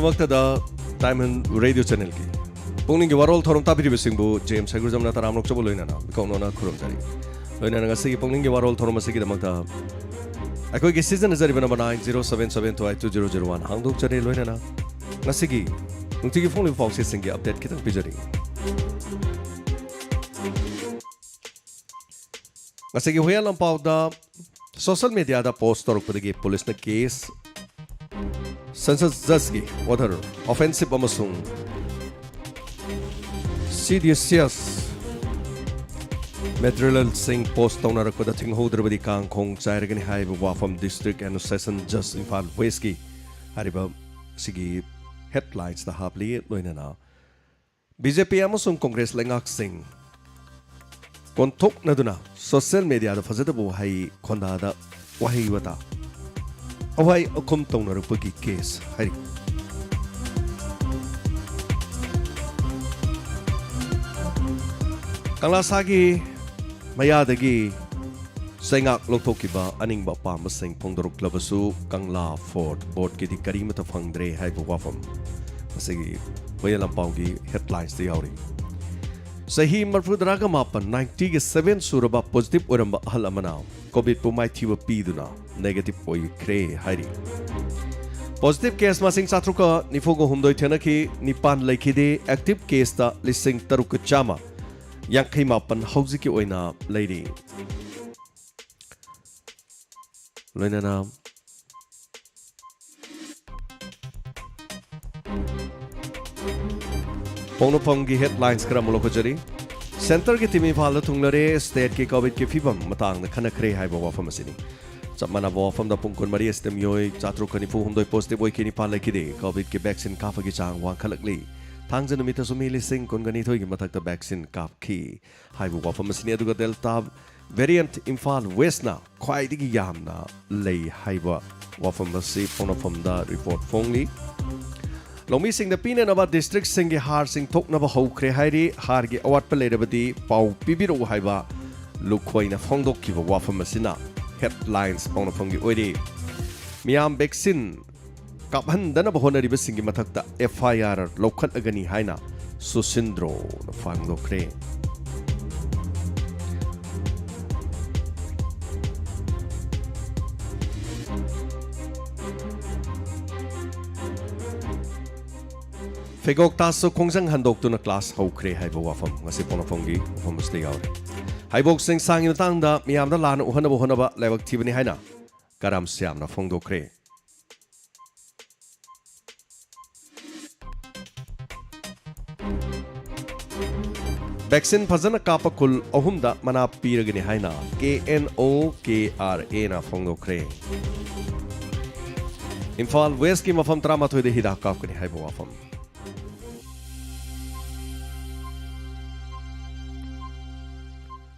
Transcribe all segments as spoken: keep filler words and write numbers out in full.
ꯃꯛꯇꯗ Diamond Radio Channelꯒꯤ ꯄꯨꯛꯅꯤꯡꯒꯤ ꯋꯥꯔꯣꯜ ꯊꯧꯔꯝ ꯇꯥꯕꯤꯔꯤꯕꯁꯤꯡꯕꯨ James ꯍꯩꯒ꯭ꯔꯨꯖꯝꯅ ꯇꯔꯥꯝꯅ ꯑꯣꯛꯆꯕ ꯂꯣꯏꯅꯅ ꯃꯤꯀꯣꯛꯅꯣꯅ ꯈꯨꯔꯨꯝꯖꯔꯤ꯫ ꯂꯣꯏꯅꯅ ꯉꯁꯤꯒꯤ ꯄꯨꯛꯅꯤꯡꯒꯤ ꯋꯥꯔꯣꯜ ꯊꯧꯔꯝ ꯑꯁꯤꯒꯤꯗꯃꯛꯇ ꯑꯩꯈꯣꯏꯒꯤ ꯁꯤꯖꯤꯟꯅꯖꯔꯤꯕ number nine zero seven seven two eight two zero zero one ꯍꯥꯡꯗꯣꯛꯆꯔꯤ꯫ ꯂꯣꯏꯅꯅ ꯉꯁꯤꯒꯤ ꯅꯨꯡꯇꯤꯒꯤ ꯐꯣꯡꯂꯤꯕ ꯄꯥꯎꯆꯦꯁꯤꯡꯒꯤ update ꯈꯤꯇꯪ ꯄꯤꯖꯔꯤ꯫ ꯉꯁꯤꯒꯤ ꯍꯨꯏꯌꯥ ꯂꯝꯄꯥꯎꯗ social mediaꯗ post ꯇꯧꯔꯛꯄꯗꯒꯤ ꯄꯨꯂꯤꯁꯅ case, census judgeꯀꯤ order, offensive ꯑꯃꯁꯨꯡ seditious materialꯁꯤꯡ post ꯇꯧꯅꯔꯛꯄꯗ ꯊꯤꯡꯍꯧꯗ꯭ꯔꯕꯗꯤ ꯀꯥꯡꯈꯣꯡ ꯆꯥꯏꯔꯒꯅꯤ ꯍꯥꯏꯕ ꯋꯥꯐꯝ District and Session Judge Imphal Westꯀꯤ ꯍꯥꯏꯔꯤꯕ ꯁꯤꯒꯤ headlinesꯇ ꯍꯥꯞꯂꯤ꯫ ꯂꯣꯏꯅꯅ BJP ꯑꯃꯁꯨꯡ Congress ꯂꯩꯉꯥꯛꯁꯤꯡ ꯀꯣꯟꯊꯣꯛꯅꯗꯨꯅ social mediaꯗ ꯐꯖꯗꯕ ꯋꯥꯍꯩ ꯈꯣꯟꯗꯥꯗ ꯋꯥꯍꯩ ꯋꯥꯇꯥ ꯑꯋꯥꯏ ꯑꯈꯨꯝ ꯇꯧꯅꯔꯛꯄꯒꯤ case ꯍꯥꯏꯔꯤ꯫ ꯀꯪꯂꯥꯁꯥꯒꯤ ꯃꯌꯥꯗꯒꯤ ꯆꯩꯉꯥꯛ ꯂꯧꯊꯣꯛꯈꯤꯕ ꯑꯅꯤꯡꯕ ꯑꯄꯥꯝꯕꯁꯤꯡ ꯐꯣꯡꯗꯣꯔꯛꯂꯕꯁꯨ ꯀꯪꯂꯥ Fort Boardꯀꯤꯗꯤ ꯀꯔꯤꯃꯠꯇ ꯐꯪꯗ꯭ꯔꯦ ꯍꯥꯏꯕ ꯋꯥꯐꯝ ꯃꯁꯤꯒꯤ ꯍꯨꯏꯌꯥ ꯂꯝꯄꯥꯎꯒꯤ headlinesꯇ ꯌꯥꯎꯔꯤ꯫ ꯆꯍꯤ ꯃꯔꯤꯐꯨꯇꯔꯥꯒ ꯃꯥꯄꯟ, ninety seven ꯁꯨꯔꯕ positive ꯑꯣꯏꯔꯝꯕ ꯑꯍꯜ ꯑꯃꯅ COVIDꯄꯨ ꯃꯥꯏꯊꯤꯕ ꯄꯤꯗꯨꯅ negative ꯑꯣꯏꯈ꯭ꯔꯦ ꯍꯥꯏꯔꯤ꯫ Positive case ꯃꯁꯤꯡ ꯆꯥꯇ꯭ꯔꯨꯛꯀ ꯅꯤꯐꯨꯒ ꯍꯨꯝꯗꯣꯏ ꯊꯦꯡꯅꯈꯤ, ꯅꯤꯄꯥꯟ ꯂꯩꯈꯤꯗꯦ, active caseꯇ ꯂꯤꯁꯤꯡ ꯇꯔꯨꯛꯀ ꯆꯥꯝꯃ ꯌꯥꯡꯈꯩ ꯃꯥꯄꯟ ꯍꯧꯖꯤꯛꯀꯤ ꯑꯣꯏꯅ ꯂꯩꯔꯤ꯫ ꯂꯣꯏꯅꯅ ꯄꯣꯛꯅꯐꯝꯒꯤ headlines ꯈꯔ ꯑꯃꯨꯛ ꯂꯧꯈꯠꯆꯔꯤ꯫ Centreꯒꯤ team ꯏꯝꯐꯥꯜꯗ ꯊꯨꯡꯂꯔꯦ, stateꯀꯤ COVIDꯀꯤ ꯐꯤꯕꯝ ꯃꯇꯥꯡꯗ ꯈꯟꯅꯈ꯭ꯔꯦ ꯍꯥꯏꯕ ꯋꯥꯐꯝ ꯑꯁꯤꯅꯤ꯫ ꯆꯞ ꯃꯥꯟꯅꯕ ꯋꯥꯐꯝꯗ ꯄꯨꯡ ꯀꯨꯟꯃꯔꯤ ꯑꯁꯤꯗ ꯃꯤꯑꯣꯏ ꯆꯥꯇ꯭ꯔꯨꯛꯀ ꯅꯤꯐꯨ ꯍꯨꯝꯗꯣꯏ positive ꯑꯣꯏꯈꯤ, ꯅꯤꯄꯥꯟ ꯂꯩꯈꯤꯗꯦ꯫ COVIDꯀꯤ vaccine ꯀꯥꯞꯄꯒꯤ ꯆꯥꯡ ꯋꯥꯡꯈꯠꯂꯛꯂꯤ꯫ ꯊꯥꯡꯖ ꯅꯨꯃꯤꯠꯇꯁꯨ ꯃꯤ ꯂꯤꯁꯤꯡ ꯀꯨꯟꯒ ꯅꯤꯊꯣꯏꯒꯤ ꯃꯊꯛꯇ vaccine ꯀꯥꯞꯈꯤ ꯍꯥꯏꯕ ꯋꯥꯐꯝ ꯑꯁꯤꯅꯤ꯫ ꯑꯗꯨꯒ Delta variant ꯏꯝꯐꯥꯜ Westꯅ ꯈ꯭ꯋꯥꯏꯗꯒꯤ ꯌꯥꯝꯅ ꯂꯩ ꯍꯥꯏꯕ ꯋꯥꯐꯝ ꯑꯁꯤ ꯄꯣꯛꯅꯐꯝꯗ report ꯐꯣꯡꯂꯤ꯫ ꯂꯧꯃꯤꯁꯤꯡꯗ ꯄꯤꯅꯅꯕ districtꯁꯤꯡꯒꯤ ꯍꯥꯔꯁꯤꯡ ꯊꯣꯛꯅꯕ ꯍꯧꯈ꯭ꯔꯦ ꯍꯥꯏꯔꯤ꯫ ꯍꯥꯔꯒꯤ ꯑꯋꯥꯠꯄ ꯂꯩꯔꯕꯗꯤ ꯄꯥꯎ ꯄꯤꯕꯤꯔꯛꯎ ꯍꯥꯏꯕ ꯂꯨꯈꯣꯏꯅ ꯐꯣꯡꯗꯣꯛꯈꯤꯕ ꯋꯥꯐꯝ ꯑꯁꯤꯅ headlines ꯄꯥꯎꯅꯐꯝꯒꯤ ꯑꯣꯏꯔꯤ꯫ ꯃꯤꯌꯥꯝ vaccine ꯀꯥꯞꯍꯟꯗꯅꯕ ꯍꯣꯠꯅꯔꯤꯕꯁꯤꯡꯒꯤ ꯃꯊꯛꯇ F I R ꯂꯧꯈꯠꯂꯒꯅꯤ ꯍꯥꯏꯅ ꯁꯨꯁꯤꯟꯗ꯭ꯔꯣꯅ ꯐꯣꯡꯗꯣꯛꯈ꯭ꯔꯦ꯫ ꯐꯦꯒꯣꯛꯇꯥꯁꯨ ꯈꯣꯡꯖꯪ ꯍꯟꯗꯣꯛꯇꯨꯅ ꯀ꯭ꯂꯥꯁ ꯍꯧꯈ꯭ꯔꯦ ꯍꯥꯏꯕ ꯋꯥꯐꯝ ꯉꯁꯤ ꯄꯣꯛꯅꯐꯝꯒꯤ ꯋꯥꯐꯝ ꯑꯁꯤꯗ ꯌꯥꯎꯔꯤ꯫ ꯍꯩꯕꯣꯛ ꯆꯤꯡꯁꯥꯡꯒꯤ ꯃꯇꯥꯡꯗ ꯃꯤꯌꯥꯝꯗ ꯂꯥꯟꯅ ꯎꯍꯟꯅꯕ ꯍꯣꯠꯅꯕ ꯂꯥꯏꯕꯛ ꯊꯤꯕꯅꯤ ꯍꯥꯏꯅ ꯀꯔꯥꯝ ꯁ꯭ꯌꯥꯝꯅ ꯐꯣꯡꯗꯣꯛꯈ꯭ꯔꯦ꯫ ꯚꯦꯛꯁꯤꯟ ꯐꯖꯅ ꯀꯥꯞꯄ ꯈꯨꯜ ꯑꯍꯨꯝꯗ ꯃꯅꯥ ꯄꯤꯔꯒꯅꯤ ꯍꯥꯏꯅ K N O K R A ꯅ ꯐꯣꯡꯗꯣꯛꯈ꯭ꯔꯦ꯫ ꯏꯝꯐꯥꯜ ꯋꯦꯁꯀꯤ ꯃꯐꯝ ꯇꯔꯥꯃꯥꯊꯣꯏꯗ ꯍꯤꯗꯥꯛ ꯀꯥꯞꯀꯅꯤ ꯍꯥꯏꯕ ꯋꯥꯐꯝ꯫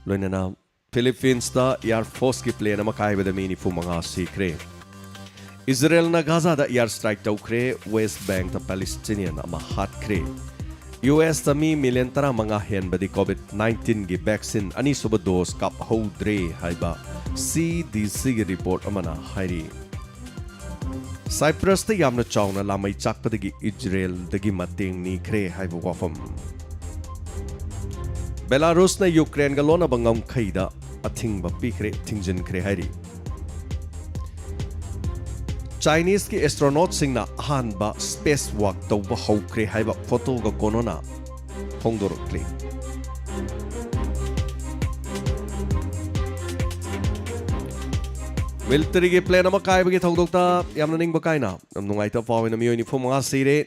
ꯂꯣꯏꯅꯅ ꯐꯤꯂꯤꯄꯤꯟꯁꯇ ꯑꯦꯌꯥꯔ ꯐꯣꯔꯁꯀꯤ ꯄ꯭ꯂꯦꯟ ꯑꯃ ꯀꯥꯏꯕꯗ ꯃꯤ ꯅꯤꯐꯨ ꯃꯉꯥ ꯁꯤꯈ꯭ꯔꯦ꯫ ꯏꯖꯔꯦꯜꯅ ꯒꯥꯖꯥꯗ ꯑꯦꯌꯥꯔ ꯁ꯭ꯇ꯭ꯔꯥꯏꯛ ꯇꯧꯈ꯭ꯔꯦ꯫ ꯋꯦꯁ ꯕꯦꯡꯛꯇ ꯄꯦꯂꯤꯁꯇꯤꯅꯤꯌꯟ ꯑꯃ ꯍꯥꯠꯈ꯭ꯔꯦ꯫ ꯌꯨ ꯑꯦꯁꯇ ꯃꯤ ꯃꯤꯂꯤꯌꯟ ꯇꯔꯥꯃꯉꯥ ꯍꯦꯟꯕꯗꯤ ꯀꯣꯚꯤꯗ ꯅꯥꯏꯟꯇꯤꯟꯒꯤ ꯚꯦꯛꯁꯤꯟ ꯑꯅꯤꯁꯨꯕ ꯗꯣꯁ ꯀꯥꯞꯍꯧꯗ꯭ꯔꯦ ꯍꯥꯏꯕ ꯁꯤ ꯗꯤ ꯁꯤꯒꯤ ꯔꯤꯄꯣꯔꯠ ꯑꯃꯅ ꯍꯥꯏꯔꯤ꯫ ꯁꯥꯏꯄ꯭ꯔꯁꯇ ꯌꯥꯝꯅ ꯆꯥꯎꯅ ꯂꯥꯃꯩ ꯆꯥꯛꯄꯗꯒꯤ ꯏꯖꯔꯦꯜꯗꯒꯤ ꯃꯇꯦꯡ ꯅꯤꯈ꯭ꯔꯦ ꯍꯥꯏꯕ ꯋꯥꯐꯝ꯫ ꯕꯦꯂꯥꯔꯨꯁꯅ ꯌꯨꯀ꯭ꯔꯦꯟꯒ ꯂꯣꯟꯅꯕ ꯉꯝꯈꯩꯗ ꯑꯊꯤꯡꯕ ꯄꯤꯈ꯭ꯔꯦ, ꯊꯤꯡꯖꯤꯟꯈ꯭ꯔꯦ ꯍꯥꯏꯔꯤ꯫ ꯆꯥꯏꯅꯤꯁꯀꯤ ꯑꯦꯁꯇ꯭ꯔꯣꯅꯣꯠꯁꯤꯡꯅ ꯑꯍꯥꯟꯕ ꯁ꯭ꯄꯦꯁ ꯋꯥꯛ ꯇꯧꯕ ꯍꯧꯈ꯭ꯔꯦ ꯍꯥꯏꯕ ꯐꯣꯇꯣꯒ ꯀꯣꯅꯣꯅ ꯐꯣꯡꯗꯣꯔꯛꯂꯤ꯫ ꯃꯤꯂꯤꯇꯔꯤꯒꯤ ꯄ꯭ꯂꯦꯟ ꯑꯃ ꯀꯥꯏꯕꯒꯤ ꯊꯧꯗꯣꯛꯇ ꯌꯥꯝꯅ ꯅꯤꯡꯕ ꯀꯥꯏꯅ ꯌꯥꯝ ꯅꯨꯡꯉꯥꯏꯇꯕ ꯄꯥꯎ ꯑꯣꯏꯅ ꯃꯤꯑꯣꯏ ꯅꯤꯐꯨ ꯃꯉꯥ ꯁꯤꯔꯦ,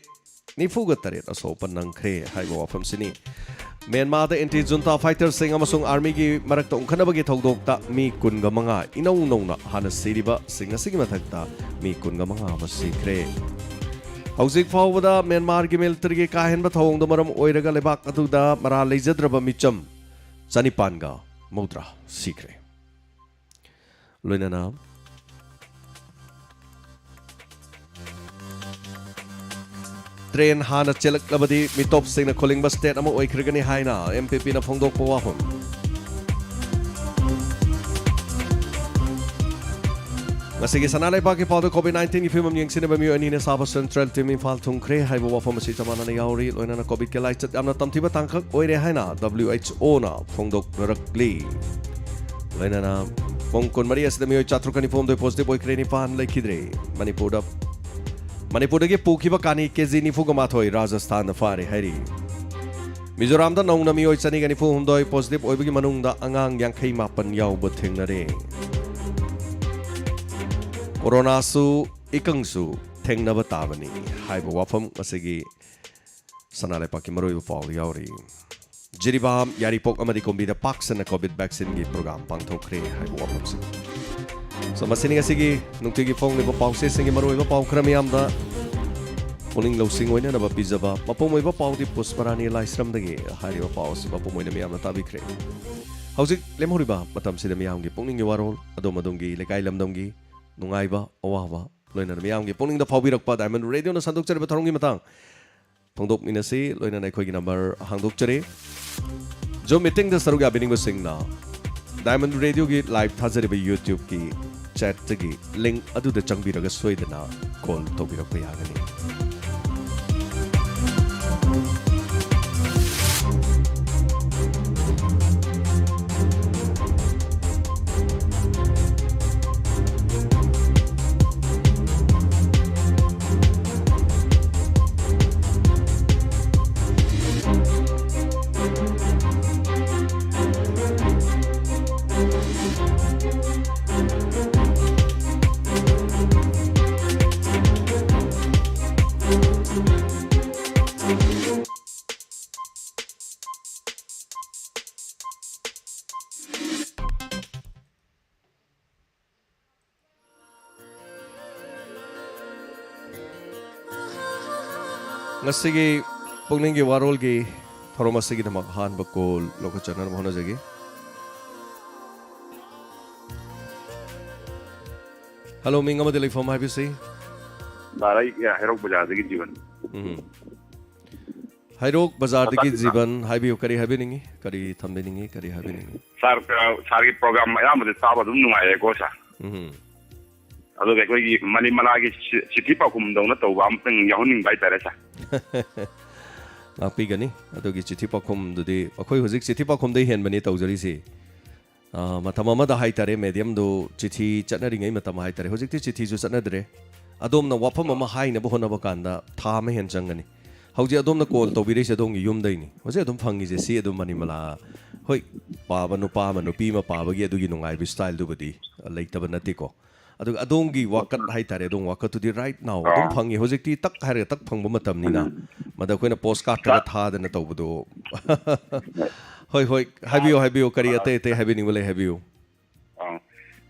ꯅꯤꯐꯨꯒ ꯇꯔꯦꯠ ꯑꯁꯣꯛ ꯑꯄꯟ ꯅꯪꯈ꯭ꯔꯦ ꯍꯥꯏꯕ ꯋꯥꯐꯝꯁꯤꯅꯤ꯫ ꯃ꯭ꯌꯥꯟꯃꯥꯔꯗ ꯑꯦꯟꯇꯤ ꯖꯨꯟꯇꯥ ꯐꯥꯏꯇꯔꯁꯤꯡ ꯑꯃꯁꯨꯡ ꯑꯥꯔꯃꯤꯒꯤ ꯃꯔꯛꯇ ꯎꯪꯈꯠꯅꯕꯒꯤ ꯊꯧꯗꯣꯛꯇ ꯃꯤ ꯀꯨꯟꯒ ꯃꯉꯥ ꯏꯅꯧ ꯅꯧꯅ ꯍꯥꯟꯅ ꯁꯤꯔꯤꯕꯁꯤꯡ ꯑꯁꯤꯒꯤ ꯃꯊꯛꯇ ꯃꯤ ꯀꯨꯟꯒ ꯃꯉꯥ ꯑꯃ ꯁꯤꯈ꯭ꯔꯦ꯫ ꯍꯧꯖꯤꯛ ꯐꯥꯎꯕꯗ ꯃ꯭ꯌꯥꯟꯃꯥꯔꯒꯤ ꯃꯤꯂꯤꯇꯔꯤꯒꯤ ꯀꯥ ꯍꯦꯟꯕ ꯊꯧꯑꯣꯡꯗ ꯃꯔꯝ ꯑꯣꯏꯔꯒ ꯂꯩꯕꯥꯛ ꯑꯗꯨꯗ ꯃꯔꯥꯜ ꯂꯩꯖꯗ꯭ꯔꯕ ꯃꯤꯆꯝ ꯆꯅꯤꯄꯥꯟꯒ ꯃꯧꯗ꯭ꯔꯥ ꯁꯤꯈ꯭ꯔꯦ꯫ ꯂꯣꯏꯅꯅ ꯇ꯭ꯔꯦꯟ ꯍꯥꯟꯅ ꯆꯦꯜꯂꯛꯂꯕꯗꯤ ꯃꯤꯇꯣꯞꯁꯤꯡꯅ ꯈꯨꯂꯤꯡꯕ ꯁ꯭ꯇꯦꯠ ꯑꯃ ꯑꯣꯏꯈ꯭ꯔꯒꯅꯤ ꯍꯥꯏꯅ ꯑꯦꯝ ꯄꯤ ꯄꯤꯅ ꯐꯣꯡꯗꯣꯛꯄ ꯋꯥꯐꯝ꯫ ꯉꯁꯤꯒꯤ ꯁꯅꯥ ꯂꯩꯕꯥꯛꯀꯤ ꯄꯥꯎꯗ COVID nineteenꯒꯤ ꯐꯤꯕꯝ ꯌꯦꯡꯁꯤꯟꯅꯕ ꯃꯤꯑꯣꯏ ꯑꯅꯤꯅ ꯁꯥꯕ Central Team ꯏꯝꯐꯥꯜ ꯊꯨꯡꯈ꯭ꯔꯦ ꯍꯥꯏꯕ ꯋꯥꯐꯝ ꯑꯁꯤ ꯆꯃꯥꯟꯅꯅ ꯌꯥꯎꯔꯤ꯫ ꯂꯣꯏꯅꯅ COVIDꯀꯤ ꯂꯥꯏꯆꯠ ꯌꯥꯝꯅ ꯇꯝꯊꯤꯕ ꯇꯥꯡꯀꯛ ꯑꯣꯏꯔꯦ ꯍꯥꯏꯅ WHOꯅ ꯐꯣꯡꯗꯣꯛꯅꯔꯛꯂꯤ꯫ ꯂꯣꯏꯅꯅ ꯄꯨꯡ ꯀꯨꯟꯃꯔꯤ ꯑꯁꯤꯗ ꯃꯤꯑꯣꯏ ꯆꯥꯇ꯭ꯔꯨꯛꯀ ꯅꯤꯐꯨ ꯍꯨꯝꯗꯣꯏ positive ꯑꯣꯏꯈ꯭ꯔꯦ, ꯅꯤꯄꯥꯟ ꯂꯩꯈꯤꯗ꯭ꯔꯦ꯫ ꯃꯅꯤꯄꯨꯔꯗ, ꯃꯅꯤꯄꯨꯔꯗꯒꯤ ꯄꯨꯈꯤꯕ ꯀꯥꯅꯤ KG ꯅꯤꯐꯨꯒ ꯃꯥꯊꯣꯏ ꯔꯥꯖꯁꯊꯥꯟꯗ ꯐꯥꯔꯦ ꯍꯥꯏꯔꯤ꯫ ꯃꯤꯖꯣꯔꯥꯝꯗ ꯅꯧꯅ ꯃꯤꯑꯣꯏ ꯆꯅꯤꯒ ꯅꯤꯐꯨ ꯍꯨꯝꯗꯣꯏ positive ꯑꯣꯏꯕꯒꯤ ꯃꯅꯨꯡꯗ ꯑꯉꯥꯡ ꯌꯥꯡꯈꯩ ꯃꯥꯄꯟ ꯌꯥꯎꯕ ꯊꯦꯡꯅꯔꯦ꯫ ꯀꯣꯔꯣꯅꯥꯁꯨ ꯏꯀꯪꯁꯨ ꯊꯦꯡꯅꯕ ꯇꯥꯕꯅꯤ ꯍꯥꯏꯕ ꯋꯥꯐꯝ ꯉꯁꯤꯒꯤ ꯁꯅꯥ ꯂꯩꯄꯥꯛꯀꯤ ꯃꯔꯨꯑꯣꯏꯕ ꯄꯥꯎ ꯌꯥꯎꯔꯤ꯫ ꯖꯤꯔꯤꯕꯥꯝ, ꯌꯥꯏꯔꯤꯄꯣꯛ ꯑꯃꯗꯤ ꯀꯨꯝꯕꯤꯗ ꯄꯥꯛ ꯁꯟꯅ COVID vaccineꯒꯤ program ꯄꯥꯡꯊꯣꯛꯈ꯭ꯔꯦ ꯍꯥꯏꯕ ꯋꯥꯐꯝꯁꯤꯡ꯫ So, ꯃꯁꯤꯅꯤ ꯉꯁꯤꯒꯤ ꯅꯨꯡꯇꯤꯒꯤ ꯐꯣꯡꯂꯤꯕ ꯄꯥꯎꯆꯦꯁꯤꯡꯒꯤ ꯃꯔꯨꯑꯣꯏꯕ ꯄꯥꯎ ꯈꯔ ꯃꯤꯌꯥꯝꯗ ꯄꯨꯛꯅꯤꯡ ꯂꯧꯁꯤꯡ ꯑꯣꯏꯅꯅꯕ ꯄꯤꯖꯕ ꯃꯄꯨꯡ ꯑꯣꯏꯕ ꯄꯥꯎꯗꯤ ꯄꯨꯁꯄꯔꯥꯅꯤ ꯂꯥꯏꯁ꯭ꯔꯝꯗꯒꯤ꯫ ꯍꯥꯏꯔꯤꯕ ꯄꯥꯎ ꯑꯁꯤ ꯃꯄꯨꯡ ꯑꯣꯏꯅ ꯃꯤꯌꯥꯝꯅ ꯇꯥꯕꯤꯈ꯭ꯔꯦ꯫ ꯍꯧꯖꯤꯛ ꯂꯦꯝꯍꯧꯔꯤꯕ ꯃꯇꯝꯁꯤꯗ ꯃꯤꯌꯥꯝꯒꯤ ꯄꯨꯛꯅꯤꯡꯒꯤ ꯋꯥꯔꯣꯜ, ꯑꯗꯣꯝ ꯑꯗꯣꯝꯒꯤ ꯂꯩꯀꯥꯏ ꯂꯝꯗꯝꯒꯤ ꯅꯨꯡꯉꯥꯏꯕ, ꯑꯋꯥꯕ, ꯂꯣꯏꯅꯅ ꯃꯤꯌꯥꯝꯒꯤ ꯄꯨꯛꯅꯤꯡꯗ ꯐꯥꯎꯕꯤꯔꯛꯄ Diamond Radioꯅ ꯁꯟꯗꯣꯛꯆꯔꯤꯕ ꯊꯧꯔꯝꯒꯤ ꯃꯇꯥꯡ ꯐꯣꯡꯗꯣꯛꯃꯤꯟꯅꯁꯤ꯫ ꯂꯣꯏꯅꯅ ꯑꯩꯈꯣꯏꯒꯤ number ꯍꯥꯡꯗꯣꯛꯆꯔꯤ꯫ Zoom meetingꯗ ꯁꯔꯨꯛ ꯌꯥꯕꯤꯅꯤꯡꯕꯁꯤꯡꯅ Diamond Radioꯒꯤ live ꯊꯥꯖꯔꯤꯕ YouTubeꯀꯤ chatꯇꯒꯤ link ꯑꯗꯨꯗ ꯆꯪꯕꯤꯔꯒ ꯁꯣꯏꯗꯅ call ꯇꯧꯕꯤꯔꯛꯄ ꯌꯥꯒꯅꯤ꯫ ꯉꯁꯤꯒꯤ ꯄꯨꯛꯅꯤꯡꯒꯤ ꯋꯥꯔꯣꯜꯒꯤ ꯊꯧꯔꯝ ꯑꯁꯤꯒꯤꯗꯃꯛ ꯑꯍꯥꯟꯕ call ꯂꯧꯈꯠꯆꯅꯕ ꯍꯣꯠꯅꯖꯒꯦ꯫ Hello, ꯃꯤꯡ ꯑꯃꯗꯤ ꯂꯩꯐꯝ ꯍꯥꯏꯕꯤꯁꯤ꯫ ꯁꯥꯔ, ꯑꯩ ꯍꯩꯔꯣꯛ ꯕꯖꯥꯔꯗꯒꯤ ꯖꯤꯕꯟ꯫ ꯎꯝ꯫ ꯍꯩꯔꯣꯛ ꯕꯖꯥꯔꯗꯒꯤ ꯖꯤꯕꯟ, ꯍꯥꯏꯕꯤꯌꯨ, ꯀꯔꯤ ꯍꯥꯏꯕꯤꯅꯤꯡꯉꯤ? ꯀꯔꯤ ꯊꯝꯕꯤꯅꯤꯡꯉꯤ? ꯀꯔꯤ ꯍꯥꯏꯕꯤꯅꯤꯡꯉꯤ? ꯁꯥꯔ, ꯑ, ꯁꯥꯔꯒꯤ program ꯑꯌꯥꯝꯕꯗꯤ ꯇꯥꯕ ꯑꯗꯨꯝ ꯅꯨꯡꯉꯥꯏꯌꯦꯀꯣ, ꯁꯥꯔ꯫ ꯎꯝ꯫ ꯑꯗꯨꯒ ꯑꯩꯈꯣꯏꯒꯤ ꯃꯅꯤꯃꯂꯥꯒꯤ ꯆꯤ-, ꯆꯤꯊꯤ ꯄꯥꯎꯈꯨꯝꯗꯧꯅ ꯇꯧꯕ ꯑꯃꯇꯪ ꯌꯥꯎꯍꯟꯅꯤꯡꯕ ꯍꯥꯏꯇꯥꯔꯦ, ꯁꯥꯔ꯫ ꯉꯥꯛꯄꯤꯒꯅꯤ꯫ ꯑꯗꯨꯒꯤ ꯆꯤꯊꯤ ꯄꯥꯎꯈꯨꯝꯗꯨꯗꯤ ꯑꯩꯈꯣꯏ ꯍꯧꯖꯤꯛ ꯆꯤꯊꯤ ꯄꯥꯎꯈꯨꯝꯗꯩ ꯍꯦꯟꯕꯅꯤ ꯇꯧꯖꯔꯤꯁꯤ꯫ ꯑ, ꯃꯇꯝ ꯑꯃꯗ ꯍꯥꯏꯇꯥꯔꯦ, ꯃꯦꯗꯤꯌꯝꯗꯨ ꯆꯤꯊꯤ ꯆꯠꯅꯔꯤꯉꯩ ꯃꯇꯝ ꯍꯥꯏꯇꯥꯔꯦ, ꯍꯧꯖꯤꯛꯇꯤ ꯆꯤꯊꯤꯁꯨ ꯆꯠꯅꯗ꯭ꯔꯦ꯫ ꯑꯗꯣꯝꯅ ꯋꯥꯐꯝ ꯑꯃ ꯍꯥꯏꯅꯕ ꯍꯣꯠꯅꯕ ꯀꯥꯟꯗ ꯊꯥ ꯑꯃ ꯍꯦꯟꯅ ꯆꯪꯒꯅꯤ꯫ ꯍꯧꯖꯤꯛ ꯑꯗꯣꯝꯅ ꯀꯣꯜ ꯇꯧꯕꯤꯔꯛꯏꯁꯦ ꯑꯗꯣꯝꯒꯤ ꯌꯨꯝꯗꯩꯅꯤ꯫ ꯍꯧꯖꯤꯛ ꯑꯗꯨꯝ ꯐꯪꯉꯤꯁꯦ ꯁꯤ ꯑꯗꯨꯝ ꯃꯅꯤꯃꯂꯥ꯫ ꯍꯣꯏ, ꯄꯥꯕ ꯅꯨꯄꯥ ꯑꯃ ꯅꯨꯄꯤ ꯑꯃ ꯄꯥꯕꯒꯤ ꯑꯗꯨꯒꯤ ꯅꯨꯡꯉꯥꯏꯕ ꯁ꯭ꯇꯥꯏꯜꯗꯨꯕꯨꯗꯤ ꯂꯩꯇꯕ ꯅꯠꯇꯦꯀꯣ꯫ ꯑꯗꯨꯒ ꯑꯗꯣꯝꯒꯤ ꯋꯥꯀꯠ ꯍꯥꯏꯇꯥꯔꯦ, ꯑꯗꯣꯝ ꯋꯥꯀꯠꯇꯨꯗꯤ right now ꯑꯗꯨꯝ ꯑꯥ꯫ ꯐꯪꯉꯤ꯫ ꯍꯧꯖꯤꯛꯇꯤ ꯇꯛ ꯍꯥꯏꯔꯒ ꯇꯛ ꯐꯪꯕ ꯃꯇꯝꯅꯤꯅ, ꯃꯗ ꯑꯩꯈꯣꯏꯅ ꯄꯣꯁ ꯀꯥꯔꯠꯇꯒ ꯁꯥꯔ꯫ ꯊꯥꯗꯅ ꯇꯧꯕꯗꯣ꯫ ꯍꯣꯏ, ꯍꯣꯏ, ꯍꯥꯏꯕꯤꯌꯨ, ꯍꯥꯏꯕꯤꯌꯨ, ꯀꯔꯤ ꯑꯇꯩ ꯑꯇꯩ ꯍꯥꯏꯕꯤꯅꯤꯡꯕ ꯂꯩ, ꯍꯥꯏꯕꯤꯌꯨ꯫ ꯑꯥ,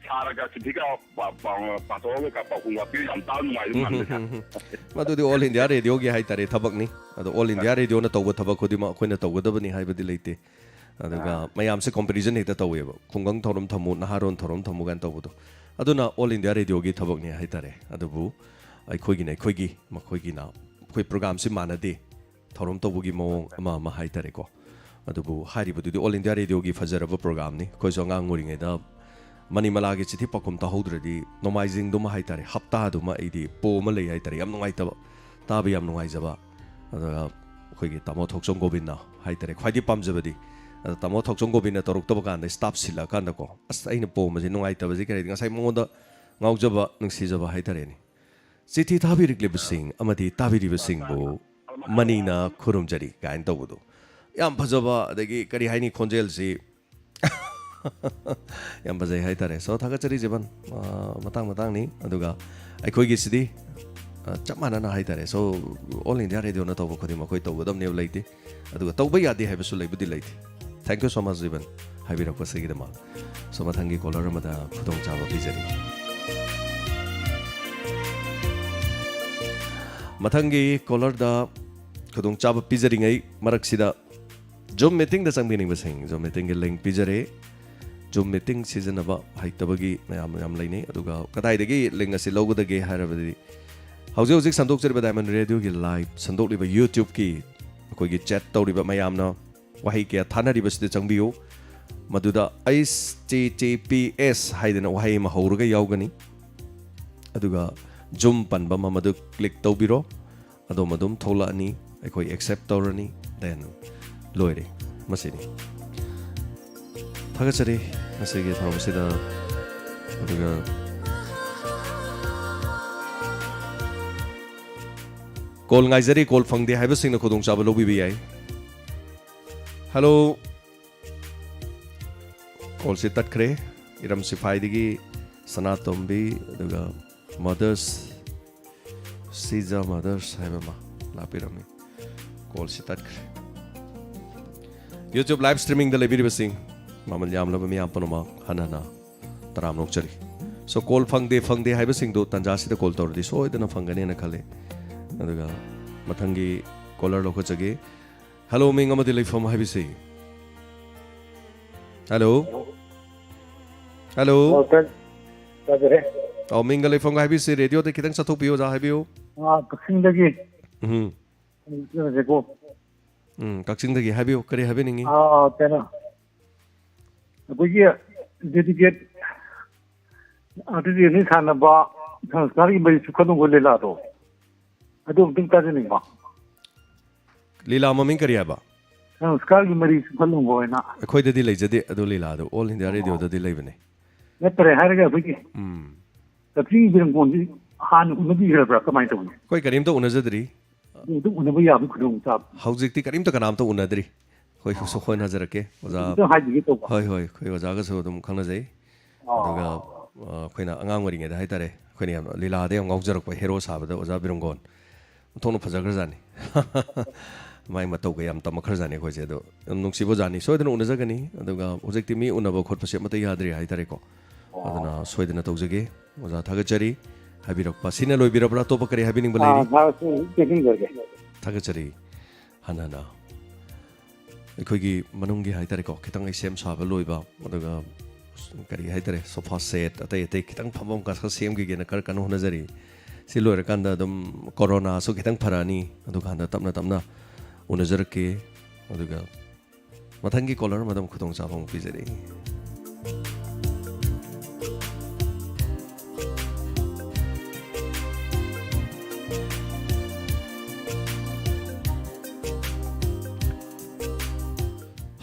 ꯁꯥꯔꯒ ꯆꯤꯊꯤꯒ ꯄꯥ-, ꯄꯥ-, ꯄꯥꯊꯣꯛꯑꯒ ꯄꯥꯎꯈꯨꯝ ꯋꯥꯄꯤꯌꯨ, ꯌꯥꯝ ꯇꯥꯕ ꯅꯨꯡꯉꯥꯏꯗꯧ ꯃꯥꯟꯕ, ꯁꯥꯔ꯫ ꯃꯗꯨꯗꯤ All India Radioꯒꯤ ꯍꯥꯏꯇꯥꯔꯦ ꯊꯕꯛꯅꯤ꯫ ꯑꯗꯣ All India Radioꯅ ꯇꯧꯕ ꯊꯕꯛ ꯈꯨꯗꯤꯡꯃꯛ ꯑꯩꯈꯣꯏꯅ ꯇꯧꯒꯗꯕꯅꯤ ꯍꯥꯏꯕꯗꯤ ꯂꯩꯇꯦ꯫ ꯑꯗꯨꯒ ꯑꯥ꯫ ꯃꯌꯥꯝꯁꯦ competition ꯍꯦꯛꯇ ꯇꯧꯋꯦꯕ, ꯈꯨꯡꯒꯪ ꯊꯧꯔꯝ ꯊꯝꯃꯨ, ꯅꯍꯥꯔꯣꯟ ꯊꯧꯔꯝ ꯊꯝꯃꯨ ꯀꯥꯏꯅ ꯇꯧꯕꯗꯣ꯫ ꯑꯗꯨꯅ All India Radioꯒꯤ ꯊꯕꯛꯅꯤ ꯍꯥꯏꯇꯥꯔꯦ꯫ ꯑꯗꯨꯕꯨ ꯑꯩꯈꯣꯏꯒꯤꯅ ꯑꯩꯈꯣꯏꯒꯤ, ꯃꯈꯣꯏꯒꯤꯅ, ꯑꯩꯈꯣꯏ programꯁꯤ ꯃꯥꯟꯅꯗꯦ, ꯊꯧꯔꯝ ꯇꯧꯕꯒꯤ ꯃꯑꯣꯡ ꯑꯃ ꯑꯃ ꯍꯥꯏꯇꯥꯔꯦꯀꯣ꯫ ꯑꯗꯨꯕꯨ ꯍꯥꯏꯔꯤꯕꯗꯨꯗꯤ All India Radioꯒꯤ ꯐꯖꯔꯕ programꯅꯤ꯫ ꯑꯩꯈꯣꯏꯁꯨ ꯑꯉꯥꯡ ꯑꯣꯏꯔꯤꯉꯩꯗ ꯃꯅꯤꯃꯂꯥꯒꯤ ꯆꯤꯊꯤ ꯄꯥꯎꯈꯨꯝ ꯇꯥꯍꯧꯗ꯭ꯔꯗꯤ ꯅꯣꯡꯃꯥꯏꯖꯤꯡꯗꯨꯃ ꯍꯥꯏꯇꯥꯔꯦ, ꯍꯞꯇꯥꯗꯨꯃ ꯑꯩꯗꯤ ꯄꯣ ꯑꯃ ꯂꯩ ꯍꯥꯏꯇꯥꯔꯦ, ꯌꯥꯝ ꯅꯨꯡꯉꯥꯏꯇꯕ, ꯇꯥꯕ ꯌꯥꯝ ꯅꯨꯡꯉꯥꯏꯖꯕ꯫ ꯑꯗꯨꯒ ꯑꯩꯈꯣꯏꯒꯤ ꯇꯥꯃꯣ ꯊꯣꯛꯆꯣꯝ ꯒꯣꯕꯤꯟꯅ ꯍꯥꯏꯇꯥꯔꯦ, ꯈ꯭ꯋꯥꯏꯗꯒꯤ ꯄꯥꯝꯖꯕꯗꯤ, ꯑꯗ ꯇꯥꯃꯣ ꯊꯣꯛꯆꯣꯝ ꯒꯣꯕꯤꯟꯅ ꯇꯧꯔꯛꯇꯕ ꯀꯥꯟꯗ staff ꯁꯤꯜꯂꯛꯑꯀꯥꯟꯗꯀꯣ, ꯑꯁ, ꯑꯩꯅ ꯄꯣꯝꯕꯁꯦ ꯅꯨꯡꯉꯥꯏꯇꯕꯁꯦ ꯀꯔꯤꯗꯤ ꯉꯁꯥꯏ ꯃꯉꯣꯟꯗ ꯉꯥꯎꯖꯕ, ꯅꯨꯡꯁꯤꯖꯕ ꯍꯥꯏꯇꯥꯔꯦꯅꯦ꯫ ꯆꯤꯊꯤ ꯊꯥꯕꯤꯔꯛꯂꯤꯕꯁꯤꯡ ꯑꯃꯗꯤ ꯇꯥꯕꯤꯔꯤꯕꯁꯤꯡꯕꯨ ꯃꯅꯤꯅ ꯈꯨꯔꯨꯝꯖꯔꯤ ꯀꯥꯏꯅ ꯇꯧꯕꯗꯣ꯫ ꯌꯥꯝ ꯐꯖꯕ, ꯑꯗꯒꯤ ꯀꯔꯤ ꯍꯥꯏꯅꯤ, ꯈꯣꯟꯖꯦꯜꯁꯤ꯫ ꯌꯥꯝ ꯐꯖꯩ ꯍꯥꯏꯇꯥꯔꯦ꯫ So, ꯊꯥꯒꯠꯆꯔꯤ ꯖꯤꯕꯟ꯫ ꯑ, ꯃꯇꯥꯡ ꯃꯇꯥꯡꯅꯤ꯫ ꯑꯗꯨꯒ ꯑꯩꯈꯣꯏꯒꯤꯁꯤꯗꯤ, ꯑ, ꯆꯞ ꯃꯥꯟꯅꯅ ꯍꯥꯏꯇꯥꯔꯦ꯫ So, All India Radioꯅ ꯇꯧꯕ ꯈꯨꯗꯤꯡꯃꯛ ꯑꯩꯈꯣꯏ ꯇꯧꯒꯗꯕꯅꯦꯕ ꯂꯩꯇꯦ꯫ ꯑꯗꯨꯒ ꯇꯧꯕ ꯌꯥꯗꯦ ꯍꯥꯏꯕꯁꯨ ꯂꯩꯕꯨꯗꯤ ꯂꯩꯇꯦ꯫ Thank you so much, Jiban, ꯍꯥꯏꯕꯤꯔꯛꯄꯁꯤꯒꯤꯗꯃꯛ꯫ So, ꯃꯊꯪꯒꯤ caller ꯑꯃꯗ ꯈꯨꯗꯣꯡꯆꯥꯕ ꯄꯤꯖꯔꯤ꯫ ꯃꯊꯪꯒꯤ callerꯗ ꯈꯨꯗꯣꯡꯆꯥꯕ ꯄꯤꯖꯔꯤꯉꯩ ꯃꯔꯛꯁꯤꯗ Zoom meetingꯗ ꯆꯪꯕꯤꯅꯤꯡꯕꯁꯤꯡ, Zoom meetingꯒꯤ link ꯄꯤꯖꯔꯦ꯫ Zoom meeting ꯁꯤꯖꯤꯟꯅꯕ ꯍꯩꯇꯕꯒꯤ ꯃꯌꯥꯝ ꯌꯥꯝ ꯂꯩꯅꯩ꯫ ꯑꯗꯨꯒ ꯀꯗꯥꯏꯗꯒꯤ link ꯑꯁꯤ ꯂꯧꯒꯗꯒꯦ ꯍꯥꯏꯔꯕꯗꯤ, ꯍꯧꯖꯤꯛ ꯍꯧꯖꯤꯛ ꯁꯟꯗꯣꯛꯆꯔꯤꯕ Diamond Radioꯒꯤ live ꯁꯟꯗꯣꯛꯂꯤꯕ YouTubeꯀꯤ ꯑꯩꯈꯣꯏꯒꯤ chat ꯇꯧꯔꯤꯕ ꯃꯌꯥꯝꯅ ꯋꯥꯍꯩ ꯀꯌꯥ ꯊꯥꯅꯔꯤꯕꯁꯤꯗ ꯆꯪꯕꯤꯌꯨ꯫ ꯃꯗꯨꯗ H T T P S ꯍꯥꯏꯗꯅ ꯋꯥꯍꯩ ꯑꯃ ꯍꯧꯔꯒ ꯌꯥꯎꯒꯅꯤ꯫ ꯑꯗꯨꯒ ꯖꯨꯝ ꯄꯟꯕ ꯑꯃ ꯃꯗꯨ ꯀ꯭ꯂꯤꯛ ꯇꯧꯕꯤꯔꯣ꯫ ꯑꯗꯣꯝ ꯑꯗꯨꯝ ꯊꯣꯛꯂꯛꯑꯅꯤ, ꯑꯩꯈꯣꯏ ꯑꯦꯛꯁꯦꯞ ꯇꯧꯔꯅꯤ, ꯗꯦꯟ ꯂꯣꯏꯔꯦ꯫ ꯃꯁꯤꯅꯤ꯫ ꯊꯥꯒꯠꯆꯔꯤ ꯉꯁꯤꯒꯤ ꯊꯧꯔꯝ ꯑꯁꯤꯗ꯫ ꯑꯗꯨꯒ ꯀꯣꯜ ꯉꯥꯏꯖꯔꯤ, ꯀꯣꯜ ꯐꯪꯗꯦ ꯍꯥꯏꯕꯁꯤꯡꯅ ꯈꯨꯗꯣꯡꯆꯥꯕ ꯂꯧꯕꯤꯕ ꯌꯥꯏ꯫ ꯍꯜꯂꯣ꯫ ꯀꯣꯜꯁꯤ ꯇꯠꯈ꯭ꯔꯦ꯫ ꯏꯔꯝ ꯁꯤꯐꯥꯏꯗꯒꯤ ꯁꯅꯥꯇꯣꯝꯕꯤ, ꯑꯗꯨꯒ ꯃꯗꯔꯁ, ꯁꯤꯖ ꯃꯗꯔꯁ ꯍꯥꯏꯕ ꯑꯃ ꯂꯥꯛꯄꯤꯔꯝꯃꯤ꯫ ꯀꯣꯜꯁꯤ ꯇꯠꯈ꯭ꯔꯦ꯫ YouTube ꯂꯥꯏꯚ ꯁ꯭ꯇ꯭ꯔꯤꯃꯤꯡꯗ ꯂꯩꯕꯤꯔꯤꯕꯁꯤꯡ ꯃꯃꯜ ꯌꯥꯝꯂꯕ ꯃꯤꯌꯥꯝ ꯄꯨꯝꯅꯃꯛ ꯍꯟꯅ ꯍꯟꯅ ꯇꯔꯥꯝꯅ ꯑꯣꯛꯆꯔꯤ꯫ ꯁꯣ, ꯀꯣꯜ ꯐꯪꯗꯦ, ꯐꯪꯗꯦ ꯍꯥꯏꯕꯁꯤꯡꯗꯨ ꯇꯥꯟꯖꯥꯁꯤꯗ ꯀꯣꯜ ꯇꯧꯔꯗꯤ ꯁꯣꯏꯗꯅ ꯐꯪꯒꯅꯦꯅ ꯈꯜꯂꯤ꯫ ꯑꯗꯨꯒ ꯃꯊꯪꯒꯤ ꯀꯣꯂꯔ ꯂꯧꯈꯠꯆꯒꯦ꯫ ꯍꯜꯂꯣ, ꯃꯤꯡ ꯑꯃꯗꯤ ꯂꯩꯐꯝ ꯍꯥꯏꯕꯤꯁꯤ꯫ ꯍꯜꯂꯣ꯫ ꯍꯜꯂꯣ꯫ ꯑꯣ, ꯇꯥ-, ꯇꯥꯖꯔꯦ꯫ ꯑꯣ, ꯃꯤꯡꯒ ꯂꯩꯐꯝꯒ ꯍꯥꯏꯕꯤꯁꯤ ꯔꯦꯗꯤꯑꯣꯗ ꯈꯤꯇꯪ ꯆꯠꯊꯣꯛꯄꯤꯌꯨ, ꯑꯣꯖꯥ, ꯍꯥꯏꯕꯤꯌꯨ꯫ ꯑꯥ, ꯀꯛꯆꯤꯡꯗꯒꯤ꯫ ꯎꯝ꯫ ꯀꯩꯅꯣꯁꯦꯀꯣ꯫ ꯎꯝ, ꯀꯛꯆꯤꯡꯗꯒꯤ ꯍꯥꯏꯕꯤꯌꯨ, ꯀꯔꯤ ꯍꯥꯏꯕꯤꯅꯤꯡꯉꯤ? ꯑꯥ, ꯀꯩꯅꯣ, ꯑꯩꯈꯣꯏꯒꯤ ꯗꯦꯗꯤꯀꯦꯠ ꯑꯥꯔꯇꯤꯁ ꯁꯥꯟꯅꯕ ꯁꯪꯁꯀꯥꯔꯒꯤ ꯃꯔꯤ ꯆꯨꯈꯠꯂꯨꯕ ꯂꯤꯂꯥꯗꯣ, ꯑꯗꯨ ꯑꯝꯇꯪ ꯇꯥꯖꯅꯤꯡꯕ꯫ ꯂꯤꯂꯥ ꯃꯃꯤꯡ ꯀꯔꯤ ꯍꯥꯏꯕ? ꯁꯪꯁꯀꯥꯔꯒꯤ ꯃꯔꯤ ꯆꯨꯈꯠꯂꯨꯕ ꯑꯣꯏꯅ꯫ ꯑꯩꯈꯣꯏꯗꯗꯤ ꯂꯩꯖꯗꯦ ꯑꯗꯨ ꯂꯤꯂꯥꯗꯣ, ꯑꯣꯜ ꯏꯟꯗꯤꯌꯥ ꯔꯦꯗꯤꯑꯣꯗꯗꯤ ꯂꯩꯕꯅꯦ꯫ ꯅꯠꯇ꯭ꯔꯦ ꯍꯥꯏꯔꯒ ꯑꯩꯈꯣꯏꯒꯤ ꯎꯝ꯫ ꯀꯛꯆꯤꯡ ꯏꯔꯝꯗꯝꯁꯤ ꯍꯥꯟꯅ ꯎꯅꯕꯤꯈ꯭ꯔꯕ꯭ꯔꯥ, ꯀꯃꯥꯏꯅ ꯇꯧꯕꯅꯣ? ꯑꯩꯈꯣꯏ ꯀꯔꯤꯝꯇ ꯎꯅꯖꯗ꯭ꯔꯤ꯫ ꯑꯗꯨ ꯑꯗꯨꯝ ꯎꯅꯕ ꯌꯥꯕꯒꯤ ꯈꯨꯗꯣꯡꯆꯥꯕ꯫ ꯍꯧꯖꯤꯛꯇꯤ ꯀꯔꯤꯝꯇ ꯀꯅꯥꯝꯇ ꯎꯅꯗ꯭ꯔꯤ꯫ ꯑꯩꯈꯣꯏ ꯑꯣ꯫ ꯍꯣꯏ ꯍꯥꯏꯖꯔꯛꯀꯦ, ꯑꯣꯖꯥ꯫ ꯑꯗꯨꯝ ꯍꯥꯏꯕꯤꯒꯦ ꯇꯧꯕ꯫ ꯍꯣꯏ, ꯍꯣꯏ, ꯑꯩꯈꯣꯏ ꯑꯣꯖꯥꯒꯁꯨ ꯑꯗꯨꯝ ꯈꯪꯅꯖꯩ꯫ ꯑꯣ꯫ ꯑꯗꯨꯒ, ꯑ, ꯑꯩꯈꯣꯏꯅ ꯑꯉꯥꯡ ꯑꯣꯏꯔꯤꯉꯩꯗ ꯍꯥꯏꯇꯥꯔꯦ, ꯑꯩꯈꯣꯏꯅ ꯌꯥꯝ ꯂꯤꯂꯥꯗ ꯌꯥꯝ ꯉꯥꯎꯖꯔꯛꯄ ꯍꯦꯔꯣ ꯁꯥꯕꯗ ꯑꯣꯖꯥ ꯕꯤꯔꯝꯒꯣꯟ꯫ ꯑꯣꯟꯊꯣꯛꯅ ꯐꯖꯈ꯭ꯔꯖꯥꯠꯅꯤ꯫ ꯃꯥꯏ ꯃꯇꯧꯒ ꯌꯥꯝ ꯇꯝꯃꯛꯈ꯭ꯔꯖꯥꯠꯅꯤ ꯑꯩꯈꯣꯏꯁꯦ꯫ ꯑꯗꯣ ꯌꯥꯝ ꯅꯨꯡꯁꯤꯕ ꯑꯣꯖꯥꯅꯤ꯫ ꯁꯣꯏꯗꯅ ꯎꯅꯖꯒꯅꯤ꯫ ꯑꯗꯨꯒ ꯍꯧꯖꯤꯛꯇꯤ ꯃꯤ ꯎꯅꯕ ꯈꯣꯠꯄꯁꯦ ꯑꯃꯠꯇ ꯌꯥꯗ꯭ꯔꯤ ꯍꯥꯏꯇꯥꯔꯦꯀꯣ꯫ ꯑꯣ꯫ ꯑꯗꯨꯅ ꯁꯣꯏꯗꯅ ꯇꯧꯖꯒꯦ꯫ ꯑꯣꯖꯥ ꯊꯥꯒꯠꯆꯔꯤ꯫ ꯍꯥꯏꯕꯤꯔꯛꯄ꯫ ꯁꯤꯅ ꯂꯣꯏꯕꯤꯔꯕ꯭ꯔꯥ? ꯑꯇꯣꯞꯄ ꯀꯔꯤ ꯍꯥꯏꯕꯤꯅꯤꯡꯕ ꯑꯥ, ꯂꯩꯔꯤ? ꯁꯥꯔ, ꯁꯤ ꯇꯦꯛꯁꯤꯟꯖꯔꯒꯦ꯫ ꯊꯥꯒꯠꯆꯔꯤ꯫ ꯍꯟꯅ ꯍꯟꯅ꯫ ꯑꯩꯈꯣꯏꯒꯤ ꯃꯅꯨꯡꯒꯤ ꯍꯥꯏꯇꯥꯔꯦꯀꯣ, ꯈꯤꯇꯪ ꯑꯩ ꯁꯦꯝ ꯁꯥꯕ ꯂꯣꯏꯕ, ꯑꯗꯨꯒ ꯀꯔꯤ ꯍꯥꯏꯇꯥꯔꯦ, ꯁꯣꯐꯥ ꯁꯦꯠ, ꯑꯇꯩ ꯑꯇꯩ ꯈꯤꯇꯪ ꯐꯝꯐꯝ ꯈꯔ ꯁꯦꯝꯈꯤꯒꯦꯅ ꯈꯔ ꯀꯟꯅ ꯍꯣꯠꯅꯖꯔꯤ꯫ ꯁꯤ ꯂꯣꯏꯔꯀꯥꯟꯗ ꯑꯗꯨꯝ ꯀꯣꯔꯣꯅꯥꯁꯨ ꯈꯤꯇꯪ ꯐꯔꯛꯑꯅꯤ, ꯑꯗꯨꯀꯥꯟꯗ ꯇꯞꯅ ꯇꯞꯅ ꯎꯅꯖꯔꯛꯀꯦ꯫ ꯑꯗꯨꯒ ꯃꯊꯪꯒꯤ ꯀꯣꯂꯔ ꯑꯃꯗ ꯑꯃꯨꯛ ꯈꯨꯗꯣꯡꯆꯥꯕ ꯑꯃꯨꯛ ꯄꯤꯖꯔꯛꯏ꯫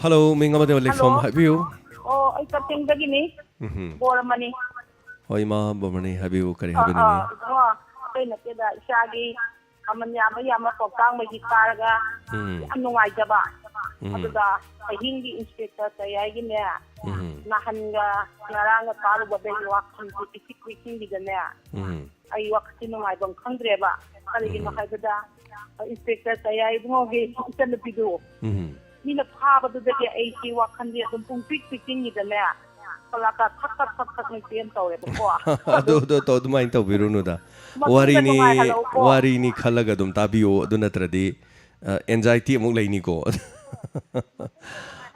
ꯍꯜꯂꯣ, ꯃꯤꯡ ꯑꯃꯗꯤ ꯂꯩꯐꯝ ꯍꯜꯂꯣ꯫ ꯍꯥꯏꯕꯤꯌꯨ꯫ ꯑꯣ, ꯑꯩ ꯀꯛꯆꯤꯡꯗꯒꯤꯅꯤ꯫ ꯎꯝꯍꯨꯝ꯫ ꯕꯣꯔꯃꯅꯤ꯫ ꯍꯣꯏ, ꯏꯃꯥ ꯕꯣꯔꯃꯅꯤ, ꯍꯥꯏꯕꯤꯌꯨ, ꯀꯔꯤ ꯑꯥ, ꯍꯥꯏꯕꯤꯅꯤꯡꯉꯤ? ꯑꯥ, ꯏꯕꯨꯡꯉꯣ, ꯑꯇꯩ ꯅꯠꯇꯦꯗ, ꯏꯆꯥꯒꯤ ꯃꯃꯜ ꯌꯥꯝꯕ ꯌꯥꯝꯕ ꯄꯥꯎꯇꯥꯛ ꯃꯩꯁꯤ ꯇꯥꯔꯒ ꯎꯝ꯫ ꯌꯥꯝ ꯅꯨꯡꯉꯥꯏꯖꯕ꯫ ꯎꯝ꯫ ꯑꯗꯨꯒ ꯑꯍꯤꯡꯒꯤ ꯏꯟꯁꯄꯦꯛꯇꯔ ꯇꯌꯥꯏꯒꯤꯅꯦ, ꯎꯝ꯫ ꯅꯍꯥꯟꯒ ꯉꯔꯥꯡꯒ ꯇꯥꯔꯨꯕꯗꯒꯤ ꯋꯥꯈꯜꯁꯦ ꯄꯤꯛꯁꯤꯛ ꯄꯤꯛꯁꯤꯟꯈꯤꯗꯅꯦ, ꯎꯝ꯫ ꯑꯩ ꯋꯥꯈꯜꯁꯦ ꯅꯨꯡꯉꯥꯏꯐꯝ ꯈꯪꯗ꯭ꯔꯦꯕ꯫ ꯀꯔꯤꯒꯤꯅꯣ ꯎꯝ꯫ ꯍꯥꯏꯕꯗ, ꯏꯟꯁꯄꯦꯛꯇꯔ ꯇꯌꯥꯏ ꯏꯕꯨꯡꯉꯣꯒꯤ ꯏꯆꯟꯅꯨꯄꯤꯗꯣ ꯎꯝ꯫ ꯃꯤꯅ ꯐꯥꯕꯗꯨꯗꯒꯤ ꯑꯩꯁꯤ ꯋꯥꯈꯜꯁꯦ ꯑꯗꯨꯝ ꯄꯨꯡꯄꯤꯛ ꯄꯤꯛꯁꯤꯟꯈꯤꯗꯅꯦ, ꯀꯂꯥꯀꯥꯔ ꯊꯛ ꯊꯛ ꯊꯛ ꯊꯛ ꯅꯤꯛꯄꯤ ꯑꯃ ꯇꯧꯔꯦꯕꯀꯣ꯫ ꯑꯗꯨ, ꯑꯗꯨ ꯇꯧ-, ꯑꯗꯨꯃꯥꯏꯅ ꯇꯧꯕꯤꯔꯨꯅꯨꯗ꯫ ꯃꯇꯨꯡꯗ ꯋꯥꯔꯤꯅꯤ, ꯅꯨꯡꯉꯥꯏꯍꯜꯂꯛꯎꯀꯣ꯫ ꯋꯥꯔꯤꯅꯤ ꯈꯜꯂꯒ ꯑꯗꯨꯝ ꯇꯥꯕꯤꯌꯨ, ꯑꯗꯨ ꯅꯠꯇ꯭ꯔꯗꯤ, ꯑ, anxiety ꯑꯃꯨꯛ ꯂꯩꯅꯤꯀꯣ꯫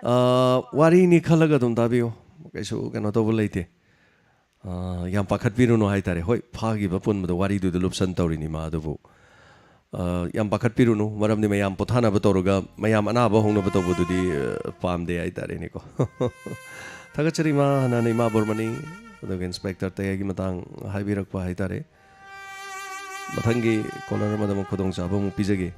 ꯑ, ꯋꯥꯔꯤꯅꯤ ꯈꯜꯂꯒ ꯑꯗꯨꯝ ꯇꯥꯕꯤꯌꯨ, ꯀꯩꯁꯨ ꯀꯩꯅꯣ ꯇꯧꯕ ꯂꯩꯇꯦ꯫ ꯑ, ꯌꯥꯝ ꯄꯥꯈꯠꯄꯤꯔꯨꯅꯨ ꯍꯥꯏꯇꯥꯔꯦ꯫ ꯍꯣꯏ, ꯐꯥꯈꯤꯕ ꯄꯨꯟꯕꯗꯣ ꯋꯥꯔꯤꯗꯨꯗ ꯂꯨꯞꯁꯟ ꯇꯧꯔꯤꯅꯤ ꯃꯥ, ꯑꯗꯨꯕꯨ, ꯑ, ꯌꯥꯝ ꯄꯥꯈꯠꯄꯤꯔꯨꯅꯨ, ꯃꯔꯝꯗꯤ ꯃꯌꯥꯝ ꯄꯣꯊꯥꯅꯕ ꯇꯧꯔꯒ ꯃꯌꯥꯝ ꯑꯅꯥꯕ ꯍꯧꯅꯕ ꯇꯧꯕꯗꯨꯗꯤ, ꯑ, ꯄꯥꯝꯗꯦ ꯍꯥꯏꯇꯥꯔꯦꯅꯦꯀꯣ꯫ ꯊꯥꯒꯠꯆꯔꯤ ꯏꯃꯥ, ꯍꯥꯟꯅ ꯏꯃꯥ ꯕꯣꯔꯃꯅꯤ, ꯑꯗꯨꯒ ꯏꯟꯁꯄꯦꯛꯇꯔ ꯇꯌꯥꯏꯒꯤ ꯃꯇꯥꯡ ꯍꯥꯏꯕꯤꯔꯛꯄ ꯍꯥꯏꯇꯥꯔꯦ꯫ ꯃꯊꯪꯒꯤ ꯀꯣꯂꯔ ꯑꯃꯗ ꯑꯃꯨꯛ ꯈꯨꯗꯣꯡꯆꯥꯕ ꯑꯃꯨꯛ ꯄꯤꯖꯒꯦ꯫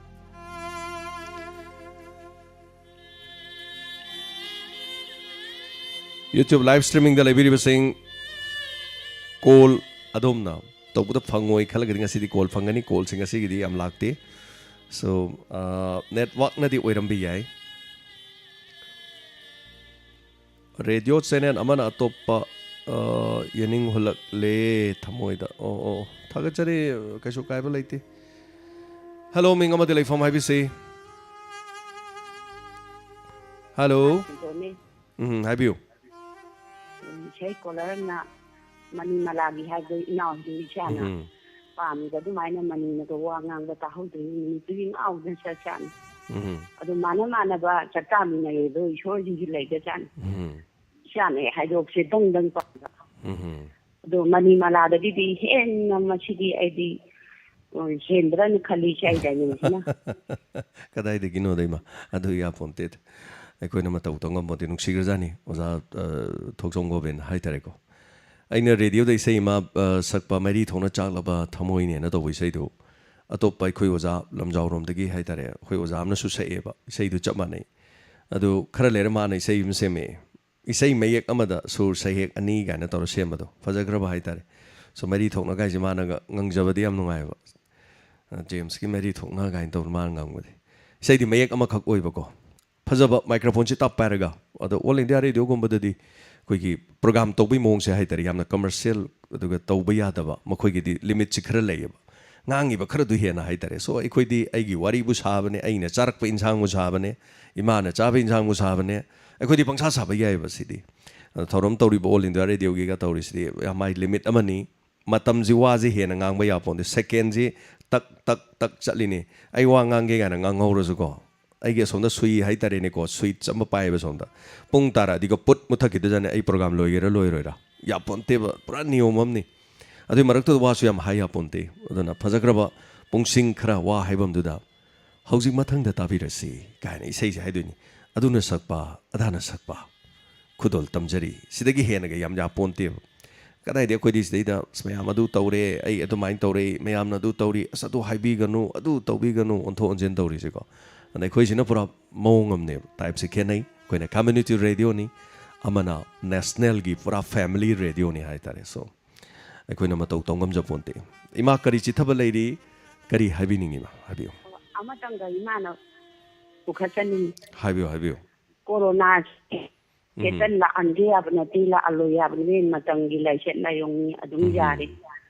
YouTube live streamingꯗ ꯂꯩꯕꯤꯔꯤꯕꯁꯤꯡ, ꯀꯣꯜ ꯑꯗꯣꯝꯅ ꯇꯧꯕꯗ ꯐꯪꯉꯣꯏ ꯈꯜꯂꯒꯗꯤ ꯉꯁꯤꯗꯤ ꯀꯣꯜ ꯐꯪꯒꯅꯤ꯫ ꯀꯣꯜꯁꯤꯡ ꯉꯁꯤꯒꯤꯗꯤ ꯌꯥꯝ ꯂꯥꯛꯇꯦ꯫ So, ꯑ, ꯅꯦꯠꯋꯥꯛꯅꯗꯤ ꯑꯣꯏꯔꯝꯕ ꯌꯥꯏ꯫ ꯔꯦꯗꯤꯑꯣ ꯆꯦꯅꯦꯜ ꯑꯃꯅ ꯑꯇꯣꯞꯄ, ꯑ, ꯌꯦꯅꯤꯡ ꯍꯨꯜꯂꯛꯂꯦ ꯊꯃꯣꯏꯗ꯫ ꯑꯣ, ꯑꯣ, ꯊꯥꯒꯠꯆꯔꯤ, ꯀꯩꯁꯨ ꯀꯥꯏꯕ ꯂꯩꯇꯦ꯫ ꯍꯜꯂꯣ, ꯃꯤꯡ ꯑꯃꯗꯤ ꯂꯩꯐꯝ ꯍꯥꯏꯕꯤꯁꯤ꯫ ꯍꯜꯂꯣ꯫ ꯁꯤꯗꯣꯅꯦ꯫ ꯎꯝ, ꯍꯥꯏꯕꯤꯌꯨ꯫ ꯎꯝ, ꯏꯁꯩ ꯀꯣꯂꯔꯅ ꯃꯅꯤ ꯃꯂꯥꯒꯤ ꯍꯥꯏꯕꯗꯣ ꯏꯅꯥꯎꯁꯤꯡ ꯏꯆꯥꯅ ꯎꯝ꯫ ꯄꯥꯝꯃꯤꯕ ꯑꯗꯨꯃꯥꯏꯅ ꯃꯅꯤꯅꯒ ꯋꯥ ꯉꯥꯡꯕ ꯇꯥꯍꯧꯗ꯭ꯔꯤ ꯅꯨꯃꯤꯠꯇꯨꯒꯤ ꯉꯥꯎꯗꯅ ꯆꯠ ꯆꯥꯅꯤ꯫ ꯎꯝ꯫ ꯑꯗꯨ ꯃꯥꯅ ꯃꯥꯟꯅꯕ ꯆꯥꯛꯇꯥꯃꯤꯟꯅꯔꯦꯗꯣ ꯏꯁꯣꯔꯁꯤꯡꯁꯨ ꯂꯩꯒꯖꯥꯠꯅꯤ꯫ ꯎꯝ꯫ ꯏꯆꯥꯅ ꯍꯦꯛ ꯍꯥꯏꯗꯣꯛꯁꯦ ꯗꯪ ꯗꯪ ꯄꯥꯝꯕ꯫ ꯎꯝ꯫ ꯑꯗꯣ ꯃꯅꯤ ꯃꯂꯥꯗꯒꯤꯗꯤ ꯍꯦꯟꯅ ꯃꯁꯤꯗꯤ ꯑꯩꯗꯤ, ꯑ, ꯍꯦꯟꯕ꯭ꯔꯥꯅ ꯈꯜꯂꯤ ꯏꯆꯥ ꯏꯗꯥꯏꯅꯦ ꯃꯁꯤꯅ꯫ ꯀꯗꯥꯏꯗꯒꯤꯅꯣꯗ ꯏꯃꯥ? ꯑꯗꯨ ꯌꯥꯄꯣꯟꯇꯦꯗ꯫ ꯑꯩꯈꯣꯏꯅ ꯃꯇꯧ ꯇꯧ ꯉꯝꯄꯣꯟꯇꯦ꯫ ꯅꯨꯡꯁꯤꯈ꯭ꯔꯖꯥꯠꯅꯤ ꯑꯣꯖꯥ, ꯑ, ꯊꯣꯛꯆꯣꯝ ꯒꯣꯕꯤꯟ ꯍꯥꯏꯇꯥꯔꯦꯀꯣ꯫ ꯑꯩꯅ ꯔꯦꯗꯤꯑꯣꯗ ꯏꯁꯩ ꯑꯃ, ꯑ, ꯁꯛꯄ ꯃꯩꯔꯤ ꯊꯣꯛꯅ ꯆꯥꯛꯂꯕ ꯊꯃꯣꯏꯅꯦꯅ ꯇꯧꯕ ꯏꯁꯩꯗꯨ ꯑꯇꯣꯞꯄ ꯑꯩꯈꯣꯏ ꯑꯣꯖꯥ ꯂꯝꯖꯥꯎꯔꯣꯝꯗꯒꯤ ꯍꯥꯏꯇꯥꯔꯦ, ꯑꯩꯈꯣꯏ ꯑꯣꯖꯥ ꯑꯃꯅꯁꯨ ꯁꯛꯑꯦꯕ꯫ ꯏꯁꯩꯗꯨ ꯆꯞ ꯃꯥꯟꯅꯩ꯫ ꯑꯗꯨ ꯈꯔ ꯂꯩꯔ ꯃꯥꯅ ꯏꯁꯩ ꯑꯃ ꯁꯦꯝꯃꯛꯑꯦ꯫ ꯏꯁꯩ ꯃꯌꯦꯛ ꯑꯃꯗ ꯁꯨꯔ ꯁꯩꯍꯦꯛ ꯑꯅꯤ ꯀꯥꯏꯅ ꯇꯧꯔ ꯁꯦꯝꯕꯗꯣ ꯐꯖꯈ꯭ꯔꯕ ꯍꯥꯏꯇꯥꯔꯦ꯫ ꯁꯣ ꯃꯔꯤ ꯊꯣꯛꯅ ꯀꯥꯏꯁꯦ ꯃꯥꯅꯒ ꯉꯪꯖꯕꯗꯤ ꯌꯥꯝ ꯅꯨꯡꯉꯥꯏꯕ꯫ ꯑ, ꯖꯦꯝꯁꯀꯤ ꯃꯔꯤ ꯊꯣꯛꯅ ꯀꯥꯏꯅ ꯇꯧꯔ ꯃꯥꯅ ꯉꯪꯕꯗꯤ꯫ ꯏꯁꯩꯗꯤ ꯃꯌꯦꯛ ꯑꯃꯈꯛ ꯑꯣꯏꯕꯀꯣ꯫ ꯐꯖꯕ ꯃꯥꯏꯀ꯭ꯔꯣꯐꯣꯟꯁꯤ ꯇꯞ ꯄꯥꯏꯔꯒ꯫ ꯑꯗꯣ ꯑꯣꯜ ꯏꯟꯗꯤꯌꯥ ꯔꯦꯗꯤꯑꯣꯒꯨꯝꯕꯗꯗꯤ ꯑꯩꯈꯣꯏꯒꯤ ꯄ꯭ꯔꯣꯒꯥꯝ ꯇꯧꯕꯒꯤ ꯃꯑꯣꯡꯁꯦ ꯍꯥꯏꯇꯥꯔꯦ, ꯌꯥꯝꯅ ꯀꯃꯔꯁꯤꯌꯦꯜ ꯑꯗꯨꯒ ꯇꯧꯕ ꯌꯥꯗꯕ, ꯃꯈꯣꯏꯒꯤꯗꯤ ꯂꯤꯃꯤꯠꯁꯤ ꯈꯔ ꯂꯩꯌꯦꯕ꯫ ꯉꯥꯡꯉꯤꯕ ꯈꯔꯗꯨ ꯍꯦꯟꯅ ꯍꯥꯏꯇꯥꯔꯦ꯫ ꯁꯣ ꯑꯩꯈꯣꯏꯗꯤ ꯑꯩꯒꯤ ꯋꯥꯔꯤꯕꯨ ꯁꯥꯕꯅꯦ, ꯑꯩꯅ ꯆꯥꯔꯛꯄ ꯏꯟꯁꯥꯡꯕꯨ ꯁꯥꯕꯅꯦ, ꯏꯃꯥꯅ ꯆꯥꯕ ꯏꯟꯁꯥꯡꯕꯨ ꯁꯥꯕꯅꯦ, ꯑꯩꯈꯣꯏꯗꯤ ꯄꯪꯁꯥ ꯁꯥꯕ ꯌꯥꯏꯑꯕ ꯁꯤꯗꯤ꯫ ꯑꯗꯣ ꯊꯧꯔꯝ ꯇꯧꯔꯤꯕ ꯑꯣꯜ ꯏꯟꯗꯤꯌꯥ ꯔꯦꯗꯤꯑꯣꯒꯤꯒ ꯇꯧꯔꯤꯁꯤꯗꯤ ꯌꯥꯝ ꯃꯥꯏ ꯂꯤꯃꯤꯠ ꯑꯃꯅꯤ꯫ ꯃꯇꯝꯁꯤ ꯋꯥꯁꯤ ꯍꯦꯟꯅ ꯉꯥꯡꯕ ꯌꯥꯄꯣꯟꯇꯦ꯫ ꯁꯦꯀꯦꯟꯁꯤ ꯇꯛ, ꯇꯛ, ꯇꯛ ꯆꯠꯂꯤꯅꯤ꯫ ꯑꯩ ꯋꯥ ꯉꯥꯡꯒꯦ ꯀꯥꯏꯅ ꯉꯥꯡꯍꯧꯔꯁꯨꯀꯣ, ꯑꯩꯒꯤ ꯑꯁꯣꯝꯗ ꯁꯨꯏ ꯍꯥꯏꯇꯥꯔꯦꯅꯦꯀꯣ, ꯁ꯭ꯋꯤꯠꯆ ꯑꯃ ꯄꯥꯏꯌꯦꯕ ꯁꯣꯝꯗ꯫ ꯄꯨꯡ ꯇꯥꯔꯛꯑꯗꯤꯀꯣ ꯄꯨꯠ ꯃꯨꯊꯠꯈꯤꯗꯣꯏꯖꯥꯠꯅꯤ, ꯑꯩ ꯄ꯭ꯔꯣꯒꯥꯝ ꯂꯣꯏꯒꯦꯔꯥ ꯂꯣꯏꯔꯣꯏꯔꯥ꯫ ꯌꯥꯄꯣꯟꯇꯦꯕ, ꯄꯨꯔꯥ ꯅꯤꯌꯣꯝ ꯑꯃꯅꯤ꯫ ꯑꯗꯨꯏ ꯃꯔꯛꯇꯨꯗ ꯋꯥꯁꯨ ꯌꯥꯝ ꯍꯥꯏ ꯌꯥꯄꯣꯟꯇꯦ꯫ ꯑꯗꯨꯅ ꯐꯖꯈ꯭ꯔꯕ ꯄꯨꯡꯁꯤꯡ ꯈꯔ ꯋꯥ ꯍꯥꯏꯐꯝꯗꯨꯗ "ꯍꯧꯖꯤꯛ ꯃꯊꯪꯗ ꯇꯥꯕꯤꯔꯁꯤ" ꯀꯥꯏꯅ ꯏꯁꯩꯁꯦ ꯍꯥꯏꯗꯣꯏꯅꯤ꯫ ꯑꯗꯨꯅ ꯁꯛꯄ, ꯑꯗꯥꯅ ꯁꯛꯄ, ꯈꯨꯗꯣꯜ ꯇꯝꯖꯔꯤ꯫ ꯁꯤꯗꯒꯤ ꯍꯦꯟꯅꯒ ꯌꯥꯝ ꯌꯥꯄꯣꯟꯇꯦꯕ꯫ ꯀꯗꯥꯏꯗꯩ ꯑꯩꯈꯣꯏꯗꯤ ꯁꯤꯗꯩꯗ "ꯑꯁ, ꯃꯌꯥꯝ ꯑꯗꯨ ꯇꯧꯔꯦ, ꯑꯩ ꯑꯗꯨꯃꯥꯏꯅ ꯇꯧꯔꯦ, ꯃꯌꯥꯝꯅ ꯑꯗꯨ ꯇꯧꯔꯤ, ꯑꯁ, ꯑꯗꯨ ꯍꯥꯏꯕꯤꯒꯅꯨ, ꯑꯗꯨ ꯇꯧꯕꯤꯒꯅꯨ", ꯑꯣꯟꯊꯣꯛ ꯑꯣꯟꯁꯤꯟ ꯇꯧꯔꯤꯁꯦꯀꯣ꯫ ꯑꯗ ꯑꯩꯈꯣꯏꯁꯤꯅ ꯄꯨꯔꯥ ꯃꯑꯣꯡ ꯑꯃꯅꯦꯕ, ꯇꯥꯏꯞꯁꯦ ꯈꯦꯠꯅꯩ꯫ ꯑꯩꯈꯣꯏꯅ ꯀꯝꯃ꯭ꯌꯨꯅꯤꯇꯤ ꯔꯦꯗꯤꯑꯣꯅꯤ, ꯑꯃꯅ ꯅꯦꯁꯅꯦꯜꯒꯤ ꯄꯨꯔꯥ ꯐꯦꯃꯤꯂꯤ ꯔꯦꯗꯤꯑꯣꯅꯤ ꯍꯥꯏꯇꯥꯔꯦ꯫ ꯁꯣ ꯑꯩꯈꯣꯏꯅ ꯃꯇꯧ ꯇꯧ ꯉꯝꯖꯄꯣꯟꯇꯦ꯫ ꯏꯃꯥ, ꯀꯔꯤ ꯆꯤꯊꯕ ꯂꯩꯔꯤ? ꯀꯔꯤ ꯍꯥꯏꯕꯤꯅꯤꯡꯉꯤ, ꯏꯃꯥ? ꯍꯥꯏꯕꯤꯌꯨ꯫ ꯑꯃꯇꯪꯒ ꯏꯃꯥꯅ ꯄꯨꯈꯠꯆꯅꯤꯡꯉꯤ꯫ ꯍꯥꯏꯕꯤꯌꯨ, ꯍꯥꯏꯕꯤꯌꯨ꯫ ꯀꯣꯔꯣꯅꯥꯁꯦ ꯎꯝ꯫ ꯍꯦꯛꯇ ꯂꯥꯛꯍꯟꯒꯦ ꯌꯥꯕ ꯅꯠꯇꯦ, ꯂꯥꯛꯍꯜꯂꯣꯏ ꯌꯥꯕ ꯅꯠꯇꯦ, ꯃꯇꯝꯒꯤ ꯂꯥꯏꯆꯠ ꯂꯥꯏꯑꯣꯡꯅꯤ, ꯑꯗꯨꯝ ꯎꯝ꯫ ꯌꯥꯔꯦ꯫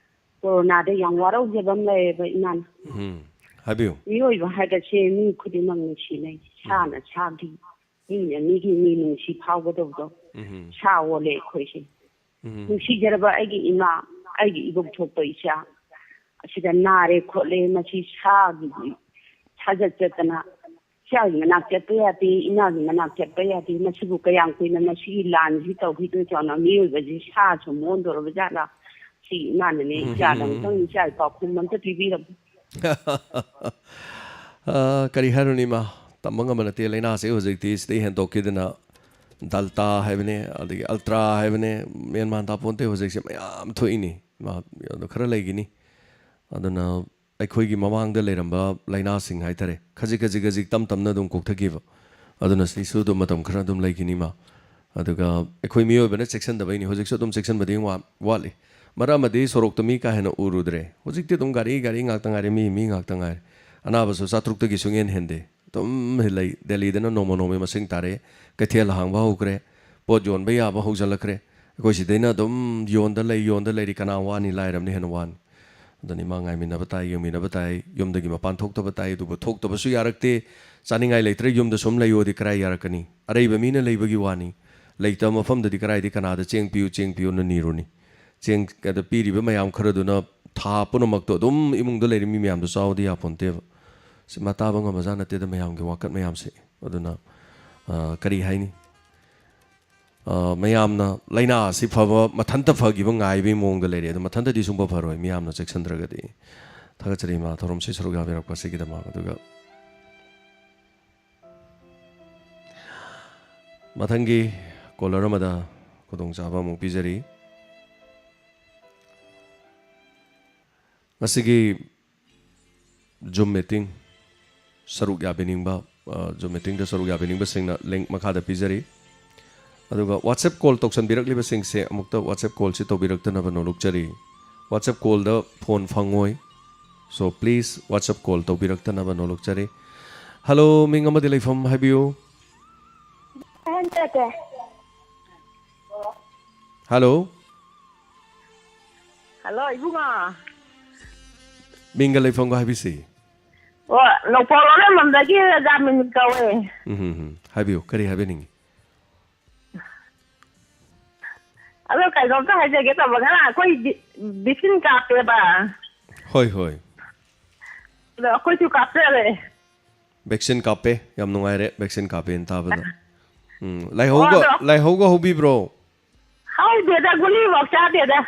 ꯀꯣꯔꯣꯅꯥꯗ ꯌꯥꯝ ꯋꯥꯔꯧꯖꯕ ꯑꯃ ꯂꯩꯌꯦꯕ ꯏꯃꯥꯅ꯫ ꯎꯝ꯫ ꯍꯥꯏꯕꯤꯌꯨ꯫ ꯃꯤꯑꯣꯏꯕ ꯍꯥꯏꯕꯁꯦ ꯃꯤ ꯈꯨꯗꯤꯡꯃꯛ ꯅꯨꯡꯁꯤꯅꯩ, ꯎꯝ꯫ ꯁꯥꯅ ꯁꯥꯒꯤ, ꯃꯤꯅ ꯃꯤꯒꯤ ꯃꯤ ꯅꯨꯡꯁꯤ ꯐꯥꯎꯒꯗꯧꯕꯗꯣ ꯎꯝ꯫ ꯁꯥ ꯑꯣꯜꯂꯦ ꯑꯩꯈꯣꯏꯁꯦ꯫ ꯎꯝ꯫ ꯅꯨꯡꯁꯤꯖꯔꯕ ꯑꯩꯒꯤ ꯏꯃꯥ, ꯑꯩꯒꯤ ꯏꯕꯣꯛ ꯊꯣꯛꯄ ꯏꯆꯥ, ꯑꯁꯤꯗ ꯅꯥꯔꯦ ꯈꯣꯠꯂꯦ, ꯃꯁꯤ ꯁꯥꯒꯤ ꯁꯥꯖꯠ ꯆꯠꯇꯅ ꯏꯆꯥꯒꯤ ꯃꯅꯥꯛ ꯆꯠꯄ ꯌꯥꯗꯦ, ꯏꯃꯥꯒꯤ ꯃꯅꯥꯛ ꯆꯠꯄ ꯌꯥꯗꯦ, ꯃꯁꯤꯕꯨ ꯀꯌꯥꯝ ꯀꯨꯏꯅ ꯃꯁꯤꯒꯤ ꯂꯥꯟꯁꯤ ꯇꯧꯈꯤꯗꯣꯏ ꯆꯥꯎꯅ ꯃꯤꯑꯣꯏꯕꯁꯤ ꯁꯥ ꯁꯨꯝ ꯑꯣꯟꯗꯧꯔꯕ ꯖꯥꯠꯂꯥ? ꯁꯤ ꯏꯃꯥꯅꯅꯦ, ꯎꯝ꯫ ꯏꯆꯥꯗ ꯑꯃꯨꯛꯇꯪ ꯏꯆꯥꯒꯤ ꯄꯥꯎꯈꯨꯝ ꯑꯝꯇ ꯄꯤꯕꯤꯔꯝꯃꯨ꯫ ꯑ, ꯀꯔꯤ ꯍꯥꯏꯔꯨꯅꯤ, ꯏꯃꯥ? ꯇꯝꯕ ꯉꯝꯕ ꯅꯠꯇꯦ꯫ ꯂꯥꯏꯅꯥꯁꯦ ꯍꯧꯖꯤꯛꯇꯤ ꯁꯤꯗꯩ ꯍꯦꯟꯗꯣꯛꯈꯤꯗꯅ ꯗꯜꯇꯥ ꯍꯥꯏꯕꯅꯦ, ꯑꯗꯒꯤ ꯑꯜꯇ꯭ꯔꯥ ꯍꯥꯏꯕꯅꯦ, ꯃꯦꯟ ꯃꯥꯟ ꯇꯥꯄꯣꯟꯇꯦ꯫ ꯍꯧꯖꯤꯛꯁꯦ ꯃꯌꯥꯝ ꯊꯣꯛꯏꯅꯤ, ꯏꯃꯥ꯫ ꯑꯗꯣ ꯈꯔ ꯂꯩꯈꯤꯅꯤ꯫ ꯑꯗꯨꯅ ꯑꯩꯈꯣꯏꯒꯤ ꯃꯃꯥꯡꯗ ꯂꯩꯔꯝꯕ ꯂꯥꯏꯅꯥꯁꯤꯡ ꯍꯥꯏꯇꯥꯔꯦ, ꯈꯖꯤꯛ ꯈꯖꯤꯛ ꯈꯖꯤꯛ ꯇꯞ ꯇꯞꯅ ꯑꯗꯨꯝ ꯀꯣꯛꯊꯈꯤꯕ꯫ ꯑꯗꯨꯅ ꯁꯤꯁꯨ ꯑꯗꯨꯝ ꯃꯇꯝ ꯈꯔ ꯑꯗꯨꯝ ꯂꯩꯈꯤꯅꯤ ꯃꯥ꯫ ꯑꯗꯨꯒ ꯑꯩꯈꯣꯏ ꯃꯤꯑꯣꯏꯕꯅ ꯆꯦꯛꯁꯤꯟꯗꯕꯩꯅꯤ, ꯍꯧꯖꯤꯛꯁꯨ ꯑꯗꯨꯝ ꯆꯦꯛꯁꯤꯟꯕꯗꯤ ꯋꯥ-, ꯋꯥꯠꯂꯤ꯫ ꯃꯔꯛ ꯑꯃꯗꯤ ꯁꯣꯔꯣꯛꯇ ꯃꯤ ꯀꯥ ꯍꯦꯟꯅ ꯎꯔꯨꯗ꯭ꯔꯦ, ꯍꯧꯖꯤꯛꯇꯤ ꯑꯗꯨꯝ ꯒꯥꯔꯤ, ꯒꯥꯔꯤ ꯉꯥꯛꯇ ꯉꯥꯏꯔꯦ, ꯃꯤ, ꯃꯤ ꯉꯥꯛꯇ ꯉꯥꯏꯔꯦ꯫ ꯑꯅꯥꯕꯁꯨ ꯆꯥꯇ꯭ꯔꯨꯛꯇꯒꯤ ꯁꯨꯡꯍꯦꯟ ꯍꯦꯟꯗꯦ꯫ ꯑꯗꯨꯝ ꯂꯩ꯫ ꯗꯦꯜꯂꯤꯗꯅ ꯅꯣꯡꯃ ꯅꯣꯡꯃꯒꯤ ꯃꯁꯤꯡ ꯇꯥꯔꯛꯑꯦ, ꯀꯩꯊꯦꯜ ꯍꯥꯡꯕ ꯍꯧꯈ꯭ꯔꯦ, ꯄꯣꯠ ꯌꯣꯟꯕ ꯌꯥꯕ ꯍꯧꯖꯤꯜꯂꯛꯈ꯭ꯔꯦ꯫ ꯑꯩꯈꯣꯏ ꯁꯤꯗꯩꯅ ꯑꯗꯨꯝ ꯌꯣꯟꯗ ꯂꯩ, ꯌꯣꯟꯗ ꯂꯩꯔꯤ꯫ ꯀꯅꯥ ꯋꯥꯅꯤ? ꯂꯥꯏꯔꯕꯅ ꯍꯦꯟꯅ ꯋꯥꯅꯤ꯫ ꯑꯗꯨꯅ ꯏꯃꯥ ꯉꯥꯏꯃꯤꯟꯅꯕ ꯇꯥꯏ, ꯌꯦꯡꯃꯤꯟꯅꯕ ꯇꯥꯏ꯫ ꯌꯨꯝꯗꯒꯤ ꯃꯄꯥꯟ ꯊꯣꯛꯇꯕ ꯇꯥꯏ, ꯑꯗꯨꯕꯨ ꯊꯣꯛꯇꯕꯁꯨ ꯌꯥꯔꯛꯇꯦ꯫ ꯆꯥꯅꯤꯡꯉꯥꯏ ꯂꯩꯇ꯭ꯔꯦ, ꯌꯨꯝꯗ ꯁꯨꯝ ꯂꯩꯌꯣꯗꯤ ꯀꯔꯥꯏ ꯌꯥꯔꯛꯀꯅꯤ? ꯑꯔꯩꯕ ꯃꯤꯅ ꯂꯩꯕꯒꯤ ꯋꯥꯅꯤ꯫ ꯂꯩꯇꯕ ꯃꯐꯝꯗꯗꯤ ꯀꯔꯥꯏꯗꯤ ꯀꯅꯥꯗ ꯆꯦꯡ ꯄꯤꯌꯨ, ꯆꯦꯡ ꯄꯤꯌꯨꯅ ꯅꯤꯔꯨꯅꯤ? ꯆꯦꯡ ꯑꯗ ꯄꯤꯔꯤꯕ ꯃꯌꯥꯝ ꯈꯔꯗꯨꯅ ꯊꯥ ꯄꯨꯝꯅꯃꯛꯇꯣ ꯑꯗꯨꯝ ꯏꯃꯨꯡꯗ ꯂꯩꯔꯤ ꯃꯤ ꯃꯌꯥꯝꯗꯣ ꯆꯥꯎꯗꯤ ꯌꯥꯄꯣꯟꯇꯦꯕ꯫ ꯁꯤ ꯃꯇꯥꯕ ꯉꯝꯕꯖꯥꯠ ꯅꯠꯇꯦꯗ ꯃꯌꯥꯝꯒꯤ ꯋꯥꯀꯠ ꯃꯌꯥꯝꯁꯦ꯫ ꯑꯗꯨꯅ, ꯑ, ꯀꯔꯤ ꯍꯥꯏꯅꯤ? ꯑ, ꯃꯌꯥꯝꯅ ꯂꯥꯏꯅꯥ ꯑꯁꯤ ꯐꯕ, ꯃꯊꯟꯇ ꯐꯈꯤꯕ ꯉꯥꯏꯕꯒꯤ ꯃꯑꯣꯡꯗ ꯂꯩꯔꯦ꯫ ꯑꯗꯣ ꯃꯊꯟꯇꯗꯤ ꯁꯨꯡꯐ ꯐꯔꯣꯏ, ꯃꯤꯌꯥꯝꯅ ꯆꯦꯛꯁꯤꯟꯗ꯭ꯔꯒꯗꯤ꯫ ꯊꯥꯒꯠꯆꯔꯤ ꯏꯃꯥ, ꯊꯧꯔꯝꯁꯤ ꯁꯔꯨꯛ ꯌꯥꯕꯤꯔꯛꯄ ꯑꯁꯤꯒꯤꯗꯃꯛ꯫ ꯑꯗꯨꯒ ꯃꯊꯪꯒꯤ ꯀꯣꯂꯔ ꯑꯃꯗ ꯈꯨꯗꯣꯡꯆꯥꯕ ꯑꯃꯨꯛ ꯄꯤꯖꯔꯤ꯫ ꯉꯁꯤꯒꯤ Zoom meeting ꯁꯔꯨꯛ ꯌꯥꯕꯤꯅꯤꯡꯕ, ꯑ, Zoom meetingꯗ ꯁꯔꯨꯛ ꯌꯥꯕꯤꯅꯤꯡꯕꯁꯤꯡꯅ link ꯃꯈꯥꯗ ꯄꯤꯖꯔꯤ꯫ ꯑꯗꯨꯒ WhatsApp call ꯇꯧꯁꯟꯕꯤꯔꯛꯂꯤꯕꯁꯤꯡꯁꯦ ꯑꯃꯨꯛꯇ WhatsApp callꯁꯤ ꯇꯧꯕꯤꯔꯛꯇꯅꯕ ꯅꯣꯂꯨꯛꯆꯔꯤ꯫ WhatsApp callꯗ phone ꯐꯪꯉꯣꯏ꯫ So please WhatsApp call ꯇꯧꯕꯤꯔꯛꯇꯅꯕ ꯅꯣꯂꯨꯛꯆꯔꯤ꯫ Hello, ꯃꯤꯡ ꯑꯃꯗꯤ ꯂꯩꯐꯝ ꯍꯥꯏꯕꯤꯌꯨ꯫ Hello꯫ Hello, ꯏꯕꯨꯡꯉꯣ꯫ ꯃꯤꯡꯒ ꯂꯩꯐꯝꯒ ꯍꯥꯏꯕꯤꯁꯤ꯫ ꯑꯣ, ꯅꯧꯄꯣꯛ ꯂꯣꯂꯝꯕꯝꯗꯒꯤ ꯔꯥꯖꯥꯃꯅꯤ ꯀꯧꯋꯦ꯫ ꯎꯝ, ꯍꯝ, ꯍꯝ꯫ ꯍꯥꯏꯕꯤꯌꯨ, ꯀꯔꯤ ꯍꯥꯏꯕꯤꯅꯤꯡꯉꯤ? ꯑꯗꯣ ꯀꯩꯅꯣꯝꯇ ꯍꯥꯏꯖꯒꯦ ꯇꯧꯕ, ꯉꯔꯥꯡ ꯑꯩꯈꯣꯏ ꯗꯤ-, vaccine ꯀꯥꯞꯄꯦꯕ꯫ ꯍꯣꯏ, ꯍꯣꯏ꯫ ꯑꯗꯣ ꯑꯩꯈꯣꯏꯁꯨ ꯀꯥꯞꯆꯔꯦ꯫ Vaccine ꯀꯥꯞꯄꯦ, ꯌꯥꯝ ꯅꯨꯡꯉꯥꯏꯔꯦ, vaccine ꯀꯥꯞꯄꯦꯅ ꯇꯥꯕꯗ꯫ ꯎꯝ, ꯂꯥꯏꯍꯧꯒ, ꯑꯣ, ꯑꯗꯣ ꯂꯥꯏꯍꯧꯒ ꯍꯧꯕꯤꯕ꯭ꯔꯣ? ꯍꯧꯗꯦꯗ, ꯒꯨꯂꯤꯐꯥꯎ ꯆꯥꯗꯦꯗ꯫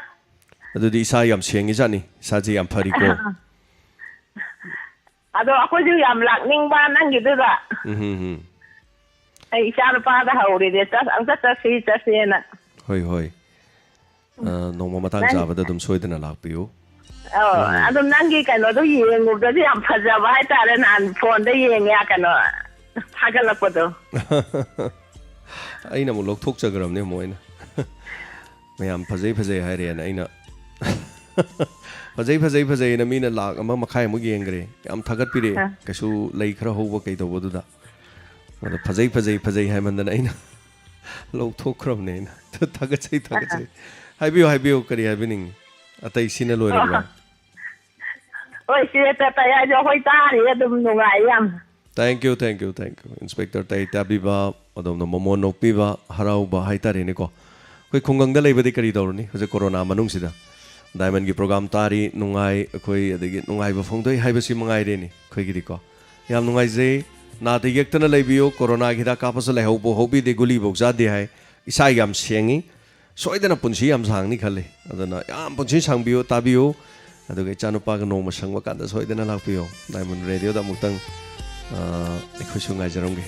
ꯑꯗꯨꯗꯤ ꯏꯁꯥ ꯌꯥꯝ ꯁꯦꯡꯉꯤꯖꯥꯠꯅꯤ, ꯏꯁꯥꯁꯦ ꯌꯥꯝ ꯐꯔꯤꯀꯣ꯫ ꯑꯗꯣ ꯑꯩꯈꯣꯏꯁꯨ ꯌꯥꯝ ꯂꯥꯛꯅꯤꯡꯕ ꯅꯪꯒꯤꯗꯨꯗ꯫ ꯎꯝ, ꯎꯝ, ꯎꯝ꯫ ꯑꯩ ꯏꯆꯥ ꯅꯨꯄꯥꯗ ꯍꯧꯔꯤꯅꯦ, "ꯆꯠ-, ꯑꯝꯇ ꯆꯠꯁꯤ, ꯆꯠꯁꯦꯅ"꯫ ꯍꯣꯏ, ꯍꯣꯏ꯫ ꯑ, ꯅꯣꯡꯃ ꯃꯇꯥꯡ ꯅꯪ ꯆꯥꯕꯗ ꯑꯗꯨꯝ ꯁꯣꯏꯗꯅ ꯂꯥꯛꯄꯤꯌꯨ꯫ ꯑꯧ, ꯎꯝ꯫ ꯑꯗꯨꯝ ꯅꯪꯒꯤ ꯀꯩꯅꯣꯗꯣ ꯌꯦꯡꯉꯨꯕꯗꯗꯤ ꯌꯥꯝ ꯐꯖꯕ ꯍꯥꯏꯇꯥꯔꯦ, ꯅꯍꯥꯟ phoneꯗ ꯌꯦꯡꯉꯦ, ꯀꯩꯅꯣ, ꯊꯥꯒꯠꯂꯛꯄꯗꯣ꯫ ꯑꯩꯅ ꯑꯃꯨꯛ ꯂꯧꯊꯣꯛꯆꯈ꯭ꯔꯕꯅꯦ ꯑꯃꯨꯛ ꯑꯩꯅ꯫ ꯃꯌꯥꯝ ꯐꯖꯩ ꯐꯖꯩ ꯍꯥꯏꯔꯦꯅ ꯑꯩꯅ ꯐꯖꯩ ꯐꯖꯩ ꯐꯖꯩꯅ ꯃꯤꯅ ꯂꯥꯛ ꯑꯃ ꯃꯈꯥꯏꯃꯨꯛ ꯌꯦꯡꯈ꯭ꯔꯦ, ꯌꯥꯝ ꯊꯥꯒꯠꯄꯤꯔꯛꯑꯦ꯫ ꯑ꯫ ꯀꯩꯁꯨ ꯂꯩ ꯈꯔ ꯍꯧꯕ ꯀꯩꯗꯧꯕꯗꯨꯗ꯫ ꯑꯗꯣ ꯐꯖꯩ ꯐꯖꯩ ꯐꯖꯩ ꯍꯥꯏꯃꯟꯗꯅ ꯑꯩꯅ ꯂꯧꯊꯣꯛꯈ꯭ꯔꯕꯅꯦ ꯑꯩꯅ꯫ ꯊꯥꯒꯠꯆꯩ ꯊꯥꯒꯠꯆꯩ꯫ ꯍꯥꯏꯕꯤꯌꯨ ꯍꯥꯏꯕꯤꯌꯨ, ꯀꯔꯤ ꯍꯥꯏꯕꯤꯅꯤꯡꯉꯤ? ꯑꯇꯩ ꯁꯤꯅ ꯂꯣꯏꯔꯕ꯭ꯔꯥ? ꯍꯣꯏ, ꯁꯤ ꯇꯌꯥꯏꯁꯨ ꯑꯩꯈꯣꯏ ꯇꯥꯔꯤ ꯑꯗꯨꯝ ꯅꯨꯡꯉꯥꯏ ꯌꯥꯝ꯫ Thank you, thank you, thank you. Inspector ꯇꯩ ꯇꯥꯕꯤꯕ, ꯑꯗꯣꯝꯅ ꯃꯣꯃꯣꯟ ꯅꯣꯛꯄꯤꯕ, ꯍꯔꯥꯎꯕ ꯍꯥꯏꯇꯥꯔꯦꯅꯦꯀꯣ꯫ ꯑꯩꯈꯣꯏ ꯈꯨꯡꯒꯪꯗ ꯂꯩꯕꯗꯤ ꯀꯔꯤ ꯇꯧꯔꯨꯅꯤ ꯍꯧꯖꯤꯛ ꯀꯣꯔꯣꯅꯥ ꯃꯅꯨꯡꯁꯤꯗ? ꯗꯥꯏꯃꯟꯒꯤ ꯄ꯭ꯔꯣꯒ꯭ꯔꯥꯝ ꯇꯥꯔꯤ, ꯅꯨꯡꯉꯥꯏ ꯑꯩꯈꯣꯏ, ꯑꯗꯒꯤ ꯅꯨꯡꯉꯥꯏꯕ ꯐꯣꯡꯗꯣꯛꯏ ꯍꯥꯏꯕꯁꯤ ꯃꯉꯥꯏꯔꯦꯅꯦ ꯑꯩꯈꯣꯏꯒꯤꯗꯤꯀꯣ꯫ ꯌꯥꯝ ꯅꯨꯡꯉꯥꯏꯖꯩ꯫ ꯅꯥꯗ ꯌꯦꯛꯇꯅ ꯂꯩꯕꯤꯌꯨ꯫ ꯀꯣꯔꯣꯅꯥꯒꯤ ꯍꯤꯗꯥꯛ ꯀꯥꯞꯄꯁꯨ ꯂꯥꯏꯍꯧꯕ ꯍꯧꯕꯤꯗꯦ, ꯒꯨꯂꯤꯐꯧ ꯆꯥꯗꯦ ꯍꯥꯏ꯫ ꯏꯁꯥ ꯌꯥꯝ ꯁꯦꯡꯉꯤ꯫ ꯁꯣꯏꯗꯅ ꯄꯨꯟꯁꯤ ꯌꯥꯝ ꯁꯥꯡꯅꯤ ꯈꯜꯂꯤ꯫ ꯑꯗꯨꯅ ꯌꯥꯝ ꯄꯨꯟꯁꯤ ꯁꯥꯡꯕꯤꯌꯨ, ꯇꯥꯕꯤꯌꯨ꯫ ꯑꯗꯨꯒ ꯏꯆꯥꯅꯨꯄꯥꯒ ꯅꯣꯡꯃ ꯁꯪꯕ ꯀꯥꯟꯗ ꯁꯣꯏꯗꯅ ꯂꯥꯛꯄꯤꯌꯨ꯫ ꯗꯥꯏꯃꯟ ꯔꯦꯗꯤꯑꯣꯗ ꯑꯃꯨꯛꯇꯪ, ꯑ, ꯑꯩꯈꯣꯏꯁꯨ ꯉꯥꯏꯖꯔꯝꯒꯦ꯫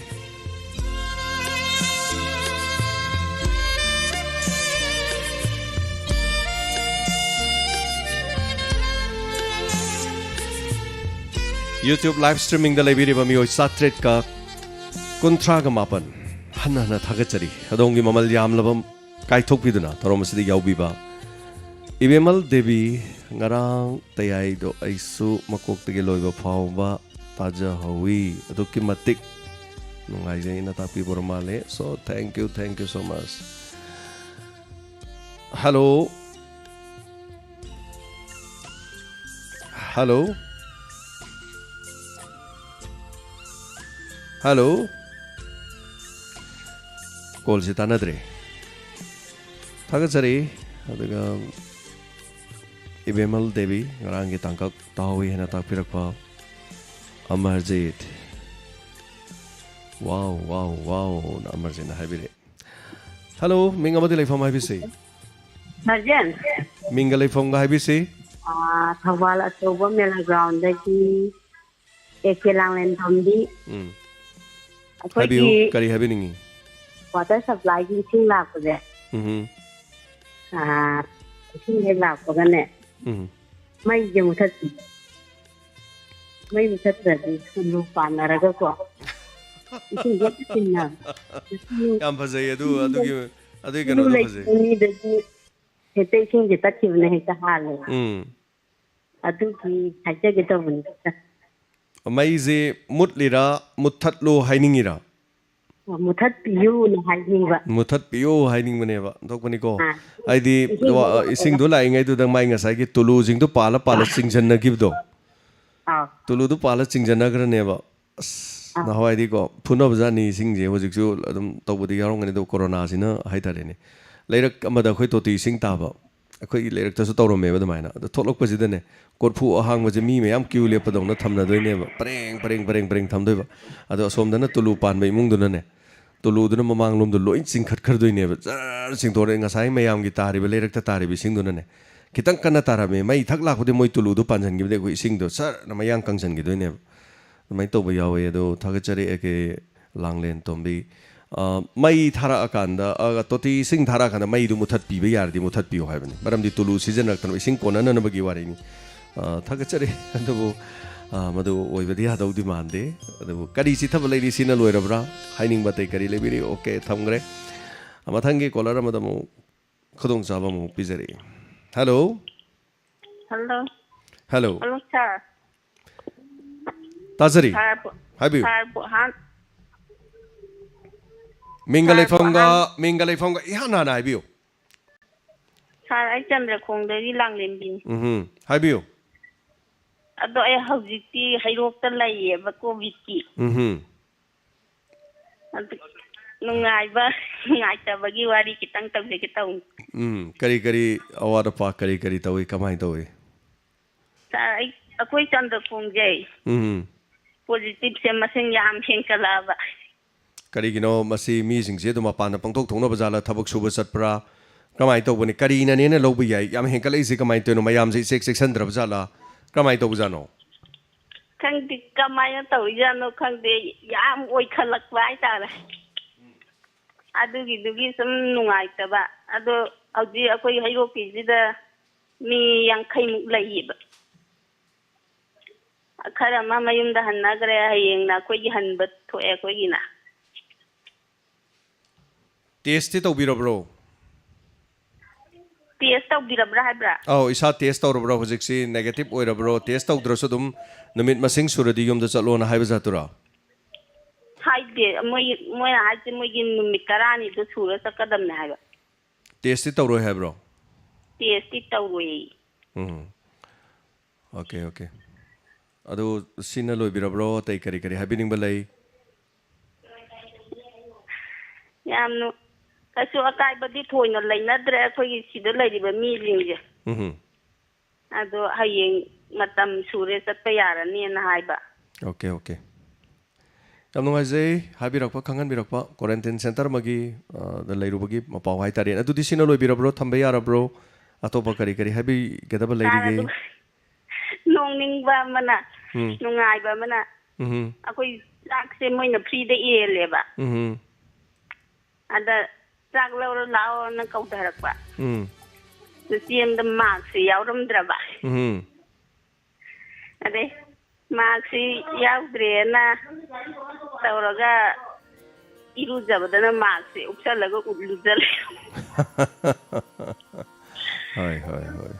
YouTube live streamingꯗ ꯂꯩꯕꯤꯔꯤꯕ ꯃꯤꯑꯣꯏ ꯆꯥꯇ꯭ꯔꯦꯠꯀ ꯀꯨꯟꯊ꯭ꯔꯥꯒ ꯃꯥꯄꯟ ꯍꯟꯅ ꯍꯟꯅ ꯊꯥꯒꯠꯆꯔꯤ꯫ ꯑꯗꯣꯝꯒꯤ ꯃꯃꯜ ꯌꯥꯝꯂꯕ ꯀꯥꯏꯊꯣꯛꯄꯤꯗꯨꯅ ꯊꯧꯔꯝ ꯑꯁꯤꯗ ꯌꯥꯎꯕꯤꯕ ꯏꯕꯦꯝꯃꯜ ꯗꯦꯕꯤ, ꯉꯔꯥꯡ ꯇꯌꯥꯏꯗꯣ ꯑꯩꯁꯨ ꯃꯀꯣꯛꯇꯒꯤ ꯂꯣꯏꯕ ꯐꯥꯎꯕ ꯇꯥꯖꯍꯧꯋꯤ꯫ ꯑꯗꯨꯛꯀꯤ ꯃꯇꯤꯛ ꯅꯨꯡꯉꯥꯏꯖꯩꯅ ꯇꯥꯛꯄꯤꯕ ꯃꯥꯜꯂꯦ꯫ So, thank you, thank you so much. Hello. Hello. Hello. ꯀꯣꯜꯁꯦ ꯇꯥꯟꯅꯗ꯭ꯔꯦ꯫ ꯊꯥꯒꯠꯆꯔꯤ꯫ ꯑꯗꯨꯒ ꯏꯕꯦꯝꯃꯜ ꯗꯦꯕꯤ, ꯉꯔꯥꯡꯒꯤ ꯇꯥꯡꯀꯛ ꯇꯥꯍꯧꯋꯤ ꯍꯥꯏꯅ ꯇꯥꯛꯄꯤꯔꯛꯄ꯫ ꯑꯃꯔꯖꯤꯠ, wow, wow, wow ꯅ ꯑꯃꯔꯖꯤꯠꯅ ꯍꯥꯏꯕꯤꯔꯛꯑꯦ꯫ Hello, ꯃꯤꯡ ꯑꯃꯗꯤ ꯂꯩꯐꯝ ꯍꯥꯏꯕꯤꯁꯤ꯫ ꯁꯥꯔꯖꯦꯟ꯫ ꯃꯤꯡꯒ ꯂꯩꯐꯝꯒ ꯍꯥꯏꯕꯤꯁꯤ꯫ ꯑꯥ, ꯊꯧꯕꯥꯜ ꯑꯆꯧꯕ ꯃꯦꯂꯥ ꯒ꯭ꯔꯥꯎꯟꯗꯒꯤ ꯑꯦ ꯀꯦ ꯂꯥꯡꯂꯦꯟꯐꯝꯗꯤ꯫ ꯎꯝ꯫ ꯑꯩꯈꯣꯏꯒꯤ ꯍꯥꯏꯕꯤꯌꯨ, ꯀꯔꯤ ꯍꯥꯏꯕꯤꯅꯤꯡꯉꯤ? ꯋꯥꯇꯔ ꯁꯄ꯭ꯂꯥꯏꯒꯤ ꯏꯁꯤꯡ ꯂꯥꯛꯄꯁꯦ꯫ ꯎꯝ꯫ ꯑꯥ, ꯏꯁꯤꯡ ꯍꯦꯛ ꯂꯥꯛꯄꯒꯅꯦ꯫ ꯎꯝ꯫ ꯃꯩꯁꯦ ꯃꯨꯊꯠꯄꯤ꯫ ꯃꯩ ꯃꯨꯊꯠꯇ꯭ꯔꯗꯤ ꯁꯨꯝ ꯄꯥꯟꯅꯔꯒꯀꯣ꯫ ꯏꯁꯤꯡꯁꯦ ꯍꯦꯛꯇ ꯆꯤꯟꯅꯕ꯫ ꯌꯥꯝ ꯐꯖꯩ ꯑꯗꯨ ꯑꯗꯨꯒꯤ ꯑꯗꯨꯒꯤ ꯏꯁꯤꯡ ꯀꯩꯅꯣꯗꯣ ꯂꯩ- ꯐꯖꯩ꯫ ꯃꯤꯗꯗꯤ ꯍꯦꯛꯇ ꯏꯁꯤꯡꯁꯦ ꯇꯠꯈꯤꯕꯅ ꯍꯦꯛꯇ ꯍꯥꯜꯂꯦ꯫ ꯎꯝ꯫ ꯑꯗꯨꯒꯤ ꯍꯥꯏꯖꯒꯦ ꯇꯧꯕꯅꯤꯗ꯫ ꯃꯩꯁꯦ ꯃꯨꯠꯂꯤꯔꯥ, ꯃꯨꯠꯊꯠꯂꯣ ꯍꯥꯏꯅꯤꯡꯉꯤꯔꯥ? ꯃꯨꯊꯠꯄꯤꯌꯨꯅ ꯍꯥꯏꯅꯤꯡꯕ꯫ ꯃꯨꯊꯠꯄꯤꯌꯣ ꯍꯥꯏꯅꯤꯡꯕꯅꯦꯕ, ꯊꯣꯛꯄꯅꯤꯀꯣ꯫ ꯑꯥ꯫ ꯍꯥꯏꯗꯤ ꯏꯁꯤꯡꯗꯣ ꯋꯥ- ꯏꯁꯤꯡꯗꯣ ꯂꯥꯛꯏꯉꯩꯗꯨꯗ ꯃꯥꯏ ꯉꯁꯥꯏꯒꯤ ꯇꯨꯂꯨꯁꯤꯡꯗꯣ ꯄꯥꯜꯂ ꯄꯥꯜꯂ ꯆꯤꯡꯁꯤꯟꯅꯈꯤꯕꯗꯣ, ꯑꯥ꯫ ꯇꯨꯂꯨꯗꯨ ꯄꯥꯜꯂ ꯆꯤꯡꯁꯤꯟꯅꯈ꯭ꯔꯅꯦꯕ꯫ ꯑꯁ, ꯑꯥ꯫ ꯅꯍꯥꯟꯋꯥꯏꯗꯤꯀꯣ ꯐꯨꯅꯕꯖꯥꯠꯅꯤ ꯏꯁꯤꯡꯁꯦ, ꯍꯧꯖꯤꯛꯁꯨ ꯑꯗꯨꯝ ꯇꯧꯕꯗꯤ ꯌꯥꯎꯔꯝꯒꯅꯤ, ꯑꯗꯣ ꯀꯣꯔꯣꯅꯥꯁꯤꯅ ꯍꯥꯏꯇꯥꯔꯦꯅꯦ, ꯂꯩꯔꯛ ꯑꯃꯗ ꯑꯩꯈꯣꯏ ꯇꯣꯇꯤ ꯏꯁꯤꯡ ꯇꯥꯕ, ꯑꯩꯈꯣꯏꯒꯤ ꯂꯩꯔꯛꯇꯁꯨ ꯇꯧꯔꯝꯃꯦꯕ ꯑꯗꯨꯃꯥꯏꯅ꯫ ꯑꯗꯣ ꯊꯣꯛꯂꯛꯄꯁꯤꯗꯅꯦ, ꯀꯣꯔꯐꯨ ꯑꯍꯥꯡꯕꯁꯦ ꯃꯤ ꯃꯌꯥꯝ ꯀ꯭ꯌꯨ ꯂꯦꯞꯄꯗꯧꯅ ꯊꯝꯅꯗꯣꯏꯅꯦꯕ, ꯄꯔꯦꯡ ꯄꯔꯦꯡ ꯄꯔꯦꯡ ꯄꯔꯦꯡ ꯊꯝꯗꯣꯏꯕ꯫ ꯑꯗꯣ ꯑꯁꯣꯝꯗꯅ ꯇꯨꯂꯨ ꯄꯥꯟꯕ ꯏꯃꯨꯡꯗꯨꯅꯅꯦ, ꯇꯨꯂꯨꯗꯨꯅ ꯃꯃꯥꯡꯂꯣꯝꯗ ꯂꯣꯏ ꯆꯤꯡꯈꯠꯈ꯭ꯔꯗꯣꯏꯅꯦꯕ꯫ ꯖꯔ ꯆꯤꯡꯊꯣꯔꯛꯑꯦ, ꯉꯁꯥꯏ ꯃꯌꯥꯝꯒꯤ ꯇꯥꯔꯤꯕ, ꯂꯩꯔꯛꯇ ꯇꯥꯔꯤꯕ ꯏꯁꯤꯡꯗꯨꯅꯅꯦ꯫ ꯈꯤꯇꯪ ꯀꯟꯅ ꯇꯥꯔꯝꯃꯦ, ꯃꯩ ꯊꯛ ꯂꯥꯛꯄꯗꯤ ꯃꯣꯏ ꯇꯨꯂꯨꯗꯨ ꯄꯥꯟꯁꯤꯟꯈꯤꯕꯗꯩ ꯑꯩꯈꯣꯏ ꯏꯁꯤꯡꯗꯣ ꯁꯔꯅ ꯃꯌꯥꯡ ꯀꯪꯁꯤꯟꯈꯤꯗꯣꯏꯅꯦꯕ꯫ ꯑꯗꯨꯃꯥꯏꯅ ꯇꯧꯕ ꯌꯥꯎꯋꯦ꯫ ꯑꯗꯣ ꯊꯥꯒꯠꯆꯔꯤ ꯑꯦ ꯀꯦ ꯂꯥꯡꯂꯦꯟ ꯇꯣꯝꯕꯤ꯫ ꯑ, ꯃꯩ ꯊꯥꯔꯛꯑꯀꯥꯟꯗ, ꯑ, ꯇꯣꯇꯤ ꯏꯁꯤꯡ ꯊꯥꯔꯛꯑꯀꯥꯟꯗ ꯃꯩꯗꯨ ꯃꯨꯊꯠꯄꯤꯕ ꯌꯥꯔꯗꯤ ꯃꯨꯊꯠꯄꯤꯌꯨ ꯍꯥꯏꯕꯅꯤ, ꯃꯔꯝꯗꯤ ꯇꯨꯂꯨ ꯁꯤꯖꯤꯟꯅꯔꯛꯇꯅꯕ, ꯏꯁꯤꯡ ꯀꯣꯟꯅꯅꯅꯕꯒꯤ ꯋꯥꯔꯤꯅꯤ꯫ ꯑ, ꯊꯥꯒꯠꯆꯔꯤ꯫ ꯑꯗꯨꯕꯨ, ꯑ, ꯃꯗꯨ ꯑꯣꯏꯕꯗꯤ ꯌꯥꯗꯧꯗꯤ ꯃꯥꯟꯗꯦ꯫ ꯑꯗꯨꯕꯨ ꯀꯔꯤ ꯆꯤꯊꯕ ꯂꯩꯔꯤ? ꯁꯤꯅ ꯂꯣꯏꯔꯕ꯭ꯔꯥ? ꯍꯥꯏꯅꯤꯡꯕ ꯑꯇꯩ ꯀꯔꯤ ꯂꯩꯕꯤꯔꯤ? ꯑꯣꯀꯦ, ꯊꯝꯈ꯭ꯔꯦ꯫ ꯃꯊꯪꯒꯤ ꯀꯣꯂꯔ ꯑꯃꯗ ꯑꯃꯨꯛ ꯈꯨꯗꯣꯡꯆꯥꯕ ꯑꯃꯨꯛ ꯄꯤꯖꯔꯛꯏ꯫ ꯍꯜꯂꯣ꯫ ꯍꯜꯂꯣ꯫ ꯍꯜꯂꯣ꯫ ꯍꯜꯂꯣ, ꯁꯥꯔ꯫ ꯇꯥꯖꯔꯤ꯫ ꯁꯥꯔꯕꯨ ꯍꯥꯏꯕꯤꯌꯨ꯫ ꯁꯥꯔꯕꯨ ꯑꯍꯥꯟ ꯃꯤꯡꯒ ꯁꯥꯔꯕꯨ ꯂꯩꯐꯝꯒ ꯑꯍꯥꯟ- ꯃꯤꯡꯒ ꯂꯩꯐꯝꯒ ꯏꯍꯥꯟ ꯍꯥꯟꯅ ꯍꯥꯏꯕꯤꯌꯨ꯫ ꯁꯥꯔ, ꯑꯩ ꯆꯟꯗ꯭ꯔꯈꯣꯡꯗꯒꯤ ꯂꯥꯡꯂꯦꯝꯕꯤꯅꯤ꯫ ꯎꯝ, ꯍꯥꯏꯕꯤꯌꯨ꯫ ꯑꯗꯣ ꯑꯩ ꯍꯧꯖꯤꯛꯇꯤ ꯍꯩꯔꯣꯛꯇ ꯂꯩꯌꯦꯕ, ꯀꯣꯚꯤꯗꯀꯤ꯫ ꯎꯝ꯫ ꯑꯗꯨ ꯅꯨꯡꯉꯥꯏꯕ ꯅꯨꯡꯉꯥꯏꯇꯕꯒꯤ ꯋꯥꯔꯤ ꯈꯤꯇꯪ ꯇꯧꯖꯒꯦ ꯇꯧꯅꯤ꯫ ꯎꯝ, ꯀꯔꯤ ꯀꯔꯤ ꯑꯋꯥꯠ ꯑꯄꯥ ꯀꯔꯤ ꯀꯔꯤ ꯇꯧꯏ, ꯀꯃꯥꯏꯅ ꯇꯧꯏ? ꯁꯥꯔ, ꯑꯩ ꯑꯩꯈꯣꯏ ꯆꯟꯗ꯭ꯔꯈꯣꯡꯁꯦ ꯎꯝ꯫ ꯄꯣꯖꯤꯇꯤꯚꯁꯦ ꯃꯁꯤꯡ ꯌꯥꯝ ꯍꯦꯟꯀꯠꯂꯛꯑꯕ꯫ ꯀꯔꯤꯒꯤꯅꯣ ꯃꯁꯤ ꯃꯤꯁꯤꯡꯁꯦ ꯑꯗꯨꯝ ꯃꯄꯥꯟꯗ ꯄꯪꯊꯣꯛ ꯊꯣꯛꯅꯕ ꯖꯥꯠꯂ, ꯊꯕꯛ ꯁꯨꯕ ꯆꯠꯄ꯭ꯔꯥ, ꯀꯃꯥꯏꯅ ꯇꯧꯕꯅꯤ? ꯀꯔꯤꯅꯅꯦꯅ ꯂꯧꯕ ꯌꯥꯏ? ꯌꯥꯝ ꯍꯦꯟꯀꯠꯂꯛꯏꯁꯦ ꯀꯃꯥꯏꯅ ꯇꯧꯔꯤꯅꯣ? ꯃꯌꯥꯝꯁꯦ ꯏꯆꯦꯛ ꯆꯦꯛꯁꯤꯟꯗ꯭ꯔꯕ ꯖꯥꯠꯂ? ꯀꯃꯥꯏꯅ ꯇꯧꯕꯖꯥꯠꯅꯣ? ꯈꯪꯗꯦ ꯀꯃꯥꯏꯅ ꯇꯧꯔꯤꯖꯥꯠꯅꯣ, ꯈꯪꯗꯦ, ꯌꯥꯝ ꯑꯣꯏꯈꯠꯂꯛꯄ ꯍꯥꯏꯇꯥꯔꯦ꯫ ꯑꯗꯨꯒꯤꯗꯨꯒꯤ ꯁꯨꯝ ꯅꯨꯡꯉꯥꯏꯇꯕ꯫ ꯑꯗꯣ ꯍꯧꯖꯤꯛ ꯑꯩꯈꯣꯏ ꯍꯩꯔꯣꯛꯀꯤꯁꯤꯗ ꯃꯤ ꯌꯥꯡꯈꯩꯃꯨꯛ ꯂꯩꯌꯦꯕ꯫ ꯈꯔ ꯑꯃ ꯃꯌꯨꯝꯗ ꯍꯟꯅꯈ꯭ꯔꯦ, ꯍꯌꯦꯡꯅ ꯑꯩꯈꯣꯏꯒꯤ ꯍꯟꯕ ꯊꯣꯛꯑꯦ ꯑꯩꯈꯣꯏꯒꯤꯅ꯫ ꯇꯦꯁꯇꯤ ꯇꯧꯕꯤꯔꯕ꯭ꯔꯣ? ꯇꯦꯁ ꯇꯧꯕꯤꯔꯕ꯭ꯔꯥ ꯍꯥꯏꯕ꯭ꯔꯥ? ꯑꯧ, ꯏꯁꯥ ꯇꯦꯁ ꯇꯧꯔꯕ꯭ꯔꯣ? ꯍꯧꯖꯤꯛꯁꯤ ꯅꯦꯒꯦꯇꯤꯚ ꯑꯣꯏꯔꯕ꯭ꯔꯣ? ꯇꯦꯁ ꯇꯧꯗ꯭ꯔꯁꯨ ꯑꯗꯨꯝ ꯅꯨꯃꯤꯠ ꯃꯁꯤꯡ ꯁꯨꯔꯗꯤ ꯌꯨꯝꯗ ꯆꯠꯂꯣꯅ ꯍꯥꯏꯕ ꯖꯥꯠꯇꯨꯔꯣ? ꯍꯥꯏꯗꯦ, ꯃꯣꯏ, ꯃꯣꯏꯅ ꯍꯥꯏꯁꯦ ꯃꯣꯏꯒꯤ ꯅꯨꯃꯤꯠ ꯇꯔꯥꯅꯤꯗꯣ ꯁꯨꯔ ꯆꯠꯀꯗꯕꯅꯦ ꯍꯥꯏꯕ꯫ ꯇꯦꯁꯇꯤ ꯇꯧꯔꯣꯏ ꯍꯥꯏꯕ꯭ꯔꯣ? ꯇꯦꯁꯇꯤ ꯇꯧꯔꯣꯏ꯫ ꯎꯝ, ꯑꯣꯀꯦ, ꯑꯣꯀꯦ꯫ ꯑꯗꯨ ꯁꯤꯅ ꯂꯣꯏꯕꯤꯔꯕ꯭ꯔꯣ? ꯑꯇꯩ ꯀꯔꯤ ꯀꯔꯤ ꯍꯥꯏꯕꯤꯅꯤꯡꯕ ꯂꯩ? ꯌꯥꯝꯅ ꯀꯩꯁꯨ ꯑꯀꯥꯏꯕꯗꯤ ꯊꯣꯏꯅ ꯂꯩꯅꯗ꯭ꯔꯦ ꯑꯩꯈꯣꯏꯒꯤ ꯁꯤꯗ ꯂꯩꯔꯤꯕ ꯃꯤꯁꯤꯡꯁꯦ꯫ ꯎꯝ, ꯑꯗꯣ ꯍꯌꯦꯡ ꯃꯇꯝ ꯁꯨꯔꯦ, ꯆꯠꯄ ꯌꯥꯔꯅꯤꯅ ꯍꯥꯏꯕ꯫ Okay, okay. ꯌꯥꯝ ꯅꯨꯡꯉꯥꯏꯖꯩ ꯍꯥꯏꯕꯤꯔꯛꯄ, ꯈꯪꯍꯟꯕꯤꯔꯛꯄ, ꯀ꯭ꯋꯥꯔꯦꯟꯇꯤꯟ ꯁꯦꯟꯇꯔ ꯑꯃꯒꯤ, ꯑ, ꯗ ꯂꯩꯔꯨꯕꯒꯤ ꯃꯄꯥꯎ ꯍꯥꯏꯇꯥꯔꯦ꯫ ꯑꯗꯨꯗꯤ ꯁꯤꯅ ꯂꯣꯏꯕꯤꯔꯕ꯭ꯔꯣ? ꯊꯝꯕ ꯌꯥꯔꯕ꯭ꯔꯣ? ꯑꯇꯣꯞꯄ ꯀꯔꯤ ꯀꯔꯤ ꯍꯥꯏꯕꯤꯒꯗꯕ ꯁꯥꯔ, ꯂꯩꯔꯤꯒꯦ? ꯑꯗꯨ ꯅꯣꯡꯅꯤꯡꯕ ꯑꯃꯅ, ꯎꯝ꯫ ꯅꯨꯡꯉꯥꯏꯕ ꯑꯃꯅ, ꯎꯝ, ꯑꯩꯈꯣꯏ ꯆꯥꯛꯁꯦ ꯃꯣꯏꯅ ꯐ꯭ꯔꯤꯗ ꯌꯦꯜꯂꯦꯕ꯫ ꯎꯝ, ꯑꯗ ꯆꯥꯛ ꯂꯧꯔ ꯂꯥꯛꯑꯣꯅ ꯀꯧꯊꯔꯛꯄ꯫ ꯎꯝ꯫ ꯅꯨꯄꯤ ꯑꯃꯗ ꯃꯥꯛꯁꯁꯦ ꯌꯥꯎꯔꯝꯗ꯭ꯔꯕ꯫ ꯎꯝ꯫ ꯑꯗꯩ ꯃꯥꯛꯁꯁꯤ ꯌꯥꯎꯗ꯭ꯔꯦꯅ ꯇꯧꯔꯒ ꯏꯔꯨꯖꯕꯗꯅ ꯃꯥꯛꯁꯁꯦ ꯎꯞꯁꯜꯂꯒ ꯎꯠ ꯂꯨꯖꯜꯂꯦ꯫ ꯍꯣꯏ, ꯍꯣꯏ, ꯍꯣꯏ꯫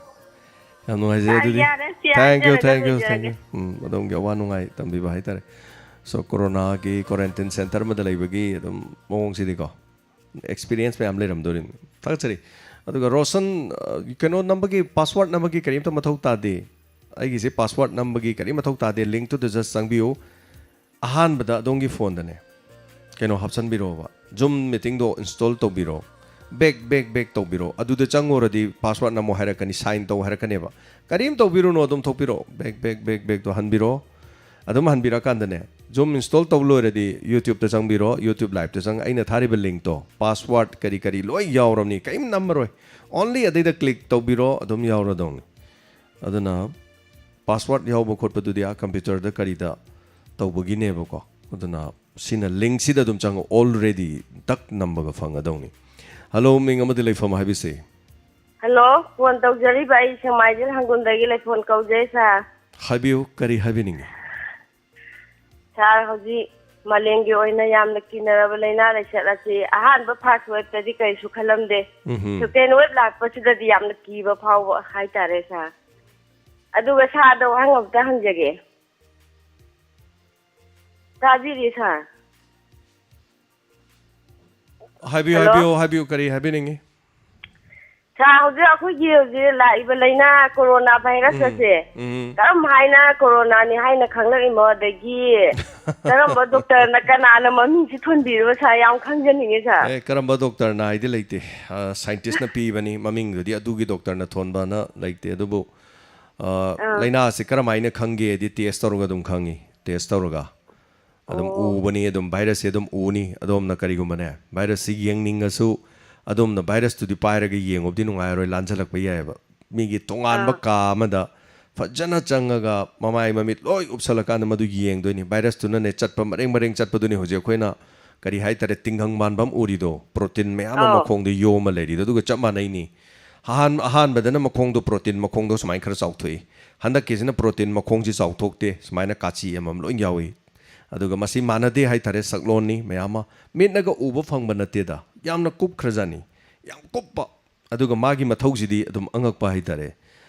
ꯌꯥꯝ ꯅꯨꯡꯉꯥꯏꯖꯩ ꯑꯗꯨꯗꯤ꯫ ꯌꯥꯔꯦ, ꯁꯤ Thank you, ꯍꯥꯏꯖꯔꯒ thank you, thank ꯂꯣꯏꯖꯔꯒꯦ꯫ you꯫ ꯎꯝ, ꯑꯗꯣꯝꯒꯤ ꯑꯋꯥ ꯅꯨꯡꯉꯥꯏ ꯇꯝꯕꯤꯕ ꯍꯥꯏꯇꯥꯔꯦ꯫ So, ꯀꯣꯔꯣꯅꯥꯒꯤ ꯀ꯭ꯋꯥꯔꯦꯟꯇꯤꯟ ꯁꯦꯟꯇꯔ ꯑꯃꯗ ꯂꯩꯕꯒꯤ ꯑꯗꯨꯝ ꯃꯑꯣꯡꯁꯤꯗꯤꯀꯣ, ꯑꯦꯛꯁꯄꯤꯔꯤꯌꯦꯟꯁ ꯃꯌꯥꯝ ꯂꯩꯔꯝꯗꯣꯔꯤꯅꯤ꯫ ꯊꯥꯒꯠꯆꯔꯤ꯫ ꯑꯗꯨꯒ ꯔꯣꯁꯟ, ꯑ, ꯀꯩꯅꯣ ꯅꯝꯕꯒꯤ, ꯄꯥꯁꯋꯥꯔꯗ ꯅꯝꯕꯒꯤ ꯀꯔꯤꯝꯇ ꯃꯊꯧ ꯇꯥꯗꯦ꯫ ꯑꯩꯒꯤꯁꯦ ꯄꯥꯁꯋꯥꯔꯗ ꯅꯝꯕꯒꯤ ꯀꯔꯤꯝ ꯃꯊꯧ ꯇꯥꯗꯦ꯫ Link to the just ꯆꯪꯕꯤꯌꯨ꯫ ꯑꯍꯥꯟꯕꯗ ꯑꯗꯣꯝꯒꯤ ꯐꯣꯟꯗꯅꯦ ꯀꯩꯅꯣ ꯍꯥꯞꯆꯤꯟꯕꯤꯔꯣꯕ, ꯖꯨꯝ ꯃꯤꯇꯤꯡꯗꯣ ꯏꯟꯁꯇꯣꯜ ꯇꯧꯕꯤꯔꯣ, ꯕꯦꯛ ꯕꯦꯛ ꯕꯦꯛ ꯇꯧꯕꯤꯔꯣ꯫ ꯑꯗꯨꯗ ꯆꯪꯉꯨꯔꯗꯤ ꯄꯥꯁꯋꯥꯔꯗ ꯅꯝꯃꯣ ꯍꯥꯏꯔꯛꯀꯅꯤ, ꯁꯥꯏꯟ ꯇꯧ ꯍꯥꯏꯔꯛꯀꯅꯦꯕ꯫ ꯀꯔꯤꯝ ꯇꯧꯕꯤꯔꯨꯅꯣ, ꯑꯗꯨꯝ ꯊꯣꯛꯄꯤꯔꯛꯑꯣ, ꯕꯦꯛ ꯕꯦꯛ ꯕꯦꯛ ꯕꯦꯛꯇꯣ ꯍꯟꯕꯤꯔꯣ꯫ ꯑꯗꯨꯝ ꯍꯟꯕꯤꯔꯛꯑꯀꯥꯟꯗꯅꯦ, ꯖꯨꯝ ꯏꯟꯁꯇꯣꯜ ꯇꯧ ꯂꯣꯏꯔꯗꯤ ꯌꯨꯇ꯭ꯌꯨꯕꯇ ꯆꯪꯕꯤꯔꯣ, ꯌꯨꯇ꯭ꯌꯨꯕ ꯂꯥꯏꯞꯇ ꯆꯪꯉ ꯑꯩꯅ ꯊꯥꯔꯤꯕ ꯂꯤꯡꯛꯇꯣ, ꯄꯥꯁꯋꯥꯔꯗ ꯀꯔꯤ ꯀꯔꯤ ꯂꯣꯏ ꯌꯥꯎꯔꯕꯅꯤ, ꯀꯔꯤꯝ ꯅꯝꯃꯔꯣꯏ, ꯑꯣꯟꯂꯤ ꯑꯗꯩꯗ ꯀ꯭ꯂꯤꯛ ꯇꯧꯕꯤꯔꯣ, ꯑꯗꯨꯝ ꯌꯥꯎꯔꯗꯧꯅꯤ꯫ ꯑꯗꯨꯅ ꯄꯥꯁꯋꯥꯔꯗ ꯌꯥꯎꯕ ꯈꯣꯠꯄꯗꯨꯗꯤ ꯑꯥ ꯀꯝꯄ꯭ꯌꯨꯇꯔꯗ ꯀꯔꯤꯗ ꯇꯧꯕꯒꯤꯅꯦꯕꯀꯣ꯫ ꯑꯗꯨꯅ ꯁꯤꯅ ꯂꯤꯡꯁꯤꯗ ꯑꯗꯨꯝ ꯆꯪꯉꯣ, ꯑꯣꯜꯔꯦꯗꯤ ꯇꯛ ꯅꯝꯕꯒ ꯐꯪꯒꯗꯧꯅꯤ꯫ ꯍꯜꯂꯣ, ꯃꯤꯡ ꯑꯃꯗꯤ ꯂꯩꯐꯝ ꯍꯥꯏꯕꯤꯁꯤ꯫ ꯍꯜꯂꯣ, ꯐꯣꯟ ꯇꯧꯖꯔꯤꯕ ꯑꯩ ꯁꯦꯛꯃꯥꯏꯖꯤꯜ ꯍꯪꯒꯨꯟꯗꯒꯤ ꯂꯩꯐꯣꯟ ꯀꯧꯖꯩ ꯁꯥꯔ꯫ ꯍꯥꯏꯕꯤꯌꯨ, ꯀꯔꯤ ꯍꯥꯏꯕꯤꯅꯤꯡꯉꯤ? ꯁꯥꯔ, ꯍꯧꯖꯤꯛ ꯃꯥꯂꯦꯝꯒꯤ ꯑꯣꯏꯅ ꯌꯥꯝꯅ ꯀꯤꯅꯔꯕ ꯂꯥꯏꯅꯥ ꯂꯥꯏꯆꯠ ꯑꯁꯤ ꯑꯍꯥꯟꯕ ꯐꯥꯔꯁ ꯋꯦꯕꯇꯗꯤ ꯀꯔꯤꯁꯨ ꯈꯜꯂꯝꯗꯦ꯫ ꯎꯝꯍꯨꯝ. ꯁꯦꯀꯦꯟ ꯋꯦꯕ ꯂꯥꯛꯄꯁꯤꯗꯗꯤ ꯌꯥꯝꯅ ꯀꯤꯕ ꯐꯥꯎꯕ ꯍꯥꯏꯇꯥꯔꯦ ꯁꯥꯔ꯫ ꯑꯗꯨꯒ ꯁꯥꯔꯗ ꯋꯥꯍꯪ ꯑꯃꯇ ꯍꯪꯖꯒꯦ꯫ ꯇꯥꯕꯤꯔꯤ ꯁꯥꯔ? ꯍꯥꯏꯕꯤꯌꯨ, ꯍꯜꯂꯣ? ꯍꯥꯏꯕꯤꯌꯨ, ꯍꯥꯏꯕꯤꯌꯨ, ꯀꯔꯤ ꯍꯥꯏꯕꯤꯅꯤꯡꯉꯤ? ꯁꯥꯔ, ꯍꯧꯖꯤꯛ ꯑꯩꯈꯣꯏꯒꯤ ꯍꯧꯖꯤꯛ ꯂꯥꯛꯏꯕ ꯂꯥꯏꯅꯥ ꯀꯣꯔꯣꯅꯥ ꯚꯥꯏꯔꯁ ꯎꯝ, ꯑꯁꯦ ꯎꯝ. ꯀꯔꯝ ꯍꯥꯏꯅ ꯀꯣꯔꯣꯅꯥꯅꯤ ꯍꯥꯏꯅ ꯈꯪꯂꯛꯏꯅꯣ, ꯑꯗꯒꯤ ꯀꯔꯝꯕ ꯗꯣꯛꯇꯔꯅ ꯀꯅꯥꯅ ꯃꯃꯤꯡꯁꯤ ꯊꯣꯟꯕꯤꯔꯤꯕ ꯁꯥꯔ, ꯌꯥꯝ ꯈꯪꯖꯅꯤꯡꯉꯦ ꯁꯥꯔ꯫ ꯑꯦ, ꯀꯔꯝꯕ ꯗꯣꯛꯇꯔꯅ ꯍꯥꯏꯗꯤ ꯂꯩꯇꯦ꯫ ꯑ, ꯁꯥꯏꯟꯇꯤꯁꯅ ꯄꯤꯕꯅꯤ ꯃꯃꯤꯡꯗꯨꯗꯤ, ꯑꯗꯨꯒꯤ ꯗꯣꯛꯇꯔꯅ ꯊꯣꯟꯕꯅ ꯂꯩꯇꯦ꯫ ꯑꯗꯨꯕꯨ, ꯑ, ꯑꯥ. ꯂꯥꯏꯅꯥꯁꯤ ꯀꯔꯝꯍꯥꯏꯅ ꯈꯪꯒꯦꯗꯤ ꯇꯦꯁ ꯇꯧꯔꯒ ꯑꯗꯨꯝ ꯈꯪꯉꯤ, ꯇꯦꯁ ꯇꯧꯔꯒ ꯑꯗꯨꯝ ꯑꯣ. ꯎꯕꯅꯤ꯫ ꯑꯗꯨꯝ ꯚꯥꯏꯔꯁꯁꯤ ꯑꯗꯨꯝ ꯎꯅꯤ꯫ ꯑꯗꯣꯝꯅ ꯀꯔꯤꯒꯨꯝꯕꯅꯦ, ꯚꯥꯏꯔꯁꯁꯤ ꯌꯦꯡꯅꯤꯡꯉꯁꯨ ꯑꯗꯣꯝꯅ ꯚꯥꯏꯔꯁꯇꯨꯗꯤ ꯄꯥꯏꯔꯒ ꯌꯦꯡꯉꯨꯕꯗꯤ ꯅꯨꯡꯉꯥꯏꯔꯣꯏ, ꯂꯥꯟꯖꯜꯂꯛꯄ ꯌꯥꯏꯑꯕ꯫ ꯃꯤꯒꯤ ꯇꯣꯉꯥꯟꯕ ꯑꯥ. ꯀꯥ ꯑꯃꯗ ꯐꯖꯅ ꯆꯪꯉꯒ ꯃꯃꯥꯏ ꯃꯃꯤꯠ ꯂꯣꯏ ꯎꯞꯁꯜꯂꯀꯥꯟꯗ ꯃꯗꯨ ꯌꯦꯡꯗꯣꯏꯅꯤ꯫ ꯚꯥꯏꯔꯁꯇꯨꯅꯅꯦ ꯆꯠꯄ ꯃꯔꯦꯡ ꯃꯔꯦꯡ ꯆꯠꯄꯗꯨꯅꯤ ꯍꯧꯖꯤꯛ ꯑꯩꯈꯣꯏꯅ ꯀꯔꯤ ꯍꯥꯏꯇꯥꯔꯦ, ꯇꯤꯡꯈꯪ ꯃꯥꯟꯕ ꯑꯃ ꯎꯔꯤꯗꯣ, ꯄ꯭ꯔꯣꯇꯤꯟ ꯃꯌꯥꯝ ꯑꯃ ꯑꯥꯎ. ꯃꯈꯣꯡꯗ ꯌꯣꯝꯃ ꯂꯩꯔꯤꯗꯣ, ꯑꯗꯨꯒ ꯆꯞ ꯃꯥꯟꯅꯩꯅꯤ꯫ ꯑꯍꯥꯟ-, ꯑꯍꯥꯟꯕꯗꯅ ꯃꯈꯣꯡꯗꯣ, ꯄ꯭ꯔꯣꯇꯤꯟ ꯃꯈꯣꯡꯗꯣ ꯁꯨꯃꯥꯏꯅ ꯈꯔ ꯆꯥꯎꯊꯣꯛꯏ꯫ ꯍꯟꯗꯛꯀꯤꯁꯤꯅ ꯄ꯭ꯔꯣꯇꯤꯟ ꯃꯈꯣꯡꯁꯤ ꯆꯥꯎꯊꯣꯛꯇꯦ, ꯁꯨꯃꯥꯏꯅ ꯀꯥꯆꯤ ꯑꯃꯃꯝ ꯂꯣꯏ ꯌꯥꯎꯏ꯫ ꯑꯗꯨꯒ ꯃꯁꯤ ꯃꯥꯟꯅꯗꯦ ꯍꯥꯏꯇꯥꯔꯦ, ꯁꯛꯂꯣꯟꯅꯤ ꯃꯌꯥꯝ ꯑꯃ꯫ ꯃꯤꯠꯅꯒ ꯎꯕ ꯐꯪꯕ ꯅꯠꯇꯦꯗ, ꯌꯥꯝꯅ ꯀꯨꯞꯈ꯭ꯔꯖꯥꯠꯅꯤ, ꯌꯥꯝ ꯀꯨꯞꯄ꯫ ꯑꯗꯨꯒ ꯃꯥꯒꯤ ꯃꯊꯧꯁꯤꯗꯤ ꯑꯗꯨꯝ ꯑꯉꯛꯄ ꯍꯥꯏꯇꯥꯔꯦ꯫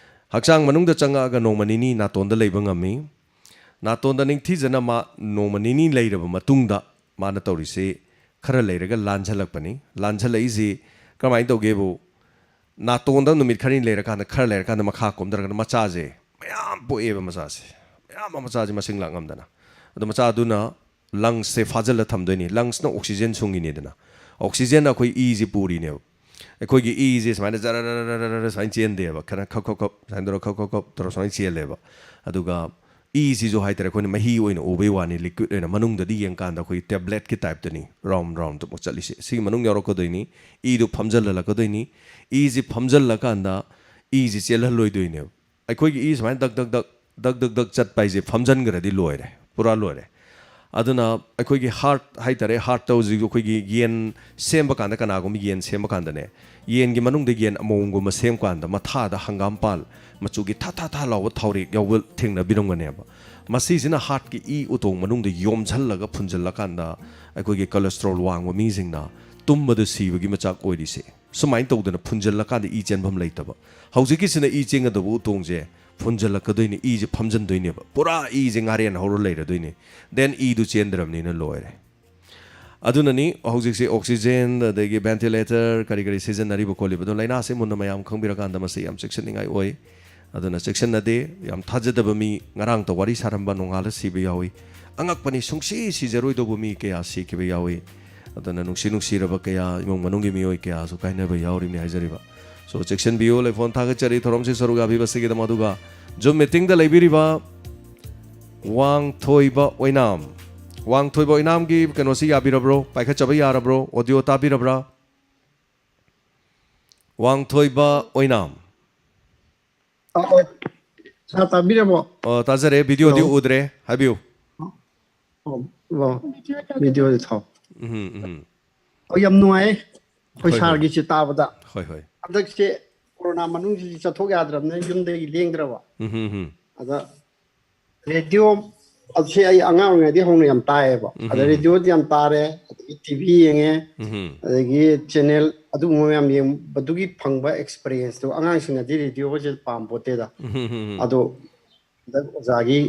ꯍꯛꯆꯥꯡ ꯃꯅꯨꯡꯗ ꯆꯪꯉꯛꯑꯒ ꯅꯣꯡꯃ ꯅꯤꯅꯤ ꯅꯥꯇꯣꯟꯗ ꯂꯩꯕ ꯉꯝꯃꯤ꯫ ꯅꯥꯇꯣꯟꯗ ꯅꯤꯡꯊꯤꯖꯅ ꯃꯥ ꯅꯣꯡꯃ ꯅꯤꯅꯤ ꯂꯩꯔꯕ ꯃꯇꯨꯡꯗ ꯃꯥꯅ ꯇꯧꯔꯤꯁꯤ ꯈꯔ ꯂꯩꯔꯒ ꯂꯥꯟꯖꯜꯂꯛꯄꯅꯤ꯫ ꯂꯥꯟꯖꯜꯂꯛꯏꯁꯤ ꯀꯔꯝꯍꯥꯏꯅ ꯇꯧꯒꯦꯕꯨ, ꯅꯥꯇꯣꯟꯗ ꯅꯨꯃꯤꯠ ꯈꯔꯅꯤ ꯂꯩꯔꯀꯥꯟꯗ, ꯈꯔ ꯂꯩꯔꯀꯥꯟꯗ ꯃꯈꯥ ꯀꯣꯝꯊꯔꯀꯥꯟꯗ ꯃꯆꯥꯁꯦ ꯃꯌꯥꯝ ꯄꯣꯛꯑꯦꯕ, ꯃꯆꯥꯁꯦ ꯃꯌꯥꯝ ꯑꯃ, ꯃꯆꯥꯁꯦ ꯃꯁꯤꯡ ꯂꯥꯛ ꯉꯝꯗꯅ꯫ ꯑꯗꯣ ꯃꯆꯥꯗꯨꯅ ꯂꯪꯁꯁꯦ ꯐꯥꯖꯤꯜꯂ ꯊꯝꯗꯣꯏꯅꯤ꯫ ꯂꯪꯁꯅ ꯑꯣꯛꯁꯤꯖꯦꯟ ꯁꯨꯡꯉꯤꯅꯤꯗꯅ, ꯑꯣꯛꯁꯤꯖꯦꯟꯅ ꯑꯩꯈꯣꯏ ꯏꯁꯦ ꯄꯨꯔꯤꯅꯦꯕ꯫ ꯑꯩꯈꯣꯏꯒꯤ ꯏꯁꯦ ꯁꯨꯃꯥꯏꯅ ꯖꯔ ꯖꯔ ꯖꯔ ꯖꯔ ꯁꯨꯃꯥꯏꯅ ꯆꯦꯟꯗꯦꯕ, ꯈꯔ ꯈꯞ ꯈꯞ ꯈꯞ ꯁꯨꯃꯥꯏꯅ ꯇꯧꯔ ꯈꯞ ꯈꯞ ꯈꯞ ꯇꯧꯔ ꯁꯨꯃꯥꯏꯅ ꯆꯦꯜꯂꯦꯕ꯫ ꯑꯗꯨꯒ ꯏꯁꯤꯁꯨ ꯍꯥꯏꯇꯥꯔꯦ, ꯑꯩꯈꯣꯏꯅ ꯃꯍꯤ ꯑꯣꯏꯅ ꯎꯕꯩ ꯋꯥꯅꯤ, ꯂꯤꯀ꯭ꯋꯤꯠ ꯑꯣꯏꯅ꯫ ꯃꯅꯨꯡꯗꯗꯤ ꯌꯦꯡꯀꯥꯟꯗ ꯑꯩꯈꯣꯏ ꯇꯦꯕ꯭ꯂꯦꯠꯀꯤ ꯇꯥꯏꯞꯇꯅꯤ, ꯔꯥꯎꯟ ꯔꯥꯎꯟ ꯇꯧꯕ ꯆꯠꯂꯤꯁꯦ꯫ ꯁꯤꯒꯤ ꯃꯅꯨꯡ ꯌꯥꯎꯔꯛꯀꯗꯣꯏꯅꯤ, ꯏꯗꯨ ꯐꯝꯖꯜꯍꯜꯂꯛꯀꯗꯣꯏꯅꯤ꯫ ꯏꯁꯤ ꯐꯝꯖꯜꯂꯀꯥꯟꯗ ꯏꯁꯤ ꯆꯦꯜꯍꯜꯂꯣꯏꯗꯣꯏꯅꯦꯕ꯫ ꯑꯩꯈꯣꯏꯒꯤ ꯏ ꯁꯨꯃꯥꯏꯅ ꯗꯛ ꯗꯛ ꯗꯛ ꯗꯛ ꯗꯛ ꯗꯛ ꯆꯠꯄ ꯍꯥꯏꯁꯦ ꯐꯝꯖꯟꯈ꯭ꯔꯗꯤ ꯂꯣꯏꯔꯦ, ꯄꯨꯔꯥ ꯂꯣꯏꯔꯦ꯫ ꯑꯗꯨꯅ ꯑꯩꯈꯣꯏꯒꯤ ꯍꯥꯔꯠ ꯍꯥꯏꯇꯥꯔꯦ, ꯍꯥꯔꯠꯇ ꯍꯧꯖꯤꯛ ꯑꯩꯈꯣꯏꯒꯤ ꯌꯦꯟ ꯁꯦꯝꯕ ꯀꯥꯟꯗ, ꯀꯅꯥꯒꯨꯝꯕ ꯌꯦꯟ ꯁꯦꯝꯕ ꯀꯥꯟꯗꯅꯦ, ꯌꯦꯟꯒꯤ ꯃꯅꯨꯡꯗ ꯌꯦꯟ ꯑꯃꯣꯝꯒꯨꯝꯕ ꯁꯦꯝ ꯀꯥꯟꯗ ꯃꯊꯥꯗ ꯍꯪꯒꯥꯝꯄꯥꯜ ꯃꯆꯨꯒꯤ ꯊꯥ ꯊꯥ ꯊꯥ ꯂꯥꯎꯕ ꯊꯥꯎꯔꯦꯛ ꯌꯥꯎꯕ ꯊꯦꯡꯅꯕꯤꯔꯝꯒꯅꯦꯕ꯫ ꯃꯁꯤꯁꯤꯅ ꯍꯥꯔꯠꯀꯤ ꯏ ꯎꯇꯣꯡ ꯃꯅꯨꯡꯗ ꯌꯣꯝꯁꯤꯜꯂꯒ ꯐꯨꯟꯖꯜꯂꯀꯥꯟꯗ ꯑꯩꯈꯣꯏꯒꯤ ꯀꯣꯂꯦꯁꯇ꯭ꯔꯣꯜ ꯋꯥꯡꯕ ꯃꯤꯁꯤꯡꯅ ꯇꯨꯝꯕꯗ ꯁꯤꯕꯒꯤ ꯃꯆꯥꯛ ꯑꯣꯏꯔꯤꯁꯦ꯫ ꯁꯨꯃꯥꯏꯅ ꯇꯧꯗꯅ ꯐꯨꯟꯖꯜꯂꯀꯥꯟꯗ ꯏ ꯆꯦꯟꯐꯝ ꯂꯩꯇꯕ꯫ ꯍꯧꯖꯤꯛꯀꯤꯁꯤꯅ ꯏ ꯆꯦꯟꯒꯗꯧꯕ ꯎꯇꯣꯡꯁꯦ ꯐꯨꯟꯖꯜꯂꯛꯀꯗꯣꯏꯅꯦ, ꯏꯁꯦ ꯐꯝꯖꯟꯗꯣꯏꯅꯦꯕ, ꯄꯨꯔꯥ ꯏꯁꯦ ꯉꯥꯔꯦꯟ ꯍꯧꯔ ꯂꯩꯔꯗꯣꯏꯅꯦ꯫ ꯗꯦꯟ ꯏꯗꯨ ꯆꯦꯟꯗ꯭ꯔꯕꯅꯤꯅ ꯂꯣꯏꯔꯦ꯫ ꯑꯗꯨꯅꯅꯤ ꯍꯧꯖꯤꯛꯁꯦ ꯑꯣꯛꯁꯤꯖꯦꯟ, ꯑꯗꯒꯤ ꯚꯦꯟꯇꯤꯂꯦꯇꯔ, ꯀꯔꯤ ꯀꯔꯤ ꯁꯤꯖꯤꯟꯅꯔꯤꯕ ꯈꯣꯠꯂꯤꯕ, ꯑꯗꯣ ꯂꯥꯏꯅꯥꯁꯦ ꯃꯨꯟꯅ ꯃꯌꯥꯝ ꯈꯪꯕꯤꯔꯀꯥꯟꯗ ꯃꯁꯤ ꯌꯥꯝ ꯆꯦꯛꯁꯤꯟꯅꯤꯡꯉꯥꯏ ꯑꯣꯏ꯫ ꯑꯗꯨꯅ ꯆꯦꯛꯁꯤꯟꯅꯗꯦ꯫ ꯌꯥꯝ ꯊꯥꯖꯗꯕ ꯃꯤ ꯉꯔꯥꯡꯇ ꯋꯥꯔꯤ ꯁꯥꯔꯝꯕ ꯅꯣꯡꯉꯥꯜꯂ ꯁꯤꯕ ꯌꯥꯎꯏ꯫ ꯑꯉꯛꯄꯅꯤ, ꯁꯨꯡꯁꯤ ꯁꯤꯖꯔꯣꯏꯗꯧꯕ ꯃꯤ ꯀꯌꯥ ꯁꯤꯈꯤꯕ ꯌꯥꯎꯏ꯫ ꯑꯗꯨꯅ ꯅꯨꯡꯁꯤ ꯅꯨꯡꯁꯤꯔꯕ ꯀꯌꯥ, ꯏꯃꯨꯡ ꯃꯅꯨꯡꯒꯤ ꯃꯤꯑꯣꯏ ꯀꯌꯥꯁꯨ ꯀꯥꯏꯅꯕ ꯌꯥꯎꯔꯤꯕꯅꯤ ꯍꯥꯏꯖꯔꯤꯕ꯫ ꯁꯣ, ꯆꯦꯛꯁꯤꯟꯕꯤꯌꯨ꯫ ꯂꯩꯐꯣꯟ ꯊꯥꯒꯠꯆꯔꯤ ꯊꯧꯔꯝꯁꯤ ꯁꯔꯨꯛ ꯌꯥꯕꯤꯕꯁꯤꯒꯤꯗꯃꯛ꯫ ꯑꯗꯨꯒ ꯖꯨꯝ ꯃꯤꯇꯤꯡꯗ ꯂꯩꯕꯤꯔꯤꯕ ꯋꯥꯡꯊꯣꯏꯕ ꯑꯣꯏꯅꯥꯝ, ꯋꯥꯡꯊꯣꯏꯕ ꯑꯣꯏꯅꯥꯝꯒꯤ ꯀꯩꯅꯣꯁꯤ ꯌꯥꯕꯤꯔꯕ꯭ꯔꯣ? ꯄꯥꯏꯈꯠꯆꯕ ꯌꯥꯔꯕ꯭ꯔꯣ? ꯑꯣꯗꯤꯑꯣ ꯇꯥꯕꯤꯔꯕ꯭ꯔꯥ? ꯋꯥꯡꯊꯣꯏꯕ ꯑꯣꯏꯅꯥꯝ꯫ ꯑ, ꯑ, ꯁꯥꯔ ꯇꯥꯕꯤꯔꯕꯣ? ꯑ, ꯇꯥꯖꯔꯦ꯫ ꯚꯤꯗꯤꯑꯣꯗꯤ ꯍꯜꯂꯣ꯫ ꯎꯗ꯭ꯔꯦ꯫ ꯍꯥꯏꯕꯤꯌꯨ꯫ ꯑꯣ, ꯑꯣ, ꯚꯤꯗꯤꯑꯣꯗꯤ ꯊꯥꯎ꯫ ꯎꯝ, ꯎꯝ꯫ ꯑꯣ, ꯌꯥꯝ ꯅꯨꯡꯉꯥꯏ꯫ ꯑꯩꯈꯣꯏ ꯍꯣꯏ, ꯍꯣꯏ꯫ ꯁꯥꯔꯒꯤꯁꯦ ꯇꯥꯕꯗ꯫ ꯍꯣꯏ, ꯍꯣꯏ꯫ ꯍꯟꯗꯛꯁꯦ ꯀꯣꯔꯣꯅꯥ ꯃꯅꯨꯡꯁꯤꯗꯤ ꯆꯠꯊꯣꯛ ꯌꯥꯗ꯭ꯔꯕꯅꯤꯅ ꯌꯨꯝꯗꯒꯤ ꯂꯦꯡꯗ꯭ꯔꯕ꯫ ꯎꯝ, ꯎꯝ, ꯎꯝ꯫ ꯑꯗ ꯔꯦꯗꯤꯑꯣ ꯑꯁꯤ ꯑꯩ ꯑꯉꯥꯡ ꯑꯣꯏꯔꯤꯉꯩꯗꯒꯤ ꯍꯧꯅ ꯌꯥꯝ ꯇꯥꯏꯌꯦꯕ꯫ ꯎꯝ, ꯑꯗ ꯎꯝ, ꯎꯝ꯫ ꯔꯦꯗꯤꯑꯣꯗꯤ ꯌꯥꯝ ꯇꯥꯔꯦ, ꯑꯗꯒꯤ ꯇꯤꯚꯤ ꯌꯦꯡꯉꯦ, ꯎꯝ, ꯎꯝ꯫ ꯑꯗꯒꯤ ꯆꯦꯅꯦꯜ ꯑꯗꯨꯒꯨꯝꯕ ꯃꯌꯥꯝ ꯌꯦꯡꯕꯗꯨꯒꯤ ꯐꯪꯕ ꯑꯦꯛꯁꯄꯤꯔꯤꯌꯦꯟꯁꯇꯣ, ꯑꯉꯥꯡꯁꯤꯡꯅꯗꯤ ꯔꯦꯗꯤꯑꯣꯒꯁꯦ ꯄꯥꯝꯄꯣꯠꯇꯦꯗ꯫ ꯎꯝ, ꯎꯝ, ꯎꯝ, ꯎꯝ꯫ ꯑꯗꯣ ꯍꯟꯗꯛ ꯑꯣꯖꯥꯒꯤ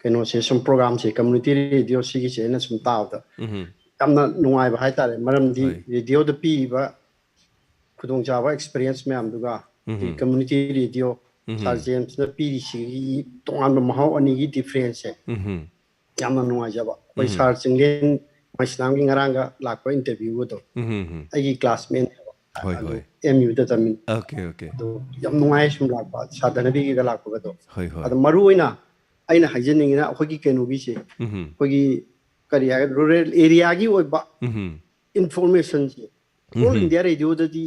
ꯀꯩꯅꯣꯁꯦ, ꯁꯨꯝ ꯄ꯭ꯔꯣꯒꯥꯝꯁꯦ, ꯀꯝꯃ꯭ꯌꯨꯅꯤꯇꯤ ꯔꯦꯗꯤꯑꯣ ꯁꯤꯒꯤꯁꯦ ꯑꯩꯅ ꯁꯨꯝ ꯇꯥꯕꯗ ꯎꯝ, ꯎꯝ꯫ ꯌꯥꯝꯅ ꯅꯨꯡꯉꯥꯏꯕ ꯍꯥꯏꯇꯥꯔꯦ꯫ ꯃꯔꯝꯗꯤ ꯍꯣꯏ꯫ ꯔꯦꯗꯤꯑꯣꯗ ꯄꯤꯔꯤꯕ ꯈꯨꯗꯣꯡꯆꯥꯕ ꯑꯦꯛꯁꯄꯤꯔꯤꯌꯦꯟꯁ ꯃꯌꯥꯝꯗꯨꯒ ꯎꯝ, ꯎꯝ꯫ ꯀꯝꯃ꯭ꯌꯨꯅꯤꯇꯤ ꯔꯦꯗꯤꯑꯣ ꯎꯝ, ꯎꯝ꯫ ꯁꯥꯔ ꯖꯦꯝꯁꯅ ꯄꯤꯔꯤꯁꯤꯒꯤ ꯇꯣꯉꯥꯟꯕ ꯃꯍꯥꯎ ꯑꯅꯤꯒꯤ ꯗꯤꯐ꯭ꯔꯦꯟꯁꯁꯦ ꯎꯝ, ꯎꯝ꯫ ꯌꯥꯝꯅ ꯅꯨꯡꯉꯥꯏꯖꯕ꯫ ꯑꯩꯈꯣꯏ ꯎꯝ꯫ ꯁꯥꯔ ꯆꯤꯡꯂꯦꯟ ꯃꯩꯁꯅꯥꯝꯒꯤ ꯉꯔꯥꯡꯒ ꯂꯥꯛꯄ ꯏꯟꯇꯔꯚ꯭ꯌꯨꯒꯗꯣ ꯎꯝ, ꯎꯝ, ꯎꯝ꯫ ꯑꯩꯒꯤ ꯀ꯭ꯂꯥꯁꯃꯦꯠꯅꯦꯕ꯫ ꯍꯣꯏ, ꯑꯗꯨ ꯍꯣꯏ꯫ ꯑꯦꯝ ꯌꯨꯗ ꯇꯝꯃꯤ꯫ Okay, okay. ꯑꯗꯨ ꯌꯥꯝ ꯅꯨꯡꯉꯥꯏ ꯁꯨꯝ ꯂꯥꯛꯄ꯫ ꯁꯥꯔ ꯙꯅꯕꯤꯒꯤꯒ ꯂꯥꯛꯄꯒꯗꯣ꯫ ꯍꯣꯏ, ꯍꯣꯏ꯫ ꯑꯗꯣ ꯃꯔꯨ ꯑꯣꯏꯅ ꯑꯩꯅ ꯍꯥꯏꯖꯅꯤꯡꯉꯤꯅ ꯑꯩꯈꯣꯏꯒꯤ ꯀꯩꯅꯣꯒꯤꯁꯦ, ꯎꯝ, ꯎꯝ꯫ ꯑꯩꯈꯣꯏꯒꯤ ꯀꯔꯤ ꯍꯥꯏꯒꯗ꯭ꯔꯥ, ꯔꯨꯔꯦꯜ ꯑꯦꯔꯤꯌꯥꯒꯤ ꯑꯣꯏꯕ ꯎꯝ, ꯎꯝ꯫ ꯏꯟꯐꯣꯔꯃꯦꯁꯟꯁꯦ ꯎꯝ, ꯑꯣꯜ ꯎꯝ꯫ ꯏꯟꯗꯤꯌꯥ ꯔꯦꯗꯤꯑꯣꯗꯗꯤ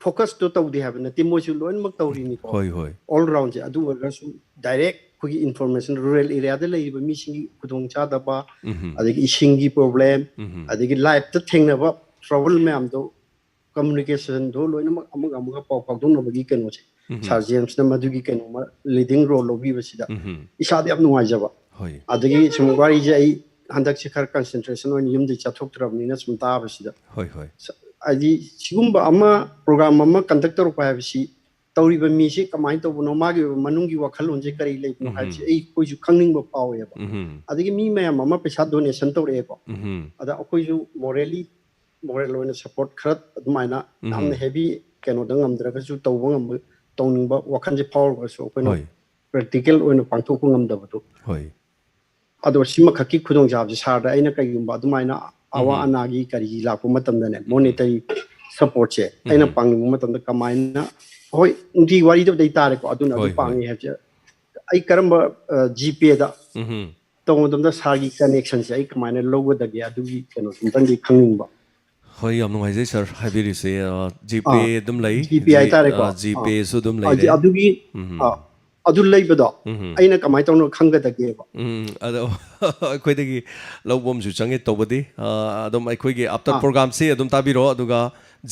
ꯐꯣꯀꯁꯇꯣ ꯇꯧꯗꯦ ꯍꯥꯏꯕ ꯅꯠꯇꯦ, ꯃꯣꯏꯁꯨ ꯂꯣꯏꯅꯃꯛ ꯇꯧꯔꯤꯅꯤꯀꯣ꯫ ꯍꯣꯏ, ꯍꯣꯏ꯫ ꯑꯣꯜ ꯔꯥꯎꯟꯁꯦ꯫ ꯑꯗꯨ ꯑꯣꯏꯔꯒꯁꯨ ꯗꯥꯏꯔꯦꯛ ꯑꯩꯈꯣꯏꯒꯤ ꯏꯟꯐꯣꯔꯃꯦꯁꯟ, ꯔꯨꯔꯦꯜ ꯑꯦꯔꯤꯌꯥꯗ ꯂꯩꯔꯤꯕ ꯃꯤꯁꯤꯡꯒꯤ ꯈꯨꯗꯣꯡꯆꯥꯗꯕ, ꯑꯗꯒꯤ ꯏꯁꯤꯡꯒꯤ ꯄ꯭ꯔꯣꯕ꯭ꯂꯦꯝ, ꯑꯗꯒꯤ ꯂꯥꯏꯐꯇ ꯊꯦꯡꯅꯕ ꯇ꯭ꯔꯕꯜ ꯃꯌꯥꯝꯗꯣ, ꯀꯝꯃꯨꯅꯤꯀꯦꯁꯟꯗꯣ ꯂꯣꯏꯅꯃꯛ ꯑꯃꯒ ꯑꯃꯒ ꯄꯥꯎ ꯐꯥꯎꯗꯣꯛꯅꯕꯒꯤ ꯀꯩꯅꯣꯁꯦ, ꯁꯥꯔ ꯖꯦꯝꯁꯅ ꯃꯗꯨꯒꯤ ꯀꯩꯅꯣꯃ ꯂꯤꯗꯤꯡ ꯔꯣꯜ ꯂꯧꯕꯤꯕꯁꯤꯗ ꯏꯁꯥꯗ ꯌꯥꯝ ꯅꯨꯡꯉꯥꯏꯖꯕ꯫ ꯑꯗꯒꯤ ꯁꯨꯝ ꯋꯥꯔꯤꯁꯦ ꯑꯩ ꯍꯟꯗꯛꯁꯦ ꯈꯔ ꯀꯟꯁꯦꯟꯇ꯭ꯔꯦꯁꯟ ꯑꯣꯏꯅ ꯌꯨꯝꯗꯩ ꯆꯠꯊꯣꯛꯇ꯭ꯔꯕꯅꯤꯅ ꯁꯨꯝ ꯇꯥꯕꯁꯤꯗ, ꯍꯣꯏ, ꯍꯣꯏ꯫ ꯍꯥꯏꯗꯤ ꯁꯤꯒꯨꯝꯕ ꯑꯃ, ꯄ꯭ꯔꯣꯒ꯭ꯔꯥꯝ ꯑꯃ ꯀꯟꯗꯛ ꯇꯧꯔꯛꯄ ꯍꯥꯏꯕꯁꯤ ꯇꯧꯔꯤꯕ ꯃꯤꯁꯤ ꯀꯃꯥꯏꯅ ꯇꯧꯕꯅꯣ, ꯃꯥꯒꯤ ꯑꯣꯏꯕ ꯃꯅꯨꯡꯒꯤ ꯋꯥꯈꯜꯂꯣꯟꯁꯦ ꯀꯔꯤ ꯂꯩꯕꯅꯣ ꯍꯥꯏꯕꯁꯤ ꯑꯩꯈꯣꯏꯁꯨ ꯈꯪꯅꯤꯡꯕ ꯐꯥꯎꯋꯦꯕ꯫ ꯑꯗꯒꯤ ꯃꯤ ꯃꯌꯥꯝ ꯑꯃ ꯄꯩꯁꯥ ꯗꯣꯅꯦꯁꯟ ꯇꯧꯔꯛꯑꯦꯀꯣ, ꯑꯗ ꯑꯩꯈꯣꯏꯁꯨ ꯃꯣꯔꯦꯂꯤ, ꯃꯣꯔꯦꯜ ꯑꯣꯏꯅ ꯁꯄꯣꯔꯠ ꯈꯔ ꯑꯗꯨꯃꯥꯏꯅ ꯌꯥꯝꯅ ꯍꯦꯚꯤ ꯀꯩꯅꯣꯗ ꯉꯝꯗ꯭ꯔꯒꯁꯨ ꯇꯧꯕ ꯉꯝꯕ, ꯇꯧꯅꯤꯡꯕ ꯋꯥꯈꯜꯁꯦ ꯐꯥꯎꯔꯒꯁꯨ ꯑꯩꯈꯣꯏꯅ ꯍꯣꯏ꯫ ꯄ꯭ꯔꯦꯛꯇꯤꯀꯦꯜ ꯑꯣꯏꯅ ꯄꯥꯡꯊꯣꯛꯄ ꯉꯝꯗꯕꯗꯣ꯫ ꯍꯣꯏ꯫ ꯑꯗꯣ ꯁꯤꯃꯈꯛꯀꯤ ꯈꯨꯗꯣꯡꯆꯥꯕꯁꯦ ꯁꯥꯔꯗ ꯑꯩꯅ ꯀꯩꯒꯨꯝꯕ ꯑꯗꯨꯃꯥꯏꯅ ꯑꯋꯥ ꯑꯅꯥꯒꯤ ꯀꯔꯤꯒꯤ ꯂꯥꯛꯄ ꯃꯇꯝꯗꯅꯦ, ꯃꯣꯅꯤꯇꯔꯤ ꯁꯄꯣꯔꯠꯁꯦ ꯑꯩꯅ ꯄꯥꯡꯅꯤꯡꯕ ꯃꯇꯝꯗ ꯀꯃꯥꯏꯅ, ꯍꯣꯏ, ꯅꯨꯡꯇꯤ ꯋꯥꯔꯤꯗꯕꯨꯗꯤ ꯇꯥꯔꯦꯀꯣ, ꯑꯗꯨꯅ ꯑꯗꯨ ꯍꯣꯏ, ꯍꯣꯏ꯫ ꯄꯥꯡꯉꯤ ꯍꯥꯏꯕꯁꯦ ꯑꯩ ꯀꯔꯝꯕ, ꯑ, ꯖꯤꯄꯦꯗ ꯎꯝ꯫ ꯇꯧꯕ ꯃꯇꯝꯗ ꯁꯥꯔꯒꯤ ꯀꯅꯦꯛꯁꯟꯁꯦ ꯑꯩ ꯀꯃꯥꯏꯅ ꯂꯧꯒꯗꯒꯦ, ꯑꯗꯨꯒꯤ ꯀꯩꯅꯣꯁꯦ ꯑꯝꯇꯪꯗꯤ ꯈꯪꯅꯤꯡꯕ꯫ ꯍꯣꯏ, ꯌꯥꯝ ꯅꯨꯡꯉꯥꯏꯖꯩ ꯁꯥꯔ ꯍꯥꯏꯕꯤꯔꯤꯁꯦ꯫ ꯑ, ꯖꯤꯄꯦ ꯑꯥ, ꯑꯗꯨꯝ ꯂꯩ, ꯖꯤꯄꯦ ꯖꯤ-, ꯍꯥꯏꯇꯥꯔꯦꯀꯣ꯫ ꯑ, ꯑꯥ꯫ ꯖꯤꯄꯦꯁꯨ ꯑꯗꯨꯝ ꯑꯥ, ꯖꯤ-, ꯂꯩꯔꯦ꯫ ꯑꯗꯨꯒꯤ, ꯎꯝ꯫ ꯑꯥ, ꯑꯗꯨ ꯂꯩꯕꯗꯣ ꯎꯝ꯫ ꯑꯩꯅ ꯀꯃꯥꯏꯅ ꯇꯧꯅ ꯈꯪꯒꯗꯒꯦꯕ? ꯎꯝ, ꯑꯗꯣ ꯑꯩꯈꯣꯏꯗꯒꯤ ꯂꯧꯕ ꯑꯃꯁꯨ ꯆꯪꯉꯦ ꯇꯧꯕꯗꯤ꯫ ꯑ, ꯑꯗꯨꯝ ꯑꯩꯈꯣꯏꯒꯤ ꯑꯥꯐꯇꯔ ꯑꯥ꯫ ꯄ꯭ꯔꯣꯒ꯭ꯔꯥꯝꯁꯤ ꯑꯗꯨꯝ ꯇꯥꯕꯤꯔꯣ, ꯑꯗꯨꯒ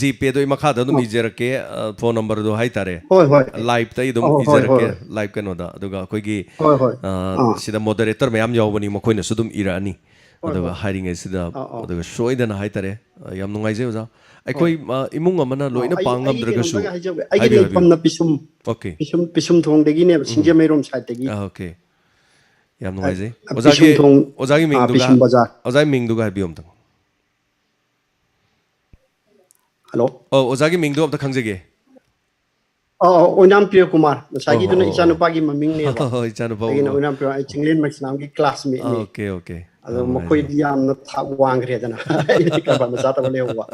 ꯖꯤꯄꯦꯗꯣ ꯑꯩ ꯃꯈꯥꯗ ꯑꯗꯨꯝ ꯑꯥ꯫ ꯏꯖꯔꯛꯀꯦ, ꯑ, ꯐꯣꯟ ꯅꯝꯕꯔꯗꯣ ꯍꯥꯏꯇꯥꯔꯦ꯫ ꯍꯣꯏ, ꯍꯣꯏ꯫ ꯂꯥꯏꯚꯇ ꯑꯩ ꯑꯗꯨꯝ ꯑꯣ, ꯍꯣꯏ, ꯍꯣꯏ, ꯏꯖꯔꯛꯀꯦ, ꯍꯣꯏ꯫ ꯂꯥꯏꯚ ꯀꯩꯅꯣꯗ꯫ ꯑꯗꯨꯒ ꯑꯩꯈꯣꯏꯒꯤ, ꯍꯣꯏ, ꯍꯣꯏ꯫ ꯑ, ꯑꯥ꯫ ꯁꯤꯗ ꯃꯣꯗꯔꯦꯇꯔ ꯃꯌꯥꯝ ꯌꯥꯎꯕꯅꯤ, ꯃꯈꯣꯏꯅꯁꯨ ꯑꯗꯨꯝ ꯏꯔꯛꯑꯅꯤ꯫ ꯍꯣꯏ, ꯑꯗꯨꯒ ꯍꯣꯏ꯫ ꯍꯥꯏꯔꯤꯉꯩꯁꯤꯗ, ꯑꯥ, ꯑꯥ꯫ ꯑꯗꯨꯒ ꯁꯣꯏꯗꯅ ꯍꯥꯏꯇꯥꯔꯦ, ꯑ, ꯌꯥꯝ ꯅꯨꯡꯉꯥꯏꯖꯩ ꯑꯣꯖꯥ꯫ ꯑꯩꯈꯣꯏ, ꯍꯣꯏ꯫ ꯑ, ꯏꯃꯨꯡ ꯑꯃꯅ ꯑꯥ, ꯂꯣꯏꯅ ꯑꯩ, ꯄꯥꯡ ꯑꯩꯒꯤ ꯉꯝꯗ꯭ꯔꯒꯁꯨ ꯀꯩꯅꯣꯝꯇꯒ ꯍꯥꯏꯖꯍꯧꯒꯦ꯫ ꯑꯩꯒꯤ ꯍꯥꯏꯕꯤꯌꯨ, ꯍꯥꯏꯕꯤꯌꯨ꯫ ꯂꯩꯐꯝꯅ ꯄꯤꯁꯨꯝ, ꯑꯣꯀꯦ꯫ ꯄꯤꯁꯨꯝ, ꯄꯤꯁꯨꯝ ꯊꯣꯡꯗꯒꯤꯅꯦꯕ, ꯎꯝ꯫ ꯁꯤꯡꯖꯃꯩꯔꯣꯝ ꯁꯥꯏꯠꯇꯒꯤ꯫ ꯑꯥ, ꯑꯣꯀꯦ꯫ ꯌꯥꯝ ꯑ, ꯅꯨꯡꯉꯥꯏꯖꯩ꯫ ꯑ, ꯑꯣꯖꯥꯒꯤ, ꯄꯤꯁꯨꯝ ꯊꯣꯡ, ꯑꯣꯖꯥꯒꯤ ꯑꯥ, ꯃꯤꯡꯗꯨꯒ, ꯄꯤꯁꯨꯝ ꯕꯖꯥꯔ꯫ ꯑꯣꯖꯥꯒꯤ ꯃꯤꯡꯗꯨꯒ ꯍꯥꯏꯕꯤꯌꯨ ꯑꯝꯇꯪ꯫ ꯍꯜꯂꯣ? ꯑꯧ, ꯑꯣꯖꯥꯒꯤ ꯃꯤꯡꯗꯣ ꯑꯝꯇ ꯈꯪꯖꯒꯦ꯫ ꯑꯧ, ꯑꯧ, ꯑꯣꯏꯅꯥꯝ ꯄ꯭ꯔꯤꯌ ꯀꯨꯃꯥꯔ꯫ ꯉꯁꯥꯏꯒꯤꯗꯨꯅ ꯑꯣ, ꯑꯣ, ꯑꯣ꯫ ꯏꯆꯥꯅꯨꯄꯥꯒꯤ ꯃꯃꯤꯡꯅꯦꯕ꯫ ꯍꯣꯏ, ꯏꯆꯥꯅꯨꯄꯥ, ꯑꯩꯒꯤꯅ ꯑꯣ, ꯑꯣ꯫ ꯑꯣꯏꯅꯥꯝ ꯄ꯭ꯔꯤꯌ, ꯑꯩ ꯆꯤꯡꯂꯦꯟ ꯃꯩꯁꯅꯥꯝꯒꯤ ꯀ꯭ꯂꯥꯁꯃꯦꯠꯅꯤ꯫ Okay, okay. ꯑꯗꯣ ꯌꯥꯝ ꯅꯨꯡꯉꯥꯏꯖꯔꯦ꯫ ꯃꯈꯣꯏꯗꯤ ꯌꯥꯝꯅ ꯊꯥꯛ ꯋꯥꯡꯈ꯭ꯔꯦꯗꯅ꯫ ꯑꯩꯗꯤ ꯀꯔꯕꯥꯔ ꯃꯆꯥ ꯇꯧꯕ ꯂꯩꯍꯧꯕ꯫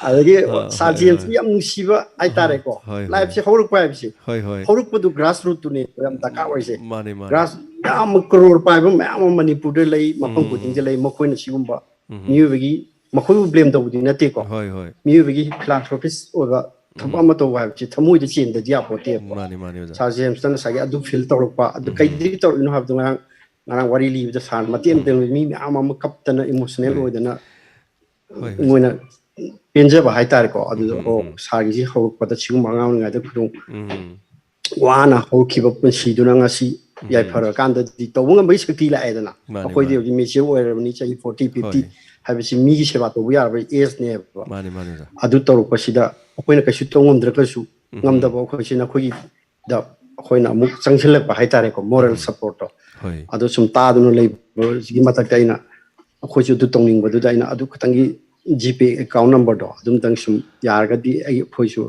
ꯑꯗꯒꯤ ꯑꯥ, ꯁꯥꯔ ꯍꯣꯏ, ꯖꯦꯝꯁꯀꯤ ꯍꯣꯏ꯫ ꯌꯥꯝ ꯅꯨꯡꯁꯤꯕ ꯍꯥꯏꯇꯥꯔꯦꯀꯣ꯫ ꯍꯣꯏ, ꯍꯣꯏ꯫ ꯂꯥꯏꯐꯁꯦ ꯍꯧꯔꯛꯄ ꯍꯥꯏꯕꯁꯦ꯫ ꯍꯣꯏ, ꯍꯣꯏ꯫ ꯍꯧꯔꯛꯄꯗꯨ ꯒ꯭ꯔꯥꯁ ꯔꯨꯠꯇꯨꯅꯦ ꯌꯥꯝ ꯗꯔꯀꯥꯔ ꯑꯣꯏꯁꯦ꯫ ꯃꯥꯅꯦ, ꯃꯥꯅꯦ꯫ ꯒ꯭ꯔꯥꯁ ꯌꯥꯝ ꯀ꯭ꯔꯣꯔ ꯄꯥꯏꯕ ꯃꯌꯥꯝ ꯑꯃ ꯃꯅꯤꯄꯨꯔꯗ ꯂꯩ, ꯃꯐꯝ ꯎꯝ, ꯈꯨꯗꯤꯡꯗ ꯎꯝ꯫ ꯂꯩ꯫ ꯃꯈꯣꯏꯅ ꯁꯤꯒꯨꯝꯕ ꯎꯝ꯫ ꯃꯤꯑꯣꯏꯕꯒꯤ, ꯃꯈꯣꯏꯕꯨ ꯕ꯭ꯂꯦꯝ ꯇꯧꯕꯗꯤ ꯅꯠꯇꯦꯀꯣ꯫ ꯍꯣꯏ, ꯍꯣꯏ꯫ ꯃꯤꯑꯣꯏꯕꯒꯤ ꯐꯤꯂꯥꯟꯊ꯭ꯔꯣꯄꯤꯁ ꯑꯣꯏꯕ ꯊꯕꯛ ꯑꯃ ꯇꯧꯕ ꯍꯥꯏꯕꯁꯤ ꯊꯃꯣꯏꯗ ꯆꯦꯟꯗꯗꯤ ꯌꯥꯄꯣꯠꯇꯦꯕ꯫ ꯃꯥꯅꯤ, ꯃꯥꯅꯤ, ꯑꯣꯖꯥ꯫ ꯁꯥꯔ ꯖꯦꯝꯁꯇ ꯉꯁꯥꯏꯒꯤ ꯑꯗꯨ ꯐꯤꯜ ꯇꯧꯔꯛꯄ, ꯑꯗꯨ ꯀꯩꯗꯒꯤ ꯇꯧꯔꯛꯏꯅꯣ ꯍꯥꯏꯕꯗꯣ ꯉꯔꯥꯡ, ꯉꯔꯥꯡ ꯋꯥꯔꯤ ꯂꯤꯕꯗ ꯁꯥꯔ ꯃꯇꯦꯛ ꯑꯃꯇꯪ, ꯃꯤ ꯃꯌꯥꯝ ꯑꯃ ꯀꯞꯇꯅ ꯏꯃꯣꯁꯅꯦꯜ ꯍꯣꯏ꯫ ꯑꯣꯏꯗꯅ ꯍꯣꯏ, ꯍꯣꯏ꯫ ꯃꯣꯏꯅ ꯄꯦꯟꯖꯕ ꯍꯥꯏꯇꯥꯔꯦꯀꯣ꯫ ꯑꯗꯨꯗ, ꯎꯝ, ꯎꯝ, "ꯑꯣ, ꯎꯝ꯫ ꯁꯥꯔꯒꯤꯁꯤ ꯍꯧꯔꯛꯄꯗ ꯁꯤꯒꯨꯝꯕ ꯑꯉꯥꯡ ꯑꯣꯏꯔꯤꯉꯩꯗ ꯈꯨꯗꯣꯡ ꯎꯝ꯫ ꯋꯥꯅ ꯍꯧꯈꯤꯕ ꯄꯨꯟꯁꯤꯗꯨꯅ ꯉꯁꯤ ꯎꯝ꯫ ꯌꯥꯏꯐꯔꯀꯥꯟꯗꯗꯤ ꯇꯧꯕ ꯉꯝꯕꯒꯤ ꯁꯛꯇꯤ ꯂꯥꯛꯑꯦꯗꯅ꯫ ꯃꯥꯅꯤ, ꯑꯩꯈꯣꯏꯗꯤ ꯃꯥꯅꯤ꯫ ꯍꯧꯖꯤꯛ ꯃꯦꯆ꯭ꯌꯣꯔ ꯑꯣꯏꯔꯕꯅꯤ, ꯆꯍꯤ ꯐꯣꯔꯇꯤ, ꯐꯤꯐꯇꯤ ꯍꯣꯏ꯫ ꯍꯥꯏꯕꯁꯤ ꯃꯤꯒꯤ ꯁꯦꯕꯥ ꯇꯧꯕ ꯌꯥꯔꯕ ꯑꯦꯖꯅꯦꯕ꯫ ꯃꯥꯅꯤ, ꯃꯥꯅꯤ, ꯑꯣꯖꯥ꯫ ꯑꯗꯨ ꯇꯧꯔꯛꯄꯁꯤꯗ ꯑꯩꯈꯣꯏꯅ ꯀꯩꯁꯨ ꯇꯧ ꯉꯝꯗ꯭ꯔꯒꯁꯨ, ꯎꯝ꯫ ꯉꯝꯗꯕ ꯑꯩꯈꯣꯏꯁꯤꯅ ꯑꯩꯈꯣꯏꯒꯤꯗ ꯑꯩꯈꯣꯏꯅ ꯑꯃꯨꯛ ꯆꯪꯁꯤꯜꯂꯛꯄ ꯍꯥꯏꯇꯥꯔꯦꯀꯣ, ꯃꯣꯔꯦꯜ ꯎꯝ꯫ ꯁꯞꯄꯣꯔꯠꯇꯣ꯫ ꯍꯣꯏ꯫ ꯑꯗꯨ ꯁꯨꯝ ꯇꯥꯗꯨꯅ ꯂꯩꯕꯁꯤꯒꯤ ꯃꯊꯛꯇ ꯑꯩꯅ ꯑꯩꯈꯣꯏꯁꯨ ꯑꯗꯨ ꯇꯧꯅꯤꯡꯕꯗꯨꯗ ꯑꯩꯅ ꯑꯗꯨ ꯈꯇꯪꯒꯤ ꯖꯤꯄꯦ ꯑꯦꯀꯥꯎꯟ ꯅꯝꯕꯔꯗꯣ ꯑꯗꯨꯝꯇꯪ ꯁꯨꯝ ꯌꯥꯔꯒꯗꯤ ꯑꯩ, ꯑꯩꯈꯣꯏꯁꯨ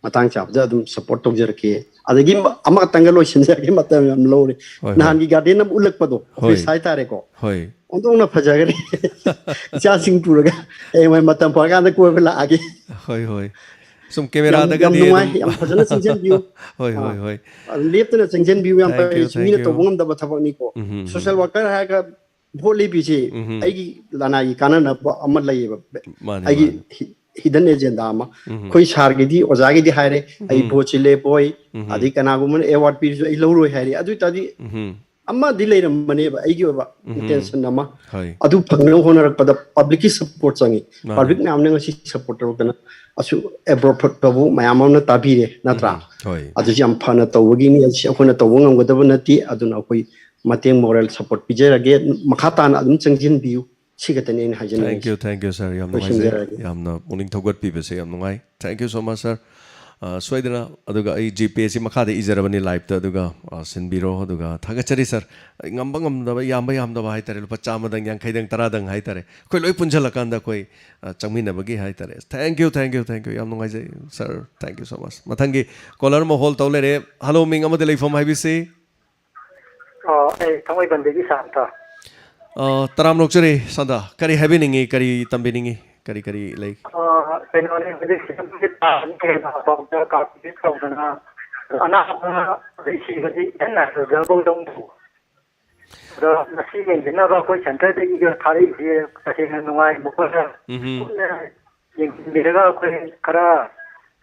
ꯃꯇꯥꯡ ꯆꯥꯕꯗ ꯑꯗꯨꯝ ꯁꯞꯄꯣꯔꯠ ꯇꯧꯖꯔꯛꯀꯦ꯫ ꯑꯗꯒꯤ ꯃ-, ꯑꯃꯈꯛꯇꯪꯒ ꯂꯣꯏꯁꯤꯟꯖꯔꯒꯦ, ꯃꯇꯝ ꯌꯥꯝ ꯂꯧꯔꯦ꯫ ꯍꯣꯏ, ꯍꯣꯏ꯫ ꯅꯍꯥꯟꯒꯤ ꯒꯥꯔꯗꯦꯟ ꯑꯃ ꯎꯠꯂꯛꯄꯗꯣ, ꯍꯣꯏ꯫ ꯑꯣꯐꯤꯁ ꯍꯥꯏꯇꯥꯔꯦꯀꯣ꯫ ꯍꯣꯏ꯫ ꯑꯣꯟꯊꯣꯛꯅ ꯐꯖꯈ꯭ꯔꯦ꯫ ꯏꯆꯥꯁꯤꯡ ꯄꯨꯔꯒ ꯍꯌꯦꯡꯋꯥꯏ ꯃꯇꯝ ꯐꯔꯀꯥꯟꯗ ꯀꯣꯏꯕ ꯂꯥꯛꯑꯒꯦ꯫ ꯍꯣꯏ, ꯍꯣꯏ꯫ ꯁꯨꯝ ꯌꯥꯝ, ꯀꯦꯃꯦꯔꯥꯗꯒꯗꯤ ꯌꯥꯝ ꯅꯨꯡꯉꯥꯏ, ꯑꯗꯨꯝ ꯌꯥꯝ ꯐꯖꯅ ꯆꯪꯁꯤꯟꯕꯤꯌꯨ꯫ ꯍꯣꯏ, ꯍꯣꯏ, ꯑꯥ, ꯍꯣꯏ꯫ ꯑꯗꯨ ꯂꯦꯞꯇꯅ ꯆꯪꯁꯤꯟꯕꯤꯌꯨ, ꯌꯥꯝ Thank ꯐꯩ꯫ you, ꯁꯤ thank ꯃꯤꯅ you꯫ ꯇꯧꯕ ꯉꯝꯗꯕ ꯊꯕꯛꯅꯤꯀꯣ꯫ ꯎꯝ, ꯎꯝ, ꯁꯣꯁꯦꯜ ꯎꯝ꯫ ꯋꯥꯔꯀꯔ ꯍꯥꯏꯔꯒ ꯚꯣꯠ ꯂꯦꯞꯄꯤꯁꯤ ꯎꯝ꯫ ꯑꯩꯒꯤ ꯂꯅꯥꯏꯒꯤ ꯀꯥꯟꯅꯅꯕ ꯑꯃ ꯂꯩꯌꯦꯕ꯫ ꯃꯥꯅꯤ, ꯑꯩꯒꯤ ꯃꯥꯅꯤ꯫ ꯍꯤ-, ꯍꯤꯗꯟ ꯑꯦꯖꯦꯟꯗꯥ ꯑꯃ꯫ ꯎꯝ꯫ ꯑꯩꯈꯣꯏ ꯁꯥꯔꯒꯤꯗꯤ, ꯑꯣꯖꯥꯒꯤꯗꯤ ꯍꯥꯏꯔꯦ, "ꯑꯩ ꯎꯝ꯫ ꯚꯣꯠꯁꯤ ꯂꯦꯞꯄꯣꯏ, ꯎꯝ꯫ ꯑꯗꯩ ꯀꯅꯥꯒꯨꯝꯕꯅ ꯑꯦꯋꯥꯔꯗ ꯄꯤꯔꯁꯨ ꯑꯩ ꯂꯧꯔꯣꯏ" ꯍꯥꯏꯔꯦ꯫ ꯑꯗꯨ ꯑꯣꯏ ꯇꯥꯔꯗꯤ ꯎꯝ꯫ ꯑꯃꯗꯤ ꯂꯩꯔꯝꯕꯅꯦꯕ ꯑꯩꯒꯤ ꯑꯣꯏꯕ ꯎꯝ꯫ ꯏꯟꯇꯦꯟꯁꯟ ꯑꯃ꯫ ꯍꯣꯏ꯫ ꯑꯗꯨ ꯐꯪꯅꯕ ꯍꯣꯠꯅꯔꯛꯄꯗ ꯄꯕ꯭ꯂꯤꯛꯀꯤ ꯁꯞꯄꯣꯔꯠ ꯆꯪꯉꯤ꯫ ꯃꯥꯅꯤ꯫ ꯄꯕ꯭ꯂꯤꯛ ꯃꯌꯥꯝꯅ ꯉꯁꯤ ꯁꯞꯄꯣꯔꯠ ꯇꯧꯔꯛꯇꯅ ꯑꯁꯨꯛ ꯑꯦꯕ꯭ꯔꯣꯠ ꯇꯧꯕ ꯃꯌꯥꯝ ꯑꯃꯅ ꯇꯥꯕꯤꯔꯦ, ꯅꯠꯇ꯭ꯔꯥ? ꯎꯝ꯫ ꯍꯣꯏ꯫ ꯑꯗꯨꯁꯨ ꯌꯥꯝ ꯐꯅ ꯇꯧꯕꯒꯤꯅꯤ꯫ ꯑꯁꯤ ꯑꯩꯈꯣꯏꯅ ꯇꯧꯕ ꯉꯝꯒꯗꯕ ꯅꯠꯇꯦ꯫ ꯑꯗꯨꯅ ꯑꯩꯈꯣꯏ ꯃꯇꯦꯡ, ꯃꯣꯔꯦꯜ ꯁꯞꯄꯣꯔꯠ ꯄꯤꯖꯔꯒꯦ꯫ ꯃꯈꯥ ꯇꯥꯅ ꯑꯗꯨꯝ ꯆꯪꯁꯤꯟꯕꯤꯌꯨ꯫ ꯁꯤ ꯈꯛꯇꯅꯤ ꯑꯩꯅ ꯍꯥꯏꯖꯅꯤꯡꯉꯤꯁꯦ꯫ Thank you, thank you, sir. ꯌꯥꯝ ꯅꯨꯡꯉꯥꯏꯖꯩ꯫ ꯂꯣꯏꯁꯤꯟꯖꯔꯒꯦ꯫ ꯌꯥꯝꯅ ꯄꯨꯛꯅꯤꯡ ꯊꯧꯒꯠꯄꯤꯕꯁꯦ ꯌꯥꯝ ꯅꯨꯡꯉꯥꯏ꯫ Thank you so much, sir. ꯑ, ꯁꯣꯏꯗꯅ ꯑꯗꯨꯒ ꯑꯩ ꯖꯤꯄꯦꯁꯤ ꯃꯈꯥꯗ ꯏꯖꯔꯕꯅꯤ ꯂꯥꯏꯞꯇ, ꯑꯗꯨꯒ, ꯑ, ꯁꯤꯟꯕꯤꯔꯣ꯫ ꯑꯗꯨꯒ ꯊꯥꯒꯠꯆꯔꯤ, sir꯫ ꯑꯩ ꯉꯝꯕ ꯉꯝꯗꯕ, ꯌꯥꯝꯕ ꯌꯥꯝꯗꯕ ꯍꯥꯏꯇꯥꯔꯦ, ꯂꯨꯄꯥ ꯆꯥꯝꯃꯗꯪ, ꯌꯥꯡꯈꯩꯗꯪ, ꯇꯔꯥꯗꯪ ꯍꯥꯏꯇꯥꯔꯦ, ꯑꯩꯈꯣꯏ ꯂꯣꯏ ꯄꯨꯟꯁꯤꯜꯂꯀꯥꯟꯗ ꯑꯩꯈꯣꯏ, ꯑ, ꯆꯪꯃꯤꯟꯅꯕꯒꯤ ꯍꯥꯏꯇꯥꯔꯦ꯫ Thank you, thank you, thank you. ꯌꯥꯝ ꯅꯨꯡꯉꯥꯏꯖꯩ, sir. Thank you so much. ꯃꯊꯪꯒꯤ ꯀꯣꯂꯔ ꯑꯃ ꯍꯣꯜ ꯇꯧ ꯂꯩꯔꯦ꯫ ꯍꯜꯂꯣ, ꯃꯤꯡ ꯑꯃꯗꯤ ꯂꯩꯐꯝ ꯍꯥꯏꯕꯤꯁꯤ꯫ ꯑꯣ, ꯑꯩ ꯊꯥꯡꯃꯩꯕꯟꯗꯒꯤ ꯁꯥꯟꯇ꯫ ꯑ, ꯇꯔꯥꯝꯅ ꯑꯣꯛꯆꯔꯤ, ꯁꯥꯟꯇ꯫ ꯀꯔꯤ ꯍꯥꯏꯕꯤꯅꯤꯡꯉꯤ? ꯀꯔꯤ ꯇꯝꯕꯤꯅꯤꯡꯉꯤ? ꯀꯔꯤ, ꯀꯔꯤ ꯂꯩ? ꯑ, ꯀꯩꯅꯣꯅꯦ, ꯍꯧꯖꯤꯛ ꯁꯤꯗꯕꯨꯗꯤ ꯇꯥꯕꯅꯤ, ꯀꯩꯅꯣ, ꯄꯥꯎꯗ ꯀꯥꯞꯄꯤꯗꯦ ꯇꯧꯗꯅ ꯑꯅꯥꯕ ꯁꯤꯕꯗꯤ ꯍꯦꯟꯅ ꯍꯦꯟꯖꯕꯗꯧꯅ ꯇꯧꯕ꯫ ꯑꯗꯣ ꯉꯁꯤ ꯌꯦꯡꯁꯤꯟꯅꯕ ꯑꯩꯈꯣꯏ ꯁꯦꯟꯇꯔꯗꯒꯤꯒ ꯊꯥꯔꯛꯏꯁꯦ ꯇꯁꯦꯡꯅ ꯅꯨꯡꯉꯥꯏꯕ ꯈꯔ ꯎꯝꯍꯨꯝ꯫ ꯄꯨꯟꯅ ꯌꯦꯡꯁꯤꯟꯕꯤꯔꯒ ꯑꯩꯈꯣꯏ ꯈꯔ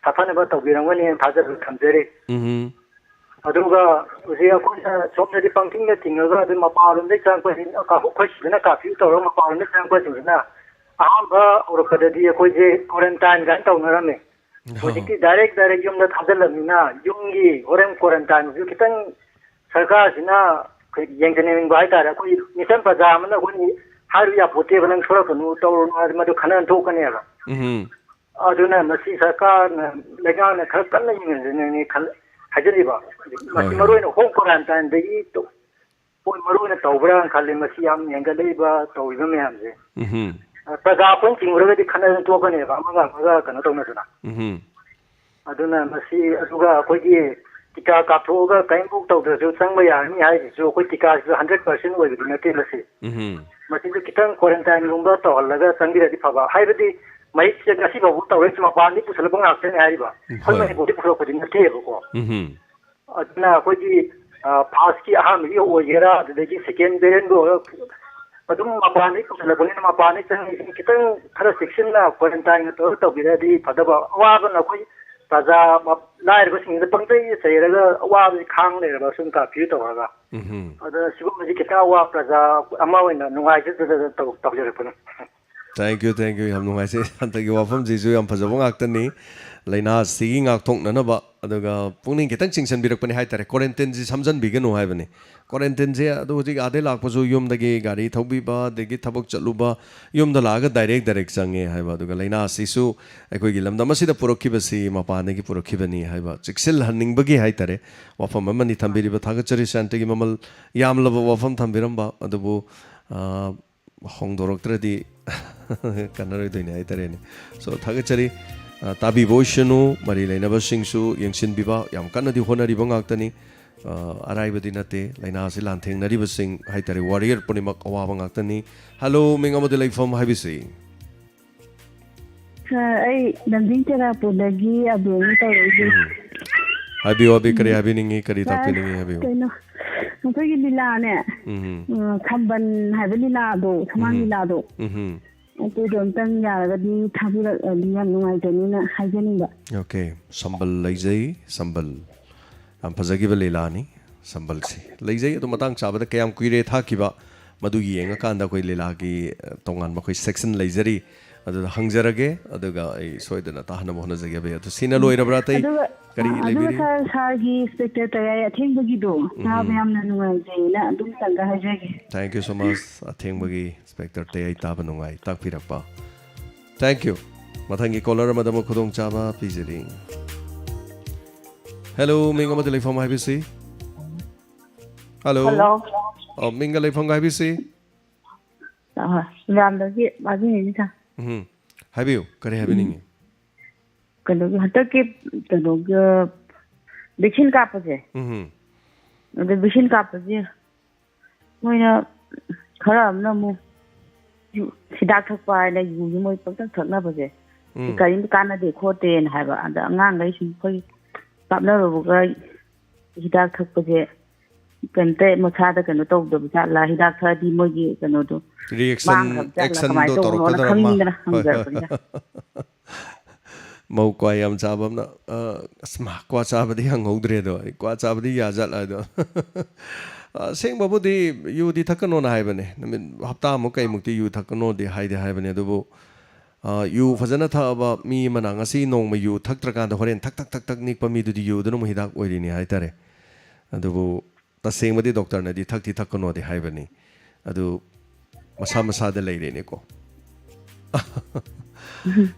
ꯁꯥꯐꯅꯕ ꯇꯧꯕꯤꯔꯝꯒꯅꯤ ꯍꯥꯏꯅ ꯊꯥꯖꯕ ꯊꯝꯖꯔꯤ꯫ ꯎꯝ꯫ ꯑꯗꯨꯒ ꯍꯧꯖꯤꯛ ꯑꯩꯈꯣꯏꯅ ꯁꯣꯝꯗꯗꯤ ꯄꯪꯊꯤꯡꯗ ꯊꯤꯡꯉꯒ ꯑꯗꯨꯝ ꯃꯄꯥꯟꯂꯣꯝꯗꯒꯤ ꯆꯪꯉꯛꯄꯁꯤ, ꯑꯩꯈꯣꯏ ꯁꯤꯗꯅ ꯀꯥꯔꯐ꯭ꯌꯨ ꯇꯧꯔꯒ ꯃꯄꯥꯟꯂꯣꯝꯗꯒꯤ ꯆꯪꯉꯛꯄꯁꯤꯡꯁꯤꯅ ꯑꯍꯥꯟꯕ ꯍꯧꯔꯛꯄꯗꯗꯤ ꯑꯩꯈꯣꯏꯁꯦ ꯀ꯭ꯋꯥꯔꯦꯟꯇꯥꯏꯟ ꯀꯥꯏꯅ ꯇꯧꯅꯔꯝꯃꯤ꯫ ꯍꯧꯖꯤꯛꯇꯤ ꯗꯥꯏꯔꯦꯛ ꯗꯥꯏꯔꯦꯛ ꯌꯨꯝꯗ ꯊꯥꯖꯤꯜꯂꯕꯅꯤꯅ ꯌꯨꯝꯒꯤ ꯍꯣꯔꯦꯟ ꯀ꯭ꯋꯥꯔꯦꯟꯇꯥꯏꯟꯁꯨ ꯈꯤꯇꯪ ꯁꯔꯀꯥꯔꯁꯤꯅ ꯑꯩꯈꯣꯏ ꯌꯦꯡꯁꯤꯟꯅꯤꯡꯕ ꯍꯥꯏꯇꯥꯔꯦ꯫ ꯑꯩꯈꯣꯏ ꯃꯤꯆꯝ ꯄ꯭ꯔꯖꯥ ꯑꯃꯅ ꯑꯩꯈꯣꯏ ꯍꯥꯏꯔꯨ ꯌꯥꯄꯣꯠꯇꯦꯕ, "ꯅꯪ ꯊꯣꯛꯂꯛꯀꯅꯨ, ꯇꯧꯔꯨꯅꯨ" ꯍꯥꯏꯔꯗꯤ ꯃꯗꯨ ꯈꯟꯅ ꯊꯣꯛꯀꯅꯦꯕ꯫ ꯎꯝ꯫ ꯑꯗꯨꯅ ꯃꯁꯤ ꯁꯔꯀꯥꯔꯅ, ꯂꯩꯉꯥꯛꯅ ꯈꯔ ꯀꯟꯅ ꯌꯦꯡꯁꯤꯟꯅꯤꯡꯉꯤ ꯈꯜ-, ꯍꯥꯏꯖꯔꯤꯕ꯫ ꯍꯣꯏ, ꯃꯁꯤ ꯍꯣꯏ꯫ ꯃꯔꯨ ꯑꯣꯏꯅ ꯍꯣꯝ ꯀ꯭ꯋꯥꯔꯦꯟꯇꯥꯏꯟꯗꯒꯤ ꯇꯧ-, ꯄꯣꯠ ꯃꯔꯨ ꯑꯣꯏꯅ ꯇꯧꯕ꯭ꯔꯥꯅ ꯈꯜꯂꯤ, ꯃꯁꯤ ꯌꯥꯝ ꯍꯦꯟꯒꯠꯂꯛꯏꯕ ꯇꯧꯔꯤꯕ ꯃꯌꯥꯝꯁꯦ꯫ ꯎꯝ꯫ ꯄ꯭ꯔꯖꯥ ꯑꯩꯈꯣꯏꯅ ꯆꯤꯡꯉꯨꯔꯒꯗꯤ ꯈꯠꯅꯗꯅ ꯊꯣꯛꯀꯅꯦꯕ, ꯑꯃꯒ ꯑꯃꯒ ꯀꯩꯅꯣ ꯇꯧꯅꯗꯅ꯫ ꯎꯝ꯫ ꯑꯗꯨꯅ ꯃꯁꯤ, ꯑꯗꯨꯒ ꯑꯩꯈꯣꯏꯒꯤ ꯇꯤꯀꯥ ꯀꯥꯞꯊꯣꯛꯑꯒ ꯀꯔꯤꯝꯐꯥꯎ ꯇꯧꯗ꯭ꯔꯁꯨ ꯆꯪꯕ ꯌꯥꯔꯅꯤ ꯍꯥꯏꯔꯤꯁꯤꯁꯨ ꯑꯩꯈꯣꯏ ꯇꯤꯀꯥꯁꯤꯁꯨ ꯍꯟꯗ꯭ꯔꯦꯠ ꯄꯥꯔꯁꯦꯟ ꯑꯣꯏꯕꯗꯤ ꯅꯠꯇꯦ ꯃꯁꯤ꯫ ꯎꯝ꯫ ꯃꯁꯤꯁꯨ ꯈꯤꯇꯪ ꯀ꯭ꯋꯥꯔꯦꯟꯇꯥꯏꯟꯒꯨꯝꯕ ꯇꯧꯍꯜꯂꯒ ꯆꯪꯕꯤꯔꯗꯤ ꯐꯕ꯫ ꯍꯥꯏꯕꯗꯤ ꯃꯍꯤꯛꯁꯦ ꯉꯁꯤ ꯐꯥꯎꯕ ꯇꯧꯔꯛꯏꯁꯦ ꯃꯄꯥꯟꯗꯒꯤ ꯄꯨꯁꯜꯂꯛꯄ ꯉꯥꯛꯇꯅꯦ ꯍꯥꯏꯔꯤꯕ꯫ ꯑꯩꯈꯣꯏ ꯍꯣꯏ꯫ ꯃꯅꯤꯄꯨꯔꯗꯤ ꯄꯨꯁꯜꯂꯛꯄꯗꯤ ꯅꯠꯇꯦꯕꯀꯣ꯫ ꯎꯝ꯫ ꯑꯗꯨꯅ ꯑꯩꯈꯣꯏꯒꯤ, ꯑ, ꯐꯥꯔꯁꯀꯤ ꯑꯍꯥꯟꯕꯒꯤ ꯑꯣꯏꯒꯦꯔꯥ, ꯑꯗꯨꯗꯒꯤ ꯁꯦꯀꯦꯟ ꯚꯦꯔꯤꯌꯟꯕꯨ ꯑꯣꯏꯔꯣ, ꯑꯗꯨꯝ ꯃꯄꯥꯟꯗꯒꯤ ꯄꯨꯁꯜꯂꯛꯄꯅꯤꯅ ꯃꯄꯥꯟꯗꯒꯤ ꯆꯪꯉꯛꯏꯁꯤꯡ ꯈꯤꯇꯪ ꯈꯔ ꯆꯦꯛꯁꯤꯟꯅ ꯀ꯭ꯋꯥꯔꯦꯟꯇꯥꯏꯟꯒ ꯇꯧꯔꯒ ꯇꯧꯕꯤꯔꯗꯤ ꯐꯗꯕ꯫ ꯑꯋꯥꯕꯅ ꯑꯩꯈꯣꯏ ꯄ꯭ꯔꯖꯥ ꯃ-, ꯂꯥꯏꯔꯕꯁꯤꯡꯁꯤꯗ ꯄꯪꯆꯩꯗ ꯆꯩꯔꯒ ꯑꯋꯥꯕꯁꯤ ꯈꯥꯡ ꯂꯩꯔꯕ ꯁꯨꯝ ꯀꯥꯔꯐ꯭ꯌꯨ ꯇꯧꯔꯒ꯫ ꯎꯝ꯫ ꯑꯗ ꯁꯤꯒꯨꯝꯕꯁꯤ ꯈꯤꯇꯪ ꯑꯋꯥ ꯄ꯭ꯔꯖꯥ ꯑꯃ ꯑꯣꯏꯅ ꯅꯨꯡꯉꯥꯏꯖꯗꯗꯅ ꯇꯧ-, ꯇꯧꯖꯔꯛꯄꯅꯤ꯫ Thank you, thank you꯫ ꯌꯥꯝ ꯅꯨꯡꯉꯥꯏꯖꯩ꯫ ꯍꯟꯗꯛꯀꯤ ꯋꯥꯐꯝꯁꯤꯁꯨ ꯌꯥꯝ ꯐꯖꯕ ꯉꯥꯛꯇꯅꯤ꯫ ꯂꯥꯏꯅꯥꯁꯤꯒꯤ ꯉꯥꯛꯊꯣꯛꯅꯅꯕ, ꯑꯗꯨꯒ ꯄꯨꯛꯅꯤꯡ ꯈꯤꯇꯪ ꯆꯤꯡꯁꯤꯟꯕꯤꯔꯛꯄꯅꯤ ꯍꯥꯏꯇꯥꯔꯦ, ꯀ꯭ꯋꯥꯔꯦꯟꯇꯤꯟꯁꯤ ꯁꯝꯖꯟꯕꯤꯒꯅꯨ ꯍꯥꯏꯕꯅꯤ꯫ ꯀ꯭ꯋꯥꯔꯦꯟꯇꯤꯟꯁꯦ ꯑꯗꯨ ꯍꯧꯖꯤꯛ ꯑꯥꯗꯩ ꯂꯥꯛꯄꯁꯨ ꯌꯨꯝꯗꯒꯤ ꯒꯥꯔꯤ ꯊꯧꯕꯤꯕ, ꯑꯗꯒꯤ ꯊꯕꯛ ꯆꯠꯂꯨꯕ, ꯌꯨꯝꯗ ꯂꯥꯛꯑꯒ ꯗꯥꯏꯔꯦꯛ ꯗꯥꯏꯔꯦꯛ ꯆꯪꯉꯦ ꯍꯥꯏꯕ꯫ ꯑꯗꯨꯒ ꯂꯥꯏꯅꯥ ꯑꯁꯤꯁꯨ ꯑꯩꯈꯣꯏꯒꯤ ꯂꯝꯗꯝ ꯑꯁꯤꯗ ꯄꯨꯔꯛꯈꯤꯕꯁꯤ ꯃꯄꯥꯟꯗꯒꯤ ꯄꯨꯔꯛꯈꯤꯕꯅꯤ ꯍꯥꯏꯕ ꯆꯦꯛꯁꯤꯜꯍꯟꯅꯤꯡꯕꯒꯤ ꯍꯥꯏꯇꯥꯔꯦ ꯋꯥꯐꯝ ꯑꯃꯅꯤ ꯊꯝꯕꯤꯔꯤꯕ꯫ ꯊꯥꯒꯠꯆꯔꯤ ꯁꯥꯟꯇꯒꯤ ꯃꯃꯜ ꯌꯥꯝꯂꯕ ꯋꯥꯐꯝ ꯊꯝꯕꯤꯔꯝꯕ꯫ ꯑꯗꯨꯕꯨ, ꯑ, ꯍꯣꯡꯗꯣꯔꯛꯇ꯭ꯔꯗꯤ ꯀꯥꯟꯅꯔꯣꯏꯗꯣꯏꯅꯦ ꯍꯥꯏꯇꯥꯔꯦꯅꯦ꯫ So, ꯊꯥꯒꯠꯆꯔꯤ꯫ ꯑ, ꯇꯥꯕꯤꯕ ꯑꯣꯏꯁꯅꯨ, ꯃꯔꯤ ꯂꯩꯅꯕꯁꯤꯡꯁꯨ ꯌꯦꯡꯁꯤꯟꯕꯤꯕ ꯌꯥꯝ ꯀꯟꯅꯗꯤ ꯍꯣꯠꯅꯔꯤꯕ ꯉꯥꯛꯇꯅꯤ꯫ ꯑ, ꯑꯔꯥꯏꯕꯗꯤ ꯅꯠꯇꯦ꯫ ꯂꯥꯏꯅꯥ ꯑꯁꯤ ꯂꯥꯟꯊꯦꯡꯅꯔꯤꯕꯁꯤꯡ ꯍꯥꯏꯇꯥꯔꯦ, warrior ꯄꯨꯝꯅꯃꯛ ꯑꯋꯥꯕ ꯉꯥꯛꯇꯅꯤ꯫ Hello, ꯃꯤꯡ ꯑꯃꯗꯤ ꯂꯩꯐꯝ ꯍꯥꯏꯕꯤꯁꯤ꯫ ꯁꯥꯔ, ꯑꯩ ꯂꯝꯖꯤꯡ ꯆꯦꯔꯥꯄꯨꯔꯗꯒꯤ ꯑꯕꯦꯅꯤ ꯇꯧꯔꯛꯏꯁꯦ꯫ ꯎꯝ꯫ ꯍꯥꯏꯕꯤꯌꯨ, ꯑꯕꯦ, ꯀꯔꯤ ꯎꯝ꯫ ꯍꯥꯏꯕꯤꯅꯤꯡꯉꯤ, ꯀꯔꯤ ꯁꯥꯔ, ꯇꯥꯛꯄꯤꯅꯤꯡꯉꯤ, ꯍꯥꯏꯕꯤꯌꯨ꯫ ꯀꯩꯅꯣ, ꯑꯩꯈꯣꯏꯒꯤ ꯂꯤꯂꯥꯅꯦ, ꯎꯝ꯫ ꯎꯝ, ꯈꯝꯕꯟ ꯍꯥꯏꯕ ꯂꯤꯂꯥꯗꯣ, ꯁꯨꯃꯥꯡ ꯎꯝ꯫ ꯂꯤꯂꯥꯗꯣ꯫ ꯎꯝ꯫ ꯑꯗꯨꯗꯣ ꯑꯝꯇꯪ ꯌꯥꯔꯒꯗꯤ ꯊꯥꯕꯤꯔꯛꯑꯗꯤ ꯌꯥꯝ ꯅꯨꯡꯉꯥꯏꯖꯅꯤꯅ ꯍꯥꯏꯖꯅꯤꯡꯕ꯫ ꯑꯣꯀꯦ, ꯁꯝꯕꯜ ꯂꯩꯖꯩ꯫ ꯁꯝꯕꯜ ꯌꯥꯝ ꯐꯖꯈꯤꯕ ꯂꯤꯂꯥꯅꯤ꯫ ꯁꯝꯕꯜꯁꯤ ꯂꯩꯖꯩ꯫ ꯑꯗꯨ ꯃꯇꯥꯡ ꯆꯥꯕꯗ ꯀꯌꯥꯝ ꯀꯨꯏꯔꯦ ꯊꯥꯈꯤꯕ, ꯃꯗꯨ ꯌꯦꯡꯉꯀꯥꯟꯗ ꯑꯩꯈꯣꯏ ꯂꯤꯂꯥꯒꯤ ꯑ, ꯇꯣꯉꯥꯟꯕ ꯑꯩꯈꯣꯏ ꯁꯦꯛꯁꯟ ꯂꯩꯖꯔꯤ꯫ ꯑꯗꯨꯗ ꯍꯪꯖꯔꯒꯦ, ꯑꯗꯨꯒ ꯑꯩ ꯁꯣꯏꯗꯅ ꯇꯥꯍꯟꯅꯕ ꯍꯣꯠꯅꯖꯒꯦ꯫ ꯑꯕꯦ, ꯑꯗꯨ ꯁꯤꯅ ꯂꯣꯏꯔꯕ꯭ꯔꯥ? ꯑꯇꯩ ꯑꯗꯨꯒ ꯀꯔꯤ ꯑ, ꯑꯗꯨꯒ ꯂꯩꯕꯤꯔꯤ? ꯁꯥꯔ, ꯁꯥꯔꯒꯤ ꯏꯟꯁꯄꯦꯛꯇꯔ ꯇꯌꯥꯏ ꯑꯊꯦꯡꯕꯒꯤꯗꯣ ꯇꯥꯕ ꯌꯥꯝꯅ ꯅꯨꯡꯉꯥꯏꯖꯩꯅ ꯑꯗꯨꯝꯇꯪꯒ ꯍꯥꯏꯖꯒꯦ꯫ Thank you so much꯫ ꯑꯊꯦꯡꯕꯒꯤ ꯏꯟꯁꯄꯦꯛꯇꯔ ꯇꯌꯥꯏ ꯇꯥꯕ ꯅꯨꯡꯉꯥꯏ ꯇꯥꯛꯄꯤꯔꯛꯄ꯫ Thank you꯫ ꯃꯊꯪꯒꯤ ꯀꯣꯂꯔ ꯑꯃꯗ ꯑꯃꯨꯛ ꯈꯨꯗꯣꯡꯆꯥꯕ ꯄꯤꯖꯔꯤ꯫ ꯍꯦꯜꯂꯣ, ꯃꯤꯡ ꯑꯃꯗꯤ ꯂꯩꯐꯝ ꯍꯥꯏꯕꯤꯁꯤ꯫ ꯍꯦꯜꯂꯣ꯫ ꯍꯜꯂꯣ꯫ ꯑꯣ, ꯃꯤꯡꯒ ꯂꯩꯐꯝꯒ ꯍꯥꯏꯕꯤꯁꯤ꯫ ꯑ, ꯏꯝꯐꯥꯜꯗꯒꯤ ꯃꯥꯕꯤꯅꯤꯅꯤ ꯁꯥꯔ꯫ ꯎꯝ꯫ ꯍꯥꯏꯕꯤꯌꯨ, ꯀꯔꯤ ꯍꯥꯏꯕꯤꯅꯤꯡꯉꯤ? ꯀꯩꯅꯣꯒꯤ ꯍꯟꯗꯛꯀꯤ ꯀꯩꯅꯣꯒꯤ ꯚꯦꯛꯁꯤꯟ ꯀꯥꯞꯄꯁꯦ, ꯎꯝ꯫ ꯑꯗ ꯚꯦꯛꯁꯤꯟ ꯀꯥꯞꯄꯁꯦ ꯃꯣꯏꯅ ꯈꯔ ꯑꯃꯅ ꯑꯃꯨꯛ ꯌꯨ- ꯍꯤꯗꯥꯛ ꯊꯛꯄ ꯍꯥꯏꯅ ꯌꯨꯁꯦ ꯃꯣꯏ ꯄꯪꯊꯛ ꯊꯛꯅꯕꯁꯦ ꯎꯝ꯫ ꯀꯔꯤꯝꯇ ꯀꯥꯟꯅꯗꯦ ꯈꯣꯠꯇꯦꯅ ꯍꯥꯏꯕ꯫ ꯑꯗ ꯑꯉꯥꯡꯈꯩ ꯁꯨꯝ ꯑꯩꯈꯣꯏ ꯀꯥꯞꯅꯔꯨꯕꯒ ꯍꯤꯗꯥꯛ ꯊꯛꯄꯁꯦ ꯀꯩꯝꯇ ꯃꯁꯥꯗ ꯀꯩꯅꯣ ꯇꯧꯗꯕ ꯖꯥꯠꯂꯥ? ꯍꯤꯗꯥꯛ ꯊꯛꯑꯗꯤ ꯃꯣꯏꯒꯤ ꯀꯩꯅꯣꯗꯣ Reaction, ꯃꯥꯡꯈ꯭ꯔꯕ ꯖꯥꯠꯂꯥ? action ꯀꯃꯥꯏꯅ ꯗꯣ ꯇꯧꯕꯅꯣꯅ ꯇꯧꯔꯛꯀꯗ꯭ꯔꯥ ꯃꯥ-, ꯈꯪꯅꯤꯡꯗꯅ ꯍꯣꯏ, ꯍꯣꯏ, ꯍꯪꯖꯔꯛꯄꯅꯤꯗ꯫ ꯍꯣꯏ꯫ ꯃꯧ ꯀ꯭ꯋꯥ ꯌꯥꯝ ꯆꯥꯕ ꯑꯃꯅ, ꯑ, "ꯑꯁ, ꯃꯥ ꯀ꯭ꯋꯥ ꯆꯥꯕꯗꯤ ꯍꯪꯍꯧꯗ꯭ꯔꯦꯗꯣ, ꯑꯩ ꯀ꯭ꯋꯥ ꯆꯥꯕꯗꯤ ꯌꯥꯖꯥꯠꯂꯥ?" ꯑꯗꯣ꯫ ꯑꯁꯦꯡꯕꯕꯨꯗꯤ ꯌꯨꯗꯤ ꯊꯛꯀꯅꯣꯅ ꯍꯥꯏꯕꯅꯦ, ꯅꯨꯃꯤꯠ ꯍꯞꯇꯥꯃꯨꯛ ꯀꯩꯃꯨꯛꯇꯤ ꯌꯨ ꯊꯛꯀꯅꯣꯗꯤ ꯍꯥꯏꯗꯤ ꯍꯥꯏꯕꯅꯦ꯫ ꯑꯗꯨꯕꯨ, ꯑ, ꯌꯨ ꯐꯖꯅ ꯊꯛꯑꯕ ꯃꯤ ꯑꯃꯅ ꯉꯁꯤ ꯅꯣꯡꯃ ꯌꯨ ꯊꯛꯇ꯭ꯔꯀꯥꯟꯗ ꯍꯣꯔꯦꯟ ꯊꯛ ꯊꯛ ꯊꯛ ꯊꯛ ꯅꯤꯛꯄ ꯃꯤꯗꯨꯗꯤ ꯌꯨꯗꯨꯅ ꯑꯃꯨꯛ ꯍꯤꯗꯥꯛ ꯑꯣꯏꯔꯤꯅꯤ ꯍꯥꯏꯇꯥꯔꯦ꯫ ꯑꯗꯨꯕꯨ ꯇꯁꯦꯡꯕꯗꯤ ꯗꯣꯛꯇꯔꯅꯗꯤ ꯊꯛꯇꯤ ꯊꯛꯀꯅꯣꯗꯤ ꯍꯥꯏꯕꯅꯤ꯫ ꯑꯗꯨ ꯃꯁꯥ ꯃꯁꯥꯗ ꯂꯩꯔꯦꯅꯦꯀꯣ꯫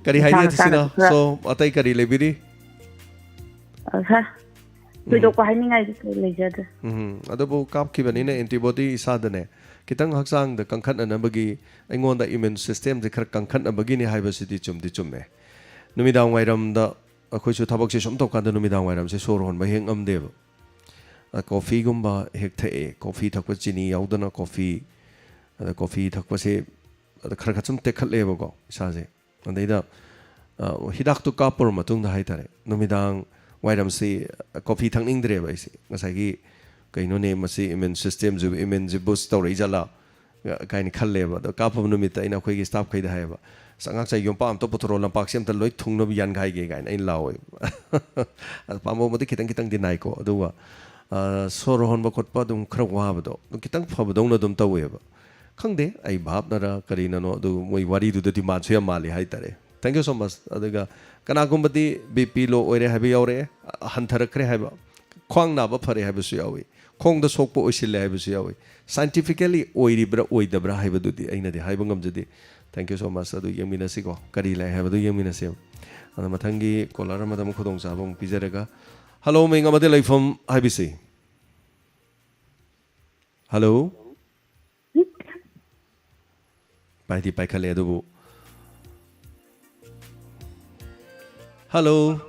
ꯀꯔꯤ ꯍꯥꯏꯅꯤ ꯃꯁꯥ ꯃꯁꯥꯅ ꯁꯤꯅ? ꯈꯔ So, ꯑꯇꯩ ꯀꯔꯤ ꯂꯩꯕꯤꯔꯤ? ꯑ, ꯁꯥꯔ, ꯊꯣꯏꯗꯣꯛꯄ ꯍꯥꯏꯅꯤꯡꯉꯥꯏꯗꯤ ꯀꯩ ꯂꯩꯖꯗ꯭ꯔꯦ꯫ ꯎꯝ, ꯑꯗꯨꯕꯨ ꯀꯥꯞꯈꯤꯕꯅꯤꯅ antibody ꯏꯁꯥꯗꯅꯦ ꯈꯤꯇꯪ ꯍꯛꯆꯥꯡꯗ ꯀꯟꯈꯠꯅꯅꯕꯒꯤ, ꯑꯩꯉꯣꯟꯗ immune system ꯁꯦ ꯈꯔ ꯀꯟꯈꯠꯅꯕꯒꯤꯅꯤ ꯍꯥꯏꯕꯁꯤꯗꯤ ꯆꯨꯝꯗꯤ ꯆꯨꯝꯃꯦ꯫ ꯅꯨꯃꯤꯗꯥꯡ ꯋꯥꯏꯔꯝꯗ ꯑꯩꯈꯣꯏꯁꯨ ꯊꯕꯛꯁꯦ ꯁꯨꯝ ꯇꯧꯀꯥꯟꯗ ꯅꯨꯃꯤꯗꯥꯡ ꯋꯥꯏꯔꯝꯁꯦ ꯁꯣꯔ ꯍꯣꯟꯕ ꯍꯦꯛ ꯉꯝꯗꯦꯕ꯫ ꯑ, ꯀꯣꯐꯤꯒꯨꯝꯕ ꯍꯦꯛ ꯊꯛꯑꯦ, ꯀꯣꯐꯤ ꯊꯛꯄ ꯆꯤꯅꯤ ꯌꯥꯎꯗꯅ ꯀꯣꯐꯤ, ꯑꯗ ꯀꯣꯐꯤ ꯊꯛꯄꯁꯦ ꯑꯗ ꯈꯔ ꯈꯔ ꯁꯨꯝ ꯇꯦꯛꯈꯠꯂꯦꯕꯀꯣ ꯏꯁꯥꯁꯦ꯫ ꯑꯗꯩꯗ, ꯑ, ꯍꯤꯗꯥꯛꯇꯨ ꯀꯥꯞꯄꯨꯔ ꯃꯇꯨꯡꯗ ꯍꯥꯏꯇꯥꯔꯦ, ꯅꯨꯃꯤꯗꯥꯡ ꯋꯥꯏꯔꯝꯁꯤ ꯀꯣꯐꯤ ꯊꯛꯅꯤꯡꯗ꯭ꯔꯦꯕ ꯑꯩꯁꯦ꯫ ꯉꯁꯥꯏꯒꯤ ꯀꯩꯅꯣꯅꯦ ꯃꯁꯤ immune system ꯁꯤꯕꯨ, immune ꯁꯤ boost ꯇꯧꯔꯛꯏ ꯖꯥꯠꯂꯥ? ꯀꯥꯏꯅ ꯈꯜꯂꯦꯕ꯫ ꯑꯗꯣ ꯀꯥꯞꯄꯕ ꯅꯨꯃꯤꯠꯇ ꯑꯩꯅ ꯑꯩꯈꯣꯏꯒꯤ ꯁ꯭ꯇꯥꯐꯈꯩꯗ ꯍꯥꯏꯌꯦꯕ, "ꯑꯁ, ꯑꯉꯥꯡꯁꯥꯏ ꯌꯣꯝꯄꯥꯛ ꯑꯝꯇ ꯄꯨꯊꯣꯔꯛꯑꯣ, ꯂꯝꯄꯥꯛꯁꯦ ꯑꯝꯇ ꯂꯣꯏ ꯊꯨꯡꯅꯕ ꯌꯥꯟꯒꯥꯏꯒꯦ" ꯀꯥꯏꯅ ꯑꯩꯅ ꯂꯥꯎꯋꯦꯕ꯫ ꯑꯗꯣ ꯄꯥꯝꯕꯣꯝꯕꯨꯗꯤ ꯈꯤꯇꯪ ꯈꯤꯇꯪꯗꯤ ꯅꯥꯏꯀꯣ, ꯑꯗꯨꯒ, ꯑ, ꯁꯣꯔ ꯍꯣꯟꯕ ꯈꯣꯠꯄ ꯑꯗꯨꯝ ꯈꯔ ꯋꯥꯕꯗꯣ ꯑꯗꯨꯝ ꯈꯤꯇꯪ ꯐꯕꯗꯧꯅ ꯑꯗꯨꯝ ꯇꯧꯋꯦꯕ꯫ ꯈꯪꯗꯦ, ꯑꯩ ꯚꯥꯞꯅꯔ ꯀꯔꯤꯅꯅꯣ, ꯑꯗꯨ ꯃꯣꯏ ꯋꯥꯔꯤꯗꯨꯗꯗꯤ ꯃꯥꯟꯁꯨ ꯌꯥꯝ ꯃꯥꯜꯂꯤ ꯍꯥꯏꯇꯥꯔꯦ꯫ Thank you so much꯫ ꯑꯗꯨꯒ ꯀꯅꯥꯒꯨꯝꯕꯗꯤ ꯕꯤ ꯄꯤ ꯂꯣ ꯑꯣꯏꯔꯦ ꯍꯥꯏꯕ ꯌꯥꯎꯔꯛꯑꯦ, ꯍꯟꯊꯔꯛꯈ꯭ꯔꯦ ꯍꯥꯏꯕ, ꯈ꯭ꯋꯥꯡ ꯅꯥꯕ ꯐꯔꯦ ꯍꯥꯏꯕꯁꯨ ꯌꯥꯎꯏ, ꯈꯣꯡꯗ ꯁꯣꯛꯄ ꯑꯣꯏꯁꯤꯜꯂꯦ ꯍꯥꯏꯕꯁꯨ ꯌꯥꯎꯏ꯫ Scientifically ꯑꯣꯏꯔꯤꯕ꯭ꯔꯥ ꯑꯣꯏꯗꯕ꯭ꯔꯥ ꯍꯥꯏꯕꯗꯨꯗꯤ ꯑꯩꯅꯗꯤ ꯍꯥꯏꯕ ꯉꯝꯖꯗꯦ꯫ Thank you so much꯫ ꯑꯗꯨ ꯌꯦꯡꯃꯤꯟꯅꯁꯤꯀꯣ, ꯀꯔꯤ ꯂꯩ ꯍꯥꯏꯕꯗꯨ ꯌꯦꯡꯃꯤꯟꯅꯁꯦꯕ꯫ ꯑꯗꯣ ꯃꯊꯪꯒꯤ ꯀꯣꯂꯔ ꯑꯃꯗ ꯑꯃꯨꯛ ꯈꯨꯗꯣꯡꯆꯥꯕ ꯑꯃꯨꯛ ꯄꯤꯖꯔꯒ, ꯍꯜꯂꯣ, ꯃꯤꯡ ꯑꯃꯗꯤ ꯂꯩꯐꯝ ꯍꯥꯏꯕꯤꯁꯤ꯫ ꯍꯜꯂꯣ꯫ ꯄꯥꯏꯗꯤ ꯄꯥꯏꯈꯠꯂꯦ ꯑꯗꯨꯕꯨ, ꯍꯜꯂꯣ꯫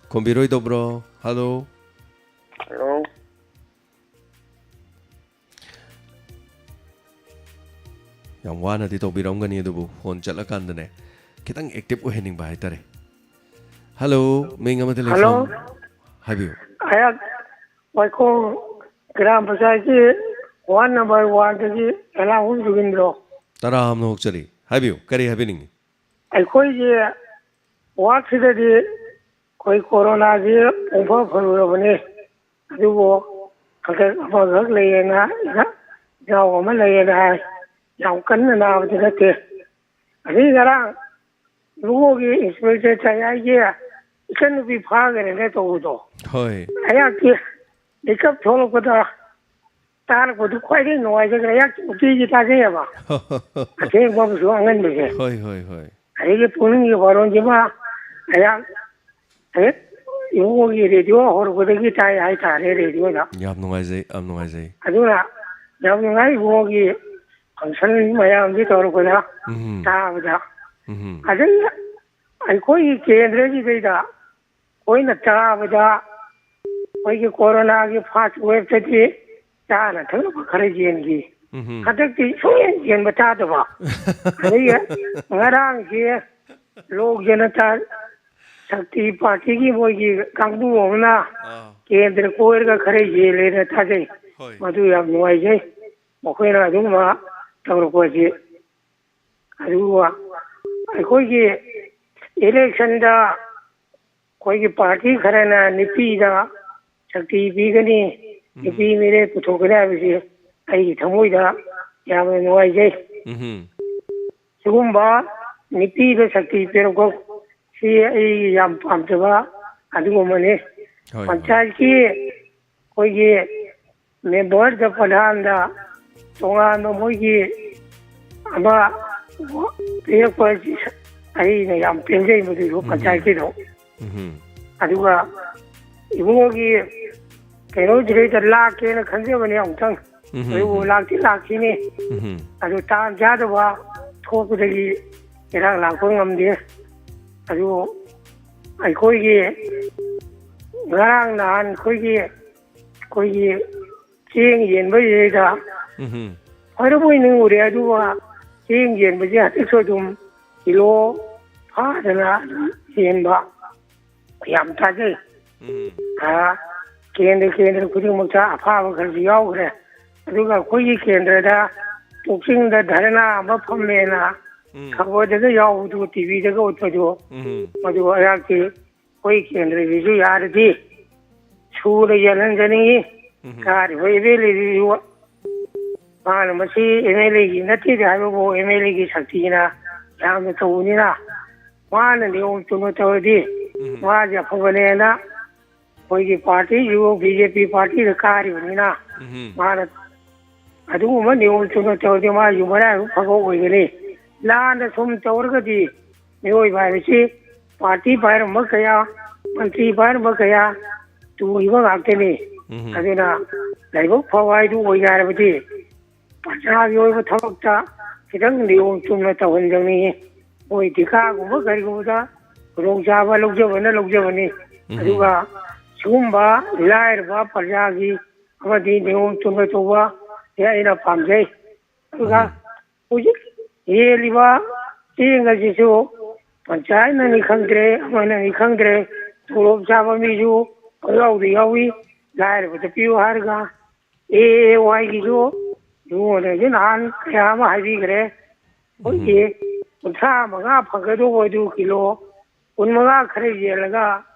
ꯈꯨꯝꯕꯤꯔꯣꯏꯗꯧꯕ꯭ꯔꯣ? ꯍꯜꯂꯣ꯫ ꯍꯜꯂꯣ꯫ ꯌꯥꯝ ꯋꯥꯅꯗꯤ ꯇꯧꯕꯤꯔꯝꯒꯅꯤ, ꯑꯗꯨꯕꯨ ꯐꯣꯟ ꯆꯠꯂꯀꯥꯟꯗꯅꯦ, ꯈꯤꯇꯪ ꯑꯦꯛꯇꯤꯚ ꯑꯣꯏꯍꯟꯅꯤꯡꯕ ꯍꯥꯏꯇꯥꯔꯦ꯫ ꯍꯜꯂꯣ, ꯃꯤꯡ ꯑꯃꯗꯤ ꯍꯜꯂꯣ꯫ ꯂꯩꯐꯝ ꯍꯥꯏꯕꯤꯌꯨ꯫ ꯑꯩꯍꯥꯛ ꯋꯥꯏꯈꯣꯡ ꯒ꯭ꯔꯥꯝ ꯄꯟꯆꯥꯌꯠꯀꯤ ꯋꯥꯔꯗ ꯅꯝꯕꯔ ꯋꯥꯟꯗꯒꯤ ꯑꯦꯂꯥꯡꯕꯝ ꯖꯨꯒꯤꯟꯗ꯭ꯔꯣ꯫ ꯇꯔꯥꯝꯅ ꯑꯣꯛꯆꯔꯤ꯫ ꯍꯥꯏꯕꯤꯌꯨ, ꯀꯔꯤ ꯍꯥꯏꯕꯤꯅꯤꯡꯉꯤ? ꯑꯩꯈꯣꯏꯒꯤ ꯋꯥꯔꯗꯁꯤꯗꯗꯤ ꯑꯩꯈꯣꯏ ꯀꯣꯔꯣꯅꯥꯁꯤ ꯄꯨꯡꯐ ꯐꯔꯨꯔꯕꯅꯤ꯫ ꯑꯗꯨꯕꯨ ꯈꯛꯇ ꯑꯃꯈꯛ ꯂꯩꯌꯦꯅ, ꯏꯅꯥꯎ ꯑꯃ ꯂꯩꯌꯦꯅ ꯍꯥꯏ꯫ ꯌꯥꯝ ꯀꯟꯅ ꯅꯥꯕꯗꯤ ꯅꯠꯇꯦ꯫ ꯑꯗꯩ ꯉꯔꯥꯡ ꯏꯕꯨꯡꯉꯣꯒꯤ ꯏꯟꯁꯄꯦꯛꯇꯔ ꯆꯌꯥꯏꯒꯤ ꯏꯆꯟꯅꯨꯄꯤ ꯐꯥꯈ꯭ꯔꯦꯅ ꯇꯧꯕꯗꯣ꯫ ꯍꯣꯏ꯫ ꯑꯩꯍꯥꯛꯀꯤ ꯃꯤꯀꯞ ꯊꯣꯛꯂꯛꯄꯗ ꯇꯥꯔꯛꯄꯗꯨ ꯈ꯭ꯋꯥꯏꯗꯒꯤ ꯅꯨꯡꯉꯥꯏꯖꯈ꯭ꯔꯦ꯫ ꯑꯩꯍꯥꯛ ꯅꯨꯡꯇꯤꯒꯤ ꯇꯥꯖꯩꯌꯦꯕ꯫ ꯑꯊꯦꯡꯕ ꯑꯃꯁꯨ ꯑꯉꯟꯕꯁꯦ꯫ ꯍꯣꯏ, ꯍꯣꯏ, ꯍꯣꯏ꯫ ꯑꯗꯒꯤ ꯄꯨꯛꯅꯤꯡꯒꯤ ꯋꯥꯔꯣꯟꯁꯤꯃ ꯑꯩꯍꯥꯛ ꯍꯦꯛ ꯏꯕꯨꯡꯉꯣꯒꯤ ꯔꯦꯗꯤꯑꯣ ꯍꯧꯔꯛꯄꯗꯒꯤ ꯇꯥꯏ ꯍꯥꯏꯇꯥꯔꯦ, ꯔꯦꯗꯤꯑꯣꯗ꯫ ꯌꯥꯝ ꯅꯨꯡꯉꯥꯏꯖꯩ, ꯌꯥꯝ ꯅꯨꯡꯉꯥꯏꯖꯩ꯫ ꯑꯗꯨꯅ ꯌꯥꯝ ꯅꯨꯡꯉꯥꯏ ꯏꯕꯨꯡꯉꯣꯒꯤ ꯐꯪꯁꯟ ꯃꯌꯥꯝꯁꯤ ꯇꯧꯔꯛꯄꯗ, ꯎꯝ꯫ ꯇꯥꯕꯗ꯫ ꯎꯝ꯫ ꯑꯗꯩ ꯑꯩꯈꯣꯏꯒꯤ ꯀꯦꯟꯗ꯭ꯔꯒꯤꯗꯩꯗ ꯑꯩꯈꯣꯏꯅ ꯇꯥꯕꯗ ꯑꯩꯈꯣꯏꯒꯤ ꯀꯣꯔꯣꯅꯥꯒꯤ ꯐꯥꯔꯁ ꯋꯦꯕꯇꯗꯤ ꯆꯥꯅ ꯊꯛꯅꯕ ꯈꯔ ꯌꯦꯟꯈꯤ꯫ ꯎꯝ꯫ ꯍꯟꯗꯛꯇꯤ ꯁꯨꯡꯌꯦꯟ ꯌꯦꯟꯕ ꯇꯥꯗꯕ꯫ ꯑꯗꯩ ꯉꯔꯥꯡꯁꯦ ꯂꯣꯛ ꯖꯅꯇꯥ ꯁꯛꯇꯤ ꯄꯥꯔꯇꯤꯒꯤ ꯃꯣꯏꯒꯤ ꯀꯥꯡꯕꯨ ꯑꯃꯅ ꯑꯥ꯫ ꯀꯦꯟꯗ꯭ꯔ ꯀꯣꯏꯔꯒ ꯈꯔ ꯌꯦꯜꯂꯦꯅ ꯇꯥꯖꯩ꯫ ꯍꯣꯏ꯫ ꯃꯗꯨ ꯌꯥꯝ ꯅꯨꯡꯉꯥꯏꯖꯩ, ꯃꯈꯣꯏꯅ ꯑꯗꯨꯒꯨꯝꯕ ꯇꯧꯔꯛꯄꯁꯤ꯫ ꯑꯗꯨꯒ ꯑꯩꯈꯣꯏꯒꯤ ꯏꯂꯦꯛꯁꯟꯗ ꯑꯩꯈꯣꯏꯒꯤ ꯄꯥꯔꯇꯤ ꯈꯔꯅ ꯅꯨꯄꯤꯗ ꯁꯛꯇꯤ ꯄꯤꯒꯅꯤ, ꯎꯝ꯫ ꯅꯨꯄꯤ ꯃꯤꯔꯦꯞ ꯄꯨꯊꯣꯛꯀꯅꯤ ꯍꯥꯏꯕꯁꯤ ꯑꯩꯒꯤ ꯊꯃꯣꯏꯗ ꯌꯥꯝꯅ ꯅꯨꯡꯉꯥꯏꯖꯩ꯫ ꯎꯝ꯫ ꯁꯤꯒꯨꯝꯕ ꯅꯨꯄꯤꯗ ꯁꯛꯇꯤ ꯄꯤꯔꯛꯄ ꯁꯤ ꯑꯩ ꯌꯥꯝ ꯄꯥꯝꯖꯕ ꯑꯗꯨꯒꯨꯝꯕꯅꯤ꯫ ꯍꯣꯏ, ꯍꯣꯏ꯫ ꯄꯟꯆꯥꯌꯠꯀꯤ ꯑꯩꯈꯣꯏꯒꯤ ꯃꯦꯝꯕꯔꯗ, ꯄ꯭ꯔꯙꯥꯟꯗ ꯇꯣꯉꯥꯟꯕ ꯃꯣꯏꯒꯤ ꯑꯃ ꯄꯤꯔꯛꯄ ꯑꯩꯅ ꯌꯥꯝ ꯄꯦꯟꯖꯩ ꯃꯗꯨꯁꯨ ꯎꯝ꯫ ꯄꯟꯆꯥꯌꯠꯀꯤꯗꯣ꯫ ꯎꯝ꯫ ꯑꯗꯨꯒ ꯏꯕꯨꯡꯉꯣꯒꯤ ꯀꯩꯅꯣꯁꯤꯗꯩꯗ ꯂꯥꯛꯀꯦꯅ ꯈꯟꯖꯕꯅꯦ ꯑꯃꯨꯛꯇꯪ꯫ ꯎꯝ꯫ ꯑꯗꯨꯕꯨ ꯂꯥꯛꯇꯤ ꯂꯥꯛꯈꯤꯅꯤ꯫ ꯎꯝ꯫ ꯑꯗꯨ ꯇꯥꯟ ꯆꯥꯗꯕ ꯊꯣꯛꯄꯗꯒꯤ ꯏꯔꯥꯡ ꯂꯥꯛꯄ ꯉꯝꯗꯦ꯫ ꯑꯗꯨ ꯑꯩꯈꯣꯏꯒꯤ ꯉꯔꯥꯡ ꯅꯍꯥꯟ ꯑꯩꯈꯣꯏꯒꯤ, ꯑꯩꯈꯣꯏꯒꯤ ꯆꯦꯡ ꯌꯦꯟꯕꯁꯤꯗꯩꯗ ꯎꯝ꯫ ꯐꯔꯕꯣꯏ ꯅꯤꯡꯉꯨꯔꯦ, ꯑꯗꯨꯒ ꯆꯦꯡ ꯌꯦꯟꯕꯁꯦ ꯍꯟꯗꯛꯁꯨ ꯑꯗꯨꯝ ꯀꯤꯂꯣ ꯐꯥꯗꯅ ꯑꯗꯨꯝ ꯌꯦꯟꯕ ꯌꯥꯝ ꯇꯥꯖꯩ꯫ ꯎꯝ꯫ ꯑꯥ, ꯀꯦꯟꯗ꯭ꯔ ꯀꯦꯟꯗ꯭ꯔ ꯈꯨꯗꯤꯡꯃꯛꯇ ꯑꯐꯥꯕ ꯈꯔꯁꯨ ꯌꯥꯎꯈ꯭ꯔꯦ꯫ ꯑꯗꯨꯒ ꯑꯩꯈꯣꯏꯒꯤ ꯀꯦꯟꯗ꯭ꯔꯗ ꯀꯛꯆꯤꯡꯗ ꯙꯔꯅꯥ ꯑꯃ ꯐꯝꯃꯦꯅ ꯎꯝ꯫ ꯈꯕꯔꯗꯒ ꯌꯥꯎꯕꯗꯨ, ꯇꯤ ꯚꯤꯗꯒ ꯎꯠꯄꯗꯨ, ꯎꯝ꯫ ꯃꯗꯨ ꯑꯩꯍꯥꯛꯇꯤ ꯑꯩꯈꯣꯏ ꯀꯦꯟꯗ꯭ꯔꯒꯤꯁꯨ ꯌꯥꯔꯗꯤ ꯁꯨꯅ ꯌꯦꯜꯍꯟꯖꯅꯤꯡꯏ꯫ ꯎꯝ꯫ ꯀꯥꯔꯤꯕ ꯑꯦꯝ ꯑꯦꯜ ꯑꯦꯗꯨꯁꯨ ꯃꯥꯅ ꯃꯁꯤ ꯑꯦꯝ ꯑꯦꯜ ꯑꯦꯒꯤ ꯅꯠꯇꯦꯗ ꯍꯥꯏꯕꯕꯨ ꯑꯦꯝ ꯑꯦꯜ ꯑꯦꯒꯤ ꯁꯛꯇꯤꯅ ꯌꯥꯝꯅ ꯇꯧꯕꯅꯤꯅ ꯃꯥꯅ ꯅꯤꯌꯣꯝ ꯆꯨꯝꯅ ꯇꯧꯔꯗꯤ ꯎꯝ꯫ ꯃꯥꯁꯦ ꯑꯐꯕꯅꯦꯅ ꯑꯩꯈꯣꯏꯒꯤ ꯄꯥꯔꯇꯤꯁꯨ ꯕꯤ ꯖꯦ ꯄꯤ ꯄꯥꯔꯇꯤꯗ ꯀꯥꯔꯤꯕꯅꯤꯅ ꯎꯝ꯫ ꯃꯥꯅ ꯑꯗꯨꯒꯨꯝꯕ ꯅꯤꯌꯣꯝ ꯆꯨꯝꯅ ꯇꯧꯔꯗꯤ ꯃꯥꯁꯨ ꯃꯔꯥꯏꯕꯛ ꯐꯕ ꯑꯣꯏꯒꯅꯤ꯫ ꯂꯥꯟꯅ ꯁꯨꯝ ꯇꯧꯔꯒꯗꯤ ꯃꯤꯑꯣꯏꯕ ꯍꯥꯏꯕꯁꯤ ꯄꯥꯔꯇꯤ ꯄꯥꯏꯔꯝꯕ ꯀꯌꯥ, ꯃꯟꯇ꯭ꯔꯤ ꯄꯥꯏꯔꯝꯕ ꯀꯌꯥ ꯇꯨꯈꯤꯕ ꯉꯥꯛꯇꯅꯤ꯫ ꯎꯝ꯫ ꯑꯗꯨꯅ ꯂꯥꯏꯕꯛ ꯐꯕ ꯍꯥꯏꯗꯨ ꯑꯣꯏꯒꯦ ꯍꯥꯏꯔꯕꯗꯤ ꯄ꯭ꯔꯖꯥꯒꯤ ꯑꯣꯏꯕ ꯊꯕꯛꯇ ꯈꯤꯇꯪ ꯅꯤꯌꯣꯝ ꯆꯨꯝꯅ ꯇꯧꯍꯟꯖꯅꯤꯡꯉꯤ꯫ ꯃꯣꯏ ꯊꯤꯀꯥꯒꯨꯝꯕ ꯀꯔꯤꯒꯨꯝꯕꯗ ꯈꯨꯗꯣꯡꯆꯥꯕ ꯂꯧꯖꯕꯅ ꯂꯧꯖꯕꯅꯤ꯫ ꯎꯝ꯫ ꯑꯗꯨꯒ ꯁꯤꯒꯨꯝꯕ ꯂꯥꯏꯔꯕ ꯄ꯭ꯔꯖꯥꯒꯤ ꯑꯃꯗꯤ ꯅꯤꯌꯣꯝ ꯆꯨꯝꯅ ꯇꯧꯕ ꯁꯤ ꯑꯩꯅ ꯄꯥꯝꯖꯩ꯫ ꯑꯗꯨꯒ ꯎꯝ꯫ ꯍꯧꯖꯤꯛ ꯌꯦꯜꯂꯤꯕ ꯆꯦꯡ ꯑꯁꯤꯁꯨ ꯄꯟꯆꯥꯌꯠꯅꯅꯤ ꯈꯪꯗ꯭ꯔꯦ, ꯑꯃꯅꯅꯤ ꯈꯪꯗ꯭ꯔꯦ, ꯇꯣꯂꯣꯞ ꯆꯥꯕ ꯃꯤꯁꯨ ꯄꯪꯌꯥꯎꯗ ꯌꯥꯎꯏ꯫ ꯂꯥꯏꯔꯕꯗ ꯄꯤꯌꯨ ꯍꯥꯏꯔꯒ ꯑꯦ ꯑꯦ ꯋꯥꯏꯒꯤꯁꯨ ꯌꯣꯟꯅꯦꯁꯨ ꯅꯍꯥꯟ ꯀꯌꯥ ꯑꯃ ꯍꯥꯏꯕꯤꯈ꯭ꯔꯦ꯫ ꯑꯩꯈꯣꯏꯒꯤ ꯀꯨꯟꯊ꯭ꯔꯥ ꯃꯉꯥ ꯐꯪꯒꯗꯧꯕ ꯑꯗꯨ ꯀꯤꯂꯣ ꯀꯨꯟ ꯃꯉꯥ ꯈꯔ ꯌꯦꯜꯂꯒ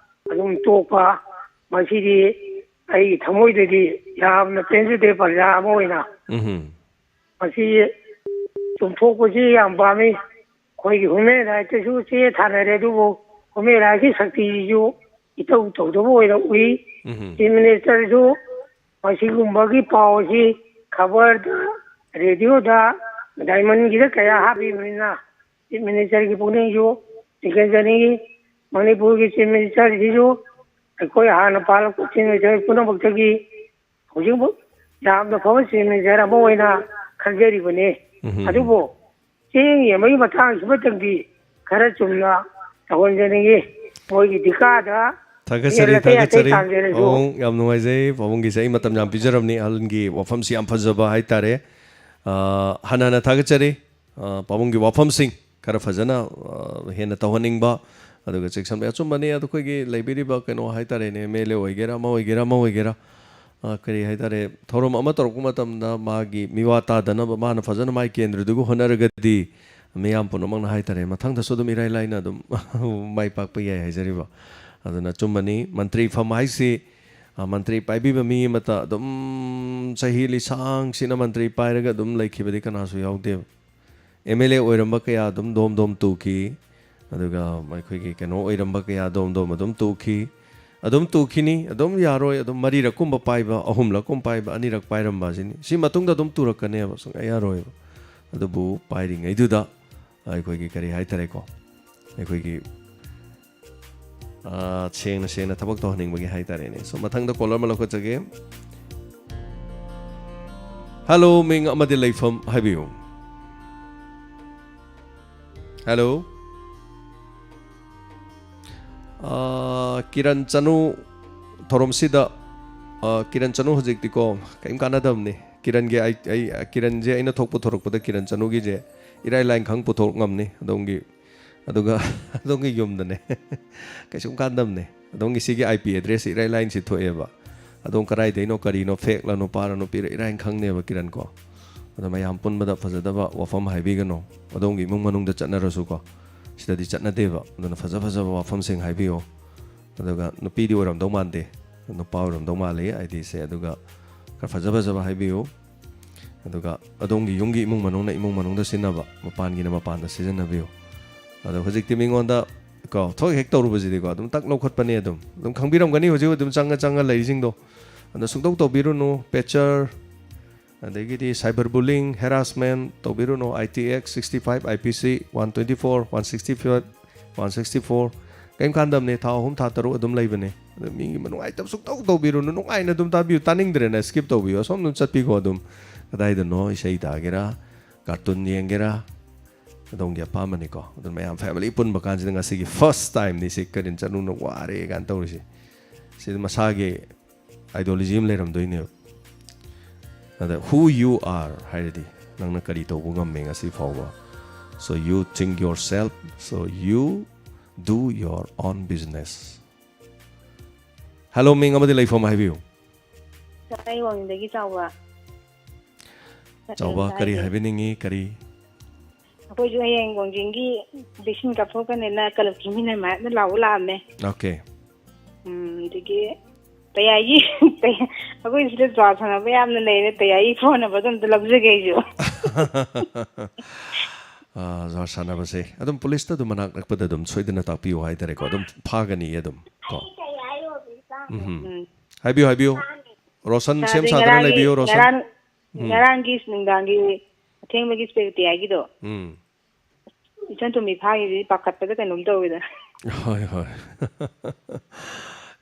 ꯑꯗꯨꯝ ꯇꯣꯛꯄ꯫ ꯃꯁꯤꯗꯤ ꯑꯩꯒꯤ ꯊꯃꯣꯏꯗꯗꯤ ꯌꯥꯝꯅ ꯄꯦꯟꯖꯗꯦ ꯄ꯭ꯔꯖꯥ ꯑꯃ ꯑꯣꯏꯅ꯫ ꯎꯝ꯫ ꯃꯁꯤ ꯆꯨꯝꯊꯣꯛꯄꯁꯤ ꯌꯥꯝ ꯄꯥꯝꯃꯤ꯫ ꯑꯩꯈꯣꯏꯒꯤ ꯍ꯭ꯌꯨꯃꯦꯟ ꯔꯥꯏꯠꯇꯁꯨ ꯆꯦ ꯊꯥꯅꯔꯦ, ꯑꯗꯨꯕꯨ ꯍ꯭ꯌꯨꯃꯦꯟ ꯔꯥꯏꯠꯀꯤ ꯁꯛꯇꯤꯁꯤꯁꯨ ꯏꯇꯧ ꯇꯧꯗꯕ ꯑꯣꯏꯅ ꯎꯏ꯫ ꯎꯝ꯫ ꯆꯤꯐ ꯃꯤꯅꯤꯁꯇꯔꯁꯨ ꯃꯁꯤꯒꯨꯝꯕꯒꯤ ꯄꯥꯎ ꯑꯁꯤ ꯈꯕꯔꯗ, ꯔꯦꯗꯤꯑꯣꯗ, ꯗꯥꯏꯃꯟꯒꯤꯗ ꯀꯌꯥ ꯍꯥꯞꯄꯤꯕꯅꯤꯅ ꯆꯤꯐ ꯃꯤꯅꯤꯁꯇꯔꯒꯤ ꯄꯨꯛꯅꯤꯡꯁꯨ ꯆꯤꯡꯁꯤꯟꯖꯅꯤꯡꯏ꯫ ꯃꯅꯤꯄꯨꯔꯒꯤ ꯆꯤꯐ ꯃꯤꯅꯤꯁꯇꯔꯁꯤꯁꯨ ꯑꯩꯈꯣꯏ ꯍꯥꯟꯅ ꯄꯥꯜꯂꯛꯄ ꯆꯤꯐ ꯃꯤꯅꯤꯁꯇꯔ ꯄꯨꯝꯅꯃꯛꯇꯒꯤ ꯍꯧꯖꯤꯛ ꯌꯥꯝꯅ ꯐꯕ ꯆꯤꯐ ꯃꯤꯅꯤꯁꯇꯔ ꯑꯃ ꯑꯣꯏꯅ ꯈꯟꯖꯔꯤꯕꯅꯤ꯫ ꯎꯝ꯫ ꯑꯗꯨꯕꯨ ꯆꯦꯡ ꯌꯦꯟꯕꯒꯤ ꯃꯇꯥꯡꯁꯤꯃꯇꯪꯗꯤ ꯈꯔ ꯆꯨꯝꯅ ꯇꯧꯍꯟꯖꯅꯤꯡꯏ꯫ ꯃꯣꯏꯒꯤ ꯙꯤꯀꯥꯗ ꯊꯥꯒꯠꯆꯔꯤ, ꯌꯦꯜꯂꯒ ꯑꯇꯩ ꯑꯇꯩ ꯊꯥꯒꯠꯆꯔꯤ꯫ ꯇꯥꯡꯖꯔꯁꯨ꯫ ꯄꯥꯕꯨꯡ, ꯌꯥꯝ ꯅꯨꯡꯉꯥꯏꯖꯩ꯫ ꯄꯥꯕꯨꯡꯒꯤꯁꯦ ꯑꯩ ꯃꯇꯝ ꯌꯥꯝ ꯄꯤꯖꯔꯕꯅꯤ꯫ ꯑꯍꯜꯒꯤ ꯋꯥꯐꯝꯁꯤ ꯌꯥꯝ ꯐꯖꯕ ꯍꯥꯏꯇꯥꯔꯦ꯫ ꯑ, ꯍꯟꯅ ꯍꯟꯅ ꯊꯥꯒꯠꯆꯔꯤ꯫ ꯑ, ꯄꯥꯕꯨꯡꯒꯤ ꯋꯥꯐꯝꯁꯤꯡ ꯈꯔ ꯐꯖꯅ, ꯑ, ꯍꯦꯟꯅ ꯇꯧꯍꯟꯅꯤꯡꯕ, ꯑꯗꯨꯒ ꯆꯦꯛꯁꯤꯟꯕ ꯑꯆꯨꯝꯕꯅꯤ꯫ ꯑꯗꯣ ꯑꯩꯈꯣꯏꯒꯤ ꯂꯩꯕꯤꯔꯤꯕ ꯀꯩꯅꯣ ꯍꯥꯏꯇꯥꯔꯦꯅꯦ, ꯑꯦꯝ ꯑꯦꯜ ꯑꯦ ꯑꯣꯏꯒꯦꯔꯥ, ꯑꯃ ꯑꯣꯏꯒꯦꯔꯥ, ꯑꯃ ꯑꯣꯏꯒꯦꯔꯥ, ꯑ, ꯀꯔꯤ ꯍꯥꯏꯇꯥꯔꯦ, ꯊꯧꯔꯝ ꯑꯃ ꯇꯧꯔꯛꯄ ꯃꯇꯝꯗ ꯃꯥꯒꯤ ꯃꯤꯋꯥ ꯇꯥꯗꯅꯕ ꯃꯥꯅ ꯐꯖꯅ ꯃꯥꯒꯤ ꯀꯦꯟꯗ꯭ꯔꯗꯨꯒ ꯍꯣꯠꯅꯔꯒꯗꯤ ꯃꯤꯌꯥꯝ ꯄꯨꯝꯅꯃꯛꯅ ꯍꯥꯏꯇꯥꯔꯦ, ꯃꯊꯪꯗꯁꯨ ꯑꯗꯨꯝ ꯏꯔꯥꯏ ꯂꯥꯏꯅ ꯑꯗꯨꯝ ꯃꯥꯏ ꯄꯥꯛꯄ ꯌꯥꯏ ꯍꯥꯏꯖꯔꯤꯕ꯫ ꯑꯗꯨꯅ ꯑꯆꯨꯝꯕꯅꯤ, ꯃꯟꯇ꯭ꯔꯤ ꯐꯝ ꯍꯥꯏꯁꯤ, ꯑ, ꯃꯟꯇ꯭ꯔꯤ ꯄꯥꯏꯕꯤꯕ ꯃꯤ ꯑꯃꯠꯇ ꯑꯗꯨꯝ ꯆꯍꯤ ꯂꯤꯁꯥꯡꯁꯤꯅ ꯃꯟꯇ꯭ꯔꯤ ꯄꯥꯏꯔꯒ ꯑꯗꯨꯝ ꯂꯩꯈꯤꯕꯗꯤ ꯀꯅꯥꯁꯨ ꯌꯥꯎꯗꯦꯕ꯫ ꯑꯦꯝ ꯑꯦꯜ ꯑꯦ ꯑꯣꯏꯔꯝꯕ ꯀꯌꯥ ꯑꯗꯨꯝ ꯗꯣꯝ ꯗꯣꯝ ꯇꯨꯈꯤ, ꯑꯗꯨꯒ ꯑꯩꯈꯣꯏꯒꯤ ꯀꯩꯅꯣ ꯑꯣꯏꯔꯝꯕ ꯀꯌꯥ ꯗꯣꯝ ꯗꯣꯝ ꯑꯗꯨꯝ ꯇꯨꯈꯤ꯫ ꯑꯗꯨꯝ ꯇꯨꯈꯤꯅꯤ, ꯑꯗꯨꯝ ꯌꯥꯔꯣꯏ, ꯑꯗꯨꯝ ꯃꯔꯤꯔꯛꯀꯨꯝꯕ ꯄꯥꯏꯕ, ꯑꯍꯨꯝꯂꯛꯀꯨꯝꯕ ꯄꯥꯏꯕ, ꯑꯅꯤꯔꯛ ꯄꯥꯏꯔꯝꯕ ꯑꯁꯤꯅꯤ꯫ ꯁꯤ ꯃꯇꯨꯡꯗ ꯑꯗꯨꯝ ꯇꯨꯔꯛꯀꯅꯦꯕ, ꯁꯨꯡꯌꯥ ꯌꯥꯔꯣꯏꯕ꯫ ꯑꯗꯨꯕꯨ ꯄꯥꯏꯔꯤꯉꯩꯗꯨꯗ ꯑꯩꯈꯣꯏꯒꯤ ꯀꯔꯤ ꯍꯥꯏꯇꯥꯔꯦꯀꯣ, ꯑꯩꯈꯣꯏꯒꯤ, ꯑꯥ, ꯁꯦꯡꯅ ꯁꯦꯡꯅ ꯊꯕꯛ ꯇꯧꯍꯟꯅꯤꯡꯕꯒꯤ ꯍꯥꯏꯇꯥꯔꯦꯅꯦ꯫ So, ꯃꯊꯪꯗ ꯀꯣꯂꯔ ꯑꯃ ꯂꯧꯈꯠꯆꯒꯦ꯫ ꯍꯜꯂꯣ, ꯃꯤꯡ ꯑꯃꯗꯤ ꯂꯩꯐꯝ ꯍꯥꯏꯕꯤꯌꯨ꯫ ꯍꯜꯂꯣ꯫ ꯑꯥ, ꯀꯤꯔꯟ ꯆꯅꯨ ꯊꯧꯔꯝꯁꯤꯗ, ꯑꯥ, ꯀꯤꯔꯟ ꯆꯅꯨ ꯍꯧꯖꯤꯛꯇꯤꯀꯣ ꯀꯔꯤꯝ ꯀꯥꯟꯅꯗꯕꯅꯤ꯫ ꯀꯤꯔꯟꯒꯤ ꯑꯩ, ꯑꯩ, ꯀꯤꯔꯟꯁꯦ ꯑꯩꯅ ꯊꯣꯛ ꯄꯨꯊꯣꯔꯛꯄꯗ ꯀꯤꯔꯟ ꯆꯅꯨꯒꯤꯁꯦ ꯏꯔꯥꯏ ꯂꯥꯏꯅ ꯈꯪ ꯄꯨꯊꯣꯔꯛ ꯉꯝꯅꯤ ꯑꯗꯣꯝꯒꯤ꯫ ꯑꯗꯨꯒ ꯑꯗꯣꯝꯒꯤ ꯌꯨꯝꯗꯅꯦ꯫ ꯀꯩꯁꯨꯝ ꯀꯥꯟꯗꯕꯅꯦ꯫ ꯑꯗꯣꯝꯒꯤ ꯁꯤꯒꯤ ꯑꯥꯏ ꯄꯤ ꯑꯦꯗ꯭ꯔꯦꯁꯁꯦ ꯏꯔꯥꯏ ꯂꯥꯏꯅ ꯁꯤ ꯊꯣꯛꯑꯦꯕ꯫ ꯑꯗꯣꯝ ꯀꯗꯥꯏꯗꯩꯅꯣ, ꯀꯔꯤꯅꯣ, ꯐꯦꯛꯂ, ꯅꯨꯄꯥꯔ, ꯅꯨꯄꯤꯔ, ꯏꯔꯥꯏꯅ ꯈꯪꯅꯦꯕ, ꯀꯤꯔꯟ ꯀꯣ꯫ ꯑꯗꯣ ꯃꯌꯥꯝ ꯄꯨꯟꯕꯗ ꯐꯖꯗꯕ ꯋꯥꯐꯝ ꯍꯥꯏꯕꯤꯒꯅꯨ꯫ ꯑꯗꯣꯝꯒꯤ ꯏꯃꯨꯡ ꯃꯅꯨꯡꯗ ꯆꯠꯅꯔꯁꯨꯀꯣ, ꯁꯤꯗꯗꯤ ꯆꯠꯅꯗꯦꯕ꯫ ꯑꯗꯨꯅ ꯐꯖ ꯐꯖꯕ ꯋꯥꯐꯝꯁꯤꯡ ꯍꯥꯏꯕꯤꯌꯣ꯫ ꯑꯗꯨꯒ ꯅꯨꯄꯤꯗꯤ ꯑꯣꯏꯔꯝꯗꯧ ꯃꯥꯟꯗꯦ, ꯅꯨꯄꯥ ꯑꯣꯏꯔꯝꯗꯧ ꯃꯥꯜꯂꯤ ꯑꯥꯏ ꯗꯤꯁꯦ꯫ ꯑꯗꯨꯒ ꯈꯔ ꯐꯖ ꯐꯖꯕ ꯍꯥꯏꯕꯤꯌꯨ꯫ ꯑꯗꯨꯒ ꯑꯗꯣꯝꯒꯤ ꯌꯨꯝꯒꯤ ꯏꯃꯨꯡ ꯃꯅꯨꯡꯅ ꯏꯃꯨꯡ ꯃꯅꯨꯡꯗ ꯁꯤꯖꯤꯟꯅꯕ, ꯃꯄꯥꯟꯒꯤꯅ ꯃꯄꯥꯟꯗ ꯁꯤꯖꯤꯟꯅꯕꯤꯌꯨ꯫ ꯑꯗꯣ ꯍꯧꯖꯤꯛꯇꯤ ꯃꯤꯉꯣꯟꯗ ꯀꯣ, ꯊꯣꯛ ꯍꯦꯛ ꯇꯧꯔꯨꯕꯁꯤꯗꯤꯀꯣ, ꯑꯗꯨꯝ ꯇꯛ ꯂꯧꯈꯠꯄꯅꯦ꯫ ꯑꯗꯨꯝ, ꯑꯗꯨꯝ ꯈꯪꯕꯤꯔꯝꯒꯅꯤ ꯍꯧꯖꯤꯛ ꯑꯗꯨꯝ ꯆꯪꯉ ꯆꯪꯉ ꯂꯩꯔꯤꯁꯤꯡꯗꯣ꯫ ꯑꯗꯣ ꯁꯨꯡꯇꯧ ꯇꯧꯕꯤꯔꯨꯅꯨ꯫ ꯄꯦꯆꯔ, ꯑꯗꯒꯤꯗꯤ cyber bullying, harassment ꯇꯧꯕꯤꯔꯨꯅꯨ꯫ I T X sixty five, I P C one twenty four, one sixty five, one sixty four, ꯀꯔꯤꯝ ꯀꯥꯟꯗꯕꯅꯦ꯫ ꯊꯥ ꯑꯍꯨꯝ, ꯊꯥ ꯇꯔꯨꯛ ꯑꯗꯨꯝ ꯂꯩꯕꯅꯦ꯫ ꯑꯗꯣ ꯃꯤꯒꯤ ꯅꯨꯡꯉꯥꯏꯇꯕ ꯁꯨꯡꯇꯧ ꯇꯧꯕꯤꯔꯨꯅꯨ꯫ ꯅꯨꯡꯉꯥꯏꯅ ꯑꯗꯨꯝ ꯇꯥꯕꯤꯌꯨ꯫ ꯇꯥꯅꯤꯡꯗ꯭ꯔꯦꯅ skip ꯇꯧꯕꯤꯌꯨ꯫ ꯑꯁꯣꯝ ꯑꯗꯨꯝ ꯆꯠꯄꯤꯀꯣ꯫ ꯑꯗꯨꯝ ꯀꯗꯥꯏꯗꯅꯣ ꯏꯁꯩ ꯇꯥꯒꯦꯔꯥ, ꯀꯥꯔꯇꯨꯟ ꯌꯦꯡꯒꯦꯔꯥ, ꯑꯗꯣꯝꯒꯤ ꯑꯄꯥꯝꯕꯅꯤꯀꯣ꯫ ꯑꯗꯨꯅ ꯃꯌꯥꯝ family ꯄꯨꯟꯕ ꯀꯥꯟꯁꯤꯗ ꯉꯁꯤꯒꯤ first timeꯅꯤ ꯁꯤ, ꯀꯔꯤꯟ ꯆꯠꯅꯨꯅ ꯋꯥꯔꯦ ꯀꯥꯏꯅ ꯇꯧꯔꯤꯁꯦ꯫ ꯁꯤꯗꯤ ꯃꯁꯥꯒꯤ ideology ꯑꯃ ꯂꯩꯔꯝꯗꯣꯏꯅꯦꯕ꯫ ꯑꯗ who you are ꯍꯥꯏꯔꯗꯤ, ꯅꯪꯅ ꯀꯔꯤ ꯇꯧꯕ ꯉꯝꯃꯦ ꯉꯁꯤ ꯐꯥꯎꯕ? So you think yourself, so you do your own business. Hello, ꯃꯤꯡ ꯑꯃꯗꯤ ꯂꯩꯐꯝ ꯍꯥꯏꯕꯤꯌꯨ꯫ ꯑꯩ ꯋꯥꯡꯖꯤꯡꯗꯒꯤ ꯆꯥꯎꯕ꯫ ꯆꯥꯎꯕ, ꯀꯔꯤ ꯍꯥꯏꯕꯤꯅꯤꯡꯉꯤ? ꯀꯔꯤ? ꯑꯩꯈꯣꯏꯁꯨ ꯍꯌꯦꯡ ꯋꯥꯡꯖꯤꯡꯒꯤ vaccine ꯀꯥꯞꯊꯣꯛꯀꯅꯤꯅ clubꯀꯤ ꯃꯤꯅ ꯃꯌꯥꯝꯅ ꯂꯥꯎꯕ ꯂꯥꯛꯑꯝꯃꯦ꯫ Okay꯫ ꯎꯝ, ꯑꯗꯒꯤ ꯇꯌꯥꯏꯒꯤ, ꯑꯩꯈꯣꯏ ꯁꯤꯗ ꯖ꯭ꯋꯥꯔ ꯁꯥꯟꯅꯕ ꯌꯥꯝꯅ ꯂꯩꯔꯦ, ꯇꯌꯥꯏꯒꯤ phone numberꯗꯣ ꯑꯝꯇ ꯂꯧꯖꯒꯦ ꯑꯩꯁꯨ꯫ ꯑꯥ, ꯖ꯭ꯋꯥꯔ ꯁꯥꯟꯅꯕꯁꯦ ꯑꯗꯨꯝ policeꯇ ꯑꯗꯨꯝ ꯃꯅꯥꯛ ꯅꯛꯄꯗ ꯑꯗꯨꯝ ꯁꯣꯏꯗꯅ ꯇꯥꯛꯄꯤꯌꯨ ꯍꯥꯏꯇꯥꯔꯦꯀꯣ꯫ ꯑꯗꯨꯝ ꯐꯥꯒꯅꯤ ꯑꯗꯨꯝ ꯀꯣ꯫ ꯎꯝ꯫ ꯎꯝ꯫ ꯍꯥꯏꯕꯤꯌꯨ, ꯍꯥꯏꯕꯤꯌꯨ꯫ ꯔꯣꯁꯟ ꯁꯦꯝ ꯁꯥꯗꯅ ꯂꯩꯕꯤꯌꯨ, ꯔꯣꯁꯟ꯫ ꯉꯔꯥꯡ, ꯎꯝ꯫ ꯉꯔꯥꯡꯒꯤ ꯅꯨꯡꯗꯥꯡꯒꯤ ꯑꯊꯦꯡꯕꯒꯤ spaghetti ꯍꯥꯏꯒꯤꯗꯣ꯫ ꯎꯝ꯫ ꯏꯆꯟ ꯇꯣꯝꯕꯤ ꯐꯥꯈꯤꯕꯗꯨꯗꯤ ꯄꯥꯈꯠꯄꯗ ꯀꯩꯅꯣꯝ ꯇꯧꯋꯤꯗ꯫ ꯍꯣꯏ, ꯍꯣꯏ꯫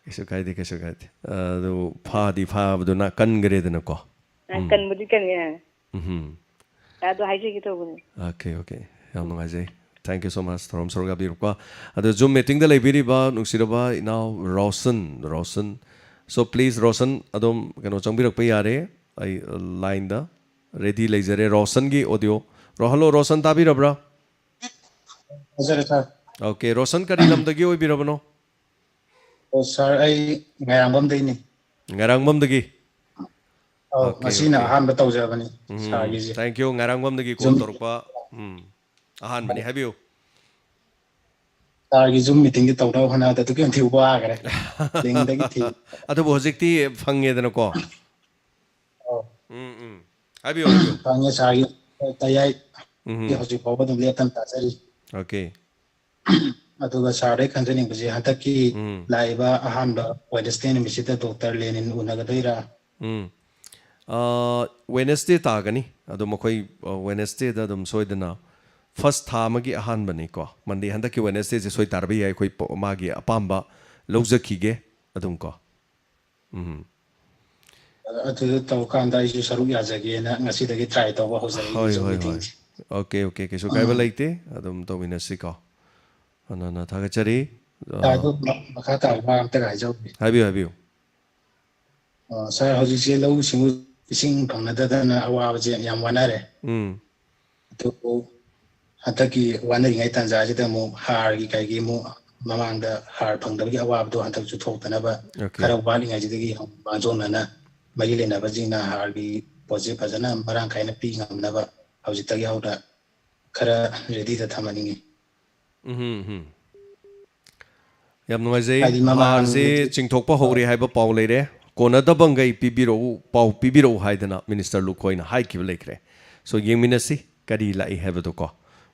ꯀꯩꯁꯨ ꯀꯥꯏꯗꯦ, ꯀꯩꯁꯨ ꯀꯥꯏꯗꯦ꯫ ꯑꯗꯨ ꯐꯥꯗꯤ ꯐꯥꯕꯗꯨꯅ ꯀꯟꯈ꯭ꯔꯦꯗꯅꯀꯣ꯫ ꯑ, ꯎꯝ꯫ ꯀꯟꯕꯨꯗꯤ ꯀꯟꯈ꯭ꯔꯦ꯫ ꯎꯝ꯫ ꯑꯗꯨ ꯍꯥꯏꯖꯒꯦ ꯇꯧꯕꯅꯦ꯫ Okay, okay꯫ ꯌꯥꯝ ꯅꯨꯡꯉꯥꯏꯖꯩ꯫ Thank you so much꯫ ꯊꯧꯔꯝ ꯁꯔꯨꯛ ꯌꯥꯕꯤꯔꯛꯄ꯫ ꯑꯗꯣ Zoom meetingꯗ ꯂꯩꯕꯤꯔꯤꯕ ꯅꯨꯡꯁꯤꯔꯕ ꯏꯅꯥꯎ ꯔꯣꯁꯟ, ꯔꯣꯁꯟ꯫ So please, ꯔꯣꯁꯟ, ꯑꯗꯨꯝ ꯀꯩꯅꯣ ꯆꯪꯕꯤꯔꯛꯄ ꯌꯥꯔꯦ꯫ ꯑꯩ, ꯑ, lineꯗ ready ꯂꯩꯖꯔꯦ꯫ ꯔꯣꯁꯟꯒꯤ audio꯫ ꯔꯣ-, hello, Roshan ꯇꯥꯕꯤꯔꯕ꯭ꯔꯥ? ꯇꯥꯖꯔꯦ, sir꯫ Okay, Roshan ꯀꯔꯤ ꯂꯝꯗꯒꯤ ꯑꯣꯏꯕꯤꯔꯕꯅꯣ? ꯑꯣ, sir, ꯑꯩ ꯃꯌꯥꯡꯕꯝꯗꯩꯅꯤ꯫ ꯉꯥꯏꯔꯥꯡꯕꯝꯗꯒꯤ꯫ ꯑꯧ, Okay, ꯉꯁꯤꯅ okay. ꯑꯍꯥꯟꯕ ꯇꯧꯖꯕꯅꯤ ꯎꯝ, ꯁꯥꯔꯒꯤꯁꯦ꯫ Thank you. ꯉꯥꯏꯔꯥꯡꯕꯝꯗꯒꯤ call ꯁꯨꯝ ꯇꯧꯔꯛꯄ ꯎꯝ ꯑꯍꯥꯟꯕꯅꯤ, ꯍꯥꯏꯕꯤꯌꯨ꯫ ꯁꯥꯔꯒꯤ ꯖꯨꯝ ꯃꯤꯇꯤꯡꯒꯤ ꯇꯧꯅꯕ ꯍꯣꯠꯅꯕꯗ ꯑꯗꯨꯛꯀꯤ ꯃꯇꯤꯛ ꯋꯥꯈ꯭ꯔꯦ꯫ ꯂꯤꯡꯗꯒꯤ ꯊꯤ꯫ ꯑꯗꯨꯕꯨ ꯍꯧꯖꯤꯛꯇꯤ ꯐꯪꯉꯦꯗꯅꯀꯣ꯫ ꯑꯧ, ꯎꯝ ꯎꯝ ꯍꯥꯏꯕꯤꯌꯨ, ꯍꯥꯏꯕꯤꯌꯨ꯫ ꯐꯪꯉꯦ ꯁꯥꯔꯒꯤ ꯇꯌꯥꯏ꯫ ꯎꯝ ꯍꯧꯖꯤꯛ ꯐꯥꯎꯕ ꯑꯗꯨꯝ ꯂꯦꯞꯇꯅ ꯇꯥꯖꯔꯤ꯫ Okay. ꯑꯗꯨꯒ ꯁꯥꯔꯗꯩ ꯈꯪꯖꯅꯤꯡꯕꯁꯦ, ꯍꯟꯗꯛꯀꯤ ꯎꯝ ꯂꯥꯛꯏꯕ ꯑꯍꯥꯟꯕ Wednesday ꯅꯨꯃꯤꯠꯁꯤꯗ ꯗꯣꯛꯇꯔ ꯂꯦꯅꯤꯟ ꯎꯅꯒꯗꯣꯏꯔꯥ? ꯎꯝ ꯑ, Wednesday ꯇꯥꯒꯅꯤ꯫ ꯑꯗꯨꯝ ꯑꯩꯈꯣꯏ ꯑ, Wednesdayꯗ ꯑꯗꯨꯝ ꯁꯣꯏꯗꯅ first ꯊꯥ ꯑꯃꯒꯤ ꯑꯍꯥꯟꯕꯅꯤꯀꯣ꯫ Monday, ꯍꯟꯗꯛꯀꯤ Wednesdayꯁꯦ ꯁꯣꯏ ꯇꯥꯔꯕ ꯌꯥꯏ꯫ ꯑꯩꯈꯣꯏ ꯄ- ꯃꯥꯒꯤ ꯑꯄꯥꯝꯕ ꯂꯧꯖꯈꯤꯒꯦ ꯑꯗꯨꯝ ꯀꯣ꯫ ꯎꯝ ꯑꯗꯨꯗ ꯇꯧꯔꯀꯥꯟꯗ ꯑꯩꯁꯨ ꯁꯔꯨꯛ ꯌꯥꯖꯒꯦꯅ ꯉꯁꯤꯗꯒꯤ try ꯇꯧꯕ ꯍꯧꯖꯔꯛꯏꯅꯦ ꯍꯣꯏ ꯖꯨꯝ ꯍꯣꯏ ꯍꯣꯏ ꯃꯤꯇꯤꯡꯁꯦ꯫ Okay, okay, ꯀꯩꯁꯨ ꯀꯥꯏꯕ ꯂꯩꯇꯦ꯫ ꯑꯗꯨꯝ ꯇꯧꯃꯤꯟꯅꯁꯤꯀꯣ꯫ ꯍꯥꯟꯅ ꯊꯥꯒꯠꯆꯔꯤ꯫ ꯑ, ꯁꯥꯔ, ꯑꯗꯨ ꯃ- ꯃꯈꯥ ꯇꯥꯕ ꯋꯥ ꯑꯝꯇꯒ ꯍꯥꯏꯖꯍꯧꯒꯦ꯫ ꯍꯥꯏꯕꯤꯌꯨ, ꯍꯥꯏꯕꯤꯌꯨ꯫ ꯑ, ꯁꯥꯔ, ꯍꯧꯖꯤꯛꯁꯦ ꯂꯧꯎ ꯁꯤꯡꯎ, ꯏꯁꯤꯡ ꯐꯪꯅꯗꯗꯅ ꯑꯋꯥꯕꯁꯦ ꯌꯥꯝ ꯋꯥꯅꯔꯦ꯫ ꯎꯝ ꯑꯗꯨꯕꯨ ꯍꯟꯗꯛꯀꯤ ꯋꯥꯅꯔꯤꯉꯩ ꯇꯥꯟꯖꯥꯁꯤꯗ ꯑꯃꯨꯛ ꯍꯥꯔꯒꯤ ꯀꯩꯒꯤ ꯑꯃꯨꯛ, ꯃꯃꯥꯡꯗ ꯍꯥꯔ ꯐꯪꯗꯕꯒꯤ ꯑꯋꯥꯕꯗꯣ ꯍꯟꯗꯛꯁꯨ ꯊꯣꯛꯇꯅꯕ, Okay. ꯈꯔ ꯋꯥꯠꯂꯤꯉꯩꯁꯤꯗꯒꯤ ꯃꯥꯡꯖꯧꯅꯅ ꯃꯔꯤ ꯂꯩꯅꯕꯁꯤꯡꯅ ꯍꯥꯔꯒꯤ ꯄꯣꯠꯁꯦ ꯐꯖꯅ ꯃꯔꯥꯡ ꯀꯥꯏꯅ ꯄꯤ ꯉꯝꯅꯕ ꯍꯧꯖꯤꯛꯇꯒꯤ ꯍꯧꯅ ꯈꯔ readyꯗ ꯊꯝꯍꯟꯅꯤꯡꯉꯤ꯫ ꯎꯝ ꯎꯝ ꯌꯥꯝ ꯅꯨꯡꯉꯥꯏꯖꯩ꯫ ꯍꯥꯏꯗꯤ ꯃꯃꯥꯡ ꯍꯥꯔꯁꯦ ꯆꯤꯡꯊꯣꯛꯄ ꯍꯧꯔꯦ ꯍꯥꯏꯕ ꯄꯥꯎ ꯂꯩꯔꯦ꯫ ꯀꯣꯟꯅꯗꯕꯈꯩ ꯄꯤꯕꯤꯔꯛꯎ, ꯄꯥꯎ ꯄꯤꯕꯤꯔꯛꯎ ꯍꯥꯏꯗꯅ Minister ꯂꯨꯈꯣꯏꯅ ꯍꯥꯏꯈꯤꯕ ꯂꯩꯈ꯭ꯔꯦ꯫ So, ꯌꯦꯡꯃꯤꯟꯅꯁꯤ ꯀꯔꯤ ꯂꯥꯛꯏ ꯍꯥꯏꯕꯗꯣꯀꯣ꯫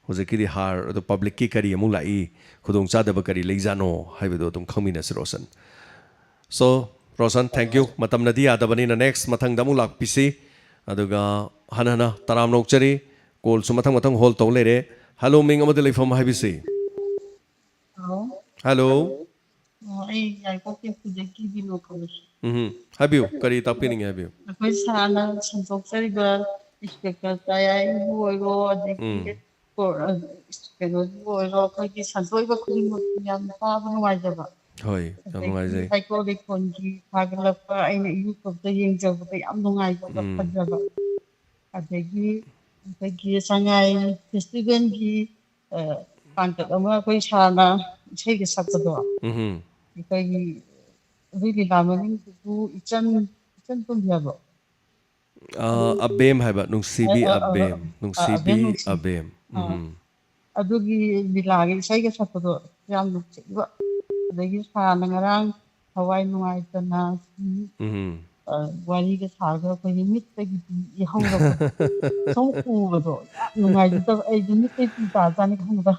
ꯍꯧꯖꯤꯛꯀꯤꯗꯤ ꯍꯥꯔ ꯑꯗꯨ publicꯀꯤ ꯀꯔꯤ ꯑꯃꯨꯛ ꯂꯥꯛꯏ, ꯈꯨꯗꯣꯡꯆꯥꯗꯕ ꯀꯔꯤ ꯂꯩꯖꯥꯠꯅꯣ ꯍꯥꯏꯕꯗꯣ ꯑꯗꯨꯝ ꯈꯪꯃꯤꯟꯅꯁꯤ, Roshan. So, Roshan, thank you꯫ ꯃꯇꯝꯅꯗꯤ ꯌꯥꯗꯕꯅꯤꯅ next ꯃꯊꯪꯗ ꯑꯃꯨꯛ ꯂꯥꯛꯄꯤꯁꯤ꯫ ꯑꯗꯨꯒ ꯍꯟꯅ ꯍꯟꯅ ꯇꯔꯥꯝꯅ ꯑꯣꯛꯆꯔꯤ꯫ Callꯁꯨ ꯃꯊꯪ ꯃꯊꯪ hold ꯇꯧ ꯂꯩꯔꯦ꯫ Hello, ꯃꯤꯡ ꯑꯃꯗꯤ ꯂꯩꯐꯝ ꯍꯥꯏꯕꯤꯁꯤ꯫ ꯍꯜꯂꯣ꯫ Hello꯫ ꯑꯣ, ꯑꯩ ꯌꯥꯏꯄꯣꯛ ꯇꯦꯛꯄꯗꯒꯤ ꯕꯤꯅꯣ ꯀꯧꯏ꯫ ꯎꯝ꯫ ꯍꯥꯏꯕꯤꯌꯨ, ꯀꯔꯤ ꯇꯥꯛꯄꯤꯅꯤꯡꯉꯤ ꯍꯥꯏꯕꯤꯌꯨ꯫ ꯑꯩꯈꯣꯏ ꯁꯥꯔꯅ ꯁꯟꯗꯣꯛꯆꯔꯤꯕ ꯏꯟꯁꯄꯦꯛꯇꯔ ꯇꯌꯥꯏꯕꯨ ꯑꯣꯏꯔꯣ, ꯑꯗꯒꯤ ꯎꯝ꯫ ꯀꯣ-, ꯑ, ꯀꯩꯅꯣꯕꯨ ꯑꯣꯏꯔꯣ, ꯑꯩꯈꯣꯏꯒꯤ ꯁꯟꯗꯣꯛꯏꯕ ꯈꯨꯗꯤꯡꯃꯛꯇꯨ ꯌꯥꯝꯅ ꯇꯥꯕ ꯅꯨꯡꯉꯥꯏꯖꯕ꯫ ꯍꯣꯏ, ꯌꯥꯝ ꯑꯗꯒꯤ ꯅꯨꯡꯉꯥꯏꯖꯩ꯫ ꯍꯩꯀꯣꯜ ꯂꯩꯀꯣꯜꯒꯤ ꯊꯥꯒꯠꯂꯛꯄ ꯑꯩꯅ YouTubeꯇ ꯌꯦꯡꯖꯕꯗ ꯌꯥꯝ ꯅꯨꯡꯉꯥꯏꯖꯕ, ꯎꯝ꯫ ꯐꯖꯕ꯫ ꯑꯗꯒꯤ ꯑꯩꯈꯣꯏꯒꯤ ꯁꯉꯥꯏ festivalꯒꯤ, ꯑ, ꯇꯥꯡꯀꯛ ꯑꯃ ꯑꯩꯈꯣꯏ ꯁꯥꯔꯅ ꯏꯁꯩꯒ ꯁꯛꯄꯗꯣ, ꯎꯝ꯫ ꯑꯩꯈꯣꯏꯒꯤ ꯑꯗꯨꯒꯤ ꯂꯤꯂꯥ ꯃꯃꯤꯡꯗꯨꯕꯨ ꯏꯆꯟ, ꯏꯆꯟ ꯇꯣꯝꯕꯤ ꯍꯥꯏꯕ꯭ꯔꯣ? ꯑꯥ, ꯑꯕꯦꯝ ꯍꯥꯏꯕ, ꯅꯨꯡꯁꯤꯕꯤ ꯑ, ꯑ, ꯑ, ꯑꯕꯦꯝ, ꯑ, ꯅꯨꯡꯁꯤꯕꯤ ꯑꯕꯦꯝ ꯅꯨꯡꯁꯤ꯫ ꯑꯕꯦꯝ꯫ ꯑꯥ, ꯎꯝ꯫ ꯑꯗꯨꯒꯤ ꯂꯤꯂꯥꯒꯤ ꯏꯁꯩꯒ ꯁꯛꯄꯗꯣ ꯌꯥꯝ ꯅꯨꯡꯁꯤꯕ꯫ ꯑꯗꯒꯤ ꯁꯥꯔꯅ ꯉꯔꯥꯡ ꯊꯋꯥꯏ ꯅꯨꯡꯉꯥꯏꯇꯅ ꯁꯨꯝ, ꯎꯝ꯫ ꯑ, ꯋꯥꯔꯤꯒ ꯁꯥꯔꯒ ꯑꯩꯈꯣꯏꯒꯤ ꯃꯤꯠꯇꯒꯤꯗꯤ ꯏꯍꯧꯔꯕꯗꯣ꯫ ꯁꯨꯝ ꯎꯕꯗꯣ ꯌꯥꯝ ꯅꯨꯡꯉꯥꯏꯖꯗꯕ, ꯑꯩꯗꯤ ꯃꯤꯠꯇꯩ ꯄꯤ ꯇꯥꯖꯥꯠꯅꯤ ꯈꯪꯕꯗ꯫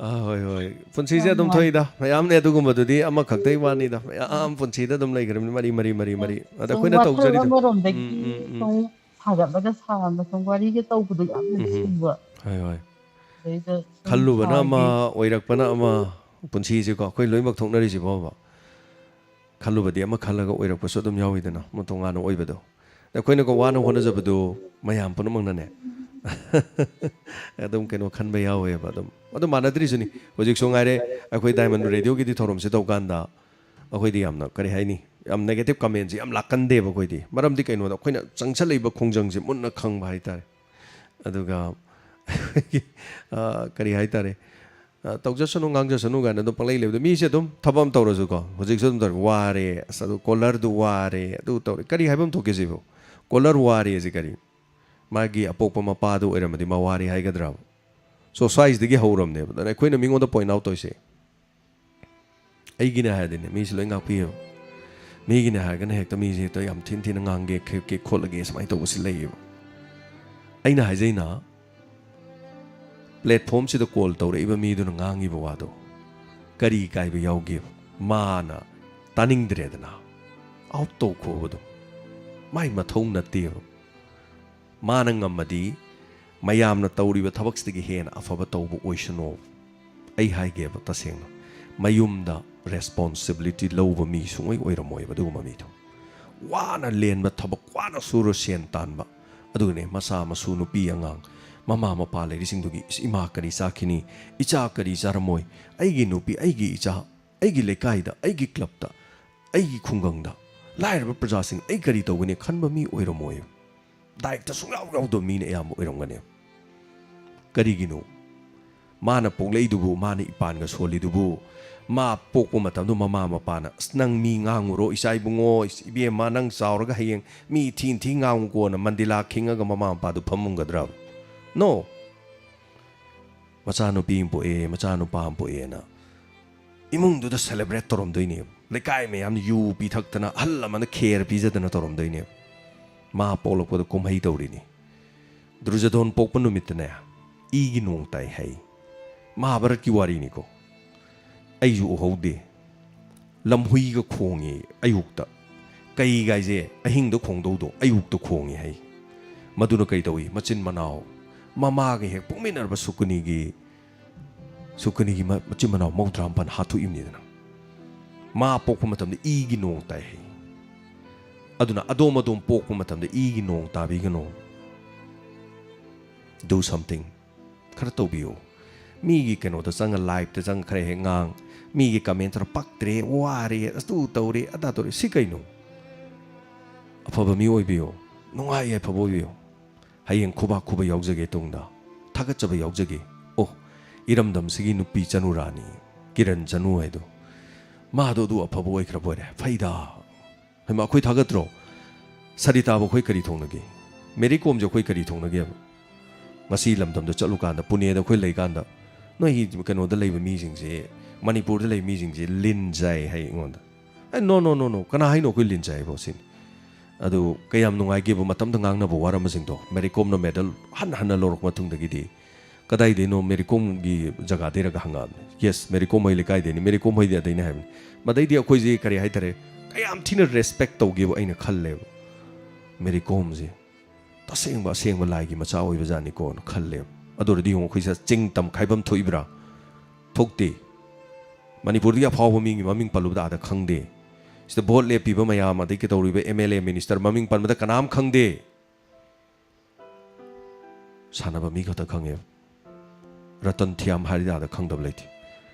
ꯑꯥ, ꯍꯣꯏ, ꯍꯣꯏ꯫ ꯄꯨꯟꯁꯤꯁꯦ ꯌꯥꯝ ꯑꯗꯨꯝ ꯅꯨꯡꯉꯥꯏ꯫ ꯊꯣꯛꯏꯗ꯫ ꯃꯌꯥꯝꯅꯦ ꯑꯗꯨꯒꯨꯝꯕꯗꯨꯗꯤ, ꯑꯃꯈꯛꯇꯩ ꯋꯥꯅꯤꯗ꯫ ꯃꯌꯥꯝ ꯄꯨꯟꯁꯤꯗ ꯑꯗꯨꯝ ꯂꯩꯈ꯭ꯔꯕꯅꯤ, ꯃꯔꯤ, ꯃꯔꯤ, ꯃꯔꯤ, ꯃꯔꯤ꯫ ꯑꯗ ꯁꯨꯝ ꯑꯩꯈꯣꯏꯅ ꯋꯥꯈꯜ ꯇꯧꯖꯔꯤꯗꯣ꯫ ꯎꯝ, ꯑꯃꯔꯣꯝꯗꯒꯤ ꯎꯝ, ꯎꯝ꯫ ꯁꯨꯝ ꯁꯥꯒꯠꯂꯒ ꯁꯥꯔꯒ ꯁꯨꯝ ꯋꯥꯔꯤꯒ ꯇꯧꯕꯗꯣ ꯌꯥꯝ ꯎꯝ, ꯎꯝ꯫ ꯅꯨꯡꯁꯤꯕ꯫ ꯍꯣꯏ, ꯍꯣꯏ꯫ ꯑꯗꯩꯗ ꯁꯨꯝ ꯈꯜꯂꯨꯕꯅ ꯑꯃ, ꯁꯥꯔꯗꯤ ꯑꯣꯏꯔꯛꯄꯅ ꯑꯃ꯫ ꯄꯨꯟꯁꯤꯁꯦꯀꯣ, ꯑꯩꯈꯣꯏ ꯂꯣꯏꯅꯃꯛ ꯊꯣꯛꯅꯔꯤꯁꯤꯕꯣꯕ꯫ ꯈꯜꯂꯨꯕꯗꯤ ꯑꯃ ꯈꯜꯂꯒ ꯑꯣꯏꯔꯛꯄꯁꯨ ꯑꯗꯨꯝ ꯌꯥꯎꯋꯤꯗꯅ, ꯃ-, ꯇꯣꯉꯥꯟꯅ ꯑꯣꯏꯕꯗꯣ꯫ ꯑꯩꯈꯣꯏꯅꯀꯣ ꯋꯥꯅ ꯍꯣꯠꯅꯖꯕꯗꯨ ꯃꯌꯥꯝ ꯄꯨꯝꯅꯃꯛꯅꯅꯦ ꯑꯗꯨꯝ ꯀꯩꯅꯣ ꯈꯟꯕ ꯌꯥꯎꯋꯦꯕ꯫ ꯑꯗꯨꯝ, ꯑꯗꯨꯝ ꯃꯥꯟꯅꯗ꯭ꯔꯤꯁꯨꯅꯤ꯫ ꯍꯧꯖꯤꯛꯁꯨ ꯉꯥꯏꯔꯦ, ꯑꯩꯈꯣꯏ ꯗꯥꯏꯃꯟ ꯔꯦꯗꯤꯑꯣꯒꯤꯗꯤ ꯊꯧꯔꯝꯁꯦ ꯇꯧꯀꯥꯟꯗ ꯑꯩꯈꯣꯏꯗꯤ ꯌꯥꯝꯅ, ꯀꯔꯤ ꯍꯥꯏꯅꯤ, ꯌꯥꯝ ꯅꯦꯒꯦꯇꯤꯚ ꯀꯃꯦꯟꯁꯦ ꯌꯥꯝ ꯂꯥꯛꯀꯟꯗꯦꯕ ꯑꯩꯈꯣꯏꯗꯤ꯫ ꯃꯔꯝꯗꯤ ꯀꯩꯅꯣꯗ ꯑꯩꯈꯣꯏꯅ ꯆꯪꯁꯜꯂꯛꯏꯕ ꯈꯣꯡꯖꯪꯁꯦ ꯃꯨꯟꯅ ꯈꯪꯕ ꯍꯥꯏꯇꯥꯔꯦ꯫ ꯑꯗꯨꯒ ꯑꯩꯈꯣꯏꯒꯤ, ꯑ, ꯀꯔꯤ ꯍꯥꯏꯇꯥꯔꯦ, ꯑ, ꯇꯧꯖꯁꯅꯨ, ꯉꯥꯡꯖꯁꯅꯨ ꯀꯥꯏꯅ ꯑꯗꯨꯝ ꯄꯪꯂꯩ ꯂꯩꯕꯗꯣ, ꯃꯤꯁꯦ ꯑꯗꯨꯝ ꯊꯕꯛ ꯑꯃ ꯇꯧꯔꯁꯨꯀꯣ, ꯍꯧꯖꯤꯛꯁꯨ ꯑꯗꯨꯝ ꯇꯧꯔꯦ, "ꯋꯥꯔꯦ, ꯑꯁ, ꯑꯗꯨ ꯀꯣꯂꯔꯗꯨ ꯋꯥꯔꯦ, ꯑꯗꯨ ꯇꯧꯔꯦ", ꯀꯔꯤ ꯍꯥꯏꯕ ꯑꯃ ꯊꯣꯛꯀꯦ ꯁꯤꯕꯨ? ꯀꯣꯂꯔ ꯋꯥꯔꯦ ꯑꯁꯤ ꯀꯔꯤ? ꯃꯥꯒꯤ ꯑꯄꯣꯛꯄ ꯃꯄꯥꯗꯨ ꯑꯣꯏꯔꯝꯃꯗꯤ ꯃꯥ ꯋꯥꯔꯦ ꯍꯥꯏꯒꯗ꯭ꯔꯕ? ꯁꯣ ꯁ꯭ꯋꯥꯏꯁꯤꯗꯒꯤ ꯍꯧꯔꯕꯅꯦꯕ꯫ ꯑꯗꯨꯅ ꯑꯩꯈꯣꯏꯅ ꯃꯤꯉꯣꯟꯗ ꯄꯣꯏꯟ ꯑꯥꯎꯠ ꯇꯧꯔꯤꯁꯦ, ꯑꯩꯒꯤꯅꯦ ꯍꯥꯏꯔꯗꯤꯅꯦ, ꯃꯤꯁꯦ ꯂꯣꯏ ꯉꯥꯛꯄꯤꯌꯦꯕ꯫ ꯃꯤꯒꯤꯅꯦ ꯍꯥꯏꯔꯒꯅ ꯍꯦꯛꯇ ꯃꯤꯁꯦ ꯍꯦꯛꯇ ꯌꯥꯝ ꯊꯤꯅ ꯊꯤꯅ ꯉꯥꯡꯒꯦ, ꯈꯦꯛꯀꯦ, ꯈꯣꯠꯂꯒꯦ, ꯁꯨꯃꯥꯏꯅ ꯇꯧꯕꯁꯤ ꯂꯩꯌꯦꯕ꯫ ꯑꯩꯅ ꯍꯥꯏꯖꯩꯅ, ꯄ꯭ꯂꯦꯠꯐꯣꯝꯁꯤꯗ ꯀꯣꯜ ꯇꯧꯔꯛꯏꯕ ꯃꯤꯗꯨꯅ ꯉꯥꯡꯉꯤꯕ ꯋꯥꯗꯣ ꯀꯔꯤ ꯀꯥꯏꯕ ꯌꯥꯎꯒꯦꯕ? ꯃꯥꯅ ꯇꯥꯅꯤꯡꯗ꯭ꯔꯦꯗꯅ, ꯑꯥꯎꯠ ꯇꯧꯈꯣꯕꯗꯣ ꯃꯥꯏ ꯃꯊꯧ ꯅꯠꯇꯦꯕ꯫ ꯃꯥꯅ ꯉꯝꯃꯗꯤ ꯃꯌꯥꯝꯅ ꯇꯧꯔꯤꯕ ꯊꯕꯛꯁꯤꯗꯒꯤ ꯍꯦꯟꯅ ꯑꯐꯕ ꯇꯧꯕ ꯑꯣꯏꯁꯅꯨ꯫ ꯑꯩ ꯍꯥꯏꯒꯦꯕ ꯇꯁꯦꯡꯅ, ꯃꯌꯨꯝꯗ ꯔꯦꯁꯄꯣꯟꯁꯤꯕꯤꯂꯤꯇꯤ ꯂꯧꯕ ꯃꯤ ꯁꯨꯡꯑꯣꯏ ꯑꯣꯏꯔꯝꯃꯣꯏꯕ ꯑꯗꯨꯒꯨꯝꯕ ꯃꯤꯗꯣ꯫ ꯋꯥꯅ ꯂꯦꯟꯕ ꯊꯕꯛ, ꯋꯥꯅ ꯁꯨꯔ ꯁꯦꯟ ꯇꯥꯟꯕ, ꯑꯗꯨꯒꯅꯦ ꯃꯆꯥ ꯃꯁꯨ ꯅꯨꯄꯤ ꯑꯉꯥꯡ, ꯃꯃꯥ ꯃꯄꯥ ꯂꯩꯔꯤꯁꯤꯡꯗꯨꯒꯤ, "ꯏꯁ, ꯏꯃꯥ ꯀꯔꯤ ꯆꯥꯈꯤꯅꯤ? ꯏꯆꯥ ꯀꯔꯤ ꯆꯥꯔꯝꯃꯣꯏ? ꯑꯩꯒꯤ ꯅꯨꯄꯤ, ꯑꯩꯒꯤ ꯏꯆꯥ, ꯑꯩꯒꯤ ꯂꯩꯀꯥꯏꯗ, ꯑꯩꯒꯤ ꯀ꯭ꯂꯕꯇ, ꯑꯩꯒꯤ ꯈꯨꯡꯒꯪꯗ ꯂꯥꯏꯔꯕ ꯄ꯭ꯔꯖꯥꯁꯤꯡ ꯑꯩ ꯀꯔꯤ ꯇꯧꯒꯅꯤ?" ꯈꯟꯕ ꯃꯤ ꯑꯣꯏꯔꯝꯃꯣꯏ꯫ ꯗꯥꯏꯔꯦꯛꯇ ꯁꯨꯡꯌꯥꯎ ꯌꯥꯎꯗꯕ ꯃꯤꯅ ꯑꯌꯥꯝꯕ ꯑꯣꯏꯔꯝꯒꯅꯤ꯫ ꯀꯔꯤꯒꯤꯅꯣ? ꯃꯥꯅ ꯄꯣꯛꯂꯛꯏꯗꯨꯕꯨ, ꯃꯥꯅ ꯏꯄꯥꯟꯒ ꯁꯣꯜꯂꯤꯗꯨꯕꯨ, ꯃꯥ ꯄꯣꯛꯄ ꯃꯇꯝꯗ ꯃꯃꯥ ꯃꯄꯥꯅ, "ꯑꯁ, ꯅꯪ ꯃꯤ ꯉꯥꯡꯉꯨꯔꯣ, ꯏꯆꯥ ꯏꯕꯨꯡꯉꯣ, ꯏꯕꯦꯝꯃ, ꯅꯪ ꯆꯥꯎꯔꯒ ꯍꯌꯦꯡ ꯃꯤ ꯊꯤ ꯊꯤ ꯉꯥꯡꯉꯨꯀꯣꯅ" ꯃꯟꯗꯤꯂꯥ ꯈꯤꯡꯉꯒ ꯃꯃꯥ ꯃꯄꯥꯗꯨ ꯐꯝꯃꯝꯒꯗ꯭ꯔꯕ? No. ꯃꯆꯥꯅꯨꯄꯤ ꯑꯃ ꯄꯣꯛꯑꯦ, ꯃꯆꯥꯅꯨꯄꯥ ꯑꯃ ꯄꯣꯛꯑꯦꯅ ꯏꯃꯨꯡꯗꯨꯗ ꯁꯦꯂꯦꯕ꯭ꯔꯦꯠ ꯇꯧꯔꯝꯗꯣꯏꯅꯦꯕ, ꯂꯩꯀꯥꯏ ꯃꯌꯥꯝꯅ ꯌꯨ ꯄꯤꯊꯛꯇꯅ, ꯑꯍꯜ ꯂꯃꯟꯗ ꯈꯦꯔ ꯄꯤꯖꯗꯅ ꯇꯧꯔꯝꯗꯣꯏꯅꯦꯕ꯫ ꯃꯥ ꯄꯣꯛꯂꯛꯄꯗ ꯀꯨꯝꯍꯩ ꯇꯧꯔꯤꯅꯤ꯫ ꯗꯨꯔꯖꯣꯙꯣꯟ ꯄꯣꯛꯄ ꯅꯨꯃꯤꯠꯇꯅꯦ, ꯏꯒꯤ ꯅꯣꯡ ꯇꯥꯏ ꯍꯥꯏ꯫ ꯃꯍꯥꯚꯥꯔꯠꯀꯤ ꯋꯥꯔꯤꯅꯤꯀꯣ꯫ ꯑꯩꯁꯨ ꯎꯍꯧꯗꯦ꯫ ꯂꯝꯍꯨꯏꯒ ꯈꯣꯡꯉꯤ ꯑꯌꯨꯛꯇ꯫ ꯀꯩꯒꯥꯏꯁꯦ ꯑꯍꯤꯡꯗ ꯈꯣꯡꯗꯧꯗꯣ ꯑꯌꯨꯛꯇ ꯈꯣꯡꯉꯤ ꯍꯥꯏ꯫ ꯃꯗꯨꯅ ꯀꯩ ꯇꯧꯏ? ꯃꯆꯤꯟ ꯃꯅꯥꯎ, ꯃꯃꯥꯒ ꯍꯦꯛ ꯄꯣꯛꯃꯤꯟꯅꯔꯕ ꯁꯨꯀꯅꯤꯒꯤ, ꯁꯨꯀꯅꯤꯒꯤ ꯃ-, ꯃꯆꯤꯟ ꯃꯅꯥꯎ ꯃꯧꯗ꯭ꯔꯥ ꯃꯥꯄꯟ ꯍꯥꯠꯇꯣꯛꯏꯕꯅꯤꯗꯅ꯫ ꯃꯥ ꯄꯣꯛꯄ ꯃꯇꯝꯗ ꯏꯒꯤ ꯅꯣꯡ ꯇꯥꯏ ꯍꯥꯏ꯫ ꯑꯗꯨꯅ ꯑꯗꯣꯝ ꯑꯗꯣꯝ ꯄꯣꯛꯄ ꯃꯇꯝꯗ ꯏꯒꯤ ꯅꯣꯡ ꯇꯥꯕꯤꯒꯅꯨ꯫ Do something. ꯈꯔ ꯇꯧꯕꯤꯌꯨ꯫ ꯃꯤꯒꯤ ꯀꯩꯅꯣꯗ ꯆꯪꯉ, ꯂꯥꯏꯞꯇ ꯆꯪꯉ ꯈꯔ ꯍꯦꯛ ꯉꯥꯡ, ꯃꯤꯒꯤ ꯀꯃꯦꯟ ꯇꯧꯔ "ꯄꯛꯇ꯭ꯔꯦ, ꯋꯥꯔꯦ, ꯑꯗꯨ ꯇꯧꯔꯦ, ꯑꯗꯥ ꯇꯧꯔꯦ", ꯁꯤ ꯀꯩꯅꯣ? ꯑꯐꯕ ꯃꯤ ꯑꯣꯏꯕꯤꯌꯨ, ꯅꯨꯡꯉꯥꯏ ꯌꯥꯏꯐꯕ ꯑꯣꯏꯕꯤꯌꯨ꯫ ꯍꯌꯦꯡ ꯈꯨꯕꯥꯛ ꯈꯨꯕ ꯌꯥꯎꯖꯒꯦ ꯇꯨꯡꯗ, ꯊꯥꯒꯠꯆꯕ ꯌꯥꯎꯖꯒꯦ꯫ ꯑꯣ, ꯏꯔꯝꯗꯝꯁꯤꯒꯤ ꯅꯨꯄꯤ ꯆꯅꯨꯔꯥꯅꯤ, ꯀꯤꯔꯟ ꯆꯅꯨ ꯍꯥꯏꯗꯣ, ꯃꯥꯗꯣ ꯑꯗꯨ ꯑꯐꯕ ꯑꯣꯏꯈ꯭ꯔꯕ ꯑꯣꯏꯔꯦ, ꯐꯩꯗ꯫ ꯍꯩꯃꯥ, ꯑꯩꯈꯣꯏ ꯊꯥꯒꯠꯇ꯭ꯔꯣ? ꯁꯔꯤꯇꯥꯕꯨ ꯑꯩꯈꯣꯏ ꯀꯔꯤ ꯊꯣꯡꯅꯒꯦ? ꯃꯦꯔꯤ ꯀꯣꯝꯁꯦ ꯑꯩꯈꯣꯏ ꯀꯔꯤ ꯊꯣꯡꯅꯒꯦꯕ? ꯉꯁꯤ ꯂꯝꯗꯝꯗ ꯆꯠꯂꯨꯀꯥꯟꯗ, ꯄꯨꯅꯦꯗ ꯑꯩꯈꯣꯏ ꯂꯩꯀꯥꯟꯗ, "ꯅꯣꯏꯒꯤ ꯀꯩꯅꯣꯗ ꯂꯩꯕ ꯃꯤꯁꯤꯡꯁꯦ, ꯃꯅꯤꯄꯨꯔꯗ ꯂꯩꯕ ꯃꯤꯁꯤꯡꯁꯦ ꯂꯤꯟ ꯆꯥꯏ" ꯍꯥꯏ ꯑꯩꯉꯣꯟꯗ꯫ ꯑꯩ, "No, no, no, no, ꯀꯅꯥ ꯍꯥꯏꯅꯣ ꯑꯩꯈꯣꯏ ꯂꯤꯟ ꯆꯥꯏꯕꯣ?" ꯁꯤꯅꯤ꯫ ꯑꯗꯨ ꯀꯌꯥꯝ ꯅꯨꯡꯉꯥꯏꯒꯦꯕꯨ, ꯃꯇꯝꯗ ꯉꯥꯡꯅꯕ ꯋꯥꯔꯝꯕꯁꯤꯡꯗꯣ꯫ ꯃꯦꯔꯤ ꯀꯣꯝꯅ ꯃꯦꯗꯜ ꯍꯟꯅ ꯍꯟꯅ ꯂꯧꯔꯛꯄ ꯃꯇꯨꯡꯗꯒꯤꯗꯤ, "ꯀꯗꯥꯏꯗꯩꯅꯣ?" "ꯃꯦꯔꯤ ꯀꯣꯝꯒꯤ ꯖꯒꯥꯗꯩꯔꯒ?" ꯍꯪꯉꯛꯑꯕꯅꯦ꯫ "Yes, ꯃꯦꯔꯤ ꯀꯣꯝ ꯍꯣꯏ ꯂꯩꯀꯥꯏꯗꯩꯅꯤ, ꯃꯦꯔꯤ ꯀꯣꯝ ꯍꯣꯏꯗꯤ ꯑꯗꯩꯅꯦ" ꯍꯥꯏꯕꯅꯤ꯫ ꯃꯗꯩꯗꯤ ꯑꯩꯈꯣꯏꯁꯦ ꯀꯔꯤ ꯍꯥꯏꯇꯥꯔꯦ, ꯀꯌꯥꯝ ꯊꯤꯅ ꯔꯦꯁꯄꯦꯛ ꯇꯧꯒꯦꯕꯨ ꯑꯩꯅ ꯈꯜꯂꯦꯕ꯫ ꯃꯦꯔꯤ ꯀꯣꯝꯁꯦ ꯇꯁꯦꯡꯕ ꯑꯁꯦꯡꯕ ꯂꯥꯏꯒꯤ ꯃꯆꯥ ꯑꯣꯏꯕꯖꯥꯠꯅꯤꯀꯣꯅ ꯈꯜꯂꯦꯕ꯫ ꯑꯗꯨ ꯑꯣꯏꯔꯗꯤ ꯌꯦꯡꯉꯨ, ꯑꯩꯈꯣꯏꯁꯦ ꯆꯤꯡ ꯇꯝ ꯈꯥꯏꯐꯝ ꯊꯣꯛꯏꯕ꯭ꯔꯥ? ꯊꯣꯛꯇꯦ꯫ ꯃꯅꯤꯄꯨꯔꯗꯒꯤ ꯑꯐꯥꯎꯕ ꯃꯤꯒꯤ ꯃꯃꯤꯡ ꯄꯜꯂꯨꯕꯗ ꯑꯥꯗ ꯈꯪꯗꯦ꯫ ꯁꯤꯗ ꯚꯣꯠ ꯂꯦꯞꯄꯤꯕ ꯃꯌꯥꯝ, ꯑꯗꯩ ꯀꯩꯗꯧꯔꯤꯕ ꯑꯦꯝ ꯑꯦꯜ ꯑꯦ, ꯃꯤꯅꯤꯁꯇꯔ ꯃꯃꯤꯡ ꯄꯟꯕꯗ ꯀꯅꯥꯝ ꯈꯪꯗꯦ꯫ ꯁꯥꯟꯅꯕ ꯃꯤ ꯈꯛꯇ ꯈꯪꯉꯦ꯫ ꯔꯇꯟ ꯊꯤꯌꯥꯝ ꯍꯥꯏꯔꯗꯤ ꯑꯥꯗ ꯈꯪꯗꯕ ꯂꯩꯇꯦ꯫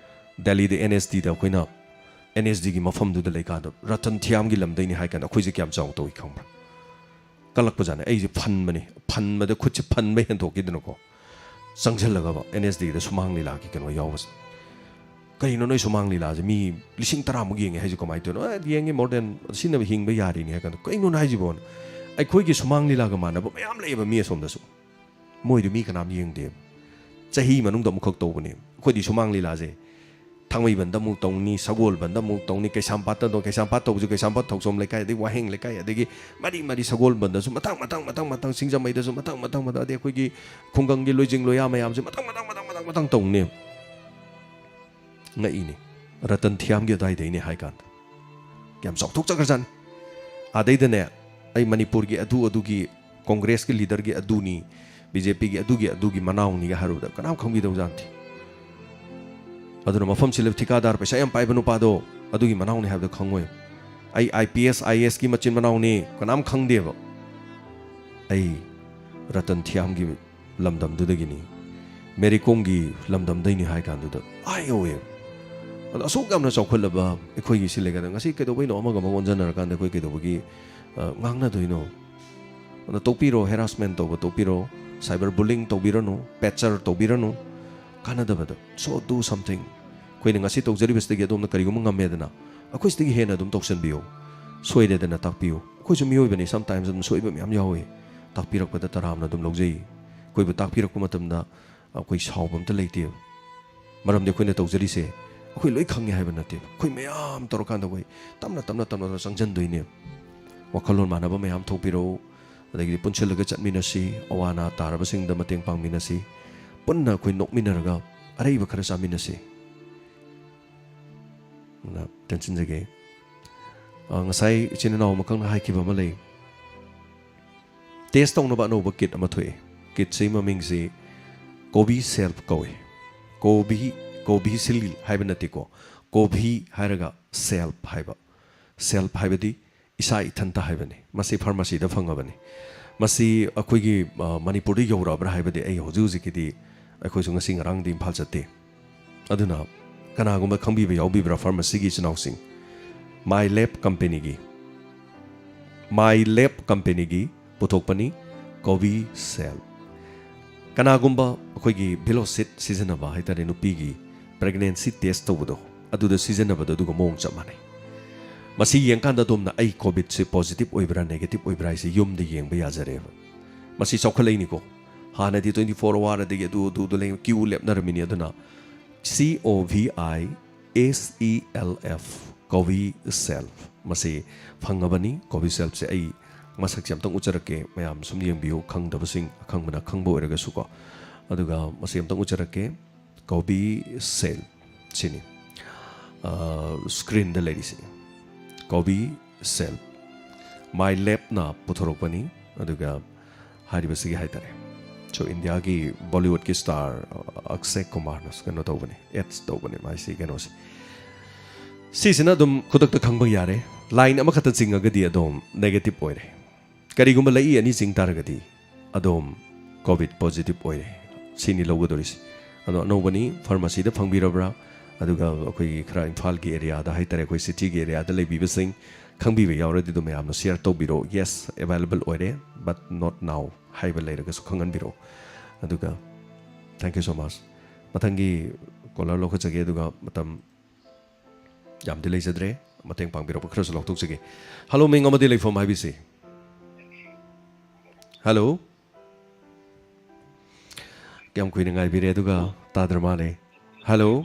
ꯗꯦꯜꯂꯤꯗ ꯑꯦꯟ ꯑꯦꯁ ꯗꯤꯗ ꯑꯩꯈꯣꯏꯅ ꯑꯦꯟ ꯑꯦꯁ ꯗꯤꯒꯤ ꯃꯐꯝꯗꯨꯗ ꯂꯩꯀꯥꯟꯗ ꯔꯇꯟ ꯊꯤꯌꯥꯝꯒꯤ ꯂꯝꯗꯩꯅꯤ ꯍꯥꯏ ꯀꯥꯟꯗ ꯑꯩꯈꯣꯏꯁꯦ ꯀꯌꯥꯝ ꯆꯥꯎꯅ ꯇꯧꯏ ꯈꯪꯕ꯭ꯔꯥ? ꯀꯜꯂꯛꯄꯖꯥꯠꯅꯤ꯫ ꯑꯩꯁꯦ ꯐꯟꯕꯅꯤ, ꯐꯟꯕꯗ ꯈꯨꯠꯁꯦ ꯐꯟꯕ ꯍꯦꯟꯗꯣꯛꯈꯤꯗꯅꯀꯣ꯫ ꯆꯪꯁꯤꯜꯂꯒꯕ ꯑꯦꯟ ꯑꯦꯁ ꯗꯤꯗ ꯁꯨꯃꯥꯡ ꯂꯤꯂꯥꯒꯤ ꯀꯩꯅꯣ ꯌꯥꯎꯕꯁꯦ꯫ "ꯀꯩꯅꯣ ꯅꯣꯏ ꯁꯨꯃꯥꯡ ꯂꯤꯂꯥꯁꯦ ꯃꯤ ꯂꯤꯁꯤꯡ ꯇꯔꯥꯃꯨꯛ ꯌꯦꯡꯉꯦ ꯍꯥꯏꯁꯦ ꯀꯃꯥꯏꯅ ꯇꯧꯔꯤꯅꯣ?" "ꯑꯦ, ꯌꯦꯡꯉꯤ, more than ꯁꯤꯅꯕ ꯍꯤꯡꯕ ꯌꯥꯔꯤꯅꯤ" ꯍꯥꯏ ꯀꯥꯟꯗ, "ꯀꯩꯅꯣꯅ ꯍꯥꯏꯁꯤꯕꯣꯅ?" ꯑꯩꯈꯣꯏꯒꯤ ꯁꯨꯃꯥꯡ ꯂꯤꯂꯥꯒ ꯃꯥꯟꯅꯕ ꯃꯌꯥꯝ ꯂꯩꯌꯦꯕ ꯃꯤ ꯑꯁꯣꯝꯗꯁꯨ꯫ ꯃꯣꯏꯗꯤ ꯃꯤ ꯀꯅꯥꯝ ꯌꯦꯡꯗꯦꯕ꯫ ꯆꯍꯤ ꯃꯅꯨꯡꯗ ꯑꯃꯨꯛꯈꯛ ꯇꯧꯕꯅꯦ꯫ ꯑꯩꯈꯣꯏꯗꯤ ꯁꯨꯃꯥꯡ ꯂꯤꯂꯥꯁꯦ ꯊꯥꯡꯃꯩꯕꯟꯗ ꯑꯃꯨꯛ ꯇꯧꯅꯤ, ꯁꯒꯣꯜꯕꯟꯗ ꯑꯃꯨꯛ ꯇꯧꯅꯤ, ꯀꯩꯁꯥꯝꯄꯥꯠꯇ ꯇꯧ-, ꯀꯩꯁꯥꯝꯄꯥꯠ ꯇꯧꯕꯁꯨ ꯀꯩꯁꯥꯝꯄꯥꯠ ꯊꯧꯁꯣꯝ ꯂꯩꯀꯥꯏ, ꯑꯗꯩ ꯋꯥꯍꯦꯡ ꯂꯩꯀꯥꯏ, ꯑꯗꯒꯤ ꯃꯔꯤ ꯃꯔꯤ ꯁꯒꯣꯜꯕꯟꯗꯁꯨ ꯃꯊꯪ, ꯃꯊꯪ, ꯃꯊꯪ, ꯃꯊꯪ, ꯁꯤꯡꯖꯃꯩꯗꯁꯨ ꯃꯊꯪ, ꯃꯊꯪ, ꯃꯊꯪ, ꯑꯗꯩ ꯑꯩꯈꯣꯏꯒꯤ ꯈꯨꯡꯒꯪꯒꯤ ꯂꯣꯏꯖꯤꯡ ꯂꯣꯌꯥ ꯃꯌꯥꯝꯁꯦ ꯃꯊꯪ, ꯃꯊꯪ, ꯃꯊꯪ, ꯃꯊꯪ, ꯃꯊꯪ ꯇꯧꯅꯦꯕ꯫ ꯉꯛꯏꯅꯦ꯫ ꯔꯇꯟ ꯊꯤꯌꯥꯝꯒꯤ ꯑꯗꯨꯋꯥꯏꯗꯩꯅꯦ ꯍꯥꯏ ꯀꯥꯟꯗ꯫ ꯌꯥꯝ ꯆꯥꯎꯊꯣꯛꯆꯈ꯭ꯔꯖꯥꯠꯅꯤ꯫ ꯑꯗꯩꯗꯅꯦ, ꯑꯩ ꯃꯅꯤꯄꯨꯔꯒꯤ ꯑꯗꯨ ꯑꯗꯨꯒꯤ ꯀꯣꯡꯒ꯭ꯔꯦꯁꯀꯤ ꯂꯤꯗꯔꯒꯤ ꯑꯗꯨꯅꯤ, ꯕꯤ ꯖꯦ ꯄꯤꯒꯤ ꯑꯗꯨꯒꯤ ꯑꯗꯨꯒꯤ ꯃꯅꯥꯎꯅꯤꯒ ꯍꯥꯏꯔꯨꯕꯗ ꯀꯅꯥꯝ ꯈꯪꯕꯤꯗꯧꯖꯥꯠ ꯅꯠꯇꯦ꯫ ꯑꯗꯨꯅ ꯃꯐꯝꯁꯤ ꯂꯩꯕ ꯊꯤꯀꯥꯗꯥꯔ ꯄꯩꯁꯥ ꯌꯥꯝ ꯄꯥꯏꯕ ꯅꯨꯄꯥꯗꯣ ꯑꯗꯨꯒꯤ ꯃꯅꯥꯎꯅꯤ ꯍꯥꯏꯕꯗꯣ ꯈꯪꯉꯣꯏ꯫ ꯑꯩ I P S, I A ꯑꯦꯁꯀꯤ ꯃꯆꯤꯟ ꯃꯅꯥꯎꯅꯤ ꯀꯅꯥꯝ ꯈꯪꯗꯦꯕ꯫ ꯑꯩ ꯔꯇꯟ ꯊꯤꯌꯥꯝꯒꯤ ꯂꯝꯗꯝꯗꯨꯗꯒꯤꯅꯤ, ꯃꯦꯔꯤ ꯀꯣꯝꯒꯤ ꯂꯝꯗꯝꯗꯩꯅꯤ ꯍꯥꯏ ꯀꯥꯟꯗꯨꯗ ꯑꯥꯏ ꯑꯣ ꯑꯦ꯫ ꯑꯗꯣ ꯑꯁꯨꯛ ꯌꯥꯝꯅ ꯆꯥꯎꯈꯠꯂꯕ ꯑꯩꯈꯣꯏꯒꯤ ꯁꯤ ꯂꯩꯀꯥꯏꯗ ꯉꯁꯤ ꯀꯩꯗꯧꯕꯩꯅꯣ ꯑꯃꯒ ꯑꯃꯒ ꯑꯣꯟꯁꯤꯟꯅꯔꯀꯥꯟꯗ ꯑꯩꯈꯣꯏ ꯀꯩꯗꯧꯕꯒꯤ, ꯑ, ꯉꯥꯡꯅꯗꯣꯏꯅꯣ? ꯑꯗꯣ ꯇꯣꯛꯄꯤꯔꯣ, ꯍꯦꯔꯥꯁꯃꯦꯟ ꯇꯧꯕ ꯇꯣꯛꯄꯤꯔꯣ, ꯁꯥꯏꯕꯔ ꯕꯨꯂꯤꯡ ꯇꯧꯕꯤꯔꯅꯨ, ꯄꯦꯆꯔ ꯇꯧꯕꯤꯔꯅꯨ, ꯀꯥꯟꯅꯗꯕꯗꯣ꯫ So do something꯫ ꯑꯩꯈꯣꯏꯅ ꯉꯁꯤ ꯇꯧꯖꯔꯤꯕꯁꯤꯗꯒꯤ ꯑꯗꯣꯝꯅ ꯀꯔꯤꯒꯨꯝꯕ ꯉꯝꯃꯦꯗꯅ, ꯑꯩꯈꯣꯏ ꯁꯤꯗꯒꯤ ꯍꯦꯟꯅ ꯑꯗꯨꯝ ꯇꯧꯁꯟꯕꯤꯌꯨ꯫ ꯁꯣꯏꯔꯦꯗꯅ ꯇꯥꯛꯄꯤꯌꯨ꯫ ꯑꯩꯈꯣꯏꯁꯨ ꯃꯤꯑꯣꯏꯕꯅꯤ, sometimes ꯑꯗꯨꯝ ꯁꯣꯏꯕ ꯃꯌꯥꯝ ꯌꯥꯎꯏ꯫ ꯇꯥꯛꯄꯤꯔꯛꯄꯗ ꯇꯔꯥꯝꯅ ꯑꯗꯨꯝ ꯂꯧꯖꯩ꯫ ꯑꯩꯈꯣꯏꯕꯨ ꯇꯥꯛꯄꯤꯔꯛꯄ ꯃꯇꯝꯗ ꯑꯩꯈꯣꯏ ꯁꯥꯎꯕ ꯑꯝꯇ ꯂꯩꯇꯦꯕ꯫ ꯃꯔꯝꯗꯤ ꯑꯩꯈꯣꯏꯅ ꯇꯧꯖꯔꯤꯁꯦ ꯑꯩꯈꯣꯏ ꯂꯣꯏ ꯈꯪꯉꯦ ꯍꯥꯏꯕ ꯅꯠꯇꯦꯕ꯫ ꯑꯩꯈꯣꯏ ꯃꯌꯥꯝ ꯇꯧꯔꯀꯥꯟꯗ ꯑꯩꯈꯣꯏ ꯇꯞꯅ, ꯇꯞꯅ, ꯇꯞꯅ, ꯇꯞꯅ ꯆꯪꯁꯤꯟꯗꯣꯏꯅꯦꯕ꯫ ꯋꯥꯈꯜꯂꯣꯟ ꯃꯥꯟꯅꯕ ꯃꯌꯥꯝ ꯊꯣꯛꯄꯤꯔꯛꯎ꯫ ꯑꯗꯒꯤꯗꯤ ꯄꯨꯟꯁꯤꯜꯂꯒ ꯆꯠꯃꯤꯟꯅꯁꯤ, ꯑꯋꯥ ꯑꯅꯥ ꯇꯥꯔꯕꯁꯤꯡꯗ ꯃꯇꯦꯡ ꯄꯥꯡꯃꯤꯟꯅꯁꯤ, ꯄꯨꯟꯅ ꯑꯩꯈꯣꯏ ꯅꯣꯛꯃꯤꯟꯅꯔꯒ ꯑꯔꯩꯕ ꯈꯔ ꯆꯥꯃꯤꯟꯅꯁꯤ꯫ ꯑꯗꯨꯅ ꯇꯦꯟꯁꯤꯟꯖꯒꯦ꯫ ꯑ, ꯉꯁꯥꯏ ꯏꯆꯤꯟ ꯏꯅꯥꯎ ꯑꯃꯈꯛꯅ ꯍꯥꯏꯈꯤꯕ ꯑꯃ ꯂꯩ, ꯇꯦꯁ ꯇꯧꯅꯕ ꯑꯅꯧꯕ ꯀꯤꯠ ꯑꯃ ꯊꯣꯛꯑꯦ꯫ ꯀꯤꯠꯁꯤ ꯃꯃꯤꯡꯁꯤ ꯀꯣꯕꯤ ꯁꯦꯜꯐ ꯀꯧꯏ꯫ ꯀꯣꯕꯤ, ꯀꯣꯕꯤ ꯁꯤꯜ ꯍꯥꯏꯕ ꯅꯠꯇꯦꯀꯣ, ꯀꯣꯕꯤ ꯍꯥꯏꯔꯒ ꯁꯦꯜꯐ ꯍꯥꯏꯕ꯫ ꯁꯦꯜꯐ ꯍꯥꯏꯕꯗꯤ ꯏꯁꯥ ꯏꯊꯟꯇ ꯍꯥꯏꯕꯅꯤ꯫ ꯃꯁꯤ ꯐꯥꯔꯃꯥꯁꯤꯗ ꯐꯪꯉꯕꯅꯤ꯫ ꯃꯁꯤ ꯑꯩꯈꯣꯏꯒꯤ, ꯑ, ꯃꯅꯤꯄꯨꯔꯗ ꯌꯧꯔꯛꯑꯕ꯭ꯔꯥ ꯍꯥꯏꯕꯗꯤ ꯑꯩ ꯍꯧꯖꯤꯛ ꯍꯧꯖꯤꯛꯀꯤꯗꯤ, ꯑꯩꯈꯣꯏꯁꯨ ꯉꯁꯤ ꯉꯔꯥꯡꯗꯤ ꯏꯝꯐꯥꯜ ꯆꯠꯇꯦ꯫ ꯑꯗꯨꯅ ꯀꯅꯥꯒꯨꯝꯕ ꯈꯪꯕꯤꯕ ꯌꯥꯎꯕꯤꯕ꯭ꯔꯥ ꯐꯥꯔꯃꯥꯁꯤꯒꯤ ꯏꯆꯤꯟ ꯏꯅꯥꯎꯁꯤꯡ? ꯃꯥꯏ ꯂꯦꯞ ꯀꯝꯄꯦꯅꯤꯒꯤ, ꯃꯥꯏ ꯂꯦꯞ ꯀꯝꯄꯦꯅꯤꯒꯤ ꯄꯨꯊꯣꯛꯄꯅꯤ ꯀꯣꯕꯤ ꯁꯦꯜ꯫ ꯀꯅꯥꯒꯨꯝꯕ ꯑꯩꯈꯣꯏꯒꯤ ꯚꯦꯂꯣꯁꯤꯠ ꯁꯤꯖꯤꯟꯅꯕ ꯍꯥꯏꯇꯥꯔꯦ, ꯅꯨꯄꯤꯒꯤ ꯄ꯭ꯔꯦꯒꯅꯦꯟꯁꯤ ꯇꯦꯁ ꯇꯧꯕꯗꯣ, ꯑꯗꯨꯗ ꯁꯤꯖꯤꯟꯅꯕꯗꯣ ꯑꯗꯨꯒ ꯃꯑꯣꯡ ꯆꯞ ꯃꯥꯟꯅꯩ꯫ ꯃꯁꯤ ꯌꯦꯡꯀꯥꯟꯗ ꯑꯗꯣꯝꯅ "ꯑꯩ ꯀꯣꯚꯤꯗꯁꯦ ꯄꯣꯖꯤꯇꯤꯚ ꯑꯣꯏꯕ꯭ꯔꯥ ꯅꯦꯒꯦꯇꯤꯚ ꯑꯣꯏꯕ꯭ꯔꯥ" ꯍꯥꯏꯁꯦ ꯌꯨꯝꯗ ꯌꯦꯡꯕ ꯌꯥꯖꯔꯦꯕ꯫ ꯃꯁꯤ ꯆꯥꯎꯈꯠꯂꯛꯏꯅꯤꯀꯣ꯫ ꯍꯥꯟꯅꯗꯤ twenty four hour ꯑꯗꯒꯤ ꯑꯗꯨ ꯑꯗꯨꯗ ꯂꯩ, ꯀ꯭ꯌꯨ ꯂꯦꯞꯅꯔꯝꯃꯤꯅꯤ꯫ ꯑꯗꯨꯅ C O V I S E L F, ꯀꯣꯚꯤꯁꯦꯜ꯫ ꯃꯁꯤ ꯐꯪꯉꯕꯅꯤ꯫ ꯀꯣꯚꯤꯁꯦꯜꯁꯦ ꯑꯩ ꯃꯁꯛꯁꯦ ꯑꯝꯇꯪ ꯎꯠꯆꯔꯛꯀꯦ, ꯃꯌꯥꯝ ꯁꯨꯝ ꯌꯦꯡꯕꯤꯌꯨ, ꯈꯪꯗꯕꯁꯤꯡ, ꯑꯈꯪꯕꯅ ꯈꯪꯕ ꯑꯣꯏꯔꯒꯁꯨꯀꯣ꯫ ꯑꯗꯨꯒ ꯃꯁꯤ ꯑꯝꯇꯪ ꯎꯠꯆꯔꯛꯀꯦ, ꯀꯣꯚꯤꯁꯦꯜ ꯁꯤꯅꯤ꯫ ꯑ, ꯁ꯭ꯀ꯭ꯔꯤꯟꯗ ꯂꯩꯔꯤꯁꯤꯅꯤ, ꯀꯣꯚꯤꯁꯦꯜ꯫ ꯃꯥꯏ ꯂꯦꯞꯅ ꯄꯨꯊꯣꯔꯛꯄꯅꯤ꯫ ꯑꯗꯨꯒ ꯍꯥꯏꯔꯤꯕꯁꯤꯒꯤ ꯍꯥꯏꯇꯥꯔꯦ꯫ ꯁꯣ ꯏꯟꯗꯤꯌꯥꯒꯤ ꯕꯣꯂꯤꯋꯨꯗꯀꯤ ꯁ꯭ꯇꯥꯔ, ꯑ, ꯑꯛꯁꯦ ꯀꯨꯃꯥꯔꯅ ꯀꯩꯅꯣ ꯇꯧꯕꯅꯤ, ꯑꯦꯗꯁ ꯇꯧꯕꯅꯤ ꯃꯥꯏꯁꯤ ꯀꯩꯅꯣꯁꯦ꯫ ꯁꯤꯁꯤꯅ ꯑꯗꯨꯝ ꯈꯨꯗꯛꯇ ꯈꯪꯕ ꯌꯥꯔꯦ꯫ ꯂꯥꯏꯟ ꯑꯃꯈꯛꯇ ꯆꯤꯡꯉꯒꯗꯤ ꯑꯗꯨꯝ ꯅꯦꯒꯦꯇꯤꯚ ꯑꯣꯏꯔꯦ꯫ ꯀꯔꯤꯒꯨꯝꯕ ꯂꯩꯏ ꯑꯅꯤ ꯆꯤꯡ ꯇꯥꯔꯒꯗꯤ ꯑꯗꯨꯝ ꯀꯣꯚꯤꯗ ꯄꯣꯖꯤꯇꯤꯚ ꯑꯣꯏꯔꯦ꯫ ꯁꯤꯅꯤ ꯂꯧꯒꯗꯧꯔꯤꯁꯤ꯫ ꯑꯗꯣ ꯑꯅꯧꯕꯅꯤ, ꯐꯥꯔꯃꯥꯁꯤꯗ ꯐꯪꯕꯤꯔꯕ꯭ꯔꯥ? ꯑꯗꯨꯒ ꯑꯩꯈꯣꯏꯒꯤ ꯈꯔ ꯏꯝꯐꯥꯜꯒꯤ ꯑꯦꯔꯤꯌꯥꯗ ꯍꯥꯏꯇꯥꯔꯦ, ꯑꯩꯈꯣꯏ ꯁꯤꯇꯤꯒꯤ ꯑꯦꯔꯤꯌꯥꯗ ꯂꯩꯕꯤꯕꯁꯤꯡ ꯈꯪꯕꯤꯕ ꯌꯥꯎꯔꯗꯤ ꯑꯗꯨꯝ ꯃꯌꯥꯝꯅ ꯁꯤꯌꯔ ꯇꯧꯕꯤꯔꯣ꯫ "Yes, available ꯑꯣꯏꯔꯦ, but not now" ꯍꯥꯏꯕ ꯂꯩꯔꯒꯁꯨ ꯈꯪꯍꯟꯕꯤꯔꯛꯑꯣ꯫ ꯑꯗꯨꯒ thank you so much꯫ ꯃꯊꯪꯒꯤ ꯀꯣꯂꯔ ꯂꯧꯈꯠꯆꯒꯦ, ꯑꯗꯨꯒ ꯃꯇꯝ ꯌꯥꯝꯗꯤ ꯂꯩꯖꯗ꯭ꯔꯦ, ꯃꯇꯦꯡ ꯄꯥꯡꯕꯤꯔꯛꯄ ꯈꯔꯁꯨ ꯂꯧꯊꯣꯛꯆꯒꯦ꯫ ꯍꯜꯂꯣ, ꯃꯤꯡ ꯑꯃꯗꯤ ꯂꯩꯐꯝ ꯍꯥꯏꯕꯤꯁꯤ꯫ ꯍꯜꯂꯣ꯫ ꯀꯌꯥꯝ ꯀꯨꯏꯅ ꯉꯥꯏꯕꯤꯔꯦ, ꯑꯗꯨꯒ ꯇꯥꯗ꯭ꯔ ꯃꯥꯜꯂꯦ꯫ ꯍꯜꯂꯣ꯫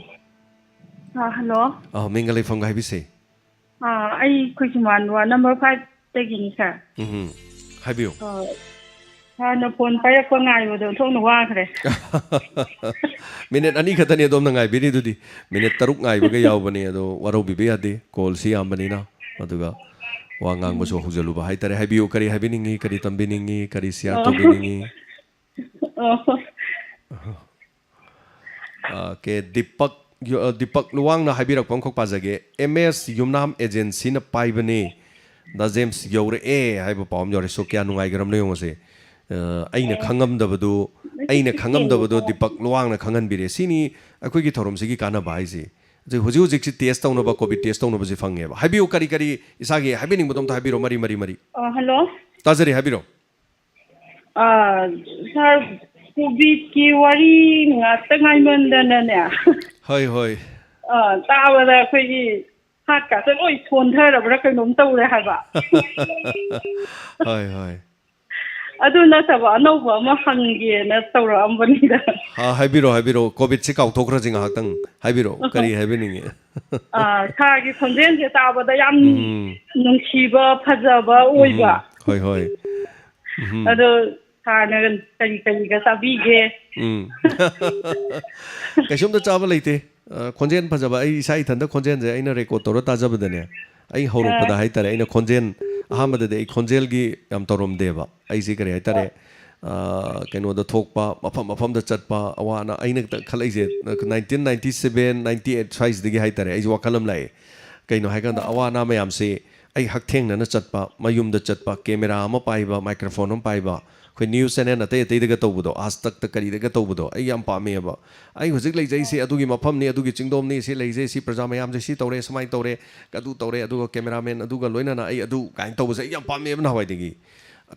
ꯑꯥ, ꯍꯜꯂꯣ꯫ ꯑꯥ, ꯃꯤꯡꯒ ꯂꯩꯐꯝꯒ ꯍꯥꯏꯕꯤꯁꯦ꯫ ꯑꯥ, ꯑꯩ ꯈꯣꯏꯖꯨꯃꯥꯟ ꯋꯥꯔꯗ ꯅꯝꯕꯔ ꯐꯥꯏꯚꯇꯒꯤꯅꯤ, ꯁꯥꯔ꯫ ꯎꯝ, ꯍꯥꯏꯕꯤꯌꯨ꯫ ꯑꯥ, ꯁꯥꯔꯅ ꯐꯣꯟ ꯄꯥꯏꯔꯛꯄ ꯉꯥꯏꯕꯗ ꯑꯣꯟꯊꯣꯛꯅ ꯋꯥꯈ꯭ꯔꯦ꯫ ꯃꯤꯅꯤꯠ ꯑꯅꯤ ꯈꯛꯇꯅꯤ ꯑꯗꯣꯝꯅ ꯉꯥꯏꯕꯤꯔꯤꯗꯨꯗꯤ꯫ ꯃꯤꯅꯤꯠ ꯇꯔꯨꯛ ꯉꯥꯏꯕꯒ ꯌꯥꯎꯕꯅꯤ, ꯑꯗꯣ ꯋꯥꯔꯧꯕꯤꯕ ꯌꯥꯗꯦ, ꯀꯣꯜꯁꯤ ꯌꯥꯝꯕꯅꯤꯅ꯫ ꯑꯗꯨꯒ ꯋꯥ ꯉꯥꯡꯕꯁꯨ ꯍꯧꯖꯤꯜꯂꯨꯕ ꯍꯥꯏꯇꯥꯔꯦ꯫ ꯍꯥꯏꯕꯤꯌꯨ, ꯀꯔꯤ ꯍꯥꯏꯕꯤꯅꯤꯡꯉꯤ, ꯀꯔꯤ ꯇꯝꯕꯤꯅꯤꯡꯉꯤ, ꯀꯔꯤ ꯁꯤꯌꯥꯔ ꯑꯣ꯫ ꯇꯧꯕꯤꯅꯤꯡꯉꯤ? ꯑꯣ꯫ ꯑꯣꯀꯦ, ꯗꯤꯄꯛ ꯌꯨ-, ꯑ, ꯗꯤꯄꯛ ꯂꯨꯋꯥꯡꯅ ꯍꯥꯏꯕꯤꯔꯛꯄ ꯑꯃꯈꯛ ꯄꯥꯖꯒꯦ꯫ "ꯑꯦꯝ ꯑꯦꯁ ꯌꯨꯝꯅꯥꯝ ꯑꯦꯖꯦꯟꯁꯤꯅ ꯄꯥꯏꯕꯅꯦ꯫ ꯗꯥ ꯖꯦꯝꯁ ꯌꯧꯔꯛꯑꯦ" ꯍꯥꯏꯕ ꯄꯥꯎ ꯑꯃ ꯌꯧꯔꯦ꯫ ꯁꯣ, ꯀꯌꯥ ꯅꯨꯡꯉꯥꯏꯈ꯭ꯔꯕꯅꯣ ꯌꯦꯡꯉꯨꯁꯦ꯫ ꯑ, ꯑꯩꯅ ꯑꯦ꯫ ꯈꯪꯉꯝꯗꯕꯗꯨ, ꯃꯁꯤ ꯑꯩꯅ ꯁꯤ ꯈꯪꯉꯝꯗꯕꯗꯣ ꯌꯦꯡꯉꯨꯀꯣ꯫ ꯗꯤꯄꯛ ꯂꯨꯋꯥꯡꯅ ꯈꯪꯍꯟꯕꯤꯔꯦ꯫ ꯁꯤꯅꯤ ꯑꯩꯈꯣꯏꯒꯤ ꯊꯧꯔꯝꯁꯤꯒꯤ ꯀꯥꯟꯅꯕ ꯍꯥꯏꯁꯦ꯫ ꯍꯧꯖꯤꯛ, ꯍꯧꯖꯤꯛ ꯍꯧꯖꯤꯛꯁꯤ ꯇꯦꯁ ꯇꯧꯅꯕ, ꯀꯣꯚꯤꯗ ꯇꯦꯁ ꯇꯧꯅꯕꯁꯤ ꯐꯪꯉꯦꯕ꯫ ꯍꯥꯏꯕꯤꯌꯨ, ꯀꯔꯤ ꯀꯔꯤ ꯏꯁꯥꯒꯤ ꯍꯥꯏꯕꯤꯅꯤꯡꯕꯗꯣ ꯑꯝꯇ ꯍꯥꯏꯕꯤꯔꯣ, ꯃꯔꯤ ꯃꯔꯤ ꯃꯔꯤ꯫ ꯑ, ꯍꯜꯂꯣ꯫ ꯇꯥꯖꯔꯤ, ꯍꯥꯏꯕꯤꯔꯣ꯫ ꯑ, ꯁꯥꯔ, ꯀꯣꯚꯤꯗꯀꯤ ꯋꯥꯔꯤ ꯉꯥꯛꯇ ꯉꯥꯏꯃꯟꯗꯅꯅꯦ꯫ ꯍꯣꯏ, ꯍꯣꯏ꯫ ꯑ, ꯇꯥꯕꯗ ꯑꯩꯈꯣꯏꯒꯤ ꯍꯥꯠꯀꯥꯁꯦ ꯂꯣꯏ ꯁꯣꯟꯊꯔꯕ꯭ꯔꯥ ꯀꯩꯅꯣꯝ ꯇꯧꯔꯦ ꯍꯥꯏꯕ꯫ ꯍꯣꯏ, ꯍꯣꯏ꯫ ꯑꯗꯨ ꯅꯠꯇꯕ ꯑꯅꯧꯕ ꯑꯃ ꯍꯪꯒꯦꯅ ꯇꯧꯔꯛꯑꯝꯕꯅꯤꯗ꯫ ꯍꯥ, ꯍꯥꯏꯕꯤꯔꯣ, ꯍꯥꯏꯕꯤꯔꯣ꯫ ꯀꯣꯚꯤꯗꯁꯤ ꯀꯥꯎꯊꯣꯛꯈ꯭ꯔꯁꯤ ꯉꯥꯏꯍꯥꯛꯇꯪ꯫ ꯍꯥꯏꯕꯤꯔꯣ, ꯀꯔꯤ ꯍꯥꯏꯕꯤꯅꯤꯡꯉꯤ? ꯑ, ꯁꯥꯔꯒꯤ ꯈꯣꯟꯖꯦꯜꯁꯦ ꯇꯥꯕꯗ ꯌꯥꯝ ꯎꯝ꯫ ꯅꯨꯡꯁꯤꯕ, ꯐꯖꯕ ꯑꯣꯏꯕ꯫ ꯎꯝ, ꯍꯣꯏ, ꯍꯣꯏ꯫ ꯎꯝ꯫ ꯑꯗꯣ ꯁꯥꯔꯅ ꯀꯔꯤ ꯀꯔꯤꯒ ꯆꯥꯕꯤꯒꯦ? ꯎꯝ꯫ ꯀꯩꯁꯨꯝꯇ ꯆꯥꯕ ꯂꯩꯇꯦ꯫ ꯑ, ꯈꯣꯟꯖꯦꯜ ꯐꯖꯕ, ꯑꯩ ꯏꯁꯥ ꯏꯊꯟꯇ ꯈꯣꯟꯖꯦꯜꯁꯦ ꯑꯩꯅ ꯔꯦꯀꯣꯔꯗ ꯇꯧꯔ ꯇꯥꯖꯕꯗꯅꯦ, ꯑꯩ ꯍꯧꯔꯛꯄꯗ ꯑꯥ꯫ ꯍꯥꯏꯇꯥꯔꯦ, ꯑꯩꯅ ꯈꯣꯟꯖꯦꯜ ꯑꯍꯥꯟꯕꯗꯗꯤ ꯑꯩ ꯈꯣꯟꯖꯦꯜꯒꯤ ꯌꯥꯝ ꯇꯧꯔꯝꯗꯦꯕ꯫ ꯑꯩꯁꯦ ꯀꯔꯤ ꯍꯥꯏꯇꯥꯔꯦ, ꯑ, ꯀꯩꯅꯣꯗ ꯊꯣꯛꯄ, ꯃꯐꯝ ꯃꯐꯝꯗ ꯆꯠꯄ, ꯑꯋꯥ ꯑꯅꯥ, ꯑꯩꯅ ꯈꯛꯇ ꯈꯜꯂꯛꯏꯁꯦ nineteen ninety seven, ninety eight ꯁ꯭ꯋꯥꯏꯁꯤꯗꯒꯤ ꯍꯥꯏꯇꯥꯔꯦ, ꯑꯩꯁꯦ ꯋꯥꯈꯜ ꯑꯃ ꯂꯥꯛꯑꯦ꯫ ꯀꯩꯅꯣ ꯍꯥꯏꯀꯥꯟꯗ, ꯑꯋꯥ ꯑꯅꯥ ꯃꯌꯥꯝꯁꯤ ꯑꯩ ꯍꯛꯊꯦꯡꯅꯅ ꯆꯠꯄ, ꯃꯌꯨꯝꯗ ꯆꯠꯄ, ꯀꯦꯃꯦꯔꯥ ꯑꯃ ꯄꯥꯏꯕ, ꯃꯥꯏꯀ꯭ꯔꯣꯐꯣꯟ ꯑꯃ ꯄꯥꯏꯕ, ꯑꯩꯈꯣꯏ ꯅ꯭ꯌꯨꯁ ꯆꯦꯅꯦꯜ ꯑꯇꯩ ꯑꯇꯩꯗꯒ ꯇꯧꯕꯗꯣ, ꯑꯥꯖ ꯇꯛꯇ ꯀꯔꯤꯗꯒ ꯇꯧꯕꯗꯣ, ꯑꯩ ꯌꯥꯝ ꯄꯥꯝꯃꯦꯕ꯫ ꯑꯩ ꯍꯧꯖꯤꯛ ꯂꯩꯖꯩꯁꯦ ꯑꯗꯨꯒꯤ ꯃꯐꯝꯅꯤ, ꯑꯗꯨꯒꯤ ꯆꯤꯡꯗꯣꯝꯅꯤ, ꯁꯤ ꯂꯩꯖꯩ, ꯁꯤ ꯄ꯭ꯔꯖꯥ ꯃꯌꯥꯝꯁꯦ ꯁꯤ ꯇꯧꯔꯦ, ꯁꯨꯃꯥꯏꯅ ꯇꯧꯔꯦ, ꯑꯗꯨ ꯇꯧꯔꯦ, ꯑꯗꯨꯒ ꯀꯦꯃꯦꯔꯥꯃꯦꯟ ꯑꯗꯨꯒ ꯂꯣꯏꯅꯅ ꯑꯩ ꯑꯗꯨ ꯀꯥꯏꯅ ꯇꯧꯕꯁꯦ ꯑꯩ ꯌꯥꯝ ꯄꯥꯝꯃꯦꯕ ꯅꯍꯥꯟꯋꯥꯏꯗꯒꯤ꯫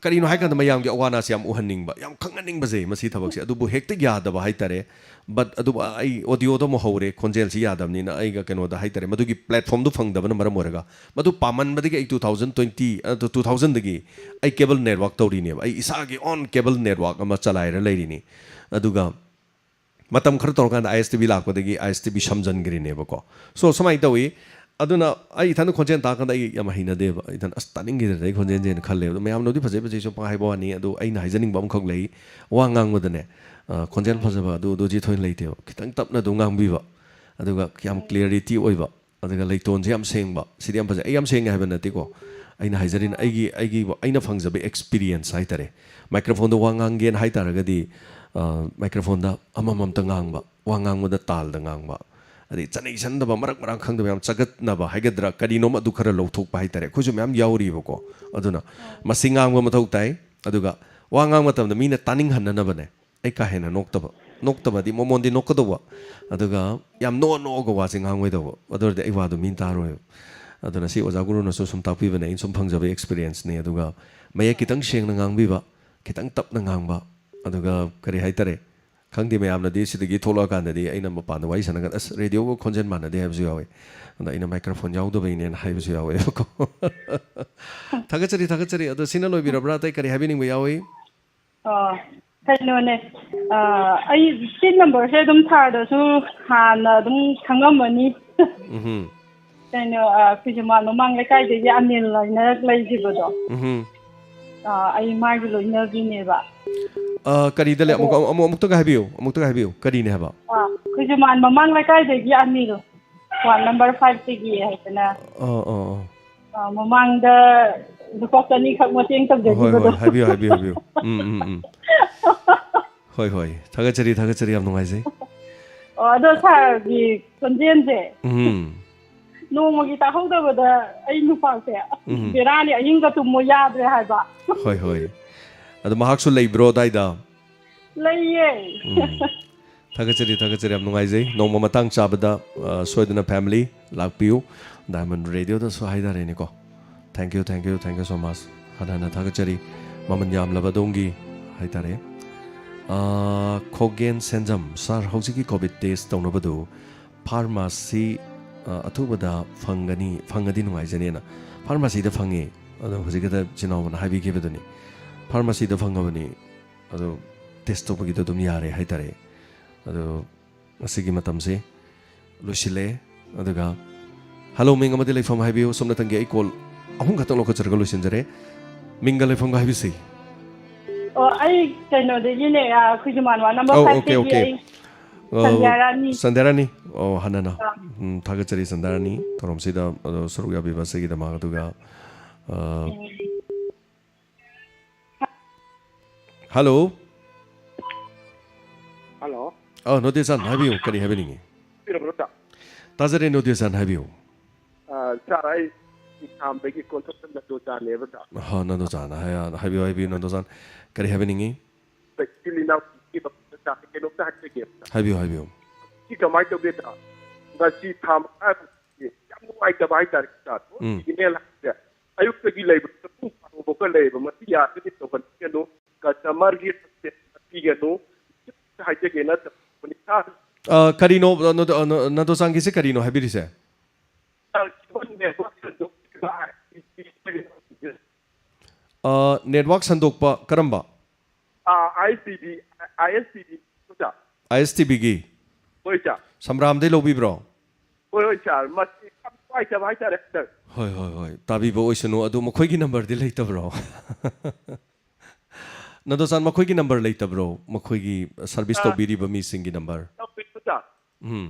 ꯀꯔꯤꯅꯣ ꯍꯥꯏꯀꯥꯟꯗ, ꯃꯌꯥꯝꯒꯤ ꯑꯋꯥ ꯑꯅꯥꯁꯦ ꯌꯥꯝ ꯎꯍꯟꯅꯤꯡꯕ, ꯌꯥꯝ ꯈꯪꯍꯟꯅꯤꯡꯕꯁꯦ ꯃꯁꯤ ꯊꯕꯛꯁꯦ꯫ ꯑꯗꯨꯕꯨ ꯍꯦꯛꯇ ꯌꯥꯗꯕ ꯍꯥꯏꯇꯥꯔꯦ꯫ But ꯑꯗꯨꯕꯨ ꯑꯩ ꯑꯣꯗꯤꯑꯣꯗ ꯑꯃꯨꯛ ꯍꯧꯔꯦ, ꯈꯣꯟꯖꯦꯜꯁꯤ ꯌꯥꯗꯕꯅꯤꯅ ꯑꯩꯒ ꯀꯩꯅꯣꯗ ꯍꯥꯏꯇꯥꯔꯦ, ꯃꯗꯨꯒꯤ ꯄ꯭ꯂꯦꯠꯐꯣꯝꯗꯨ ꯐꯪꯗꯕꯅ ꯃꯔꯝ ꯑꯣꯏꯔꯒ꯫ ꯃꯗꯨ ꯄꯥꯝꯃꯟꯕꯗꯒꯤ ꯑꯩ ꯇꯨ ꯊꯥꯎꯖꯟ ꯇ꯭ꯋꯦꯟꯇꯤ, ꯑ, ꯇꯨ ꯊꯥꯎꯖꯟꯗꯒꯤ ꯑꯩ ꯀꯦꯕꯜ ꯅꯦꯠꯋꯥꯛ ꯇꯧꯔꯤꯅꯦꯕ꯫ ꯑꯩ ꯏꯁꯥꯒꯤ ꯑꯣꯟ ꯀꯦꯕꯜ ꯅꯦꯠꯋꯥꯛ ꯑꯃ ꯆꯂꯥꯏꯔ ꯂꯩꯔꯤꯅꯤ꯫ ꯑꯗꯨꯒ ꯃꯇꯝ ꯈꯔ ꯇꯧꯔꯀꯥꯟꯗ ꯑꯥꯏ ꯑꯦꯁ ꯇꯤ ꯚꯤ ꯂꯥꯛꯄꯗꯒꯤ ꯑꯥꯏ ꯑꯦꯁ ꯇꯤ ꯚꯤ ꯁꯝꯖꯟꯈ꯭ꯔꯤꯅꯦꯕꯀꯣ꯫ So, ꯁꯨꯃꯥꯏꯅ ꯇꯧꯏ꯫ ꯑꯗꯨꯅ ꯑꯩ ꯏꯊꯟꯗ ꯈꯣꯟꯖꯦꯜ ꯇꯥꯀꯥꯟꯗ ꯑꯩ ꯌꯥꯝ ꯍꯩꯅꯗꯦꯕ꯫ ꯏꯊꯟ, "ꯑꯁ, ꯇꯥꯅꯤꯡꯈꯤꯗ꯭ꯔꯦꯗ ꯑꯩ ꯈꯣꯟꯖꯦꯜꯁꯦꯅ" ꯈꯜꯂꯦꯕ꯫ ꯑꯗꯣ ꯃꯌꯥꯝꯅꯕꯨꯗꯤ ꯐꯖꯩ ꯐꯖꯩ ꯁꯨꯝ ꯄꯪꯍꯥꯏꯕ ꯋꯥꯅꯤ꯫ ꯑꯗꯣ ꯑꯩꯅ ꯍꯥꯏꯖꯅꯤꯡꯕ ꯑꯃꯈꯛ ꯂꯩ꯫ ꯋꯥ ꯉꯥꯡꯕꯗꯅꯦ, ꯑ, ꯈꯣꯟꯖꯦꯜ ꯐꯖꯕ ꯑꯗꯨ, ꯑꯗꯨ ꯁꯤ ꯊꯣꯏꯅ ꯂꯩꯇꯦꯕ꯫ ꯈꯤꯇꯪ ꯇꯞꯅ ꯑꯗꯨꯝ ꯉꯥꯡꯕꯤꯕ꯫ ꯑꯗꯨꯒ ꯌꯥꯝ ꯀ꯭ꯂꯤꯌꯥꯔꯤꯇꯤ ꯑꯣꯏꯕ꯫ ꯑꯗꯨꯒ ꯂꯩꯇꯣꯟꯁꯦ ꯌꯥꯝ ꯁꯦꯡꯕ꯫ ꯁꯤꯗꯤ ꯌꯥꯝ ꯐꯖꯩ꯫ ꯑꯩ ꯌꯥꯝ ꯁꯦꯡꯉꯦ ꯍꯥꯏꯕ ꯅꯠꯇꯦꯀꯣ꯫ ꯑꯩꯅ ꯍꯥꯏꯖꯔꯤꯅ ꯑꯩꯒꯤ, ꯑꯩꯒꯤ, ꯑꯩꯅ ꯐꯪꯖꯕ ꯑꯦꯛꯁꯄꯤꯔꯤꯌꯦꯟꯁ ꯍꯥꯏꯇꯥꯔꯦ꯫ ꯃꯥꯏꯀ꯭ꯔꯣꯐꯣꯟꯗ ꯋꯥ ꯉꯥꯡꯒꯦꯅ ꯍꯥꯏ ꯇꯥꯔꯒꯗꯤ, ꯑ, ꯃꯥꯏꯀ꯭ꯔꯣꯐꯣꯟꯗ ꯑꯃꯃꯝꯇ ꯉꯥꯡꯕ, ꯋꯥ ꯉꯥꯡꯕꯗ ꯇꯥꯜꯗ ꯉꯥꯡꯕ, ꯑꯗꯩ ꯆꯠꯅꯩ ꯆꯠꯅꯗꯕ, ꯃꯔꯛ ꯃꯔꯥꯡ ꯈꯪꯗꯕ, ꯌꯥꯝ ꯆꯒꯠꯅꯕ ꯍꯥꯏꯒꯗ꯭ꯔꯥ, ꯀꯔꯤꯅꯣꯝ ꯑꯗꯨ ꯈꯔ ꯂꯧꯊꯣꯛꯄ ꯍꯥꯏꯇꯥꯔꯦ꯫ ꯑꯩꯈꯣꯏꯁꯨ ꯃꯌꯥꯝ ꯌꯥꯎꯔꯤꯕꯀꯣ꯫ ꯑꯗꯨꯅ ꯃꯁꯤ ꯉꯥꯡꯕ ꯃꯊꯧ ꯇꯥꯏ꯫ ꯑꯗꯨꯒ ꯋꯥ ꯉꯥꯡꯕ ꯃꯇꯝꯗ ꯃꯤꯅ ꯇꯥꯅꯤꯡꯍꯟꯅꯅꯕꯅꯦ꯫ ꯑꯩ ꯀꯥ ꯍꯦꯟꯅ ꯅꯣꯛꯇꯕ, ꯅꯣꯛꯇꯕꯗꯤ ꯃꯃꯣꯟꯗꯤ ꯅꯣꯛꯀꯗꯧꯕ, ꯑꯗꯨꯒ ꯌꯥꯝ ꯅꯣꯛꯑ ꯅꯣꯛꯑꯒ ꯋꯥꯁꯦ ꯉꯥꯡꯉꯣꯏꯗꯧꯕ꯫ ꯑꯗꯨ ꯑꯣꯏꯔꯗꯤ ꯑꯩ ꯋꯥꯗꯣ ꯃꯤꯅ ꯇꯥꯔꯣꯏꯕ꯫ ꯑꯗꯨꯅ ꯁꯤ ꯑꯣꯖꯥ ꯒꯨꯔꯨꯅꯁꯨ ꯁꯨꯝ ꯇꯥꯛꯄꯤꯕꯅꯦ, ꯑꯩꯅ ꯁꯨꯝ ꯐꯪꯖꯕ ꯑꯦꯛꯁꯄꯤꯔꯤꯌꯦꯟꯁꯅꯦ꯫ ꯑꯗꯨꯒ ꯃꯌꯦꯛ ꯈꯤꯇꯪ ꯁꯦꯡꯅ ꯉꯥꯡꯕꯤꯕ, ꯈꯤꯇꯪ ꯇꯞꯅ ꯉꯥꯡꯕ, ꯑꯗꯨꯒ ꯀꯔꯤ ꯍꯥꯏꯇꯥꯔꯦ, ꯈꯪꯗꯦ, ꯃꯌꯥꯝꯅꯗꯤ ꯁꯤꯗꯒꯤ ꯊꯣꯛꯂꯛꯑꯀꯥꯟꯗꯗꯤ ꯑꯩꯅ ꯃꯄꯥꯟꯗ ꯋꯥꯔꯤ ꯁꯥꯟꯅꯀꯥꯟꯗ "ꯑꯁ, ꯔꯦꯗꯤꯑꯣꯒ ꯈꯣꯟꯖꯦꯜ ꯃꯥꯟꯅꯗꯦ" ꯍꯥꯏꯕꯁꯨ ꯌꯥꯎꯋꯦ꯫ ꯑꯗ ꯑꯩꯅ "ꯃꯥꯏꯀ꯭ꯔꯣꯐꯣꯟ ꯌꯥꯎꯗꯕꯩꯅꯦꯅ" ꯍꯥꯏꯕꯁꯨ ꯌꯥꯎꯋꯦꯕꯀꯣ꯫ ꯊꯥꯒꯠꯆꯔꯤ, ꯊꯥꯒꯠꯆꯔꯤ꯫ ꯑꯗꯣ ꯁꯤꯅ ꯂꯣꯏꯕꯤꯔꯕ꯭ꯔꯥ? ꯑꯇꯩ ꯀꯔꯤ ꯍꯥꯏꯕꯤꯅꯤꯡꯕ ꯌꯥꯎꯏ? ꯑꯥ, ꯀꯩꯅꯣꯅꯦ, ꯑꯥ, ꯑꯩ ꯁꯤ ꯅꯝꯕꯔꯁꯦ ꯑꯗꯨꯝ ꯁꯥꯔꯗꯁꯨ ꯍꯥꯟꯅ ꯑꯗꯨꯝ ꯈꯪꯉꯝꯃꯅꯤ꯫ ꯎꯝꯍꯨꯝ꯫ ꯀꯩꯅꯣ, ꯑꯥ, ꯈꯣꯏꯖꯨꯃꯥꯟ ꯃꯃꯥꯡ ꯂꯩꯀꯥꯏꯗꯒꯤ ꯑꯅꯤꯜ ꯍꯥꯏꯅ ꯂꯩꯈꯤꯕꯗꯣ꯫ ꯎꯝꯍꯨꯝ꯫ ꯑꯥ, ꯑꯩ ꯃꯥꯒꯤ ꯂꯣꯏꯅꯕꯤꯅꯦꯕ꯫ ꯑꯥ, ꯀꯔꯤꯗ ꯂꯩ? ꯑꯗꯣ ꯑꯃꯨꯛ, ꯑꯃꯨꯛ, ꯑꯃꯨꯛꯇꯒ ꯍꯥꯏꯕꯤꯌꯨ, ꯑꯃꯨꯛꯇꯒ ꯍꯥꯏꯕꯤꯌꯨ꯫ ꯀꯔꯤꯅꯦ ꯍꯥꯏꯕ? ꯑꯥ, ꯈꯣꯏꯖꯨꯃꯥꯟ ꯃꯃꯥꯡ ꯂꯩꯀꯥꯏꯗꯒꯤ ꯑꯅꯤꯜ, ꯋꯥꯔꯗ ꯅꯝꯕꯔ ꯐꯥꯏꯚꯇꯒꯤ ꯍꯥꯏꯗꯅ꯫ ꯑꯥ, ꯑꯥ, ꯑꯥ꯫ ꯑꯥ, ꯃꯃꯥꯡꯗ ꯂꯨꯄꯥ ꯆꯅꯤ ꯈꯛ ꯃꯇꯦꯡ ꯍꯣꯏ, ꯇꯧꯖꯈꯤꯕꯗꯣ꯫ ꯍꯣꯏ, ꯍꯥꯏꯕꯤꯌꯨ, ꯍꯥꯏꯕꯤꯌꯨ, ꯍꯥꯏꯕꯤꯌꯨ꯫ ꯎꯝ, ꯎꯝ, ꯎꯝ꯫ ꯍꯣꯏ, ꯍꯣꯏ꯫ ꯊꯥꯒꯠꯆꯔꯤ, ꯊꯥꯒꯠꯆꯔꯤ꯫ ꯌꯥꯝ ꯅꯨꯡꯉꯥꯏꯖꯩ꯫ ꯑꯣ, ꯑꯗꯣ ꯁꯥꯔꯒꯤ ꯈꯣꯟꯖꯦꯜꯁꯦ ꯎꯝ꯫ ꯅꯣꯡꯃꯒꯤ ꯇꯥꯍꯧꯗꯕꯗ ꯑꯩ ꯅꯨꯄꯥꯁꯦ ꯎꯝ꯫ ꯕꯦꯔꯥꯅꯤ, ꯑꯍꯤꯡꯒ ꯇꯨꯝꯃꯣ ꯌꯥꯗ꯭ꯔꯦ ꯍꯥꯏꯕ꯫ ꯍꯣꯏ, ꯍꯣꯏ꯫ ꯑꯗꯣ ꯃꯍꯥꯛꯁꯨ ꯂꯩꯕ꯭ꯔꯣ ꯑꯗꯥꯏꯗ? ꯂꯩꯌꯦ꯫ ꯎꯝ꯫ ꯊꯥꯒꯠꯆꯔꯤ, ꯊꯥꯒꯠꯆꯔꯤ꯫ ꯌꯥꯝ ꯅꯨꯡꯉꯥꯏꯖꯩ꯫ ꯅꯣꯡꯃ ꯃꯇꯥꯡ ꯆꯥꯕꯗ, ꯑ, ꯁꯣꯏꯗꯅ family ꯂꯥꯛꯄꯤꯌꯨ꯫ Diamond Radio ꯗꯁꯨ ꯍꯥꯏꯇꯥꯔꯦꯅꯦꯀꯣ꯫ Thank you, thank you, thank you so much꯫ ꯍꯟꯅ ꯍꯟꯅ ꯊꯥꯒꯠꯆꯔꯤ꯫ ꯃꯃꯜ ꯌꯥꯝꯂꯕ ꯑꯗꯣꯝꯒꯤ ꯍꯥꯏꯇꯥꯔꯦ꯫ ꯑ, ꯈꯣꯒꯦꯟ ꯁꯦꯟꯖꯝ, "Sir, ꯍꯧꯖꯤꯛꯀꯤ COVID test ꯇꯧꯅꯕꯗꯨ pharmacy, ꯑ, ꯑꯊꯨꯕꯗ ꯐꯪꯒꯅꯤ, ꯐꯪꯉꯗꯤ ꯅꯨꯡꯉꯥꯏꯖꯅꯤꯅ"꯫ Pharmacy ꯗ ꯐꯪꯉꯦ꯫ ꯑꯗꯣ ꯍꯧꯖꯤꯛꯀꯤꯗ ꯏꯆꯤꯟ ꯏꯅꯥꯎꯅ ꯍꯥꯏꯕꯤꯈꯤꯕꯗꯨꯅꯤ꯫ Pharmacy ꯗ ꯐꯪꯉꯕꯅꯤ꯫ ꯑꯗꯣ test ꯇꯧꯕꯒꯤꯗꯣ ꯑꯗꯨꯝ ꯌꯥꯔꯦ ꯍꯥꯏꯇꯥꯔꯦ꯫ ꯑꯗꯣ ꯉꯁꯤꯒꯤ ꯃꯇꯝꯁꯦ ꯂꯣꯏꯁꯤꯜꯂꯛꯑꯦ꯫ ꯑꯗꯨꯒ hello, ꯃꯤꯡ ꯑꯃꯗꯤ ꯂꯩꯐꯝ ꯍꯥꯏꯕꯤꯌꯨ꯫ ꯁꯣꯝꯅ ꯊꯪꯒꯤ ꯑꯩ call ꯑꯍꯨꯝ ꯈꯛꯇꯪ ꯂꯧꯈꯠꯆꯔꯒ ꯂꯣꯏꯁꯤꯟꯖꯔꯦ꯫ ꯃꯤꯡꯒ ꯂꯩꯐꯝꯒ ꯍꯥꯏꯕꯤꯁꯤ꯫ ꯑꯣ, ꯑꯩ ꯀꯩꯅꯣꯗꯒꯤꯅꯦ, ꯑ, ꯈꯣꯏꯖꯨꯃꯥꯟ ꯋꯥꯔꯗ ꯅꯝꯕꯔ ꯑꯧ, okay, ꯐꯥꯏꯚꯇꯒꯤ okay꯫ ꯑꯩ ꯑ, ꯁꯟꯙ꯭ꯌꯥꯔꯥꯅꯤ꯫ ꯁꯟꯙ꯭ꯌꯥꯔꯥꯅꯤ꯫ ꯑꯣ, ꯍꯟꯅꯅ꯫ ꯑꯥ꯫ ꯎꯝ, ꯊꯥꯒꯠꯆꯔꯤ ꯁꯟꯙ꯭ꯌꯥꯔꯥꯅꯤ꯫ ꯊꯧꯔꯝꯁꯤꯗ, ꯑꯗꯣ ꯁꯔꯨꯛ ꯌꯥꯕꯤꯕ ꯑꯁꯤꯒꯤꯗꯃꯛ꯫ ꯑꯗꯨꯒ, ꯑ, ꯎꯝ꯫ Hello꯫ Hello꯫ ꯑ, ꯅꯣꯗꯤꯁꯥꯟ, ꯍꯥꯏꯕꯤꯌꯨ, ꯀꯔꯤ ꯍꯥꯏꯕꯤꯅꯤꯡꯉꯤ? ꯕꯤꯔꯕ꯭ꯔꯣ, ꯁꯥꯔ? ꯇꯥꯖꯔꯦ, ꯅꯣꯗꯤꯁꯥꯟ, ꯍꯥꯏꯕꯤꯌꯨ꯫ ꯑ, ꯁꯥꯔ, ꯑꯩ ꯊꯥꯝꯗꯒꯤ ꯀꯣꯟꯊꯣꯛꯄ ꯅꯟꯗꯣꯆꯥꯅꯦꯕ, ꯁꯥꯔ꯫ ꯍ, ꯅꯟꯗꯣꯆꯥꯟ, ꯍꯥꯏ-, ꯍꯥꯏꯕꯤꯌꯨ, ꯍꯥꯏꯕꯤꯌꯨ, ꯅꯟꯗꯣꯆꯥꯟ꯫ ꯀꯔꯤ ꯍꯥꯏꯕꯤꯅꯤꯡꯉꯤ? ꯏꯆꯤꯜ ꯏꯅꯥꯎꯒꯤ ꯃꯐꯝꯗ, ꯁꯥꯔ, ꯀꯩꯅꯣꯝꯇ ꯍꯥꯏꯖꯒꯦꯕ, ꯁꯥꯔ꯫ ꯍꯥꯏꯕꯤꯌꯨ, ꯍꯥꯏꯕꯤꯌꯨ꯫ ꯁꯤ ꯀꯃꯥꯏꯅ ꯇꯧꯒꯦꯗ, ꯉꯁꯤ ꯊꯥ ꯃꯉꯥ ꯌꯥꯝ ꯅꯨꯡꯉꯥꯏꯇꯕ ꯍꯥꯏꯇꯥꯔꯦ, ꯁꯥꯔ꯫ ꯎꯝ꯫ ꯁꯤꯒꯤ ꯃꯦꯜ ꯍꯥꯏꯁꯦ ꯑꯌꯨꯛꯇꯒꯤ ꯂꯩꯕꯗ ꯄꯨꯡ ꯕꯥꯔꯣ ꯐꯥꯎꯕ ꯂꯩꯌꯦꯕ꯫ ꯃꯁꯤ ꯌꯥꯔꯒꯗꯤ ꯇꯧꯍꯟꯕꯤꯒꯅꯨ꯫ Customer ꯒꯤ ꯄꯤꯒꯅꯨ ꯍꯥꯏꯖꯒꯦ ꯅꯠꯇ꯭ꯔꯕꯅꯤꯅ꯫ ꯑ, ꯀꯔꯤꯅꯣ? ꯑ, ꯅꯗꯣ- ꯑ, ꯅ- ꯅꯗꯣꯆꯥꯟꯒꯤꯁꯦ ꯀꯔꯤꯅꯣ ꯍꯥꯏꯕꯤꯔꯤꯁꯦ? ꯀꯦꯕꯜ ꯅꯦꯠꯋꯥꯛ ꯁꯟꯗꯣꯛꯈꯤꯕ ꯑ, ꯅꯦꯠꯋꯥꯛ ꯁꯟꯗꯣꯛꯄ ꯀꯔꯝꯕ? ꯑꯥꯏ ꯑꯦꯁ ꯇꯤ ꯚꯤ, ꯑꯥꯏ ꯑꯦꯁ ꯇꯤ ꯚꯤ, ꯑꯣꯖꯥ꯫ ꯑꯥꯏ ꯑꯦꯁ ꯇꯤ ꯚꯤꯒꯤ ꯍꯣꯏ, ꯑꯣꯖꯥ꯫ ꯁꯝꯕ꯭ꯔꯥꯝꯗꯩ ꯂꯧꯕꯤꯕ꯭ꯔꯣ? ꯍꯣꯏ, ꯍꯣꯏ, ꯁꯥꯔ꯫ ꯃꯁꯤ ꯌꯥꯝ ꯅꯨꯡꯉꯥꯏꯇꯕ ꯍꯥꯏꯇꯥꯔꯦ, ꯁꯥꯔ꯫ ꯍꯣꯏ, ꯍꯣꯏ, ꯍꯣꯏ, ꯇꯥꯕꯤꯕ ꯑꯣꯏꯁꯅꯨ꯫ ꯑꯗꯨ ꯃꯈꯣꯏꯒꯤ ꯅꯝꯕꯔꯗꯤ ꯂꯩꯇꯕ꯭ꯔꯣ? ꯅꯗꯣꯆꯥꯟ, ꯃꯈꯣꯏꯒꯤ ꯅꯝꯕꯔ ꯂꯩꯇꯕ꯭ꯔꯣ? ꯃꯈꯣꯏꯒꯤ ꯁꯥꯔꯚꯤꯁ ꯑꯥ꯫ ꯇꯧꯕꯤꯔꯤꯕ ꯃꯤꯁꯤꯡꯒꯤ ꯅꯝꯕꯔ? ꯇꯧꯕꯤꯔꯛꯄꯗ ꯎꯝ꯫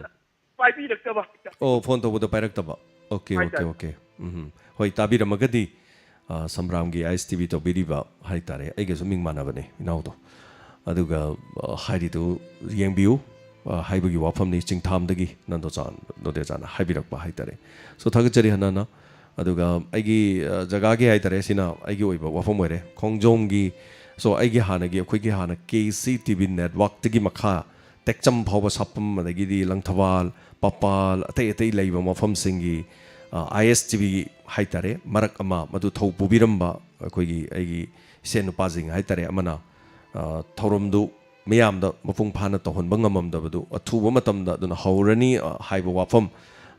ꯄꯥꯏꯕꯤꯔꯛꯇꯕ ꯍꯥꯏꯇꯥꯔꯦ꯫ ꯑꯣ, ꯐꯣꯟ ꯇꯧꯕꯗ ꯄꯥꯏꯔꯛꯇꯕ꯫ ꯑꯣꯀꯦ, ꯑꯣꯀꯦ, ꯍꯥꯏꯇꯥꯔꯦ꯫ ꯑꯣꯀꯦ꯫ ꯎꯝ꯫ ꯍꯣꯏ, ꯇꯥꯕꯤꯔꯝꯃꯒꯗꯤ, ꯑ, ꯁꯝꯕ꯭ꯔꯥꯝꯒꯤ ꯑꯥꯏ ꯑꯦꯁ ꯇꯤ ꯚꯤ ꯇꯧꯕꯤꯔꯤꯕ ꯍꯥꯏꯇꯥꯔꯦ, ꯑꯩꯒꯁꯨ ꯃꯤꯡ ꯃꯥꯟꯅꯕꯅꯦ ꯏꯅꯥꯎꯗꯣ꯫ ꯑꯗꯨꯒ, ꯑ, ꯍꯥꯏꯔꯤꯗꯨ ꯌꯦꯡꯕꯤꯌꯨ꯫ ꯑ, ꯍꯥꯏꯕꯒꯤ ꯋꯥꯐꯝꯅꯤ, ꯆꯤꯡꯊꯥꯝꯗꯒꯤ ꯅꯟꯗꯣꯆꯥꯟ ꯅꯣꯗꯦꯆꯥꯟꯅ ꯍꯥꯏꯕꯤꯔꯛꯄ ꯍꯥꯏꯇꯥꯔꯦ꯫ So, ꯊꯥꯒꯠꯆꯔꯤ ꯍꯟꯅ ꯍꯟꯅ꯫ ꯑꯗꯨꯒ ꯑꯩꯒꯤ, ꯑ, ꯖꯒꯥꯒꯤ ꯍꯥꯏꯇꯥꯔꯦ, ꯁꯤꯅ ꯑꯩꯒꯤ ꯑꯣꯏꯕ ꯋꯥꯐꯝ ꯑꯣꯏꯔꯦ꯫ ꯈꯣꯡꯖꯣꯝꯒꯤ, so, ꯑꯩꯒꯤ ꯍꯥꯟꯅꯒꯤ, ꯑꯩꯈꯣꯏꯒꯤ ꯍꯥꯟꯅ ꯀꯦ ꯁꯤ ꯇꯤ ꯚꯤ ꯅꯦꯠꯋꯥꯛꯇꯒꯤ ꯃꯈꯥ ꯇꯦꯛꯆꯝ ꯐꯥꯎꯕ ꯁꯥꯄꯝ, ꯑꯗꯒꯤꯗꯤ ꯂꯪꯊꯕꯥꯜ, ꯄꯄꯥꯜ, ꯑꯇꯩ ꯑꯇꯩ ꯂꯩꯕ ꯃꯐꯝꯁꯤꯡꯒꯤ, ꯑ, ꯑꯥꯏ ꯑꯦꯁ ꯇꯤ ꯚꯤ ꯍꯥꯏꯇꯥꯔꯦ, ꯃꯔꯛ ꯑꯃ ꯃꯗꯨ ꯊꯧ ꯄꯨꯕꯤꯔꯝꯕ ꯑꯩꯈꯣꯏꯒꯤ, ꯑꯩꯒꯤ ꯏꯁꯦꯟ ꯅꯨꯄꯥꯁꯤꯡ ꯍꯥꯏꯇꯥꯔꯦ, ꯑꯃꯅ, ꯑ, ꯊꯧꯔꯝꯗꯨ ꯃꯤꯌꯥꯝꯗ ꯃꯄꯨꯡ ꯐꯥꯅ ꯇꯧꯍꯟꯕ ꯉꯝꯃꯝꯗꯕꯗꯨ ꯑꯊꯨꯕ ꯃꯇꯝꯗ ꯑꯗꯨꯅ ꯍꯧꯔꯅꯤ, ꯑ, ꯍꯥꯏꯕ ꯋꯥꯐꯝ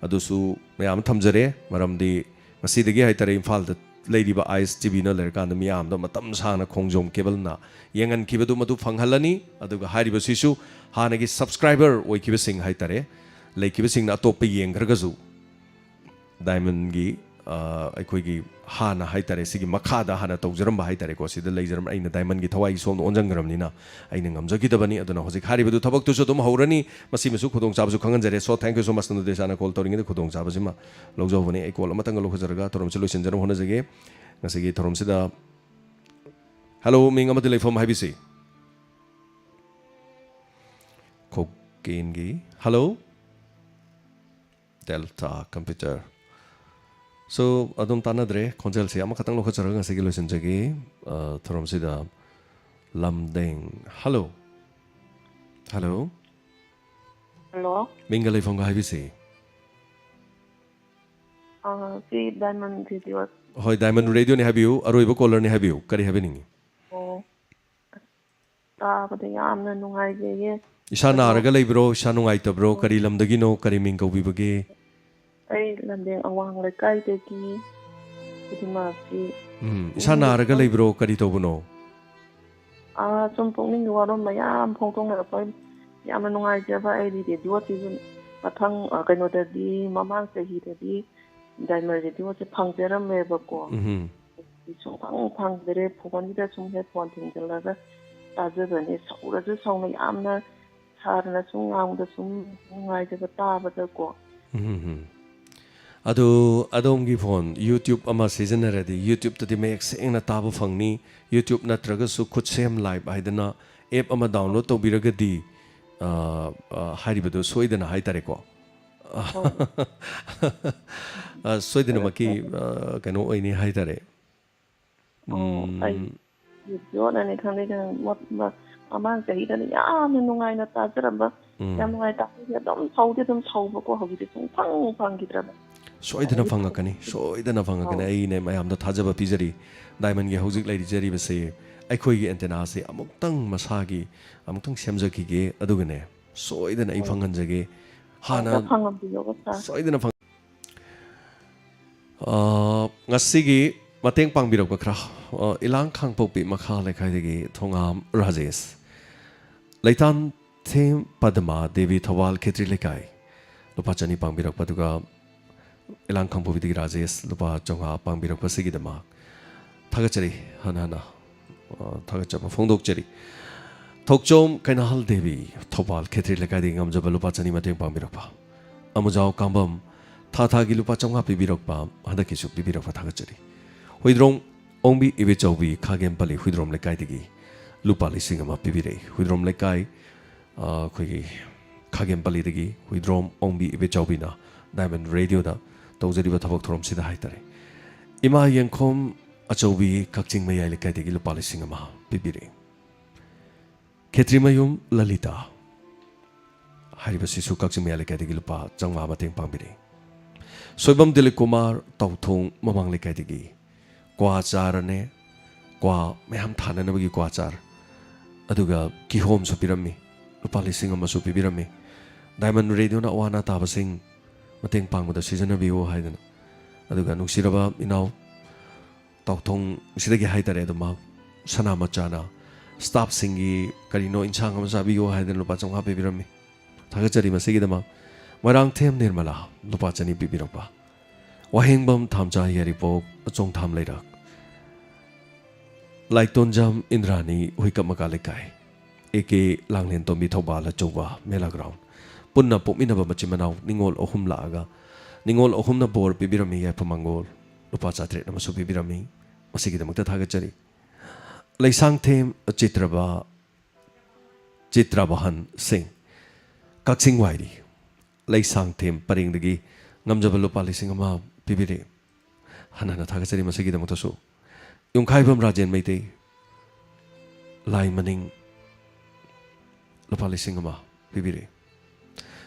ꯑꯗꯨꯁꯨ ꯃꯌꯥꯝ ꯊꯝꯖꯔꯦ꯫ ꯃꯔꯝꯗꯤ ꯉꯁꯤꯗꯒꯤ ꯍꯥꯏꯇꯥꯔꯦ, ꯏꯝꯐꯥꯜꯗ ꯂꯩꯔꯤꯕ ꯑꯥꯏ ꯑꯦꯁ ꯇꯤ ꯚꯤꯅ ꯂꯩꯔꯀꯥꯟꯗ ꯃꯤꯌꯥꯝꯗ ꯃꯇꯝ ꯁꯥꯡꯅ ꯈꯣꯡꯖꯣꯝ ꯀꯦꯕꯜꯅ ꯌꯦꯡꯍꯟꯈꯤꯕꯗꯨ ꯃꯗꯨ ꯐꯪꯍꯜꯂꯅꯤ꯫ ꯑꯗꯨꯒ ꯍꯥꯏꯔꯤꯕꯁꯤꯁꯨ ꯍꯥꯟꯅꯒꯤ ꯁꯕꯁꯀ꯭ꯔꯥꯏꯕꯔ ꯑꯣꯏꯈꯤꯕꯁꯤꯡ ꯍꯥꯏꯇꯥꯔꯦ, ꯂꯩꯈꯤꯕꯁꯤꯡꯅ ꯑꯇꯣꯞꯄ ꯌꯦꯡꯈ꯭ꯔꯒꯁꯨ, ꯗꯥꯏꯃꯟꯒꯤ, ꯑ, ꯑꯩꯈꯣꯏꯒꯤ ꯍꯥꯟꯅ ꯍꯥꯏꯇꯥꯔꯦ, ꯁꯤꯒꯤ ꯃꯈꯥꯗ ꯍꯥꯟꯅ ꯇꯧꯖꯔꯝꯕ ꯍꯥꯏꯇꯥꯔꯦꯀꯣ, ꯁꯤꯗ ꯂꯩꯖꯔꯝꯕ, ꯑꯩꯅ ꯗꯥꯏꯃꯟꯒꯤ ꯊꯋꯥꯏꯒꯤ ꯁꯣꯝꯗ ꯑꯣꯟꯁꯤꯟꯈ꯭ꯔꯕꯅꯤꯅ ꯑꯩꯅ ꯉꯝꯖꯈꯤꯗꯕꯅꯤ꯫ ꯑꯗꯨꯅ ꯍꯧꯖꯤꯛ ꯍꯥꯏꯔꯤꯕꯗꯨ ꯊꯕꯛꯇꯨꯁꯨ ꯑꯗꯨꯝ ꯍꯧꯔꯅꯤ, ꯃꯁꯤꯃꯁꯨ ꯈꯨꯗꯣꯡꯆꯥꯕꯁꯨ ꯈꯪꯍꯟꯖꯔꯦ꯫ So, thank you so much, ꯅꯟꯗꯣꯆꯥꯟꯅ ꯀꯣꯜ ꯇꯧꯔꯤꯉꯩꯗ ꯈꯨꯗꯣꯡꯆꯥꯕꯁꯤꯃ ꯂꯧꯖꯍꯧꯕꯅꯤ꯫ ꯑꯩ ꯀꯣꯜ ꯑꯃꯇꯪꯒ ꯂꯧꯈꯠꯆꯔꯒ ꯊꯧꯔꯝꯁꯤ ꯂꯣꯏꯁꯤꯟꯖꯅꯕ ꯍꯣꯠꯅꯖꯒꯦ꯫ ꯉꯁꯤꯒꯤ ꯊꯧꯔꯝꯁꯤꯗ, ꯍꯜꯂꯣ, ꯃꯤꯡ ꯑꯃꯗꯤ ꯂꯩꯐꯝ ꯍꯥꯏꯕꯤꯁꯤ꯫ ꯈꯣꯀꯦꯟꯒꯤ, ꯍꯜꯂꯣ꯫ Delta computer. So, ꯑꯗꯨꯝ ꯇꯥꯟꯅꯗ꯭ꯔꯦ꯫ ꯈꯣꯟꯖꯦꯜꯁꯦ ꯑꯃꯈꯛꯇꯪ ꯂꯧꯈꯠꯆꯔꯒ ꯉꯁꯤꯒꯤ ꯂꯣꯏꯁꯤꯟꯖꯒꯦ꯫ ꯑ, ꯊꯧꯔꯝꯁꯤꯗ ꯂꯝꯗꯦꯡ꯫ ꯍꯜꯂꯣ꯫ ꯍꯜꯂꯣ꯫ ꯍꯜꯂꯣ꯫ ꯃꯤꯡꯒ ꯂꯩꯐꯝꯒ ꯍꯥꯏꯕꯤꯁꯤ꯫ ꯑ, ꯁꯤ ꯗꯥꯏꯃꯟ ꯔꯦꯗꯤꯑꯣ꯫ ꯍꯣꯏ, ꯗꯥꯏꯃꯟ ꯔꯦꯗꯤꯑꯣꯅꯤ, ꯍꯥꯏꯕꯤꯌꯨ꯫ ꯑꯔꯣꯏꯕ ꯀꯣꯂꯔꯅꯤ, ꯍꯥꯏꯕꯤꯌꯨ꯫ ꯀꯔꯤ ꯍꯥꯏꯕꯤꯅꯤꯡꯉꯤ? ꯑꯣ꯫ ꯇꯥꯕꯗ ꯌꯥꯝꯅ ꯅꯨꯡꯉꯥꯏꯖꯩꯌꯦ꯫ ꯏꯁꯥ ꯅꯥꯔꯒ ꯂꯩꯕ꯭ꯔꯣ? ꯏꯁꯥ ꯅꯨꯡꯉꯥꯏꯇꯕ꯭ꯔꯣ? ꯀꯔꯤ ꯂꯝꯗꯒꯤꯅꯣ? ꯀꯔꯤ ꯃꯤꯡ ꯀꯧꯕꯤꯕꯒꯦ? ꯑꯩ ꯂꯝꯗꯦꯡ ꯑꯋꯥꯡ ꯂꯩꯀꯥꯏꯗꯒꯤ ꯈꯨꯗꯤꯡꯃꯛꯁꯤ ꯎꯝ, ꯏꯁꯥ ꯅꯥꯔꯒ ꯂꯩꯕ꯭ꯔꯣ? ꯀꯔꯤ ꯇꯧꯕꯅꯣ? ꯑꯥ, ꯁꯨꯝ ꯄꯨꯛꯅꯤꯡꯒꯤ ꯋꯥꯔꯣꯜ ꯃꯌꯥꯝ ꯐꯣꯡꯗꯣꯛꯅꯔꯛꯄ ꯌꯥꯝꯅ ꯅꯨꯡꯉꯥꯏꯖꯕ꯫ ꯑꯩꯗꯤ ꯔꯦꯗꯤꯑꯣꯁꯤꯁꯨ ꯃꯊꯪ, ꯑ, ꯀꯩꯅꯣꯗꯗꯤ, ꯃꯃꯥꯡ ꯆꯍꯤꯗꯗꯤ ꯗꯥꯏꯃꯟ ꯔꯦꯗꯤꯑꯣꯁꯦ ꯐꯪꯖꯔꯝꯃꯦꯕꯀꯣ꯫ ꯎꯝ, ꯁꯨꯡꯐꯪ ꯐꯪꯗ꯭ꯔꯦ꯫ ꯐꯣꯟꯁꯤꯗ ꯁꯨꯝ ꯍꯦꯠꯐꯣꯟ ꯊꯤꯡꯖꯤꯜꯂꯒ ꯇꯥꯖꯕꯅꯦ꯫ ꯁꯧꯔꯁꯨ ꯁꯧꯅ, ꯌꯥꯝꯅ ꯁꯥꯔꯅ ꯁꯨꯝ ꯉꯥꯡꯕꯗ ꯁꯨꯝ ꯅꯨꯡꯉꯥꯏꯖꯕ ꯇꯥꯕꯗꯀꯣ꯫ ꯎꯝ, ꯎꯝ꯫ ꯑꯗꯨ ꯑꯗꯣꯝꯒꯤ ꯐꯣꯟ YouTube ꯑꯃ ꯁꯤꯖꯤꯟꯅꯔꯗꯤ YouTubeꯇꯗꯤ ꯃꯌꯦꯛ ꯁꯦꯡꯅ ꯇꯥꯕ ꯐꯪꯅꯤ꯫ YouTube ꯅꯠꯇ꯭ꯔꯒꯁꯨ ꯈꯨꯠꯁꯦꯝ ꯂꯥꯏꯚ ꯍꯥꯏꯗꯅ ꯑꯦꯞ ꯑꯃ ꯗꯥꯎꯟꯂꯣꯗ ꯇꯧꯕꯤꯔꯒꯗꯤ, ꯑ, ꯑ, ꯍꯥꯏꯔꯤꯕꯗꯨ ꯁꯣꯏꯗꯅ ꯍꯥꯏꯇꯥꯔꯦꯀꯣ꯫ ꯑ, ꯁꯣꯏꯗꯅꯃꯛꯀꯤ, ꯑ, ꯀꯩꯅꯣ ꯑꯣꯏꯅꯤ ꯍꯥꯏꯇꯥꯔꯦ꯫ ꯑꯣ, ꯑꯩ ꯌꯣꯠꯅꯅꯤ ꯈꯪꯗꯦ, ꯈꯪꯗꯦ, ꯃ-, ꯃ-, ꯃꯃꯥꯡ ꯆꯍꯤꯗꯅ ꯌꯥꯝꯅ ꯅꯨꯡꯉꯥꯏꯅ ꯇꯥꯖꯔꯝꯕ, ꯌꯥꯝ ꯅꯨꯡꯉꯥꯏ ꯇꯥꯖꯩ꯫ ꯑꯗꯨꯝ ꯁꯧꯗꯤ ꯑꯗꯨꯝ ꯁꯧꯕꯀꯣ, ꯍꯧꯖꯤꯛꯇꯤ ꯁꯨꯡꯐꯪ ꯐꯪꯈꯤꯗ꯭ꯔꯕ꯫ ꯁꯣꯏꯗꯅ ꯐꯪꯉꯛꯀꯅꯤ, ꯁꯣꯏꯗꯅ ꯐꯪꯉꯛꯀꯅꯤ꯫ ꯑꯩꯅꯦ ꯃꯌꯥꯝꯗ ꯊꯥꯖꯕ ꯄꯤꯖꯔꯤ꯫ ꯗꯥꯏꯃꯟꯒꯤ ꯍꯧꯖꯤꯛ ꯂꯩꯔꯤꯖꯔꯤꯕꯁꯦ ꯑꯩꯈꯣꯏꯒꯤ ꯑꯦꯟꯇꯦꯅꯥꯁꯦ ꯑꯃꯨꯛꯇꯪ ꯃꯁꯥꯒꯤ ꯑꯃꯨꯛꯇꯪ ꯁꯦꯝꯖꯈꯤꯒꯦ, ꯑꯗꯨꯒꯅꯦ ꯁꯣꯏꯗꯅ ꯑꯩ ꯐꯪꯍꯟꯖꯒꯦ꯫ ꯍꯥꯟꯅ ꯑꯝꯇ ꯐꯪꯉꯝꯕꯤꯌꯣꯕ, ꯁꯥꯔ꯫ ꯁꯣꯏꯗꯅ ꯐꯪ-, ꯑ, ꯉꯁꯤꯒꯤ ꯃꯇꯦꯡ ꯄꯥꯡꯕꯤꯔꯛꯄ ꯈꯔ, ꯑ, ꯏꯂꯥꯡ ꯈꯥꯡꯄꯣꯛꯄꯤ ꯃꯈꯥ ꯂꯩꯀꯥꯏꯗꯒꯤ ꯊꯣꯉꯥꯝ ꯔꯥꯖꯦꯁ, ꯂꯩꯇꯥꯟꯊꯦꯝ ꯄꯗꯃꯥ ꯗꯦꯕꯤ ꯊꯧꯕꯥꯜ ꯈꯦꯇ꯭ꯔꯤ ꯂꯩꯀꯥꯏ ꯂꯨꯄꯥ ꯆꯅꯤ ꯄꯥꯡꯕꯤꯔꯛꯄ, ꯑꯗꯨꯒ ꯏꯂꯥꯡ ꯈꯥꯡꯄꯣꯛꯄꯤꯗꯒꯤ ꯔꯥꯖꯦꯁ ꯂꯨꯄꯥ ꯆꯥꯝꯃꯉꯥ ꯄꯥꯡꯕꯤꯔꯛꯄꯁꯤꯒꯤꯗꯃꯛ ꯊꯥꯒꯠꯆꯔꯤ꯫ ꯍꯟꯅ ꯍꯟꯅ, ꯑ, ꯊꯥꯒꯠꯆꯕ ꯐꯣꯡꯗꯣꯛꯆꯔꯤ꯫ ꯊꯣꯛꯆꯣꯝ ꯀꯩꯅꯥꯍꯜ ꯗꯦꯕꯤ ꯊꯧꯕꯥꯜ ꯈꯦꯇ꯭ꯔꯤ ꯂꯩꯀꯥꯏꯗꯒꯤ ꯉꯝꯖꯕ ꯂꯨꯄꯥ ꯆꯅꯤ ꯃꯇꯦꯡ ꯄꯥꯡꯕꯤꯔꯛꯄ꯫ ꯑꯃꯨꯖꯥꯎ ꯀꯥꯝꯕꯝ ꯊꯥ ꯊꯥꯒꯤ ꯂꯨꯄꯥ ꯆꯥꯝꯃꯉꯥ ꯄꯤꯕꯤꯔꯛꯄ, ꯍꯟꯗꯛꯀꯤꯁꯨ ꯄꯤꯕꯤꯔꯛꯄ ꯊꯥꯒꯠꯆꯔꯤ꯫ ꯍꯨꯏꯗ꯭ꯔꯣꯝ ꯑꯣꯡꯕꯤ ꯏꯕꯦꯆꯧꯕꯤ ꯈꯥꯒꯦꯝꯄꯜꯂꯤ ꯍꯨꯏꯗ꯭ꯔꯣꯝ ꯂꯩꯀꯥꯏꯗꯒꯤ ꯂꯨꯄꯥ ꯂꯤꯁꯤꯡ ꯑꯃ ꯄꯤꯕꯤꯔꯛꯏ꯫ ꯍꯨꯏꯗ꯭ꯔꯣꯝ ꯂꯩꯀꯥꯏ, ꯑ, ꯑꯩꯈꯣꯏꯒꯤ ꯈꯥꯒꯦꯝꯄꯜꯂꯤꯗꯒꯤ ꯍꯨꯏꯗ꯭ꯔꯣꯝ ꯑꯣꯡꯕꯤ ꯏꯕꯦꯆꯧꯕꯤꯅ ꯗꯥꯏꯃꯟ ꯔꯦꯗꯤꯑꯣꯗ ꯇꯧꯖꯔꯤꯕ ꯊꯕꯛ ꯊꯧꯔꯝꯁꯤꯗ ꯍꯥꯏꯇꯥꯔꯦ꯫ ꯏꯃꯥ ꯌꯦꯡꯈꯣꯝ ꯑꯆꯧꯕꯤ ꯀꯛꯆꯤꯡ ꯃꯌꯥꯏ ꯂꯩꯀꯥꯏꯗꯒꯤ ꯂꯨꯄꯥ ꯂꯤꯁꯤꯡ ꯑꯃ ꯄꯤꯕꯤꯔꯛꯏ꯫ ꯈꯦꯇ꯭ꯔꯤꯃꯌꯨꯝ ꯂꯂꯤꯇꯥ ꯍꯥꯏꯔꯤꯕꯁꯤꯁꯨ ꯀꯛꯆꯤꯡ ꯃꯌꯥꯏ ꯂꯩꯀꯥꯏꯗꯒꯤ ꯂꯨꯄꯥ ꯆꯥꯝꯃꯉꯥ ꯃꯇꯦꯡ ꯄꯥꯡꯕꯤꯔꯛꯏ꯫ ꯁꯣꯏꯕꯝ ꯗꯤꯂꯤꯞ ꯀꯨꯃꯥꯔ ꯇꯧꯊꯣꯡ ꯃꯃꯥꯡ ꯂꯩꯀꯥꯏꯗꯒꯤ ꯀ꯭ꯋꯥ ꯆꯥꯔꯅꯦ, ꯀ꯭ꯋꯥ ꯃꯌꯥꯝ ꯊꯥꯅꯅꯕꯒꯤ ꯀ꯭ꯋꯥ ꯆꯥꯔ ꯑꯗꯨꯒ ꯀꯤꯍꯣꯝꯁꯨ ꯄꯤꯔꯝꯃꯤ, ꯂꯨꯄꯥ ꯂꯤꯁꯤꯡ ꯑꯃꯁꯨ ꯄꯤꯕꯤꯔꯝꯃꯤ꯫ ꯗꯥꯏꯃꯟ ꯔꯦꯗꯤꯑꯣꯅ ꯑꯋꯥ ꯑꯅꯥ ꯇꯥꯕꯁꯤꯡ ꯃꯇꯦꯡ ꯄꯥꯡꯕꯗ ꯁꯤꯖꯤꯟꯅꯕꯤꯌꯨ ꯍꯥꯏꯗꯅ꯫ ꯑꯗꯨꯒ ꯅꯨꯡꯁꯤꯔꯕ ꯏꯅꯥꯎ ꯇꯥꯎꯊꯣꯡꯁꯤꯗꯒꯤ ꯍꯥꯏꯇꯥꯔꯦ, ꯑꯗꯨꯝ ꯃꯍꯥꯛ ꯁꯅꯥ ꯃꯆꯥꯅ ꯁ꯭ꯇꯥꯐꯁꯤꯡꯒꯤ ꯀꯔꯤꯅꯣ ꯏꯟꯁꯥꯡ ꯑꯃ ꯆꯥꯕꯤꯌꯨ ꯍꯥꯏꯗꯅ ꯂꯨꯄꯥ ꯆꯥꯝꯃꯉꯥ ꯄꯤꯕꯤꯔꯝꯃꯤ꯫ ꯊꯥꯒꯠꯆꯔꯤ ꯃꯁꯤꯒꯤꯗꯃꯛ꯫ ꯃꯣꯏꯔꯥꯡꯊꯦꯝ ꯅꯤꯔꯃꯂꯥ ꯂꯨꯄꯥ ꯆꯅꯤ ꯄꯤꯕꯤꯔꯛꯄ꯫ ꯋꯥꯍꯦꯡꯕꯝ ꯊꯥꯝꯆꯥ ꯌꯥꯏꯔꯤꯄꯣꯛ ꯑꯆꯣꯡꯊꯥꯝ ꯂꯩꯔꯛ꯫ ꯂꯥꯏꯇꯣꯟꯖꯝ ꯏꯟꯗ꯭ꯔꯥꯅꯤ ꯍꯨꯏꯀꯞ ꯃꯀꯥ ꯂꯩꯀꯥꯏ꯫ ꯑꯦ ꯀꯦ ꯂꯥꯡꯂꯦꯟ ꯇꯣꯝꯕꯤ ꯊꯧꯕꯥꯜ ꯑꯆꯧꯕ ꯃꯦꯂꯥ ꯒ꯭ꯔꯥꯎꯟ꯫ ꯄꯨꯟꯅ ꯄꯣꯛꯃꯤꯟꯅꯕ ꯃꯆꯤꯟ ꯃꯅꯥꯎ ꯅꯤꯉꯣꯜ ꯑꯍꯨꯝ ꯂꯥꯛꯑꯒ ꯅꯤꯉꯣꯜ ꯑꯍꯨꯝꯅ ꯕꯣꯔ ꯄꯤꯕꯤꯔꯝꯃꯤ꯫ ꯌꯥꯏꯐ ꯃꯪꯒꯣꯜ ꯂꯨꯄꯥ ꯆꯥꯇ꯭ꯔꯦꯠ ꯑꯃꯁꯨ ꯄꯤꯕꯤꯔꯝꯃꯤ꯫ ꯃꯁꯤꯒꯤꯗꯃꯛꯇ ꯊꯥꯒꯠꯆꯔꯤ꯫ ꯂꯩꯁꯥꯡꯊꯦꯝ ꯆꯤꯇ꯭ꯔꯕ ꯆꯤꯇ꯭ꯔꯥꯕꯍꯟ ꯁꯤꯡ, ꯀꯛꯆꯤꯡ ꯋꯥꯏꯔꯤ꯫ ꯂꯩꯁꯥꯡꯊꯦꯝ ꯄꯔꯦꯡꯗꯒꯤ ꯉꯝꯖꯕ ꯂꯨꯄꯥ ꯂꯤꯁꯤꯡ ꯑꯃ ꯄꯤꯕꯤꯔꯛꯏ꯫ ꯍꯟꯅ ꯍꯟꯅ ꯊꯥꯒꯠꯆꯔꯤ ꯃꯁꯤꯒꯤꯗꯃꯛꯇꯁꯨ꯫ ꯌꯨꯝꯈꯥꯏꯕꯝ ꯔꯥꯖꯦꯟ ꯃꯩꯇꯩ, ꯂꯥꯏ ꯃꯅꯤꯡ, ꯂꯨꯄꯥ ꯂꯤꯁꯤꯡ ꯑꯃ ꯄꯤꯕꯤꯔꯛꯏ꯫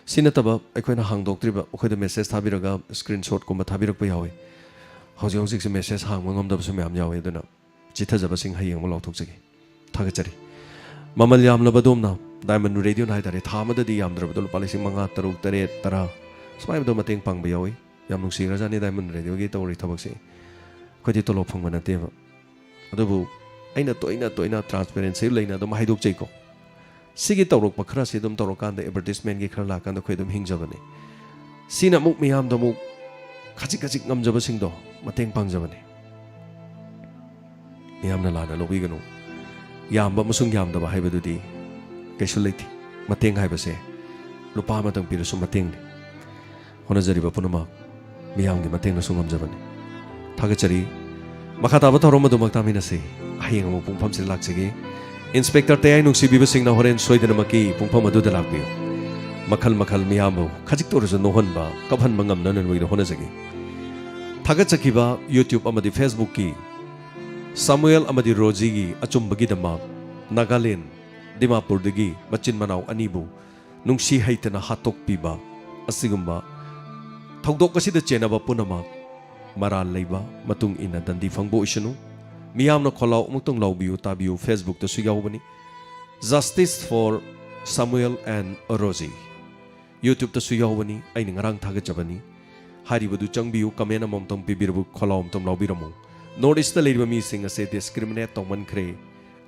ꯁꯤ ꯅꯠꯇꯕ ꯑꯩꯈꯣꯏꯅ ꯍꯥꯡꯗꯣꯛꯇ꯭ꯔꯤꯕ, ꯑꯩꯈꯣꯏꯗ ꯃꯦꯁꯦꯖ ꯊꯥꯕꯤꯔꯒ ꯁ꯭ꯀ꯭ꯔꯤꯟ ꯁꯣꯠꯀꯨꯝꯕ ꯊꯥꯕꯤꯔꯛꯄ ꯌꯥꯎꯏ꯫ ꯍꯧꯖꯤꯛ ꯍꯧꯖꯤꯛꯁꯦ ꯃꯦꯁꯦꯖ ꯍꯥꯡꯕ ꯉꯝꯗꯕꯁꯨ ꯃꯌꯥꯝ ꯌꯥꯎꯏ, ꯑꯗꯨꯅ ꯆꯤꯊꯖꯕꯁꯤꯡ ꯍꯌꯦꯡ ꯑꯃꯨꯛ ꯂꯥꯎꯊꯣꯛꯆꯒꯦ꯫ ꯊꯥꯒꯠꯆꯔꯤ꯫ ꯃꯃꯜ ꯌꯥꯝꯂꯕ ꯑꯗꯣꯝꯅ ꯗꯥꯏꯃꯟ ꯔꯦꯗꯤꯑꯣꯅ ꯍꯥꯏꯇꯥꯔꯦ, ꯊꯥ ꯑꯃꯗꯗꯤ ꯌꯥꯝꯗ꯭ꯔꯕꯗ ꯂꯨꯄꯥ ꯂꯤꯁꯤꯡ ꯃꯉꯥ, ꯇꯔꯨꯛ, ꯇꯔꯦꯠ, ꯇꯔꯥ ꯁꯨꯃꯥꯏꯅ ꯃꯇꯦꯡ ꯄꯥꯡꯕ ꯌꯥꯎꯏ꯫ ꯌꯥꯝ ꯅꯨꯡꯁꯤꯈ꯭ꯔꯖꯥꯠꯅꯤ ꯗꯥꯏꯃꯟ ꯔꯦꯗꯤꯑꯣꯒꯤ ꯇꯧꯔꯤ ꯊꯕꯛꯁꯦ꯫ ꯑꯩꯈꯣꯏꯗꯤ ꯇꯣꯂꯣꯞ ꯐꯪꯕ ꯅꯠꯇꯦꯕ꯫ ꯑꯗꯨꯕꯨ ꯑꯩꯅ ꯇꯣꯏꯅ ꯇꯣꯏꯅ ꯇ꯭ꯔꯥꯟꯁꯄꯦꯔꯦꯟꯁꯤ ꯂꯩꯅ ꯑꯗꯨꯝ ꯍꯥꯏꯗꯣꯛꯆꯩꯀꯣ꯫ ꯁꯤꯒꯤ ꯇꯧꯔꯛꯄ ꯈꯔꯁꯤ ꯑꯗꯨꯝ ꯇꯧꯔꯀꯥꯟꯗ, ꯑꯦꯗꯚꯔꯇꯤꯁꯃꯦꯟꯒꯤ ꯈꯔ ꯂꯥꯛꯀꯥꯟꯗ ꯑꯩꯈꯣꯏ ꯑꯗꯨꯝ ꯍꯤꯡꯖꯕꯅꯤ꯫ ꯁꯤꯅ ꯑꯃꯨꯛ ꯃꯤꯌꯥꯝꯗ ꯑꯃꯨꯛ ꯈꯖꯤꯛ ꯈꯖꯤꯛ ꯉꯝꯖꯕꯁꯤꯡꯗꯣ ꯃꯇꯦꯡ ꯄꯥꯡꯖꯕꯅꯤ꯫ ꯃꯤꯌꯥꯝꯅ ꯂꯥꯟꯅ ꯂꯧꯕꯤꯒꯅꯨ꯫ ꯌꯥꯝꯕ ꯑꯃꯁꯨꯡ ꯌꯥꯝꯗꯕ ꯍꯥꯏꯕꯗꯨꯗꯤ ꯀꯩꯁꯨ ꯂꯩꯇꯦ꯫ ꯃꯇꯦꯡ ꯍꯥꯏꯕꯁꯦ ꯂꯨꯄꯥ ꯑꯃꯇꯪ ꯄꯤꯔꯁꯨ ꯃꯇꯦꯡꯅꯤ꯫ ꯍꯣꯠꯅꯖꯔꯤꯕ ꯄꯨꯝꯅꯃꯛ ꯃꯤꯌꯥꯝꯒꯤ ꯃꯇꯦꯡꯅꯁꯨ ꯉꯝꯖꯕꯅꯤ꯫ ꯊꯥꯒꯠꯆꯔꯤ꯫ ꯃꯈꯥ ꯇꯥꯕ ꯊꯧꯔꯝ ꯑꯗꯨꯃꯛ ꯇꯥꯃꯤꯟꯅꯁꯤ꯫ ꯍꯌꯦꯡ ꯑꯃꯨꯛ ꯄꯨꯡꯐꯝꯁꯤꯗ ꯂꯥꯛꯆꯒꯦ꯫ ꯏꯟꯁꯄꯦꯛꯇꯔ ꯇꯌꯥꯏ ꯅꯨꯡꯁꯤꯕꯤꯕꯁꯤꯡꯅ ꯍꯣꯔꯦꯟ ꯁꯣꯏꯗꯅꯃꯛꯀꯤ ꯄꯨꯡꯐꯝ ꯑꯗꯨꯗ ꯂꯥꯛꯄꯤꯌꯨ꯫ ꯃꯈꯜ ꯃꯈꯜ ꯃꯤꯌꯥꯝꯕꯨ ꯈꯖꯤꯛꯇ ꯑꯣꯏꯔꯁꯨ ꯅꯣꯛꯍꯟꯕ, ꯀꯞꯍꯟꯕ ꯉꯝꯅꯅꯕꯒꯤꯗꯃꯛ ꯍꯣꯠꯅꯖꯒꯦ꯫ ꯊꯥꯒꯠꯆꯈꯤꯕ YouTube ꯑꯃꯗꯤ Facebookꯀꯤ ꯁꯥꯃꯨꯑꯦꯜ ꯑꯃꯗꯤ ꯔꯣꯖꯤꯒꯤ ꯑꯆꯨꯝꯕꯒꯤꯗꯃꯛ ꯅꯥꯒꯥꯂꯦꯟ, ꯗꯤꯃꯥꯄꯨꯔꯗꯒꯤ ꯃꯆꯤꯟ ꯃꯅꯥꯎ ꯑꯅꯤꯕꯨ ꯅꯨꯡꯁꯤ ꯍꯩꯇꯅ ꯍꯥꯠꯇꯣꯛꯄꯤꯕ ꯑꯁꯤꯒꯨꯝꯕ ꯊꯧꯗꯣꯛ ꯑꯁꯤꯗ ꯆꯦꯟꯅꯕ ꯄꯨꯝꯅꯃꯛ ꯃꯔꯥꯜ ꯂꯩꯕ ꯃꯇꯨꯡ ꯏꯟꯅ ꯗꯟꯗꯤ ꯐꯪꯕ ꯑꯣꯏꯁꯅꯨ꯫ ꯃꯤꯌꯥꯝꯅ ꯈꯣꯜꯂꯥꯎ ꯑꯃꯨꯛꯇꯪ ꯂꯥꯎꯕꯤꯌꯨ, ꯇꯥꯕꯤꯌꯨ꯫ Facebookꯇꯁꯨ ꯌꯥꯎꯕꯅꯤ꯫ Justice for Samuel and Rosie. YouTubeꯇꯁꯨ ꯌꯥꯎꯕꯅꯤ, ꯑꯩꯅ ꯉꯔꯥꯡ ꯊꯥꯒꯠꯆꯕꯅꯤ꯫ ꯍꯥꯏꯔꯤꯕꯗꯨ ꯆꯪꯕꯤꯌꯨ, comment ꯑꯃꯃꯝꯇꯪ ꯄꯤꯕꯤꯔꯕꯨ, ꯈꯣꯜꯂꯥꯎ ꯑꯃꯇꯪ ꯂꯥꯎꯕꯤꯔꯝꯃꯨ꯫ North Eastꯇ ꯂꯩꯔꯤꯕ ꯃꯤꯁꯤꯡ ꯑꯁꯦ discriminate ꯇꯧꯃꯟꯈ꯭ꯔꯦ꯫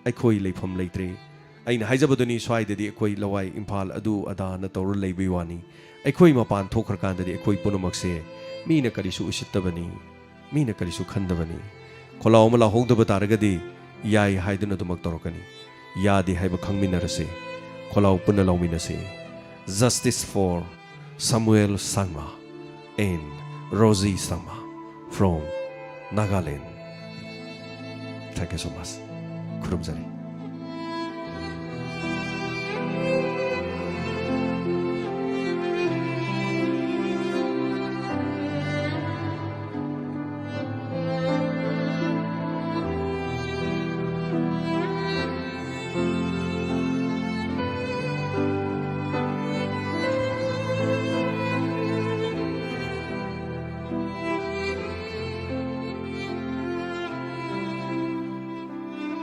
ꯑꯩꯈꯣꯏ ꯂꯩꯐꯝ ꯂꯩꯇ꯭ꯔꯦ꯫ ꯑꯩꯅ ꯍꯥꯏꯖꯕꯗꯨꯅꯤ, ꯁ꯭ꯋꯥꯏꯗꯗꯤ ꯑꯩꯈꯣꯏ ꯂꯋꯥꯏ, ꯏꯝꯐꯥꯜ, ꯑꯗꯨ ꯑꯗꯥꯅ ꯇꯧꯔ ꯂꯩꯕꯩ ꯋꯥꯅꯤ꯫ ꯑꯩꯈꯣꯏ ꯃꯄꯥꯟ ꯊꯣꯛꯈ꯭ꯔꯀꯥꯟꯗꯗꯤ ꯑꯩꯈꯣꯏ ꯄꯨꯝꯅꯃꯛꯁꯦ ꯃꯤꯅ ꯀꯔꯤꯁꯨ ꯎꯁꯤꯠꯇꯕꯅꯤ, ꯃꯤꯅ ꯀꯔꯤꯁꯨ ꯈꯟꯗꯕꯅꯤ꯫ ꯈꯣꯜꯂꯥꯎ ꯑꯃ ꯂꯥꯎꯍꯧꯗꯕ ꯇꯥꯔꯒꯗꯤ ꯌꯥꯏ ꯍꯥꯏꯗꯨꯅ ꯑꯗꯨꯃꯛ ꯇꯧꯔꯛꯀꯅꯤ, ꯌꯥꯗꯦ ꯍꯥꯏꯕ ꯈꯪꯃꯤꯟꯅꯔꯁꯤ꯫ ꯈꯣꯜꯂꯥꯎ ꯄꯨꯟꯅ ꯂꯥꯎꯃꯤꯟꯅꯁꯤ꯫ Justice for Samuel Sangma and Rosie Sangma from Nagaland. Thank you so much. ꯈꯨꯔꯨꯝꯖꯔꯤ꯫